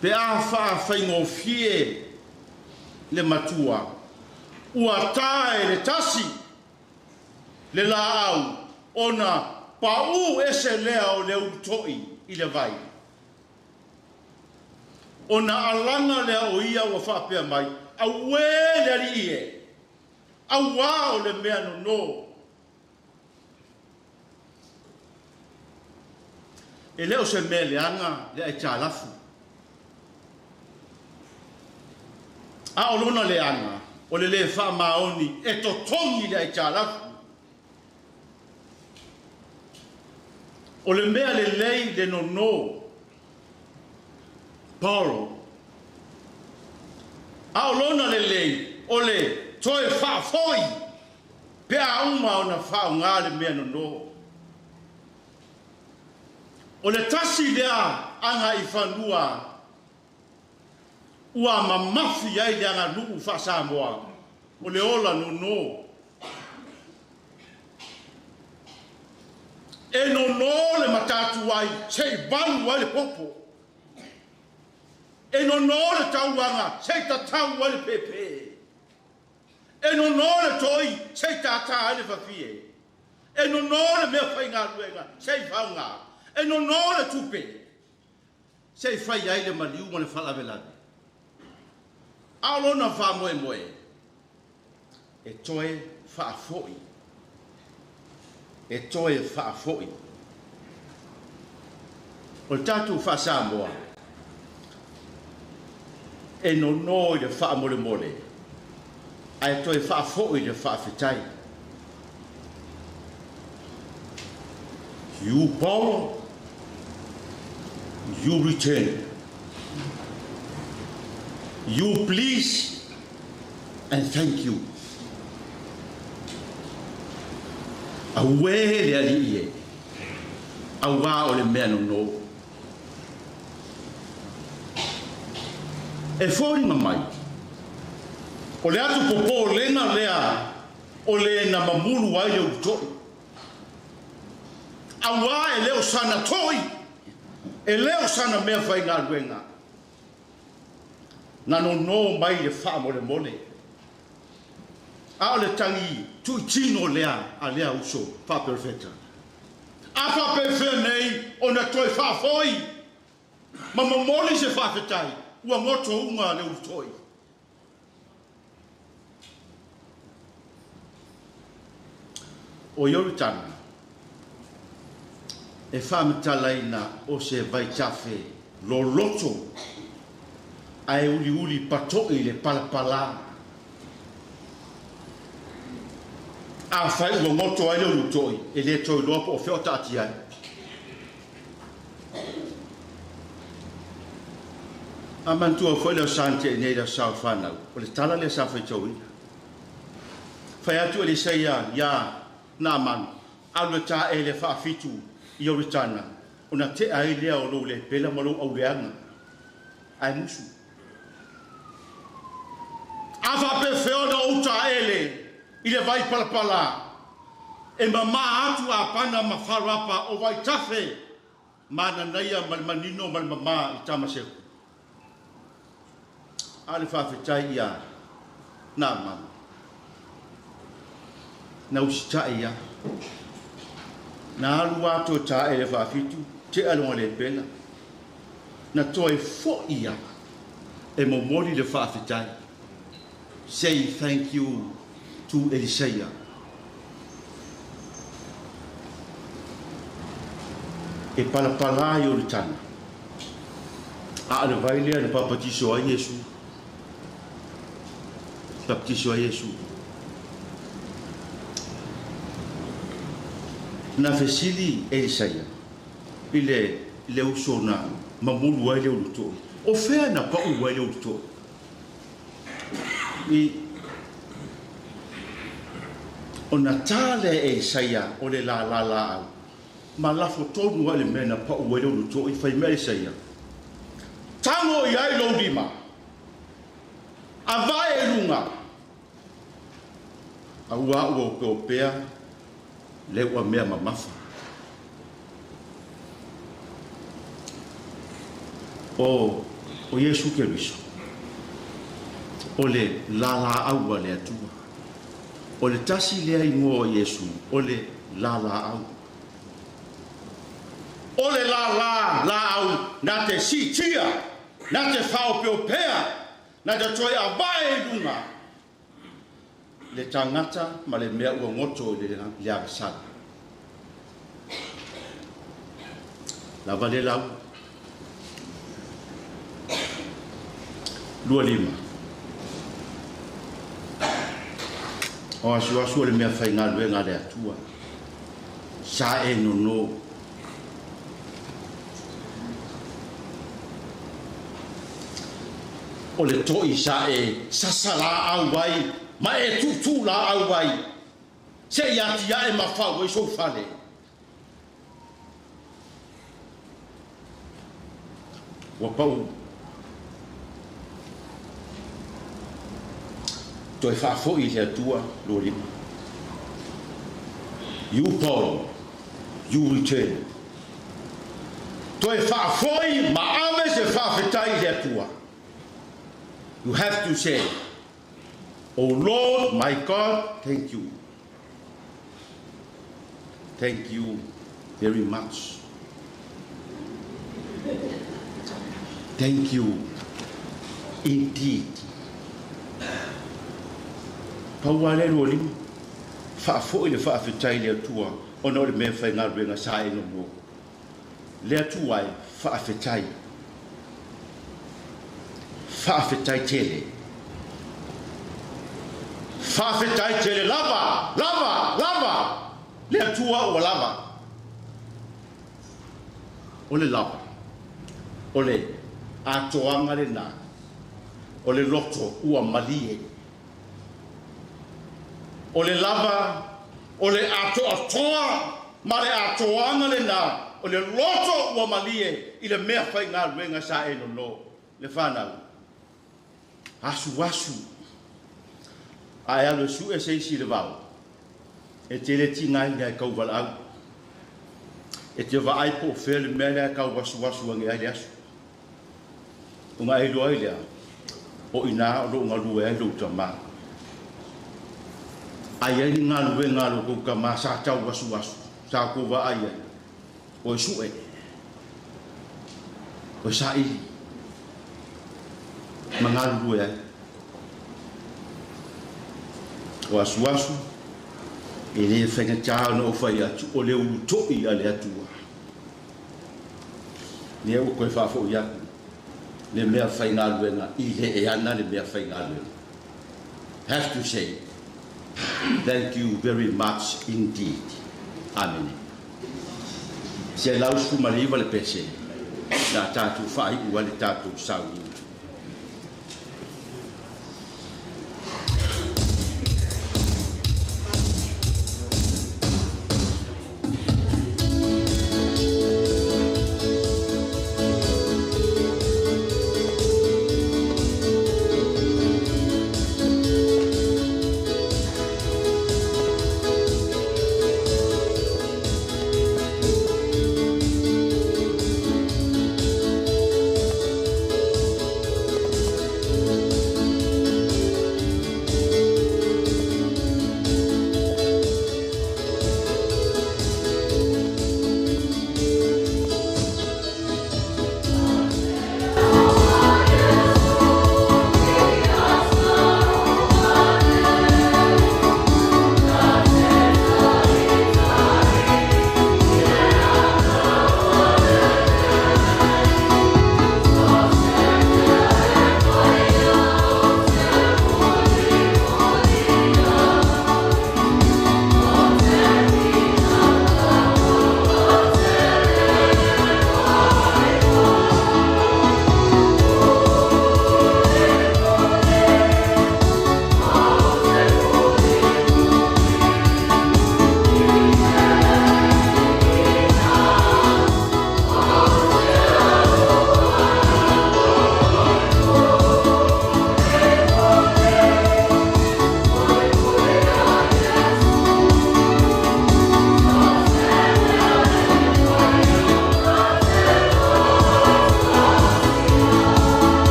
Pe a faafaigofie le matua, ua tā e le tasi le laau ona pau ese lea o le ulu to'i i le vai. Ona alaga lea o ia ua faapea mai, auē le alii e, auā o le mea nono. E le o se mea leaga le aitalafu. A o lona leaga, o le lē faamaoni e totogi le aitalafu. O le mea lelei le nono, Paulo. A o lona lelei, o le toe faafoi, pe a uma ona faaaoga le mea nono. O le tasi lea aga i fanua, Ua mamafi ai le aganuu faa-Samoa o le ola nōnō. E nōnō le matatuai se'i valu ai le popo. E nōnō le tauaga se'i tatau ai le pēpē. E nōnō le toi se'i tātā ai le fafie. E nōnō le mea faigaluega se'i faoga. E nōnō le tupe se'i fai ai le maliu ma le faalavelave. A o lona faamoemoe e toe faafo'i, e toe faafo'i. O le tatou faa-Samoa, e nōnō i le faamolemole, ae toe faafo'i le faafetai. You borrow, you return. You please and thank you. Auē le alii e, auā o le mea nōnō. E foliga mai, o le atu popolega lea o le na mamulu ai le uluto'i. Auā e le o sana to'i, e le o sana mea faigaluega. Na nōnō mai le faamolemole. A o le tagi tuitino lea a lea uso faaperofeta. A faapefea nei ona toe faafoi ma momoli se faafetai ua goto uga le uluto'i. O Ioritana e faamatalaina o se vaitafe loloto ae uliuli pato'i le palapalā. Afai ua goto ai le uluto'i, e le toe iloa po o fea o taatia ai. A manatua foi le aso na tea nei le aso o fanau, o le tala lea sa faitauina. Fai atu Eliseia iā Naamanu, alu e taele faafitu i Ioritana, ona tea ai lea o lou lepela ma lou auleaga. Ae musu. A faapefea ona ou taele i le vai palapala, e mamā atu Apana ma Farapa o vaitafe mananaia ma le manino ma le mamā i Tamaseko. A o le faafetai iā Naamanu, na usitai ia. Na alu lava toe taele faafitu, tea lona lepela. Na toe fo'i ia e momoli le faafetai. Say thank you to Eliseia. E palapala ai o le tana. A o le vai lea na papatiso ai Iesu. Baptiso ai Iesu. Na fesili Elisaia i le le uso na mamulu ai le uluto'i. O fea na pa'u ai le uluto'i? I ona tā lea e Elisaia o le lālā lāau ma lafo tonu ai le mea na pa'u ai le uluto'i, fai mai Elisaia, Tago i ai lou lima, avae i luga, auā ua opeopea le uamea mamafa. O o Iesu Keriso, o le lālāau a le Atua. O le tasi lea igoa o Iesu, o le lālāau. O le lālā lāau na te siitia, na te faaopeopea, na te toe avae i luga le tagata ma le mea ua goto i le agasala. Lava le lau. 25. O asuasu o le mea faigaluega a le Atua. Sa e nōnō. O le to'i sa e sasa lāau ai ma e tūtū lāau ai, se'i atia'e ma fau ai sou fale. Ua pau. Toe faafo'i i le Atua lua lima. You borrow, you return. Toe faafo'i ma ave se faafetai i le Atua. You have to say, Oh Lord, my God, thank you. Thank you very much. Thank you indeed. Pau lava lea lua lima, faafo'i le faafetai i le Atua ona o le mea faigaluega sa e nono. Le Atua e, faafetai. Faafetai tele. Faafetai tele lava, lava, lava. Le Atua ua lava. O le lava. O le atoaga lena. O le loto ua malie. O le lava, o le atoatoa ma le atoaga lena. O le loto ua malie i le mea faigaluega sa e nono. Le fanau. Asuasu. A e alu e sue se isi i le vao, e te le tigaina e kauvalaau. E te vaai po o fea le mea lea e tauasuasu ane ai le aso. Ona e iloa ai lea, o i ina o lo o galue ai lou tamā. A i ai ni galuega a lo tou tamā sa tauasuasu, sa tou vaai ai, o e sue, o e saili, ma galulue ai. O asuasu, e le faigata ona ou fai atu, o le ulu to'i a le Atua. Lea ua toe faafoi atu le mea faigaluega i le e ana le mea faigaluega. Have to say, thank you very much indeed. Amene. 119 le pese na tatou faaiu ai le tatou sauniga.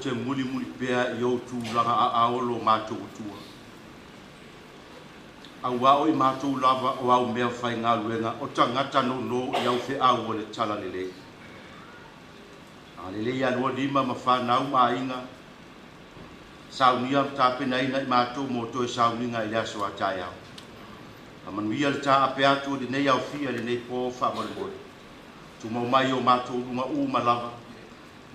te mulimuli pea i ou tulaga aao lo matou atua. Auā o i matou lava o au mea faigaluega o tagata nono i au feau o le talalelei. Agalelei ia lua lima ma fanau ma aiga, saunia ma tapenaina i matou mo toe sauniga i le aso a taeao. Faamanuia le taape atu o lenei aofia i lenei po faamolemole. Tumau mai o matou luga uma lava.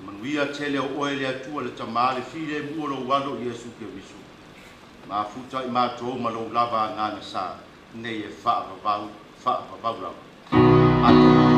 Manuia tele o oe le Atua le Tamā le filemu o lou Alo Iesu Keriso. Mafuta i matou ma lou lava agaga sa, nei e faavavau, faavavau lava. Amene.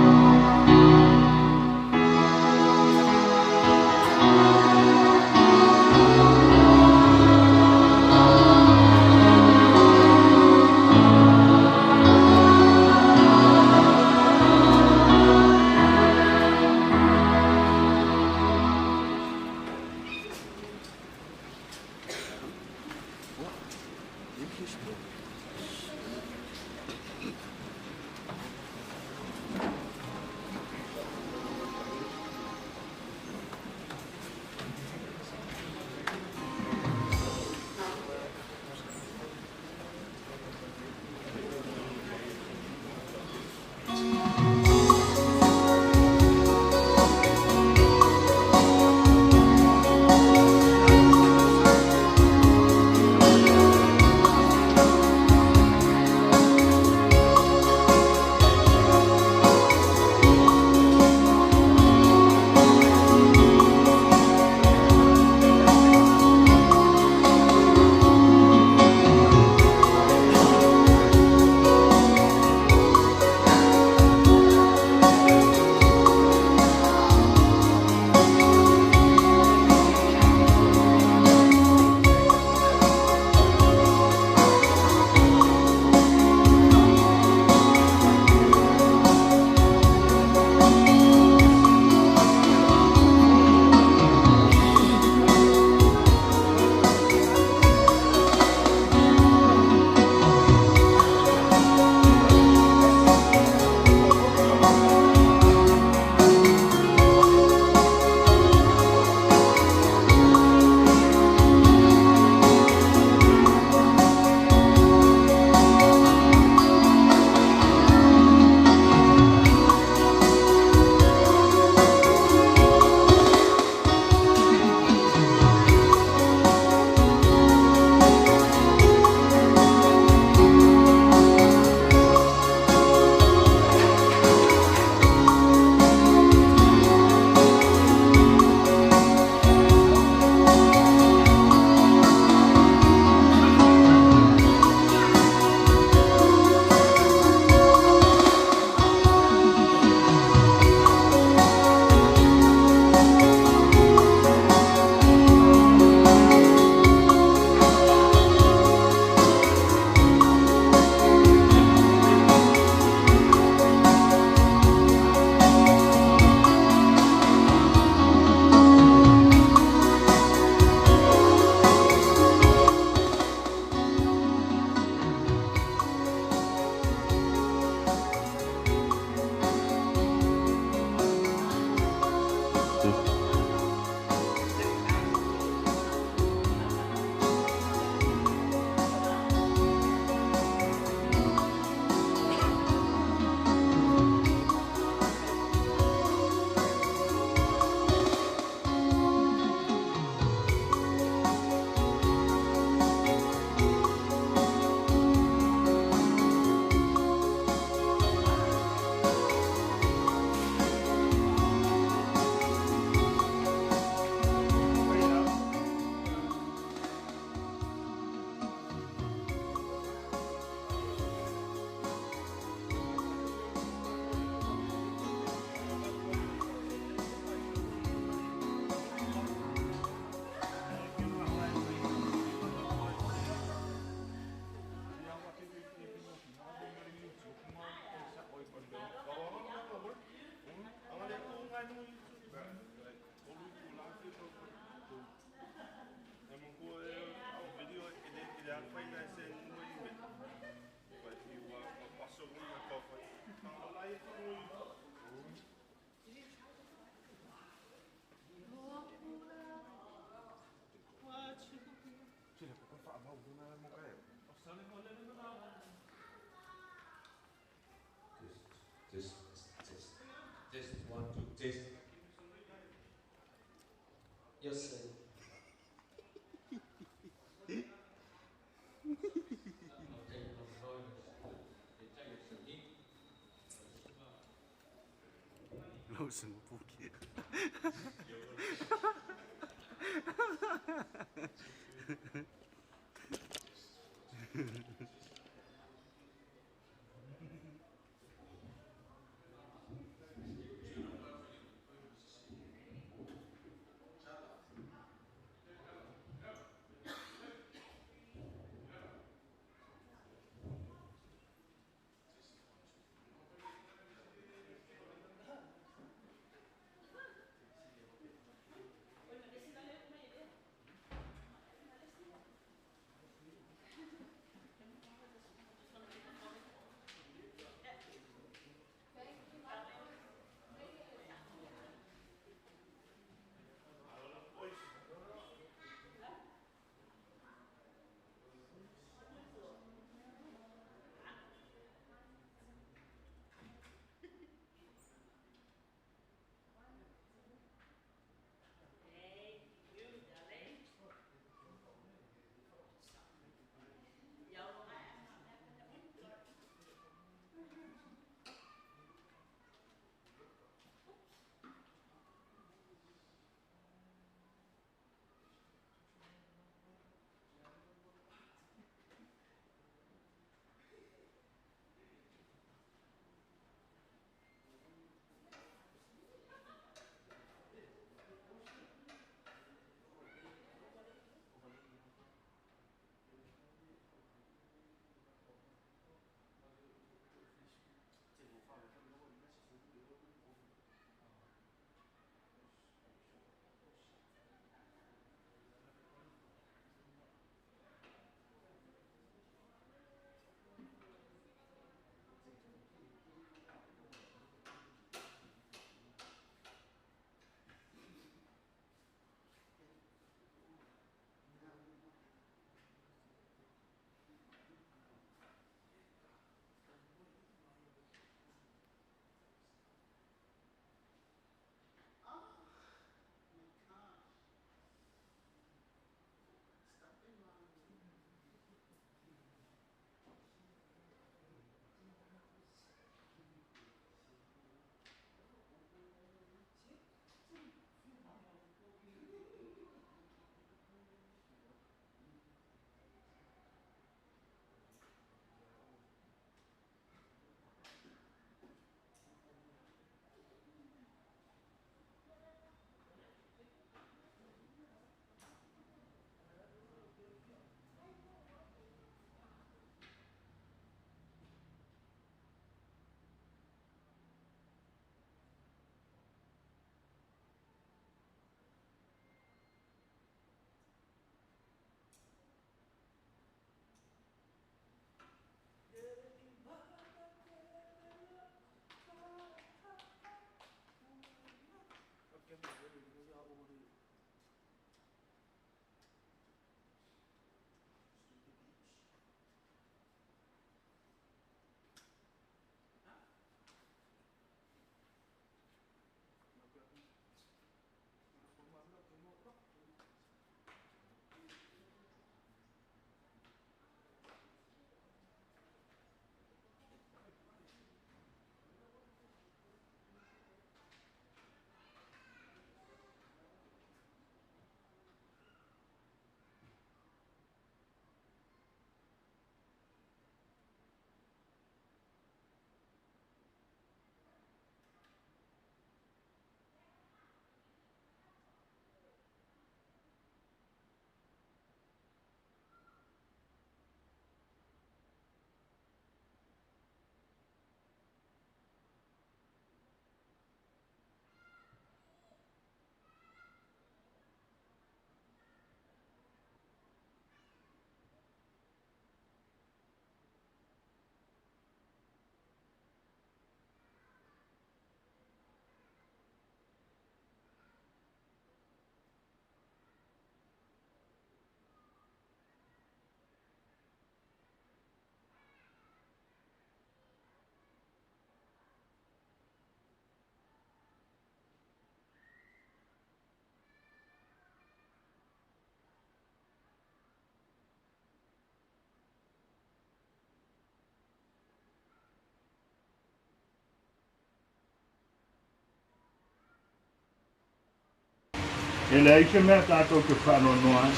E leai se mea tatou te faanoanoa ai.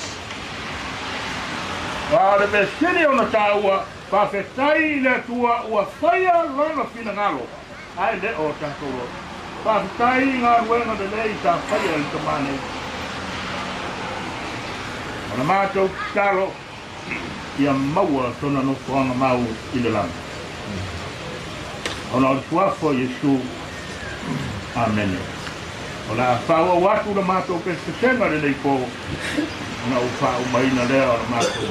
A o le mea sili ona taua, faafetai i le Atua ua faia Lona finagalo, ae le o tatou loto. Faafetai i galuega lelei sa faia e le tamā nei. O le matou tatalo, ia maua sona nofoaga mau i le lagi. Ona o le suafa o Iesu. Amene. O le a faaauau atu le matou pesepesega i lenei po, ona ou faaumaina lea o le matou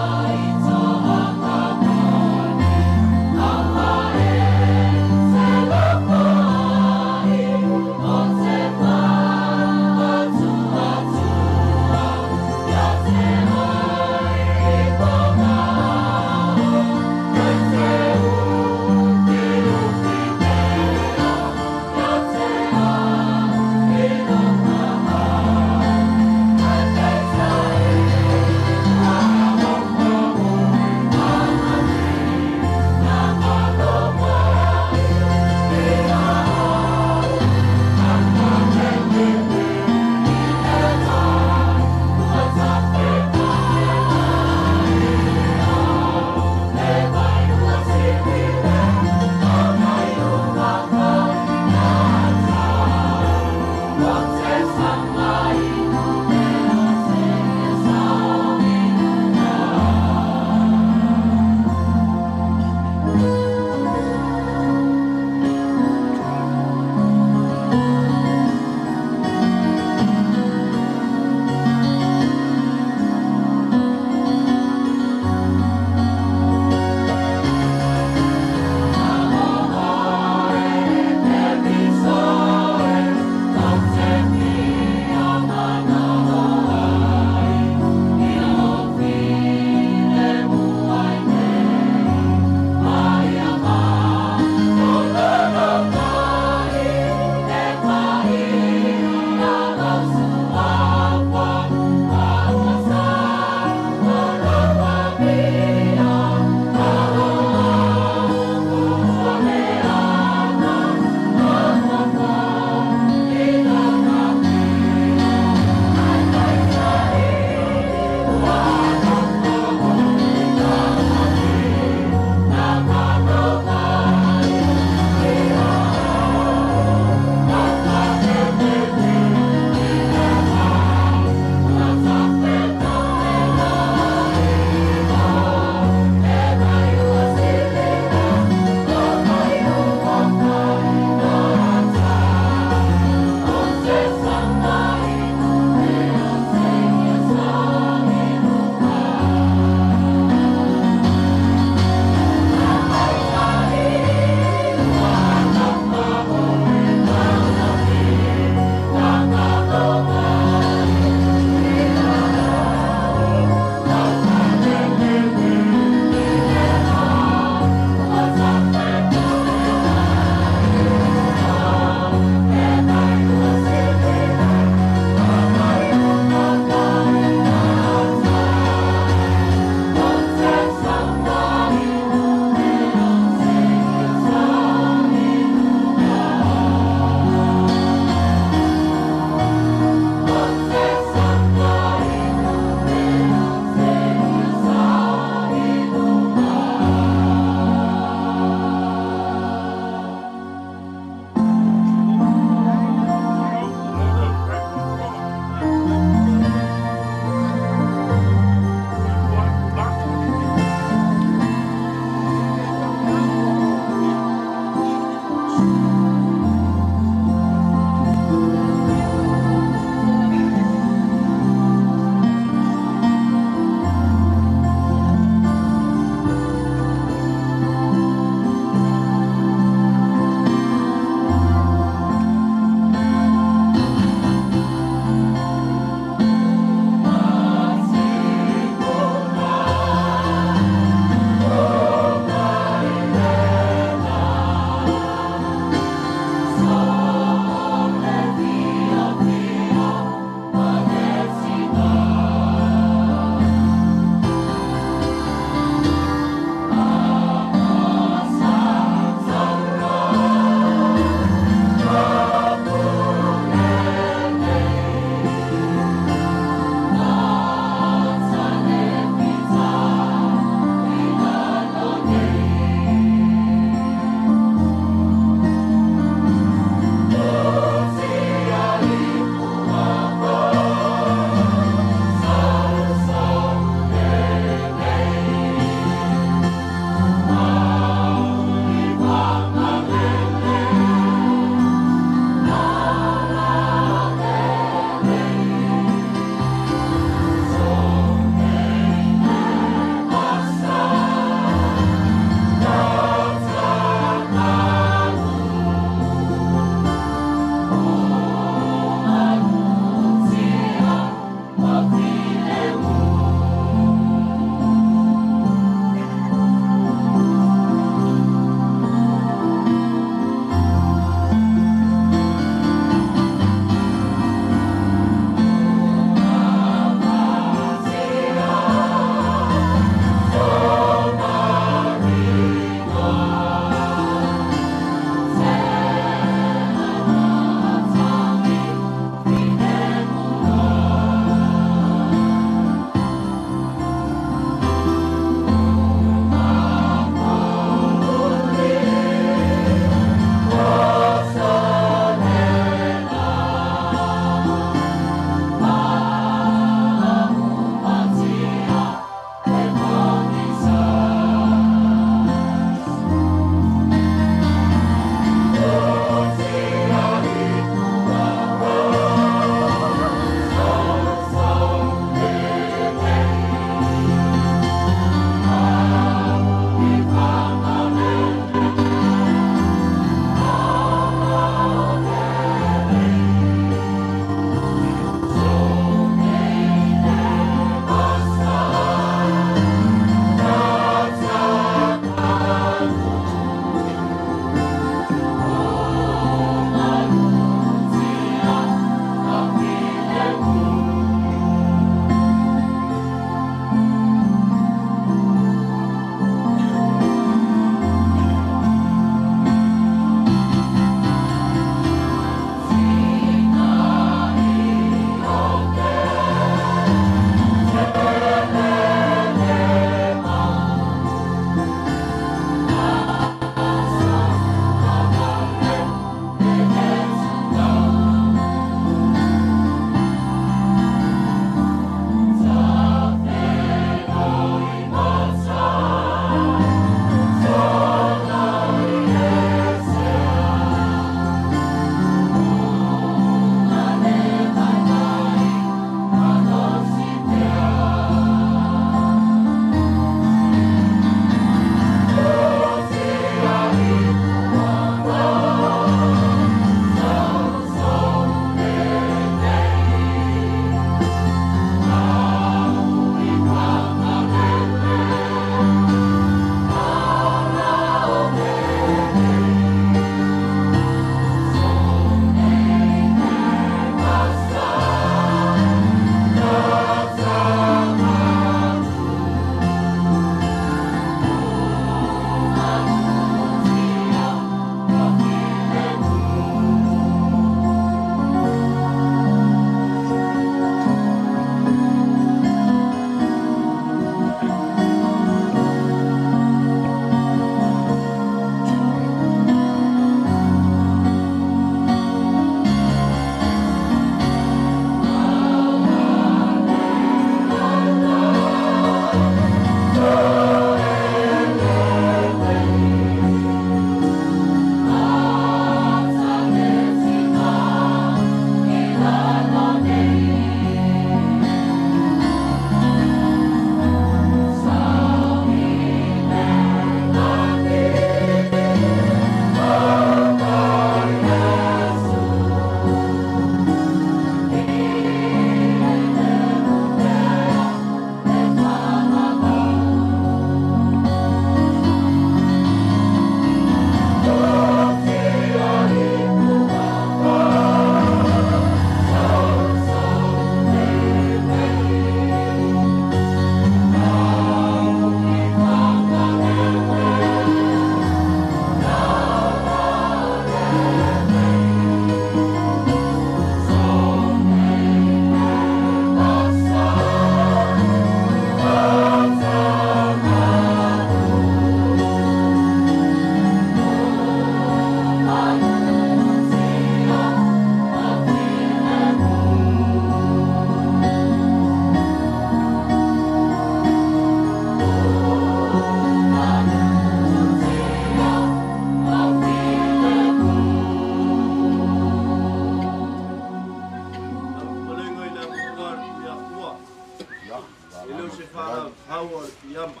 le piama.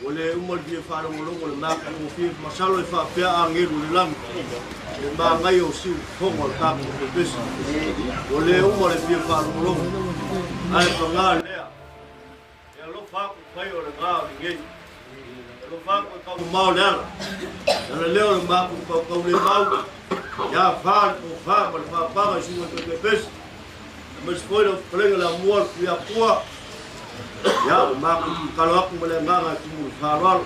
Ua le uma le fia faalogologo le matagofie masalo e faapea agelu le lagi le magaia o siufofoga o le tatou pepesi. Ua le uma le fia faalogologo ae pagā lea e alofa aku fai o le gā o lenei. E alofa aku e kaumamao le ala. E ala lea o le matou kaukaulemau ia fā le tofā ma le faapaga i suga i pepesi. Aemaise foi lau fetalaiga le amua le Tuiatua. Ia, o matou tatalo atu ma le agaga e tumu i le faaaloalo.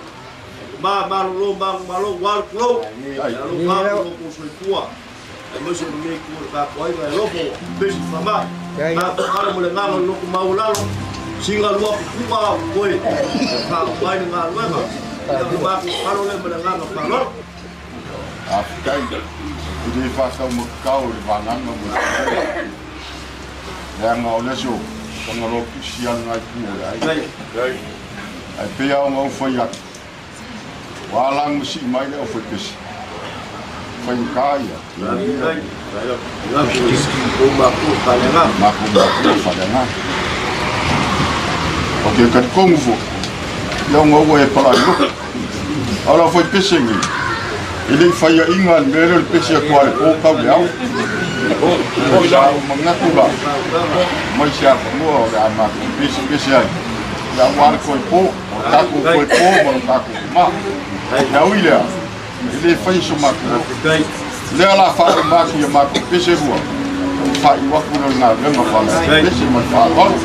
Ma malolo ma malo ua le tulou. E alofa atu lo outou soifua. Aemaise o lenei itu o le tatou aiga e alofa ua pepesi faamai. Matou tatalo ma le agaga o le loto maualalo. Siga lua pupuga au toe e faauma ai le galuega. Ia, o le matou tatalo lea ma le agaga faaaloalo. Faafetai e le faataumatatao i le vagaga ma le pule. Leaga o le aso Tagaloa pisi a lena itu o le aiga. Ae pei lava ona ou fai atu, ua ala ma sii mai le aufaipesi. Faigata ia. Matou matua faaleagaga. Ou te talitonu foi, ia ona ua e palai loto. A o le aufaipese nei, e le i faiaina le mea lea o le pese atu lava i le po tau i le ao. Sa ou manatu la, mai se avanoa o le a matou pesepese ai, ia aua le toe po, o le tatou toe po ma lo tatou tama. Ia ui lea, e le faia so matou loto. O lea o le a faauma atu i a matou pese lua, ona faaiu atu lea o le galuega faale-pese ma le faaaloalo.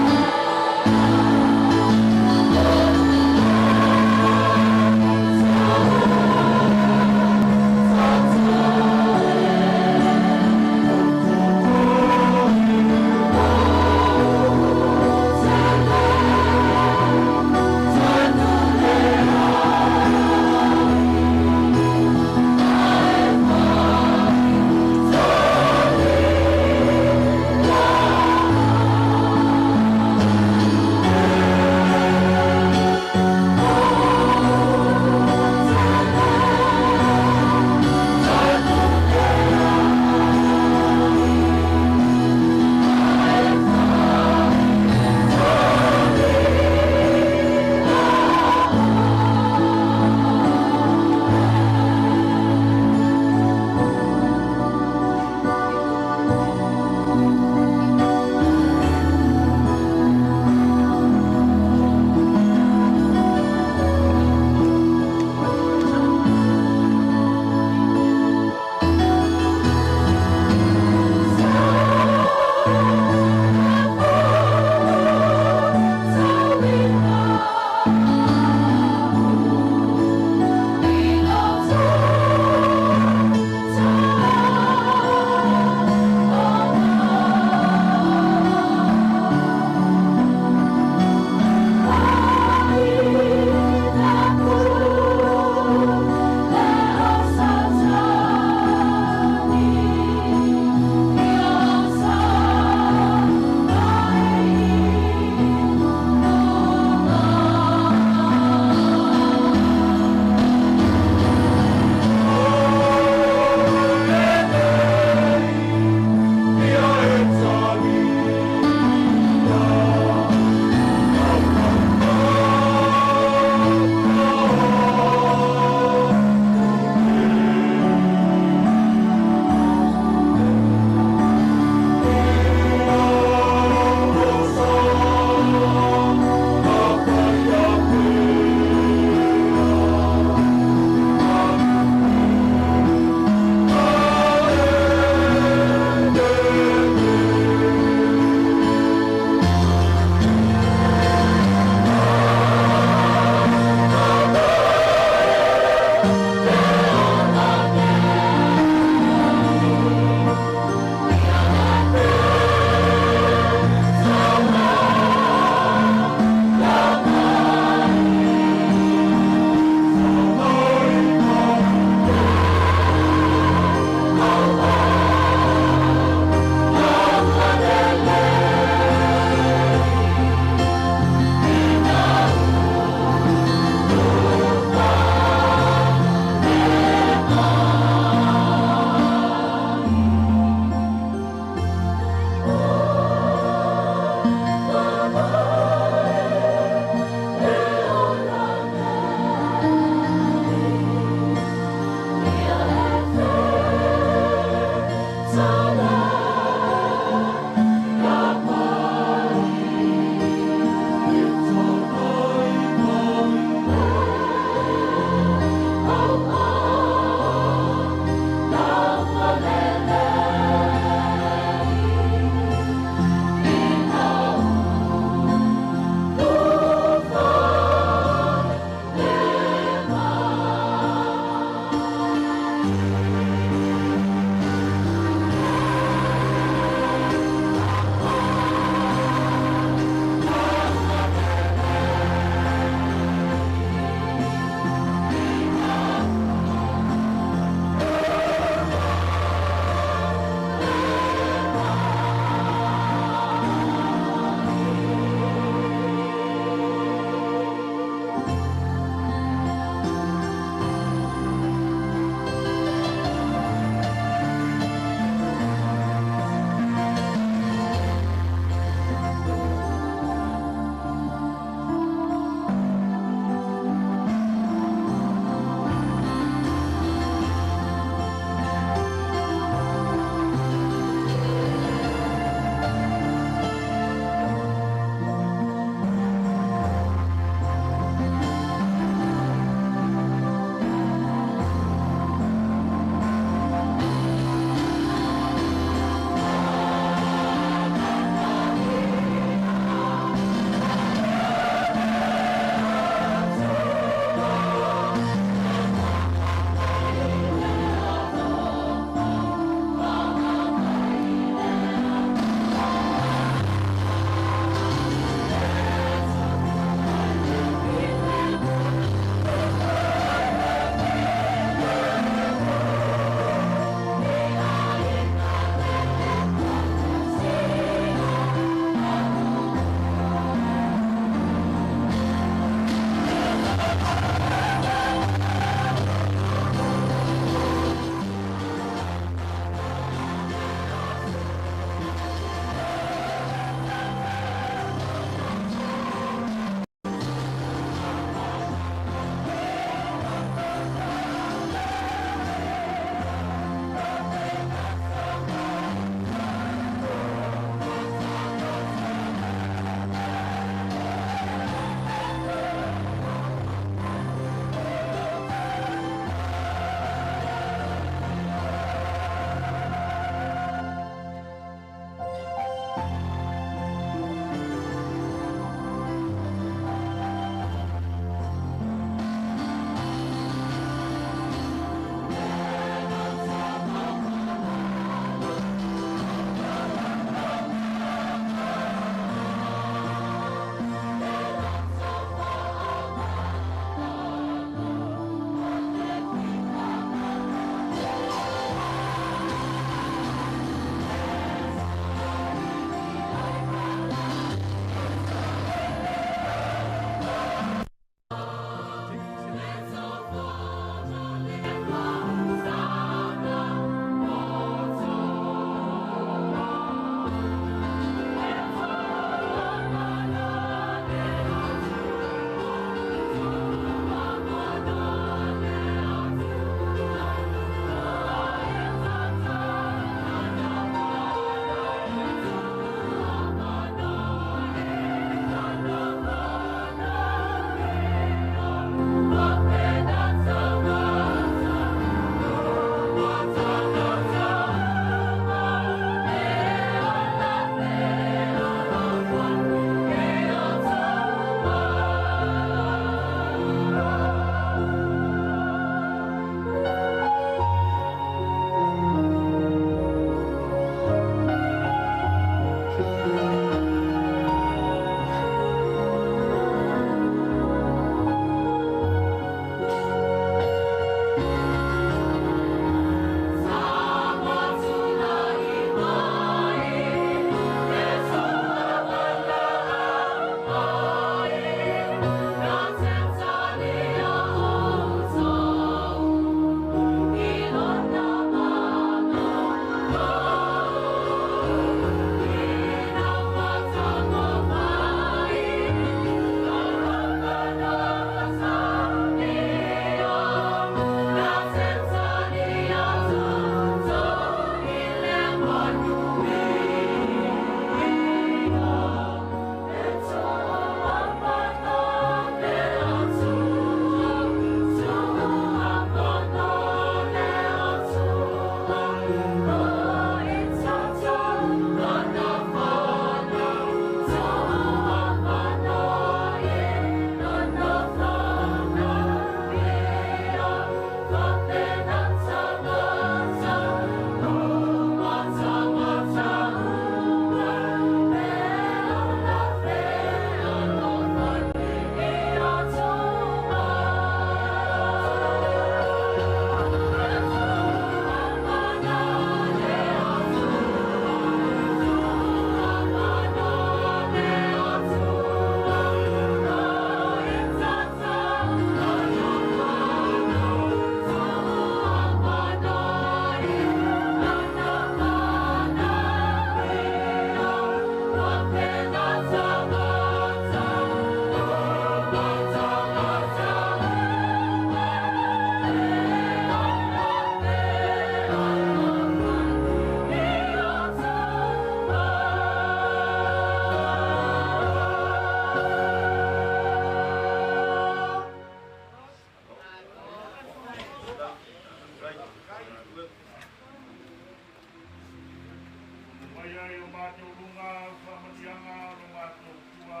faamanuiaga o lo matou Atua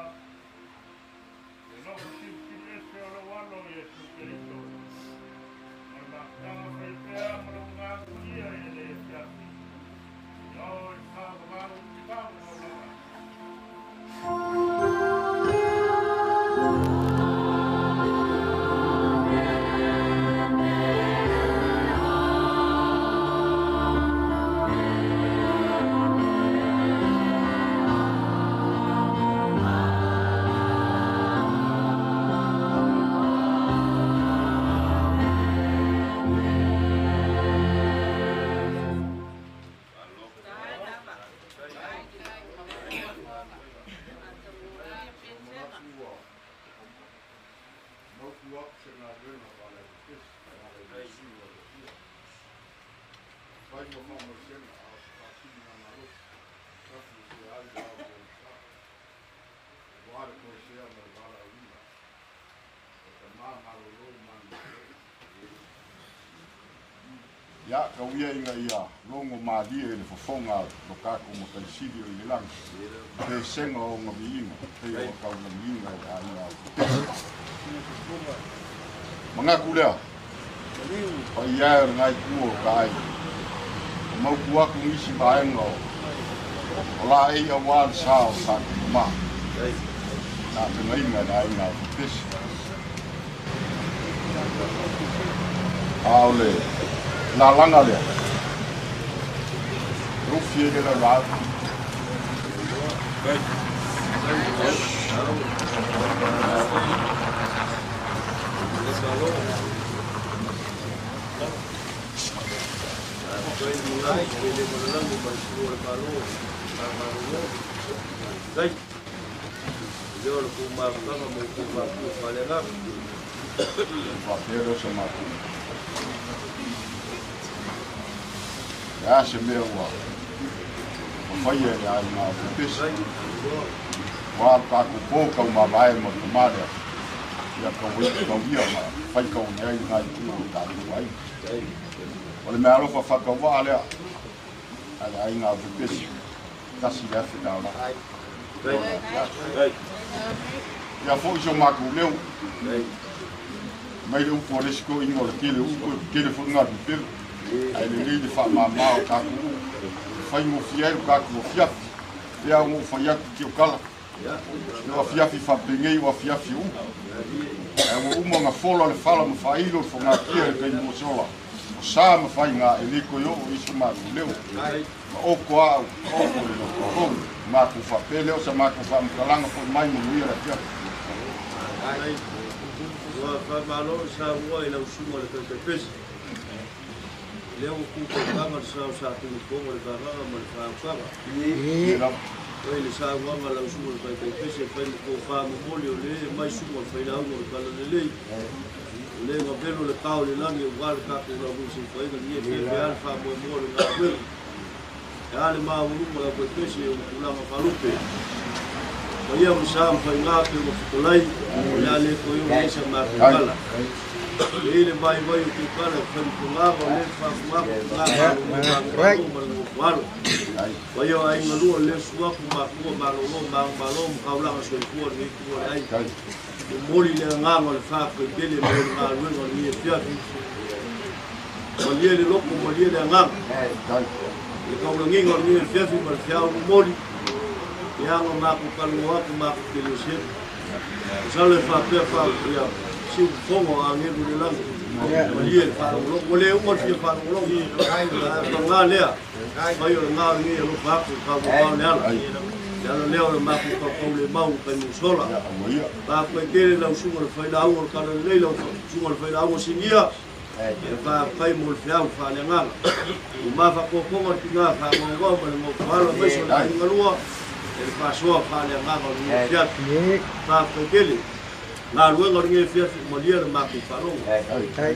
le lo'u silisili ese o lou Alo Iesu Keriso ma le mafutaga faipea ma lou Agaga Paia i lenei afiafi ia oo i le faavavau faavavau lava. Ia kauia inga ia longo malie i le fofoga lo tatou mataisili o i le lagi pesega o gaviiga pei o kaulagiga i le aiga o mangaku lea paia e o legai tua o ka ai o maupu aku nisi vaega o laei auā le sa o tatou mamā tapegaina i le aiga o pepesi a o le lalaga lea rufi e le laulau. Faapea lea o se matou. A se mea ua faia e le aiga o pepesi ua tatou po kau mavae ma le tamā lea ia kauia ma fai kauni ai legai tu o tatou ai. O le mea alofa faatauvaa lea a le aiga o pepesi $1,000. Ia fo'i so matou leo mai le upu o le isi toʻiga o le tele upu e tele fo'i galupelu ae lelei le faamāmā o tatou faigofie ai lo tatou afiafi lea ona ou fai atu tiokala o afiafi faapenei o afiafi o upu ae ua uma ona fola le fala ma faailo le fogatia le taimi ua sola o sa ma faiga e lē toe oo i so matou leo ma oko a'u oko le lototou matou faapea lea o sa matou faamatalaga fo'i mai manuia le afiafi. Ua faamālo Samoa i lau susuga le taitaipesi lea ua kūkautaga le sa o sa tunupogo le vagaga ma le faautaga oi le sauaga lau susuga le taitaipesi e fai ma tofā momoli o lē mai suga o le failauga o le talalelei o lē gavelo le kao le lagi auā le tatou laulusifaiga lenei feafea le faamoemoa le galuega e a le maualuga lau taipesi e ona tulaga faalupe paia ma sa ma faigā pe ua fetolai o le a lē toe o nei sa matou tala. E le vai vai o te kala e whai o le whafungaku ngā malo ma le ngofualo. Wai o ai ngalua le suaku makua malolo ma malo ma kaulanga soifua le tua le ai. O moli le nganga le whaka i tele me le ngā luenga o le ngia fiafi. Malie le loko, malie le nganga. Le kaulanginga o le ngia fiafi ma le fiau moli. E anga maku kalungo aku maku kele o setu. O salo e whapea whapea siu fongo a ngelu le lagi. Malie le whalongolongo. Mo le uma le fia whalongolongo. Pa ngā lea. Mai o le ngā o ngi alofa aku ka wapao le ala. Le ala lea o le maku kaukau le mau kai musola. Pa koe kere lau sunga le whailaunga o le kala lelei lau sunga le whailaunga singia. E wha kai mo le whiau wha le nganga. O mawha kōkonga le pinga wha ngongau ma le ngofalo maiso le kai ngalua. E le whasoa wha le nganga o le ngia fiafi. Pa koe kere. Ngā luenga o le ngia fiafi malia le maku whalongo.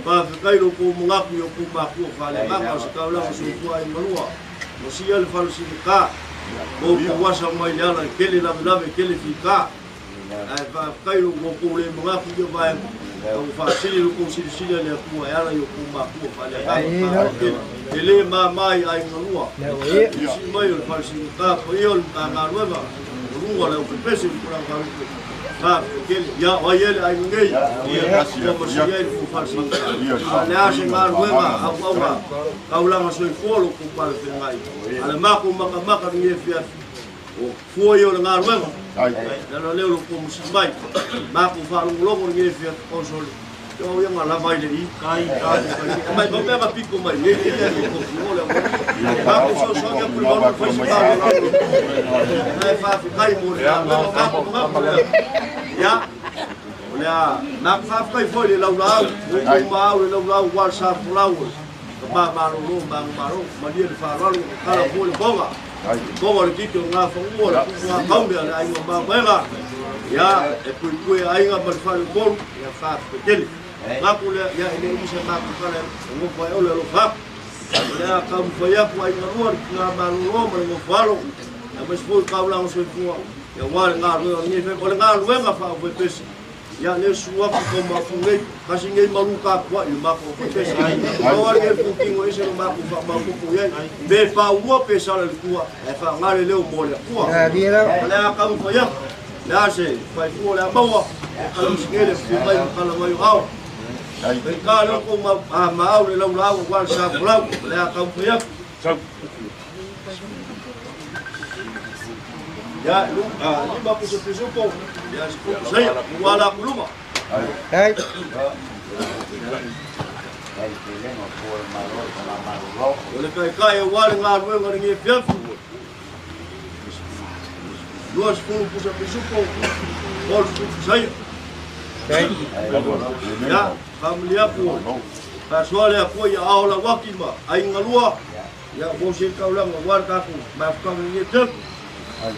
Pa whakai lo kō mungaku i o kō makua wha le nganga o se kaulanga soifua ai malua. Mo sia le whalosini ka. Mō kūwasa mai le ala kele lave lave kele fika. Ai whakai lo kō le mungaku i o vaenga. Au whaasili lo kō silisili le akua e ala i o kō makua wha le nganga wha kele. E le mā mai ai ngalua. Si mai o le whalosini ka. Pa ia o le ngā luenga. tautunuga o le aufepese i tulaga faalupe. Faafetai tele. Ia, o ai e le aiga nei? Ia, ua masia ai le fufalasiga. A o le a se galuega auauga taulaga soifua lo outou palefeagai. A le matou matamata lenei afiafi, o fua ia o le galuega. Le ala lea o lo outou masi mai. Matou faalogologo lenei afiafi o sole. Yo ia nga lava i le i kai kai kai. Mai ba mea piko mai e e e ko fi o le mo. Ma ko so so ya puli ba ko si ba lo. Ai fa fi kai mo le ma ko ma ko ya. O le a na fa kai foi le lau lau. O ma au le lau lau wa sa fu lau. Ka ma ma lo lo ma ma lo ma lia le fa lo kala fo le bonga. Bonga le kiki o ngā whangua, le kuku ngā kaumea, le ainga mā maenga. Ia, e pui pui ainga ma le whare kolu, ia whawhitele. Ngāku lea, ia ele umisa māku kala, e ngofo ai ole alo whaku. Lea kaumawhai aku ainga rua, le ngā malolo ma le ngofo alo. Ia mais foi kaulanga soifua, ia wā le ngā ruenga nge whai, o le ngā ruenga wha au pese. Ia le suaku ko mafu nei, kasi ngei malu ka kua i mako o pese. O wale e pukingo ese no mako wha maukuku iai. Me wha ua pe sala le kua, e wha ngare leo mo le kua. Lea kaumawhai aku, lea se whai fua lea maua, e kalamusingele fu mai kala mai o ao. Pe ka leo ko ma au le lau lau wa sa folau, lea kaumawhai aku. Ya, lima puso pisupo, ya sepupu saya, wala kuluma. O le kai kai wale ngā ruenga ringi fiafu. Lua sepuluh puso pisupo, ol sepupu saya. Ya, family aku. Kasuale aku ya aola waki ma, ai ngalua. Ya, bose kaulanga warta aku, maaf kau ringi fiafu.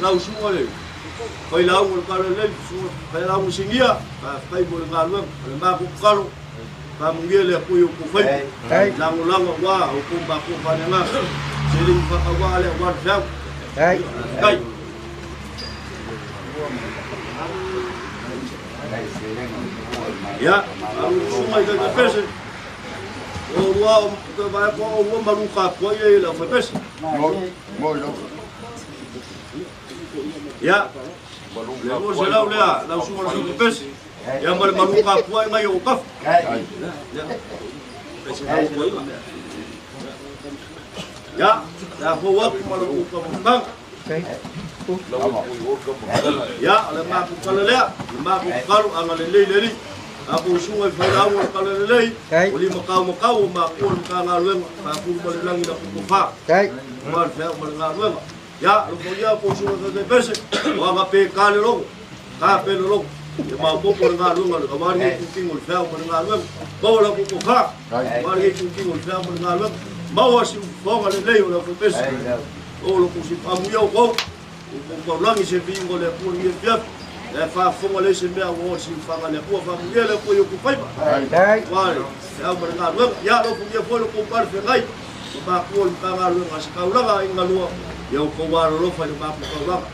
Lau sunga le, whai lau o le kalo le, whai lau singia, whai mo le ngā luenga, le mā kuku kalo, whai mungia le kui o ku whai, lango lango wā, o ku mā ku whane ngā, se ringi whakawā le wā whiau, kai. Ia, au sunga i kai pese, o rua o te vai ko o rua maru ka kua i le whai pese. Ya, le mo se lau lea, lau sunga le sunga pese. Ya ma le maru ka kua i ngai o kafu. Ya, la fo waku ma le uka mutanga. Ya, le maku kala lea, le maku kalu anga le lei leli. Aku sunga i whai lau o kala le lei. O lima kau makau o maku o le ka ngā luenga. Whakuru ma le langi na kuku wha. Ma le whea ma le ngā luenga. Ya, lo ia ko sunga ka pese, o anga pe ka le logo, ka pe le logo. E mau popo le ngā luenga, le kawari e kukingo le whea ma le ngā luenga. Mau la kuku wha, kawari e kukingo le whea ma le ngā luenga. Mau asi whaonga le lei o le pese. O lo kusi amuia o kou, o koulangi se vingo le kua ngia fiafi. Le whaafonga le se mea o si whanga le kua whamungia le kua i o kupaima. Wale, te au ma le ngā luenga. Ya, lo kungia fo le koupare whengai. O mākua le ngā luenga, se kaulanga i ngā lua. Ia o kouaro lofa i le māpu kaulanga.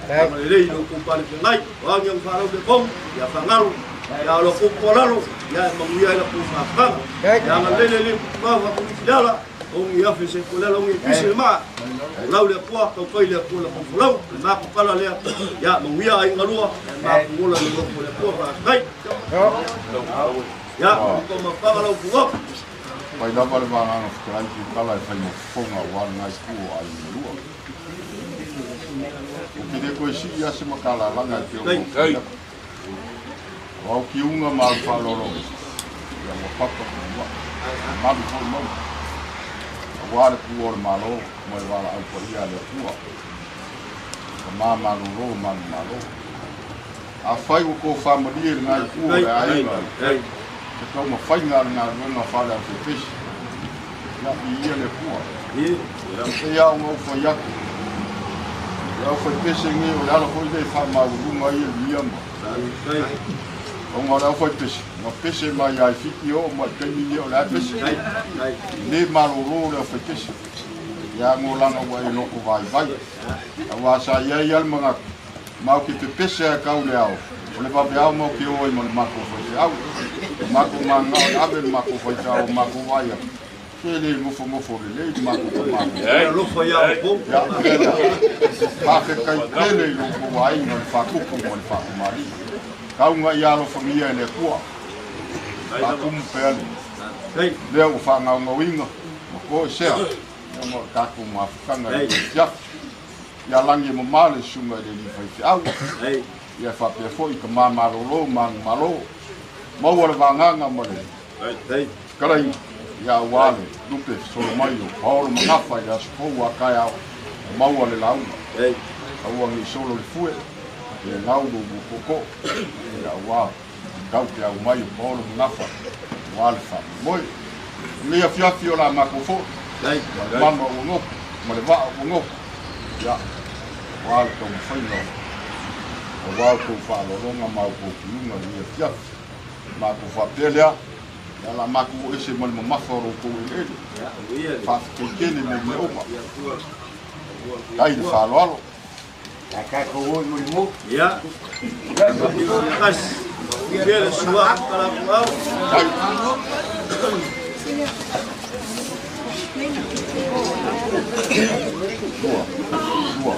Anga le lei lo koupare whengai. O angi ang wharau le kongu, ia whangaru. Ia lo koukualalo, ia e manguia i la kou whakanga. Ia anga lele le kukumau whakumiti le ala. Ongi afe se kolela ongi pisi le maa. O lau le kua, kaukai le kua le koufolau. Le māku kala lea, ia manguia ai ngalua. E māku ola le loko le kua whakai. Ia, ko mapanga lau kuwaku. Mai lava le vānganga whakarai ki kala e whai mo whonga o wāna ngai kua ai ngalua. O ki le koe si ia se makala langa e te o mō. O au ki unga ma au whaalolo. Ia ua papa ua. Malu fōi mau. A wā le pū o le malo, mo le wāla au pa ia le pua. Ka mā malolo, malu malo. A whai o kō whamari e le ngai kua le ainga. Te kau ma whai ngā le ngā ruenga whale au te pesi. Ia i ia le pua. Te ia o ngau whai aku. Ia o whai pese nge o le ala hoi le wha maurunga ia ia ma. O ngā le au whai pese. Ngā pese mai ai whiti o mai kaimi o le ai pese. Le maroro le au whai pese. Ia ngō langa ua e loko vai vai. A wā sa ia ia le mangaku. Mau ki te pese a kau le ao. O le wawe au mau ki oi ma le mako whai te au. Mako mā ngā o le awe le mako whai te au mako vai au. Te le ngofo lelei le matou tamā. Alofa ia outou. Ia, faafetai tele i lo outou aiga le faatupu ma le faatumali'i. Tauga ia alofagia e le Atua. Faatumu pea le lea ua faagaogauina ma toesea ona o le tatou mafutaga i le afiafi. Ia lagi e mamā le susuga i le alii faifeau. Ia faapea foi i tamā malōlō ma agumalo. Maua le vagaga ma le fetalaiga ia auā le lupe fesolo mai o Paolo ma Gafa i le aso fou a taeao maua le lauga. Aua nei solo le fue, pe gau lou tootoo, ia auā tau te au mai o Paolo ma Gafa auā le faamoemoe. O lenei afiafi o le a matou foi, ma le mama ua nofo, ma le vaa ua nofo, ia auā le taumafaiga auā outou faaaloaloga ma outou piuga i lenei afiafi. Matou faapea lea, ia o le a matou oo ese ma le mamafa o lo outou eleele. Faafetai tele mo mea uma. Tai le faaaloalo. Ia. Tasi. Ia le sua kalapuau. Lua. Lua.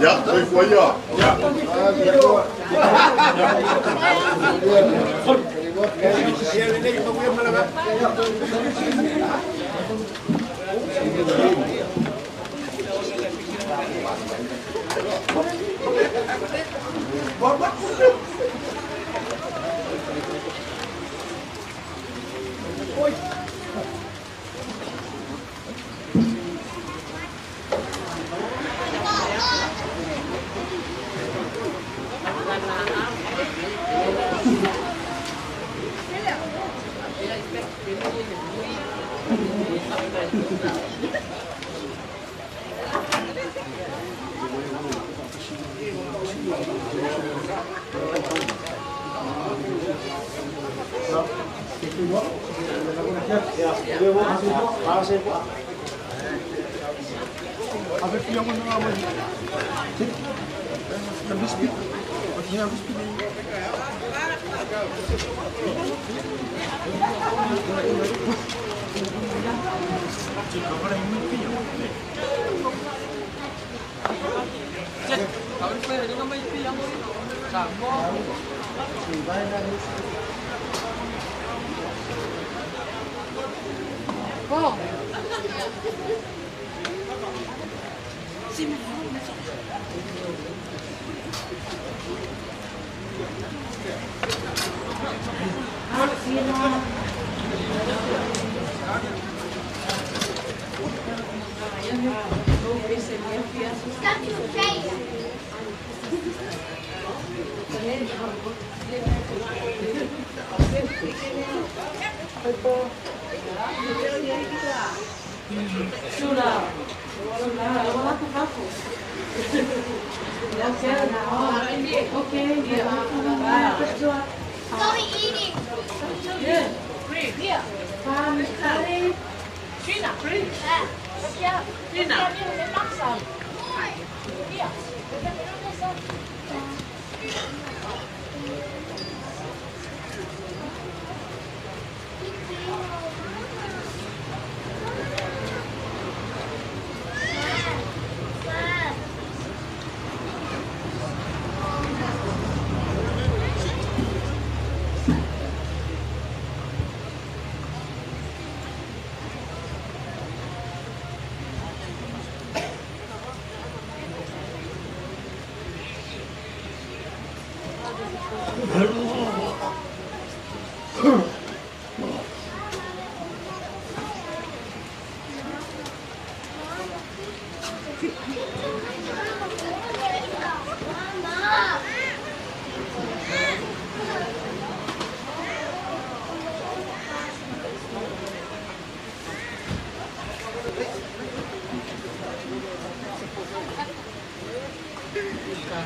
Ia, soifua ia. Ti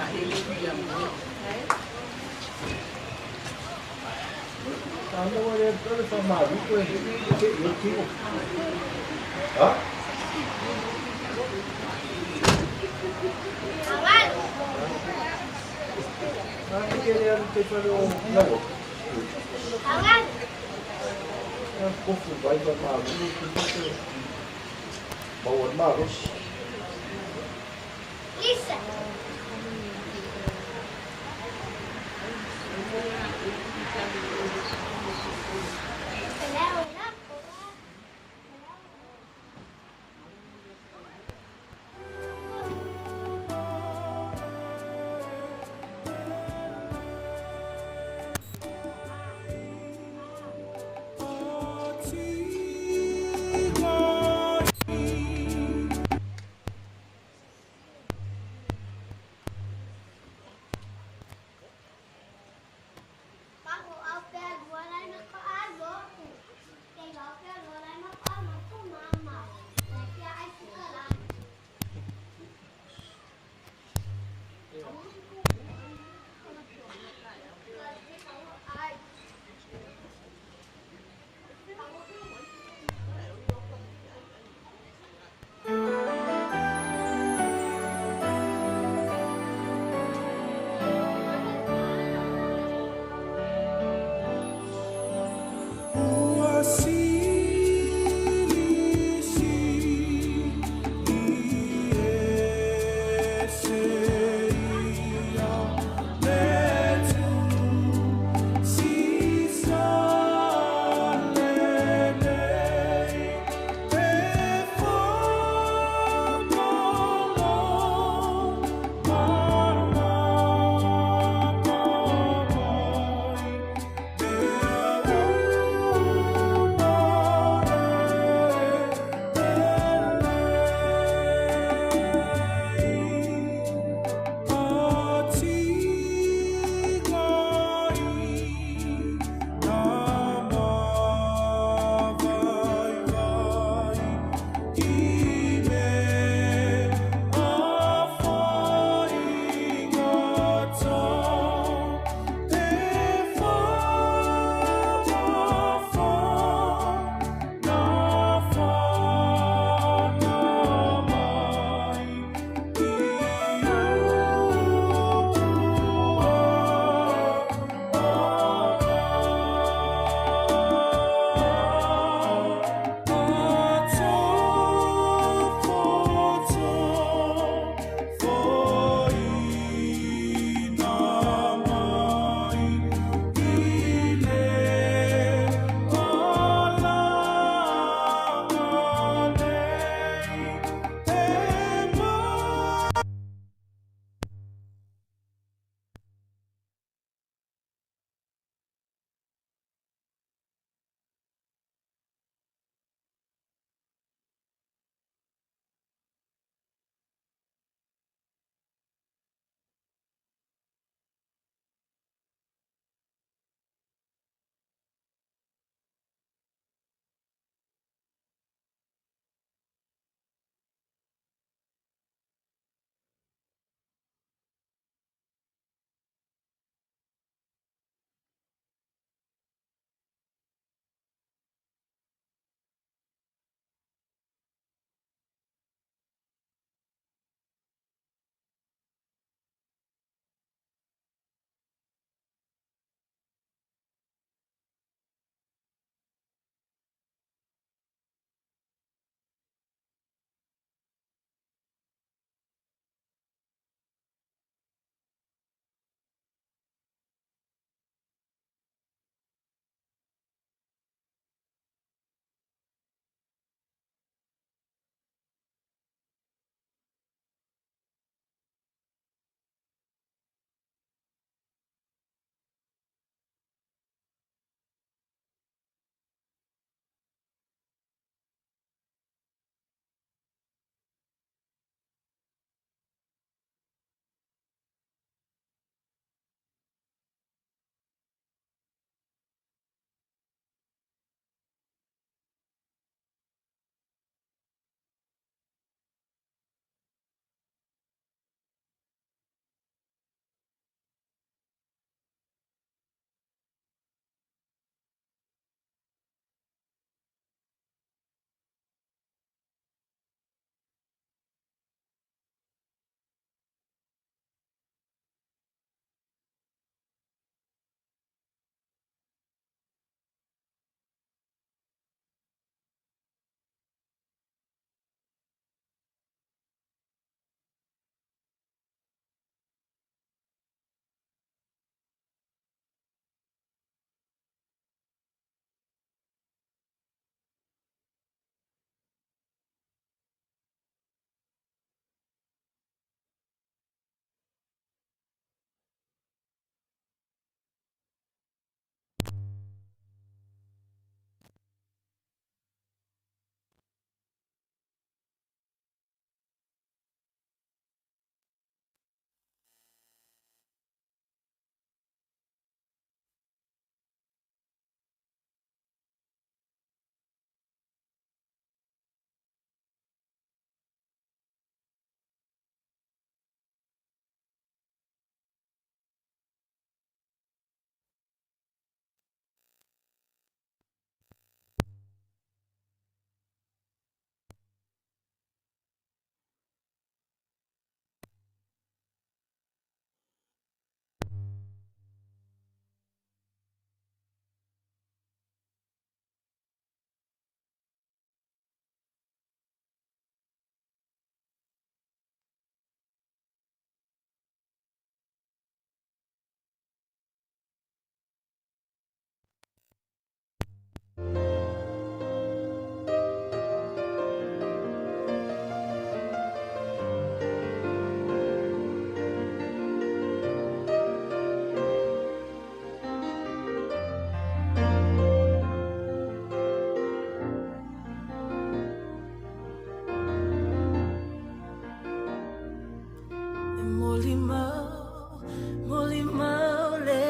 Molimau, molimau le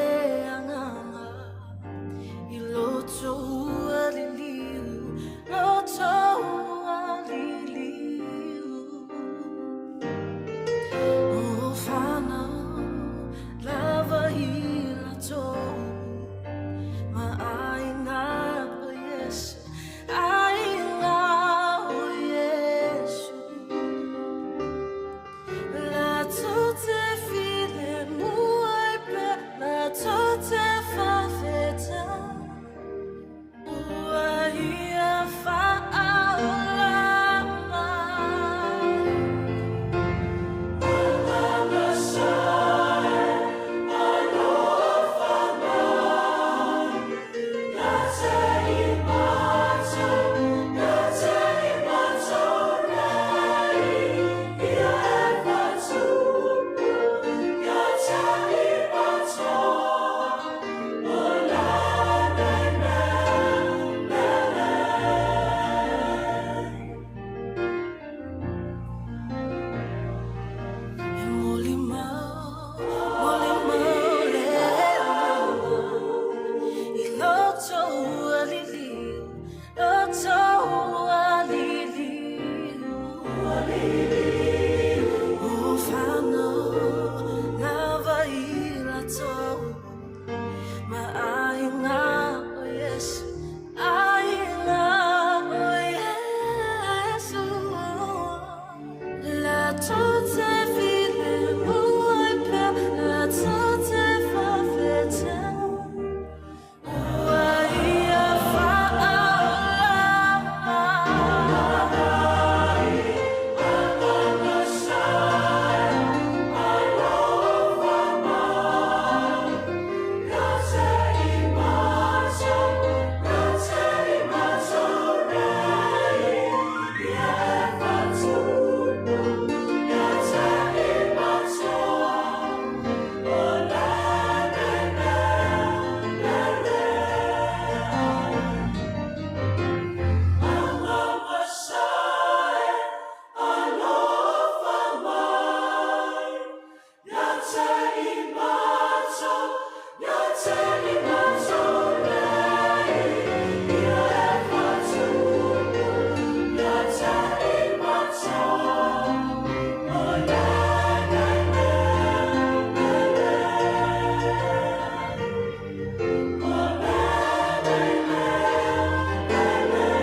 agaga i lo tou aliliu, lo tou aliliu. O fanau lava i latou ma aiga o Iesu, aiga o Iesu. Latou te filemu ai pea, latou te faafetai, ua ia faaola mai. Agaga sae alofa mai, ia te i matou, ia te i matou nei, ia e faatupu, ia te i matou, o lenei mea lelei. E molimau, molimau le agaga i lo tou aliliu, lo tou aliliu. O fanau lava i latou ma aiga o Iesu, aiga o Iesu. Latou te filemu ai pea, latou te faafetai, ua ia faaola mai. Agaga sae alofa mai, ia te i matou, ia te i matou nei, ia e faatupu, ia te i matou, o lenei mea lelei. Agaga sae alofa mai, ia te i matou, ia te i matou nei, ia e faatupu, ia te i matou, o lenei mea lelei. O lenei mea lelei.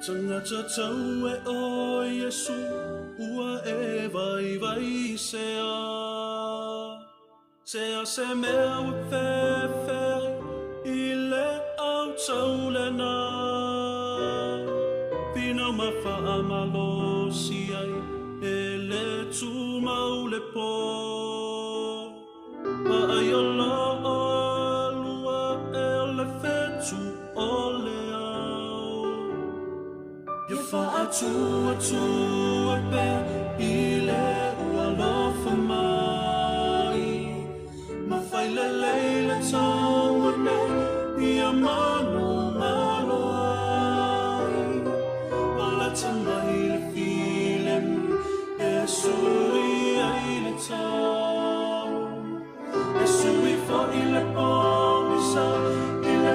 Tagata tau e o Iesu, ua e vai vai sea. Sea se mea ua fefe i le au tau lena. Whina ma whaamalosi ai, e le tūmau le pō. Ma ai o la o lua e o le whetu o le au. Ia whaatua tua pea i le ua alofa mai. Ma whai le leile taua nei, ia manu malo ai. O la tamai le filemu, e sui ai le tau. E sui fo i le pongisa, i le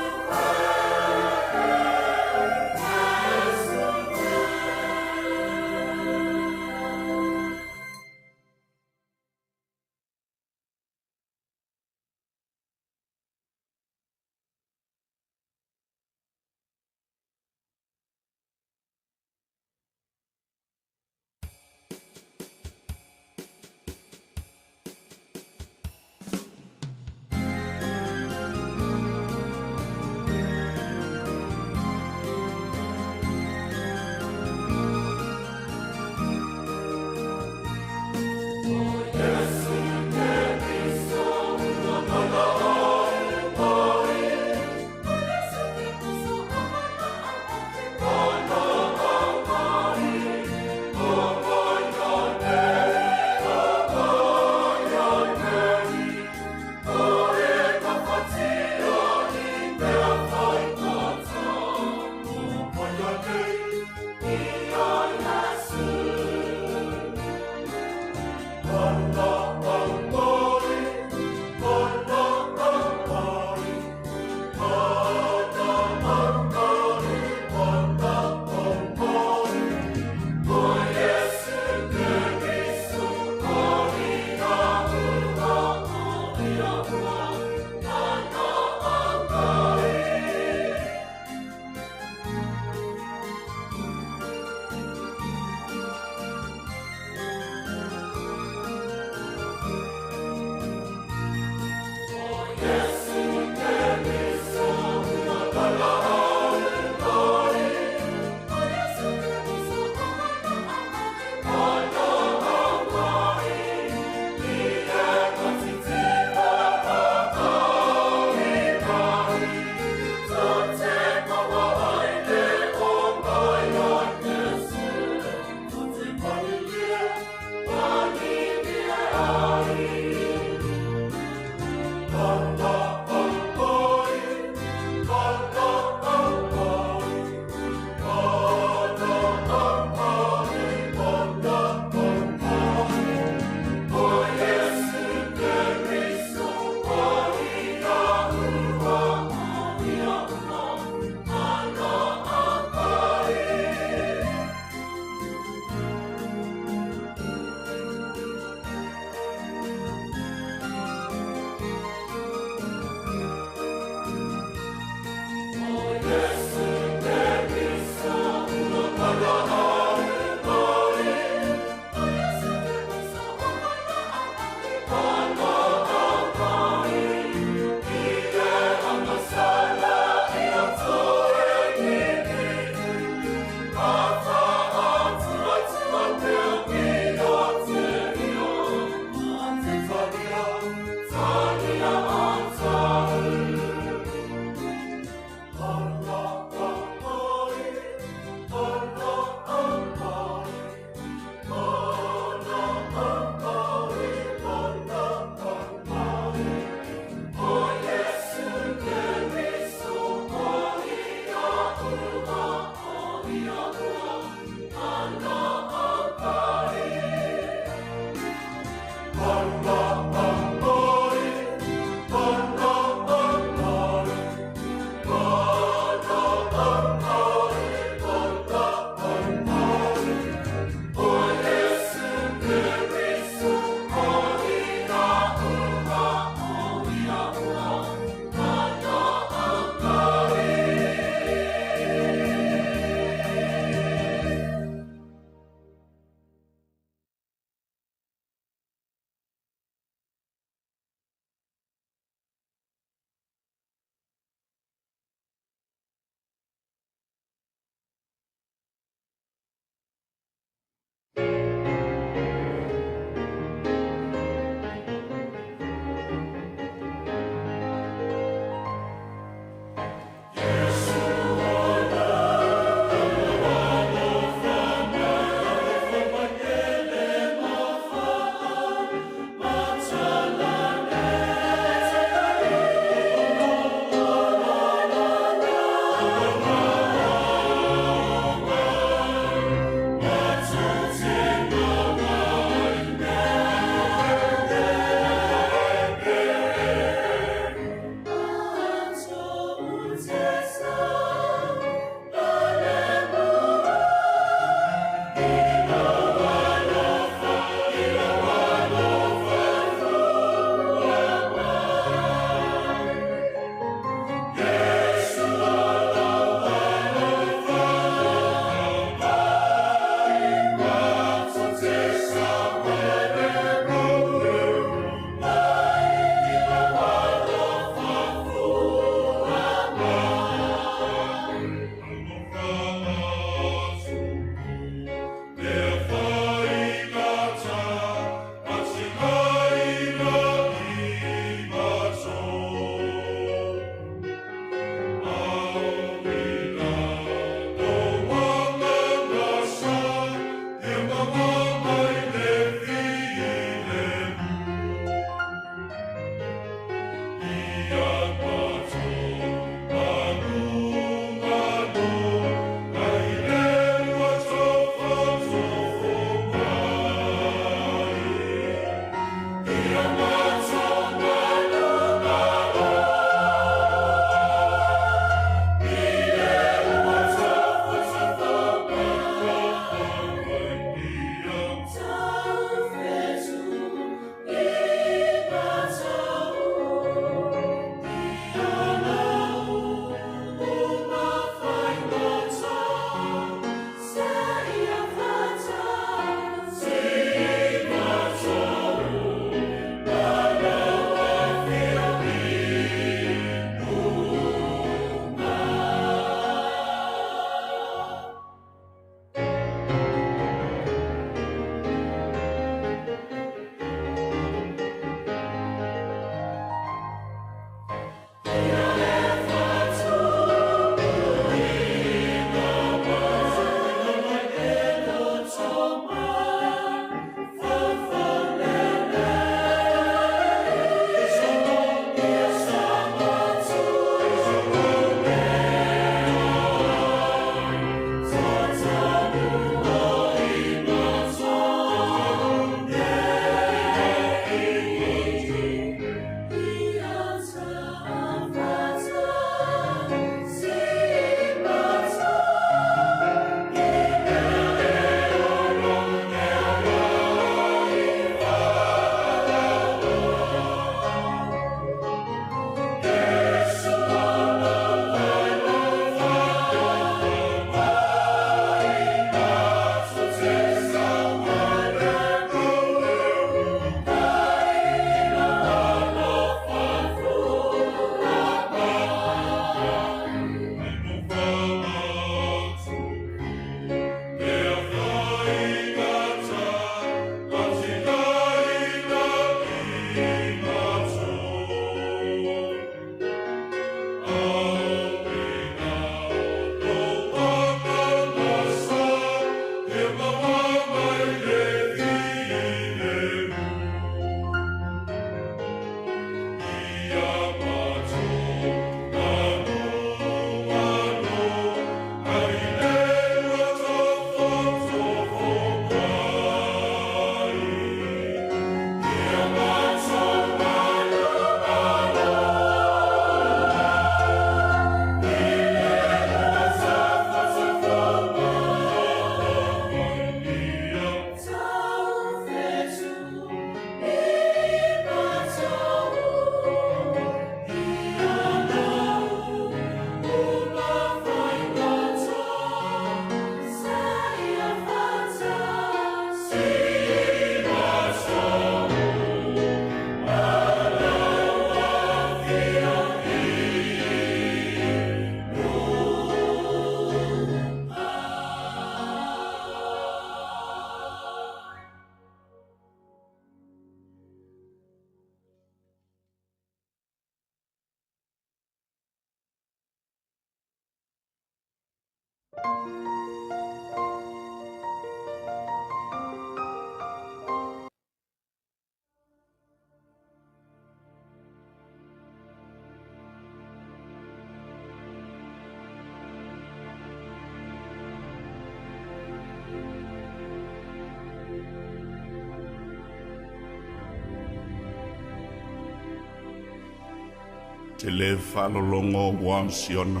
Te le whaalolongo ua Siona.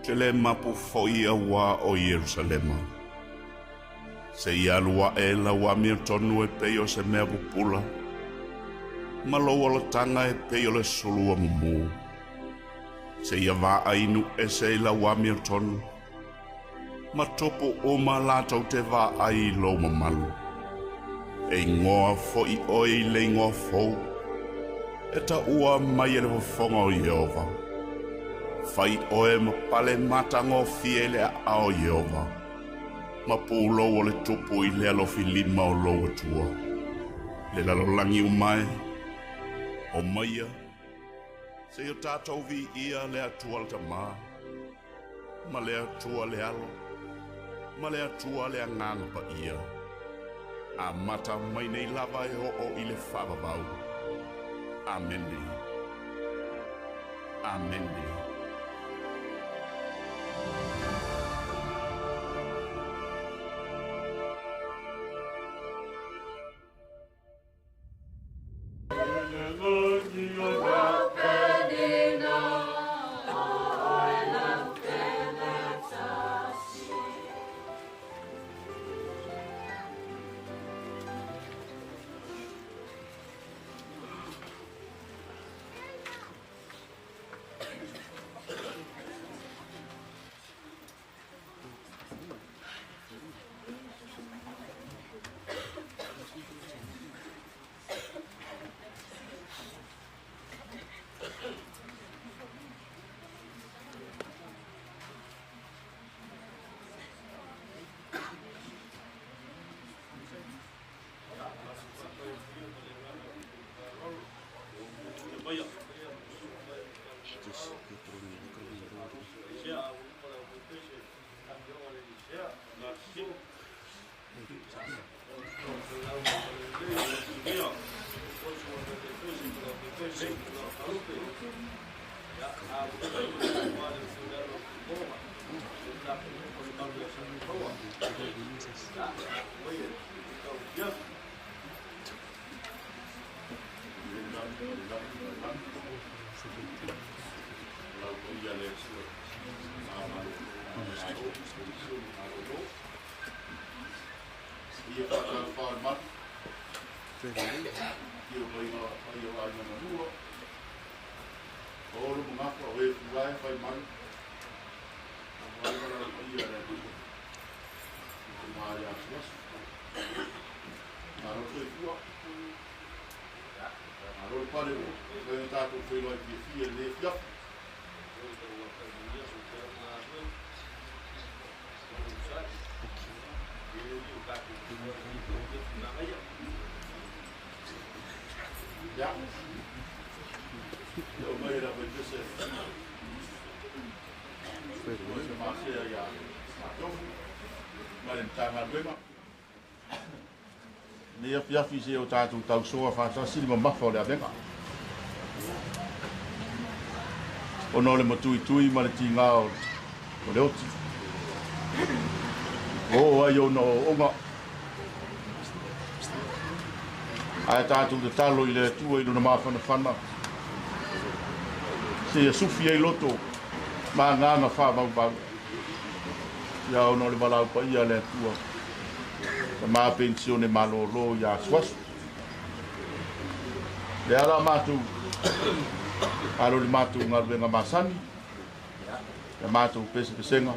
Te le mapu foi a ua o Ierusalema. Se i alua e la ua mea tonu e pei o se mea pupula. Ma lou olatanga e pei o le sulua mumu. Se ia vaa inu ese i la ua mea tonu. Ma topo o ma lātou te vaa ai lou mamalu. E ingoa foi oe i le ingoa fou. E ta ua mai e le fofoga o Ieova. Fai oe ma pale matagofie i le aao o Ieova. Ma pulou o le tupu i le alofilima o lou Atua. Le lalolagi umae, o maia, se i o tātou viia le Atua le Tamā, ma le Atua le Alo, ma le Atua le Agaga Paia. Amata mai nei lava e oo i le faavavau. Amene. Amene. Nei afiafi se o tātou tausoa whātasi le mamafa o le avenga. Ona o le matuitui ma le tīngā o le oti. O ai ona o onga. Ae tātou te talo i le Atua i lona mafanafana. Se ia sufi ai loto ma ngānga whāmaumau. Ia ona o le walau pa ia le Atua. Ta mā pensione malolo ia asuasu. Le ala mātou, alo le mātou ngaluenga masani, le mātou pese pesenga.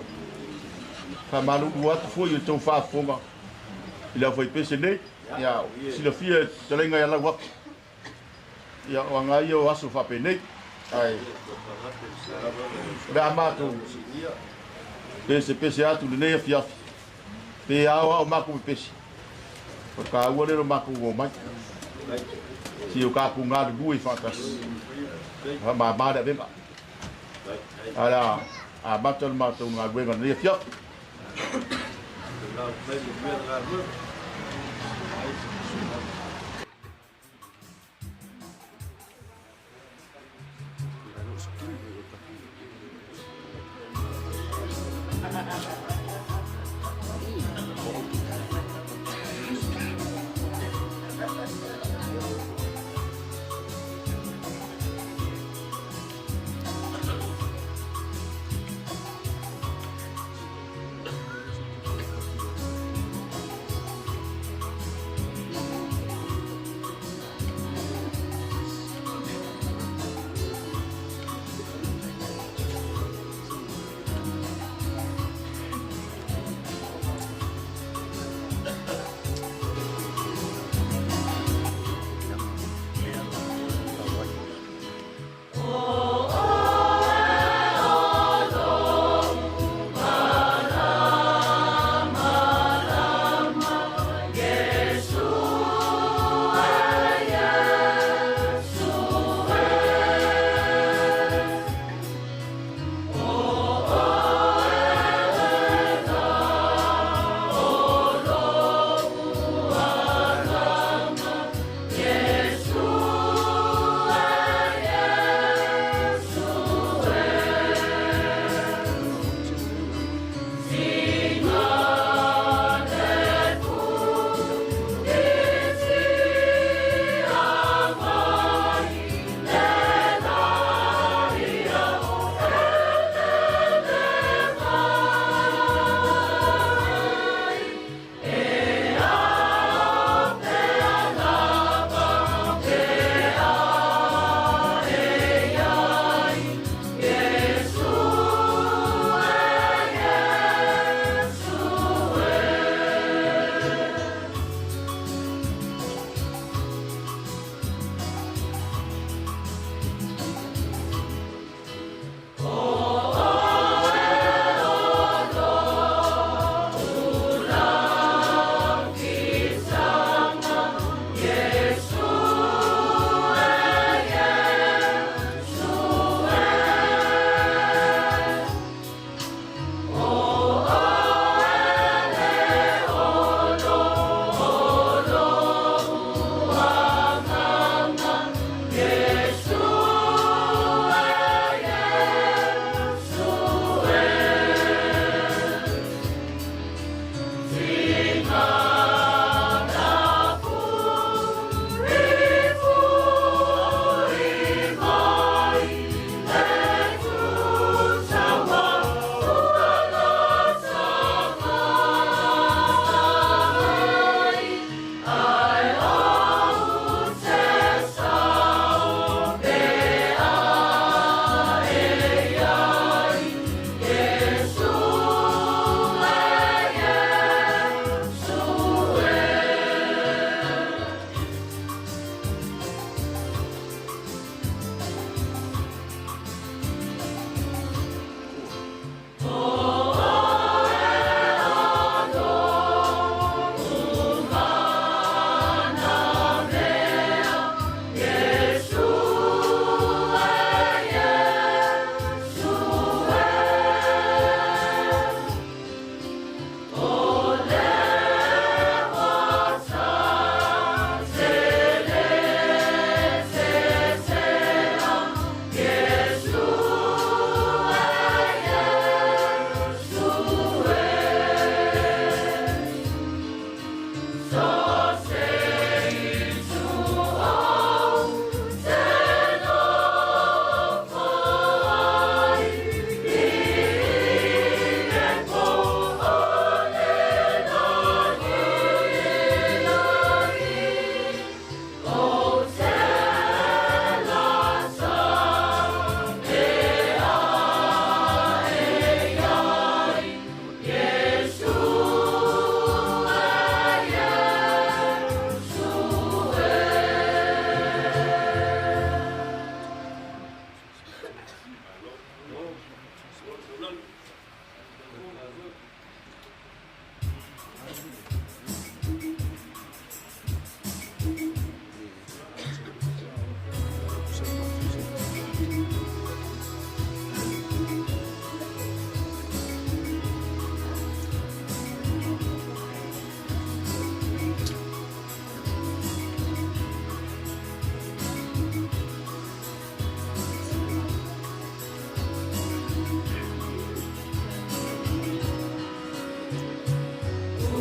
Ka malu atu foi i tau whaafonga i le awhai pese nei, ia silafia e talenga ia lau atu. Ia o anga ia o aso whape nei. Ai, le a mātou pese pese atu le nei afiafi. Pe ao ao mākou pe pese. O ka ua lero mākou o mai. Si o kākou ngā lua i whātasi. Ma mā le avenga. Ala, Amata le matou galuega i lenei afiafi.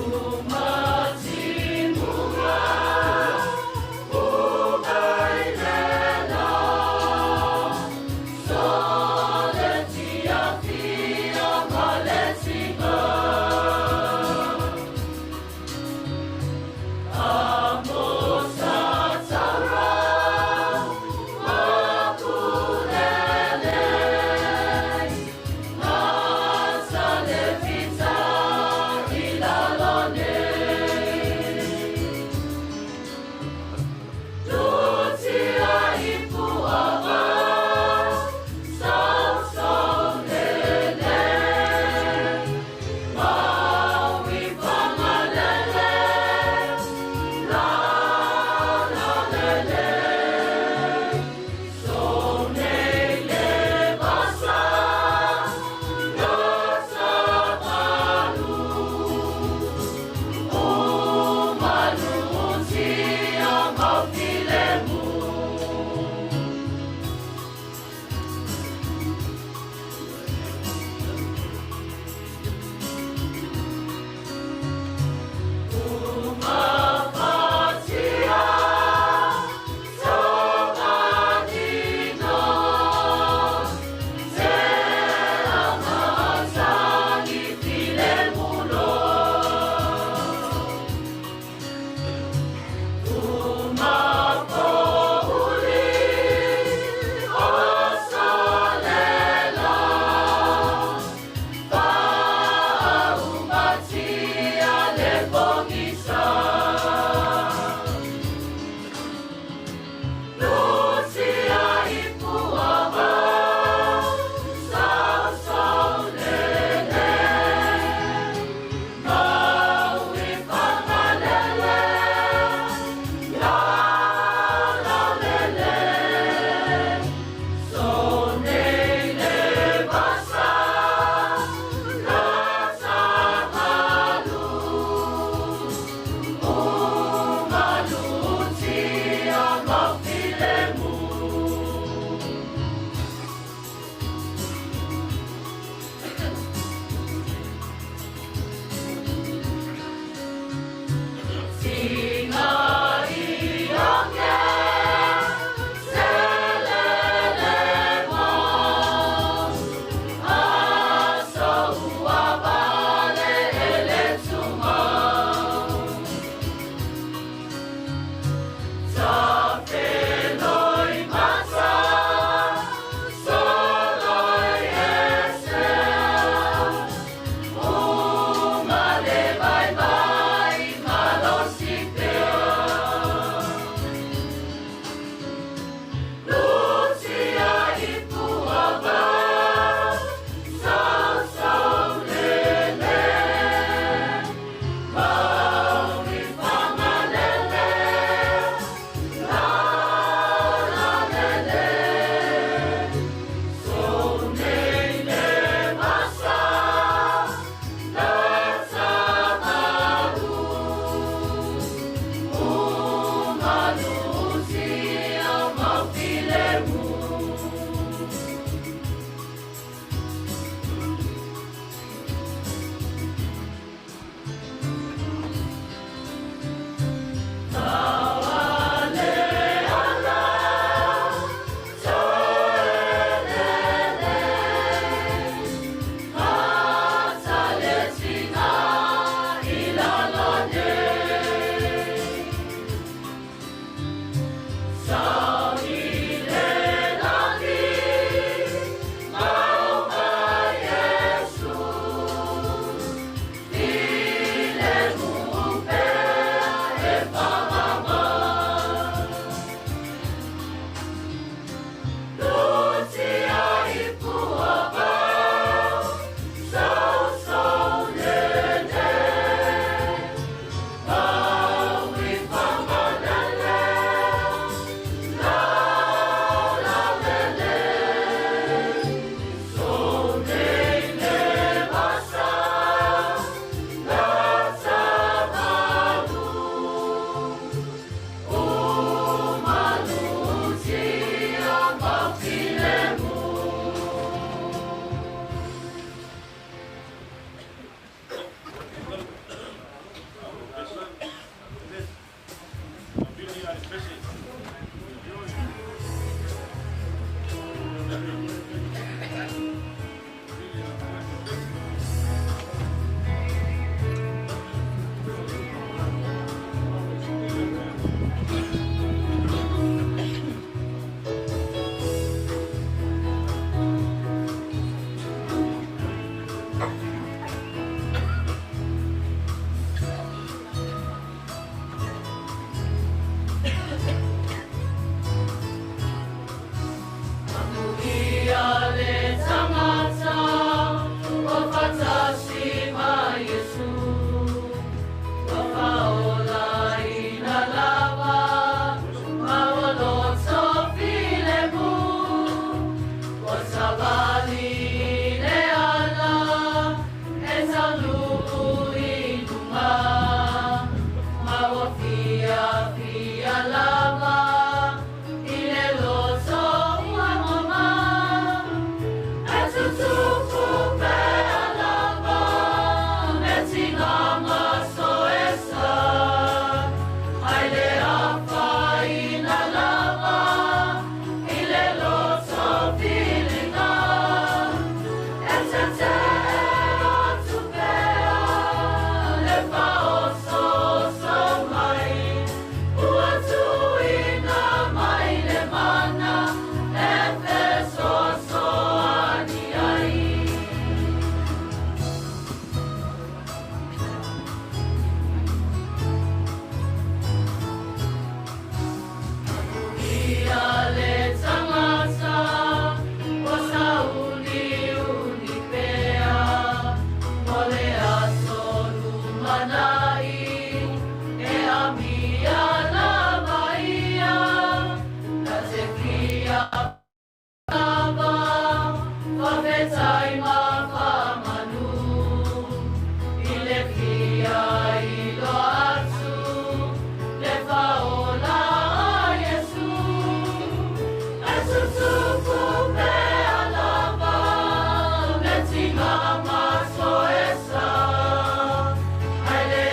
Lalone. lumanai e amia lava ia na te fia lava fa'afetai ma fa'amanu i le fia iloa atu le fa'aola o Iesu e tutupu pea lava le tiga ma soesa ai le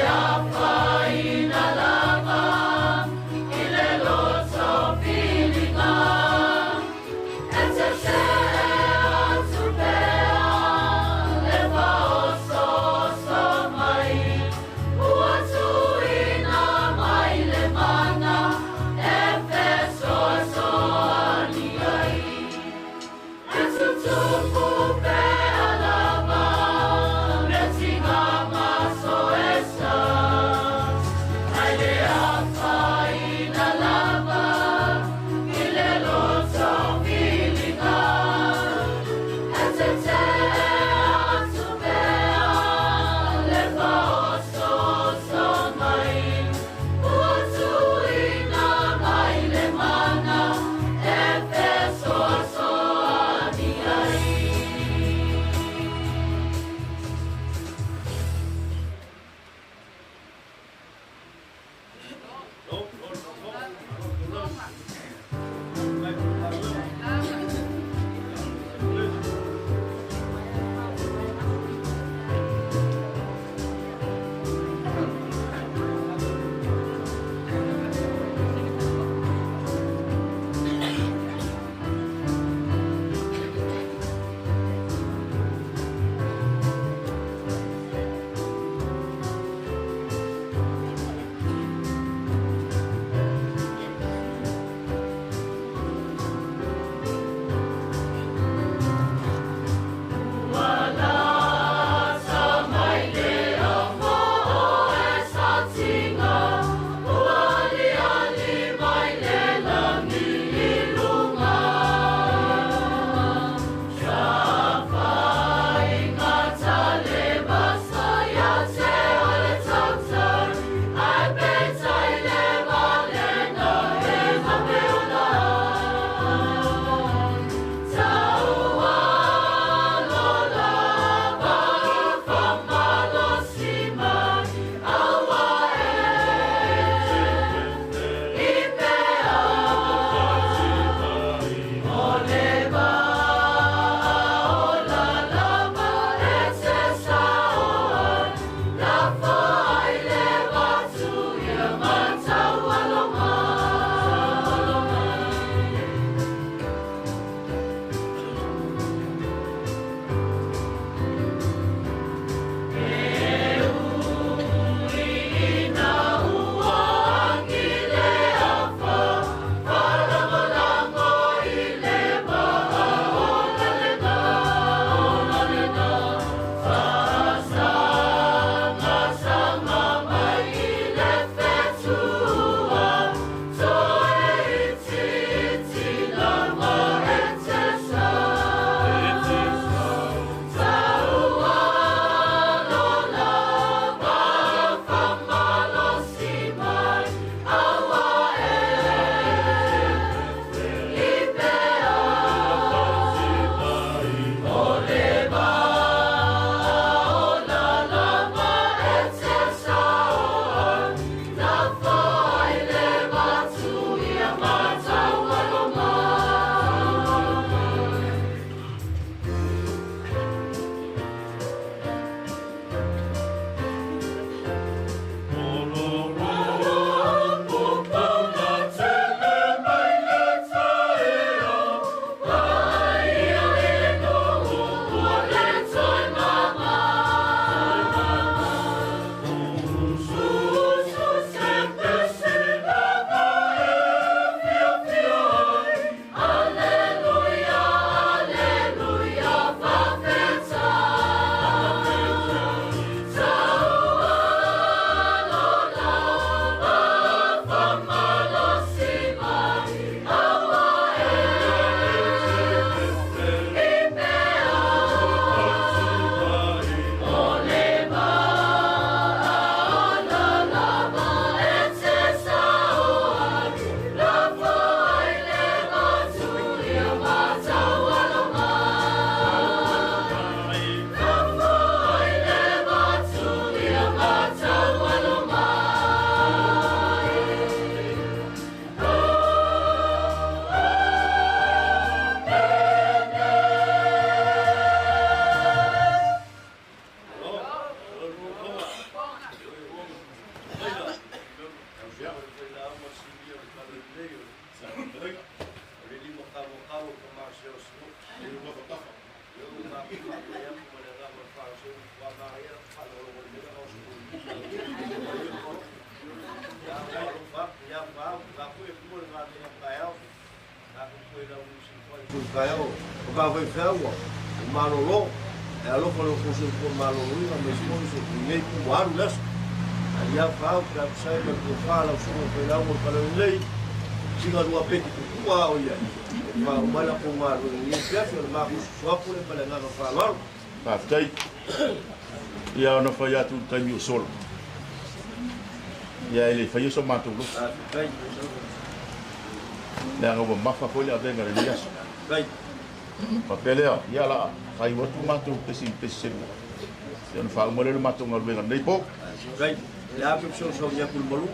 taeao o ka faifeau ua malōlō e alofa le kou soifua malōlōina ma isi foi lenei pu ua alu le aso aliā faau pe a tusai ma le tofā lau susuga failauga o le Faleulelei siga lua peti pupua o ia e faauma ai lakou galuega i lenei afiafi o le makou susu aku lea ma le agaga faaaloalo. Faafetai. Ia ona fai atu i le taimi o sola. Ia e le faia so matou loto. Leaga ua mafa foi le avega i lenei aso. Faapea lea, ia la faiu atu matou pesi i pesi se lua. Ia ona faauma lea o le matou galuega i lenei po. Le a pe fesoasoani atu i le malu.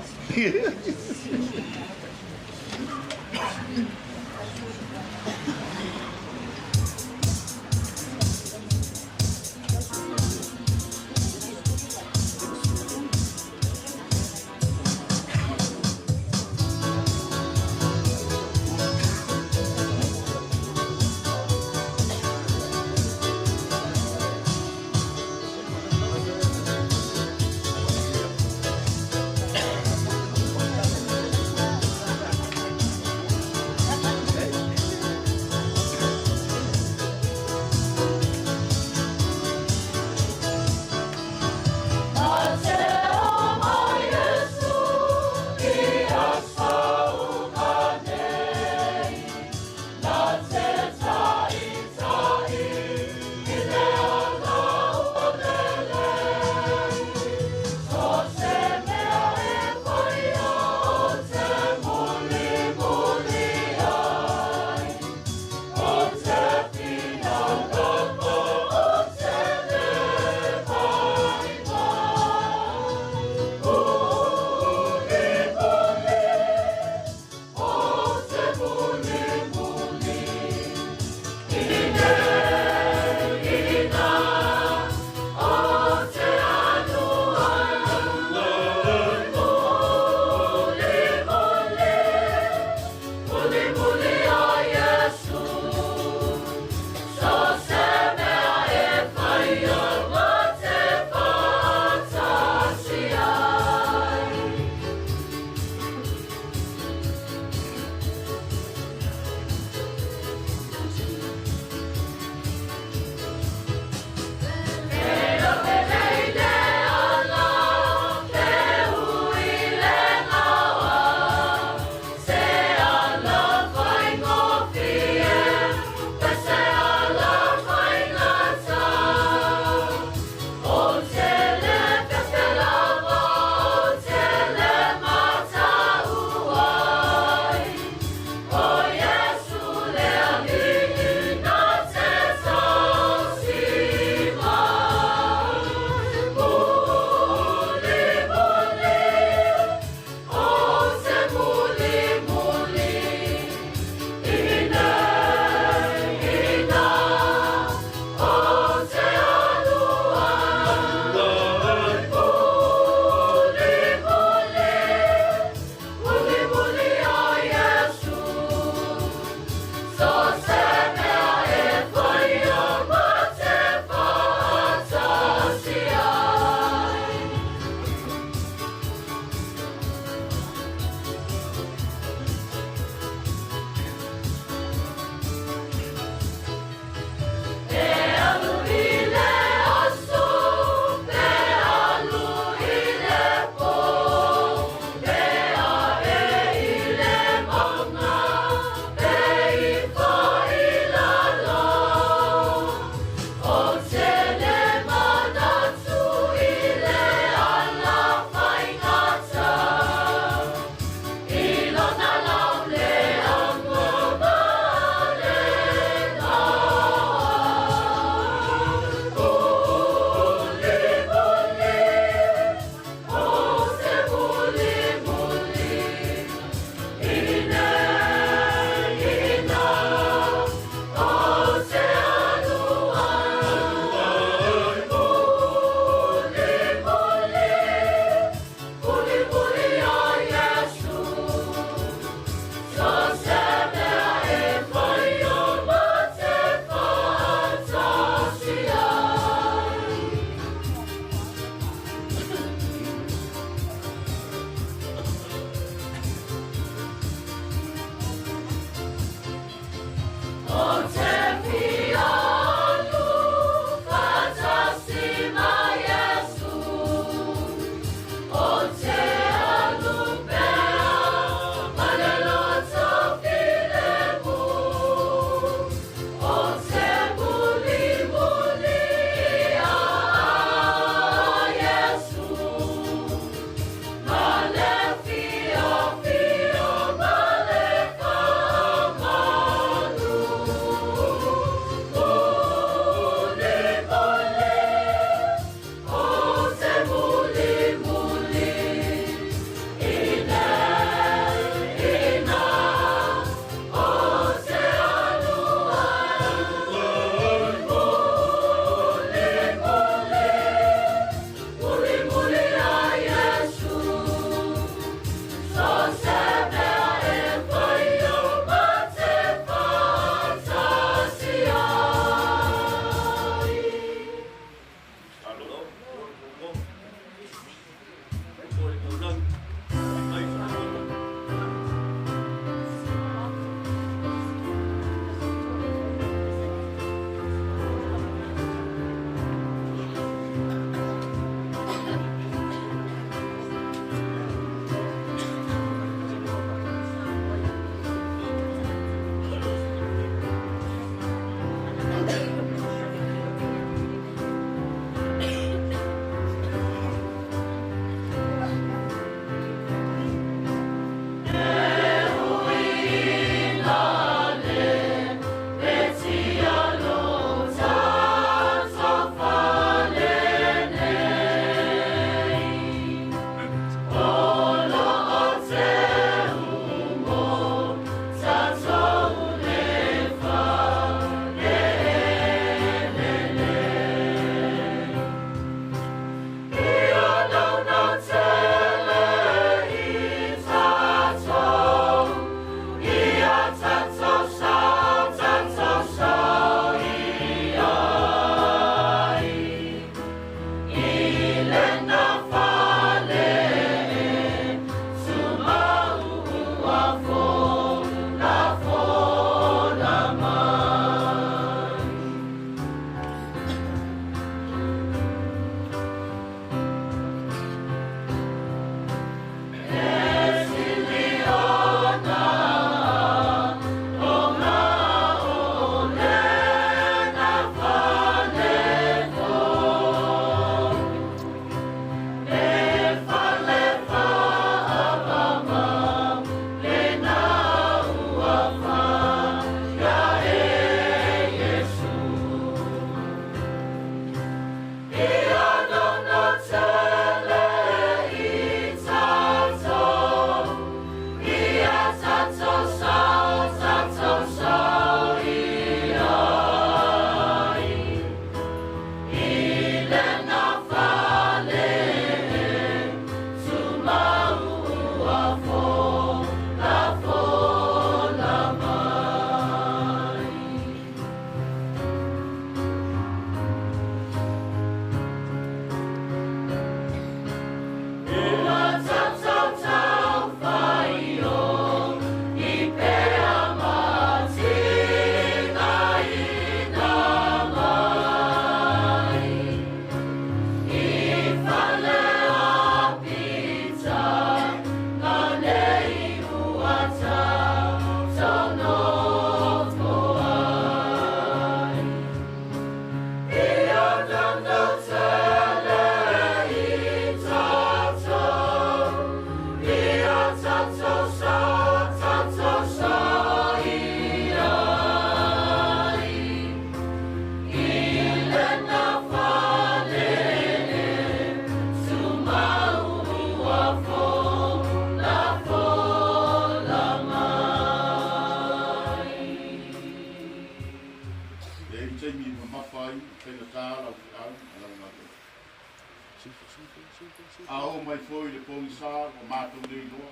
A o mai foi le pogisa ua matou le iloa.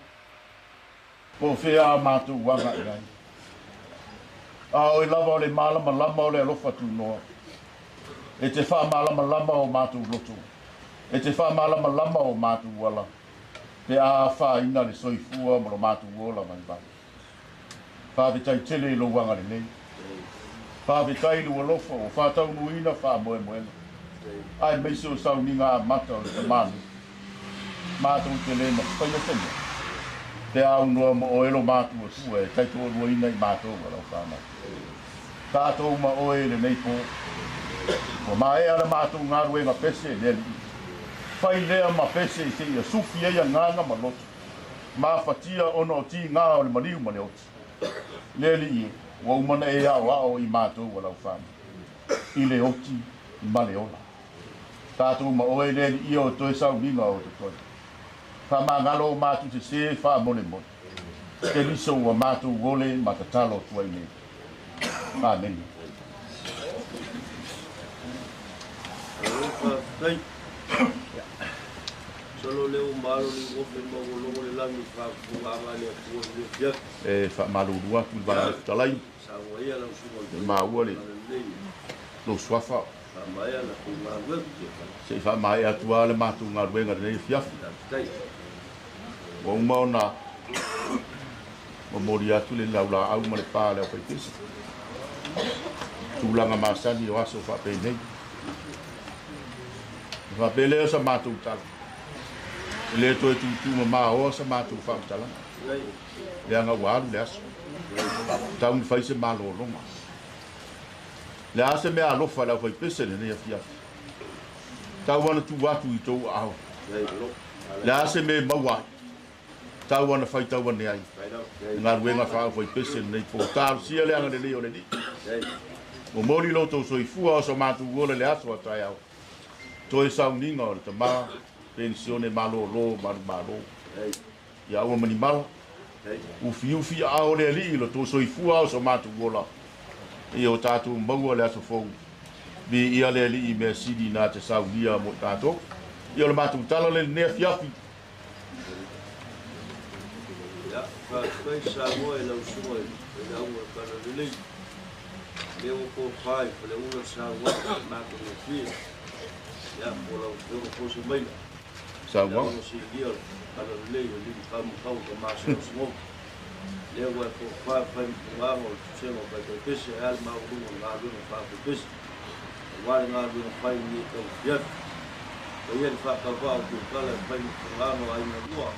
Po o fea a matou aga i ai. A oe lava o le malamalama o le alofa tunoa. E te faamalamalama o matou loto. E te faamalamalama o matou ala. Pe a afaina le soifua ma lo matou ola vaivai. Faafetai tele i lou agalelei. Faafetai i lou alofa ua faataunuuina faamoemoega. Aemaise o sauniga amata o le tamalii. Matou te le mafaia se mea. Pe a aunoa ma oe lo matuatua e taitoaluaina i matou a lau fanau. Tatou ma oe i lenei po. Ua maea le matou galuega pese le Alii. Fai lea ma pese seia sufi ai agaga ma loto. Mafatia ona o tigā o le maliu ma le oti. Le Alii e, ua uma ona e aoao i matou a lau fanau. I le oti ma le ola. Tatou ma oe le Alii o toe sauniga o totoe. Faamagalo o matou sesē faamolemole. Keriso ua matou ole ma tatalo atu ai nei. Amene. Malo faafetai. Masalo lea ua malo le uofe ma ua logo le lagi i le faafofogaaga a le Atua i lenei afiafi. E faamalulu atu i le Vaega Fetalai. Saunoa ia lau susuga i le maua le lou suafa. Faamaea la tou galuega. Se i faamaea atu lava le matou galuega i lenei afiafi. Ua uma ona momoli atu le laulaau ma le pa a le aufaipese. Tulaga masani o aso faapenei. E faapea lea o sa matou tala. E le toe tutu mamaoa sa matou faamatalaga. Leaga ua alu le aso. Tau ni fai se malologa. Le a se mea alofa i le aufaipese i lenei afiafi. Tau ana tuu atu i tou aao. Le a se mea e maua ai. Tau ana faitau ane ai. Le galuega faaaufaipese i lenei po. Talosia le agalelei o le Alii. Momoli lo outou soifua o so matou ola i le aso a taeao. Toe sauniga o le tama, penisione malōlō manumalo. Ia aua ma ni mala. Ufiufi aao o le Alii i lo tou soifua o so matou ola. Ia o tatou maua le aso fou. Viia le Alii i mea sili na te saunia mo i tatou. Ia o le matou tala le lenei afiafi. Ia, faafetai Samoa i lau susuga i le auga o le Talalelei. Lea ua tofa i Faleula le saunoaga i le matagofie. Ia, po o lau Afioga foi Semaina. Saunoaga. Ia, silia o le Talalelei o Lili Kamukau Tama Sinosinoa. Lea ua e tofa e fai ma tulaga o le tusega o taitaipese ae a le maualuga o le galuega faafaipese. Aua le galuega fai i lenei tauafiafi. Paia le faatauvaa o Tiukala e fai ma tulaga o aiga lua.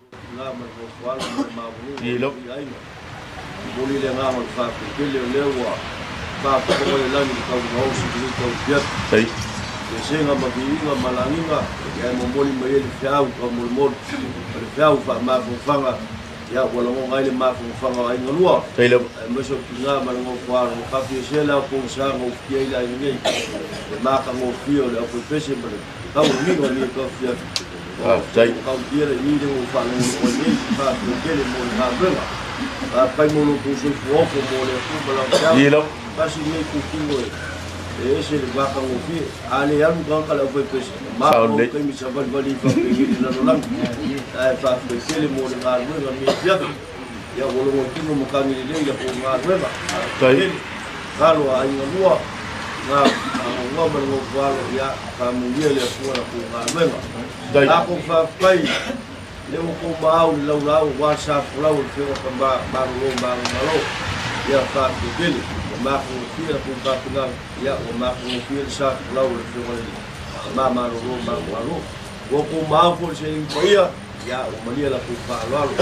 Tina ma le nofoalo ma le maualuga o le aiga. Momoli le agaga o le faafetai tele o lea ua faafofoga le lagi i le taugaosi i lenei tauafiafi. Pesega ma viiga ma lagiga ia e momoli mai ai le feau taumolimoli o le feau faamafanafanaga ia ua lagona ai le mafanafanaga o aiga lua aemaise o tina ma le nofoalo ma kafiesea le ao pogisa na ufitia ai le aiga nei le matagofie o le aufaipese ma le tauagiga o lenei tauafiafi. Faafetai. Tautia le i le ua faalogologo ai nei, faafetai tele mo le galuega. Faafetai mo lo outou soifua ofo mo le Atua ma Lana feau. Tasi lenei itutino e ese le matagofie. A le alu tagata le aufaipese, e mafua au taimi savalivali ai faapenei i le lalolagi. Ae faafetai tele mo le galuega i lenei afiafi. Ia ua logo tino ma tagi lelei la tou galuega. Faafetai tele. Tatalo a aiga lua, ngā agauau ma le nofoalo, ia faamanuia le Atua la tou galuega. Tatou faafetai le ua tou maau i le laulaau aua le sa folau o le Afioga Tama Malolo Malomalo. Ia faafetai tele, ua matagofie la tou tapenaga, ia ua matagofie le sa folau o le Afioga i le Tama Malolo Malomalo. Ua tou maau foi i le seleni paia, ia ua malia la tou faaaloalo.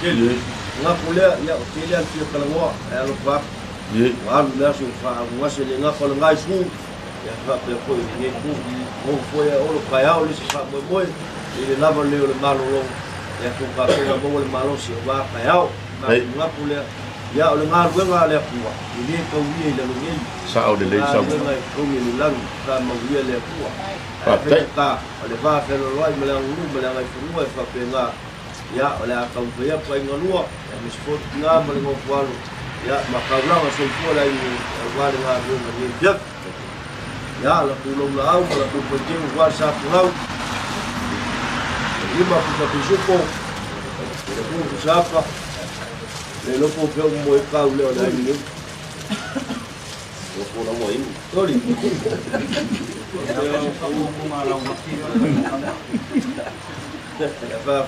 Tele. Manatu lea, ia ua tele lava le fia talanoa, ae alofa atu. Ua alu le aso i faaagugase le gafa o le gaisu, ia faapea foi i lenei itu. Noho foi e Olo taeao le isi faamoemoe i le lava lelei o le malologa, ia tou tapena maua le malosi aua taeao. Manatu lea, ia o le galuega a le Atua, e le tauia i lalo nei. Sao lelei sau. Galuega e totogi e le lagi, faamauia le Atua. Ae faigata, o le va fealoaloai ma le aganuu ma le agaifanua e faapena. Ia, o le a taumafai atu aiga lua, aemaise foi le tina ma le nofoalo, ia, ma taulaga soifua le aiga aua le galuega i lenei afiafi. Ia, la tou laulaau ma la tou paiteu aua le sa folau. 5 pusa pisupo, le pu pusapa, le lopo pe mo e kau le o le ai ni. Lopo la mo inu. Tori.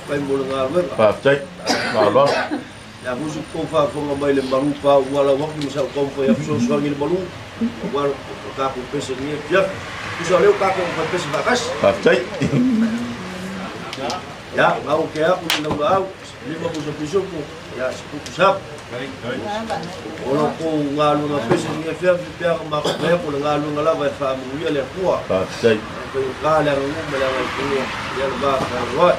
Fa mo le galuega. Faafetai. Malo. Ia fusi kou faafofoga mai le malu pa ua lau atu ma sau taumafai a fesoasoani le malu aua o tatou pese lenei afiafi. Tusa o lea ua tatou faipese faatasi. Faafetai. Ia, gau ke aku le laulaau, 5 pusa pisupo, ia 10 pusa. O lo kou galuega pese lenei afiafi pea ka makou ai ko le galuega lava e faamanuia le Atua. Faafetai. Fai ka le agaga ma le agaga ia le va faaloaloa.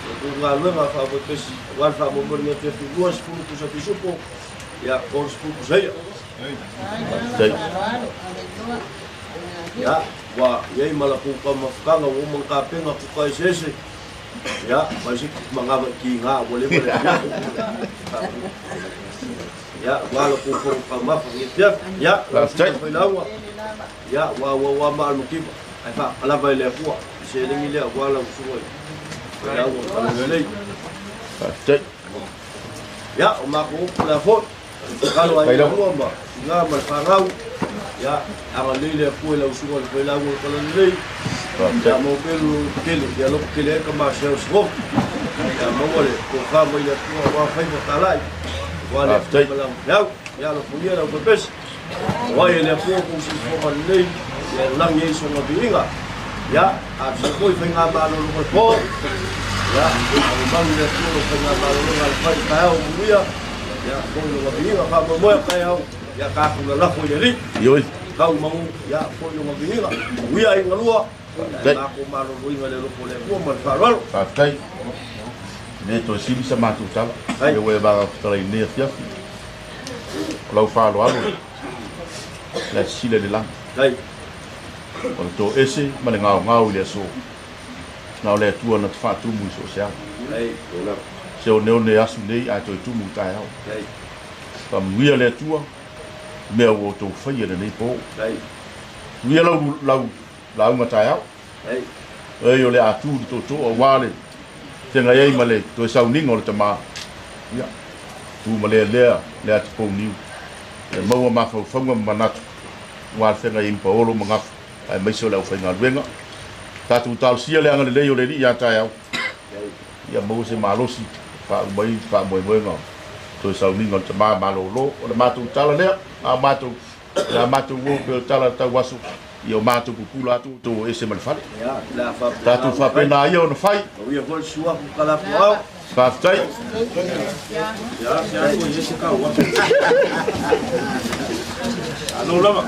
O galuega faafaipesi aua le faamoemoe lenei afiafi 20 pusa pisupo, ia 30 pusa ia. Faafetai. Ia, ua iai ma lakou taumafataga ua uma ona tapena kuka eseese, ia, mai se magava i kiga ua leva le afiafi. Ia, ua lakou fono taumafa lenei afiafi. Ia, lau susuga failauga, ia, ua ua ua maalamativa, ae faakalava i le Atua, i seleni lea aua lau susuga i failauga talalelei. Faafetai. Ia, o matou upu lea foi, tatalo ai lua ma tina ma le fanau, ia, agalelei le Atua i lau susuga i le failauga talalelei. Ia mau pelu tele, ia loko tele ai ka masea o se fofu. Ia maua le tofa mai le Atua aua faiva talai, aua le Atua ma lau feau. Ia alofagia lau pepesi. O ai e le Atua kou siufofoga lelei, ia lagi ai sona viiga. Ia, a se foi faiga malologa le po. Ia, malu le Atua lo faiga malologa le fai taeao manuia. Ia, foi longa viiga, faamoemoe taeao. Ia, tatou lalafo i le Alii. Ioi. Tau mangu, ia, foi longa viiga. Manuia ai galua. Faafetai. Maloloina le alofa o le Atua ma le faaaloalo. Faafetai. Le toe sili sa matou tala. Ia ua e vaga fetalai lenei afiafi. O lau faaaloalo le sila i le lagi. O le toese ma le gaogao i le aso. Na o le Atua na te faatumu i so o se ala. Se oneone asu nei ae toe tumu i taeao. Faamanuia le Atua mea ua outou faia lenei po. Tuia lau lau lauga taeao. Ei o le a tu le tootoo aua le feagai ai ma le toe sauniga o le tamā. Ia, tu ma lealea le ati pouniu. Ia maua mafaufauga ma manatu aua le feagai ai ma paolo ma gafa aemaise o le aufaigaluega. Tatou talosia le agalelei o le Alii ia taeao. Ia maua se malosi faauma ai faamoemoega toe sauniga o le tamā malōlō. O le matou tala lea, a matou, le a matou uo pei o le tala tau aso, ia o matou pupula atu outou o ese ma le fale. Tatou faapena ia ona fai. Faafetai. Alo lava.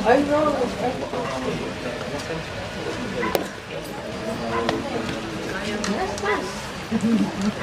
I know. Okay.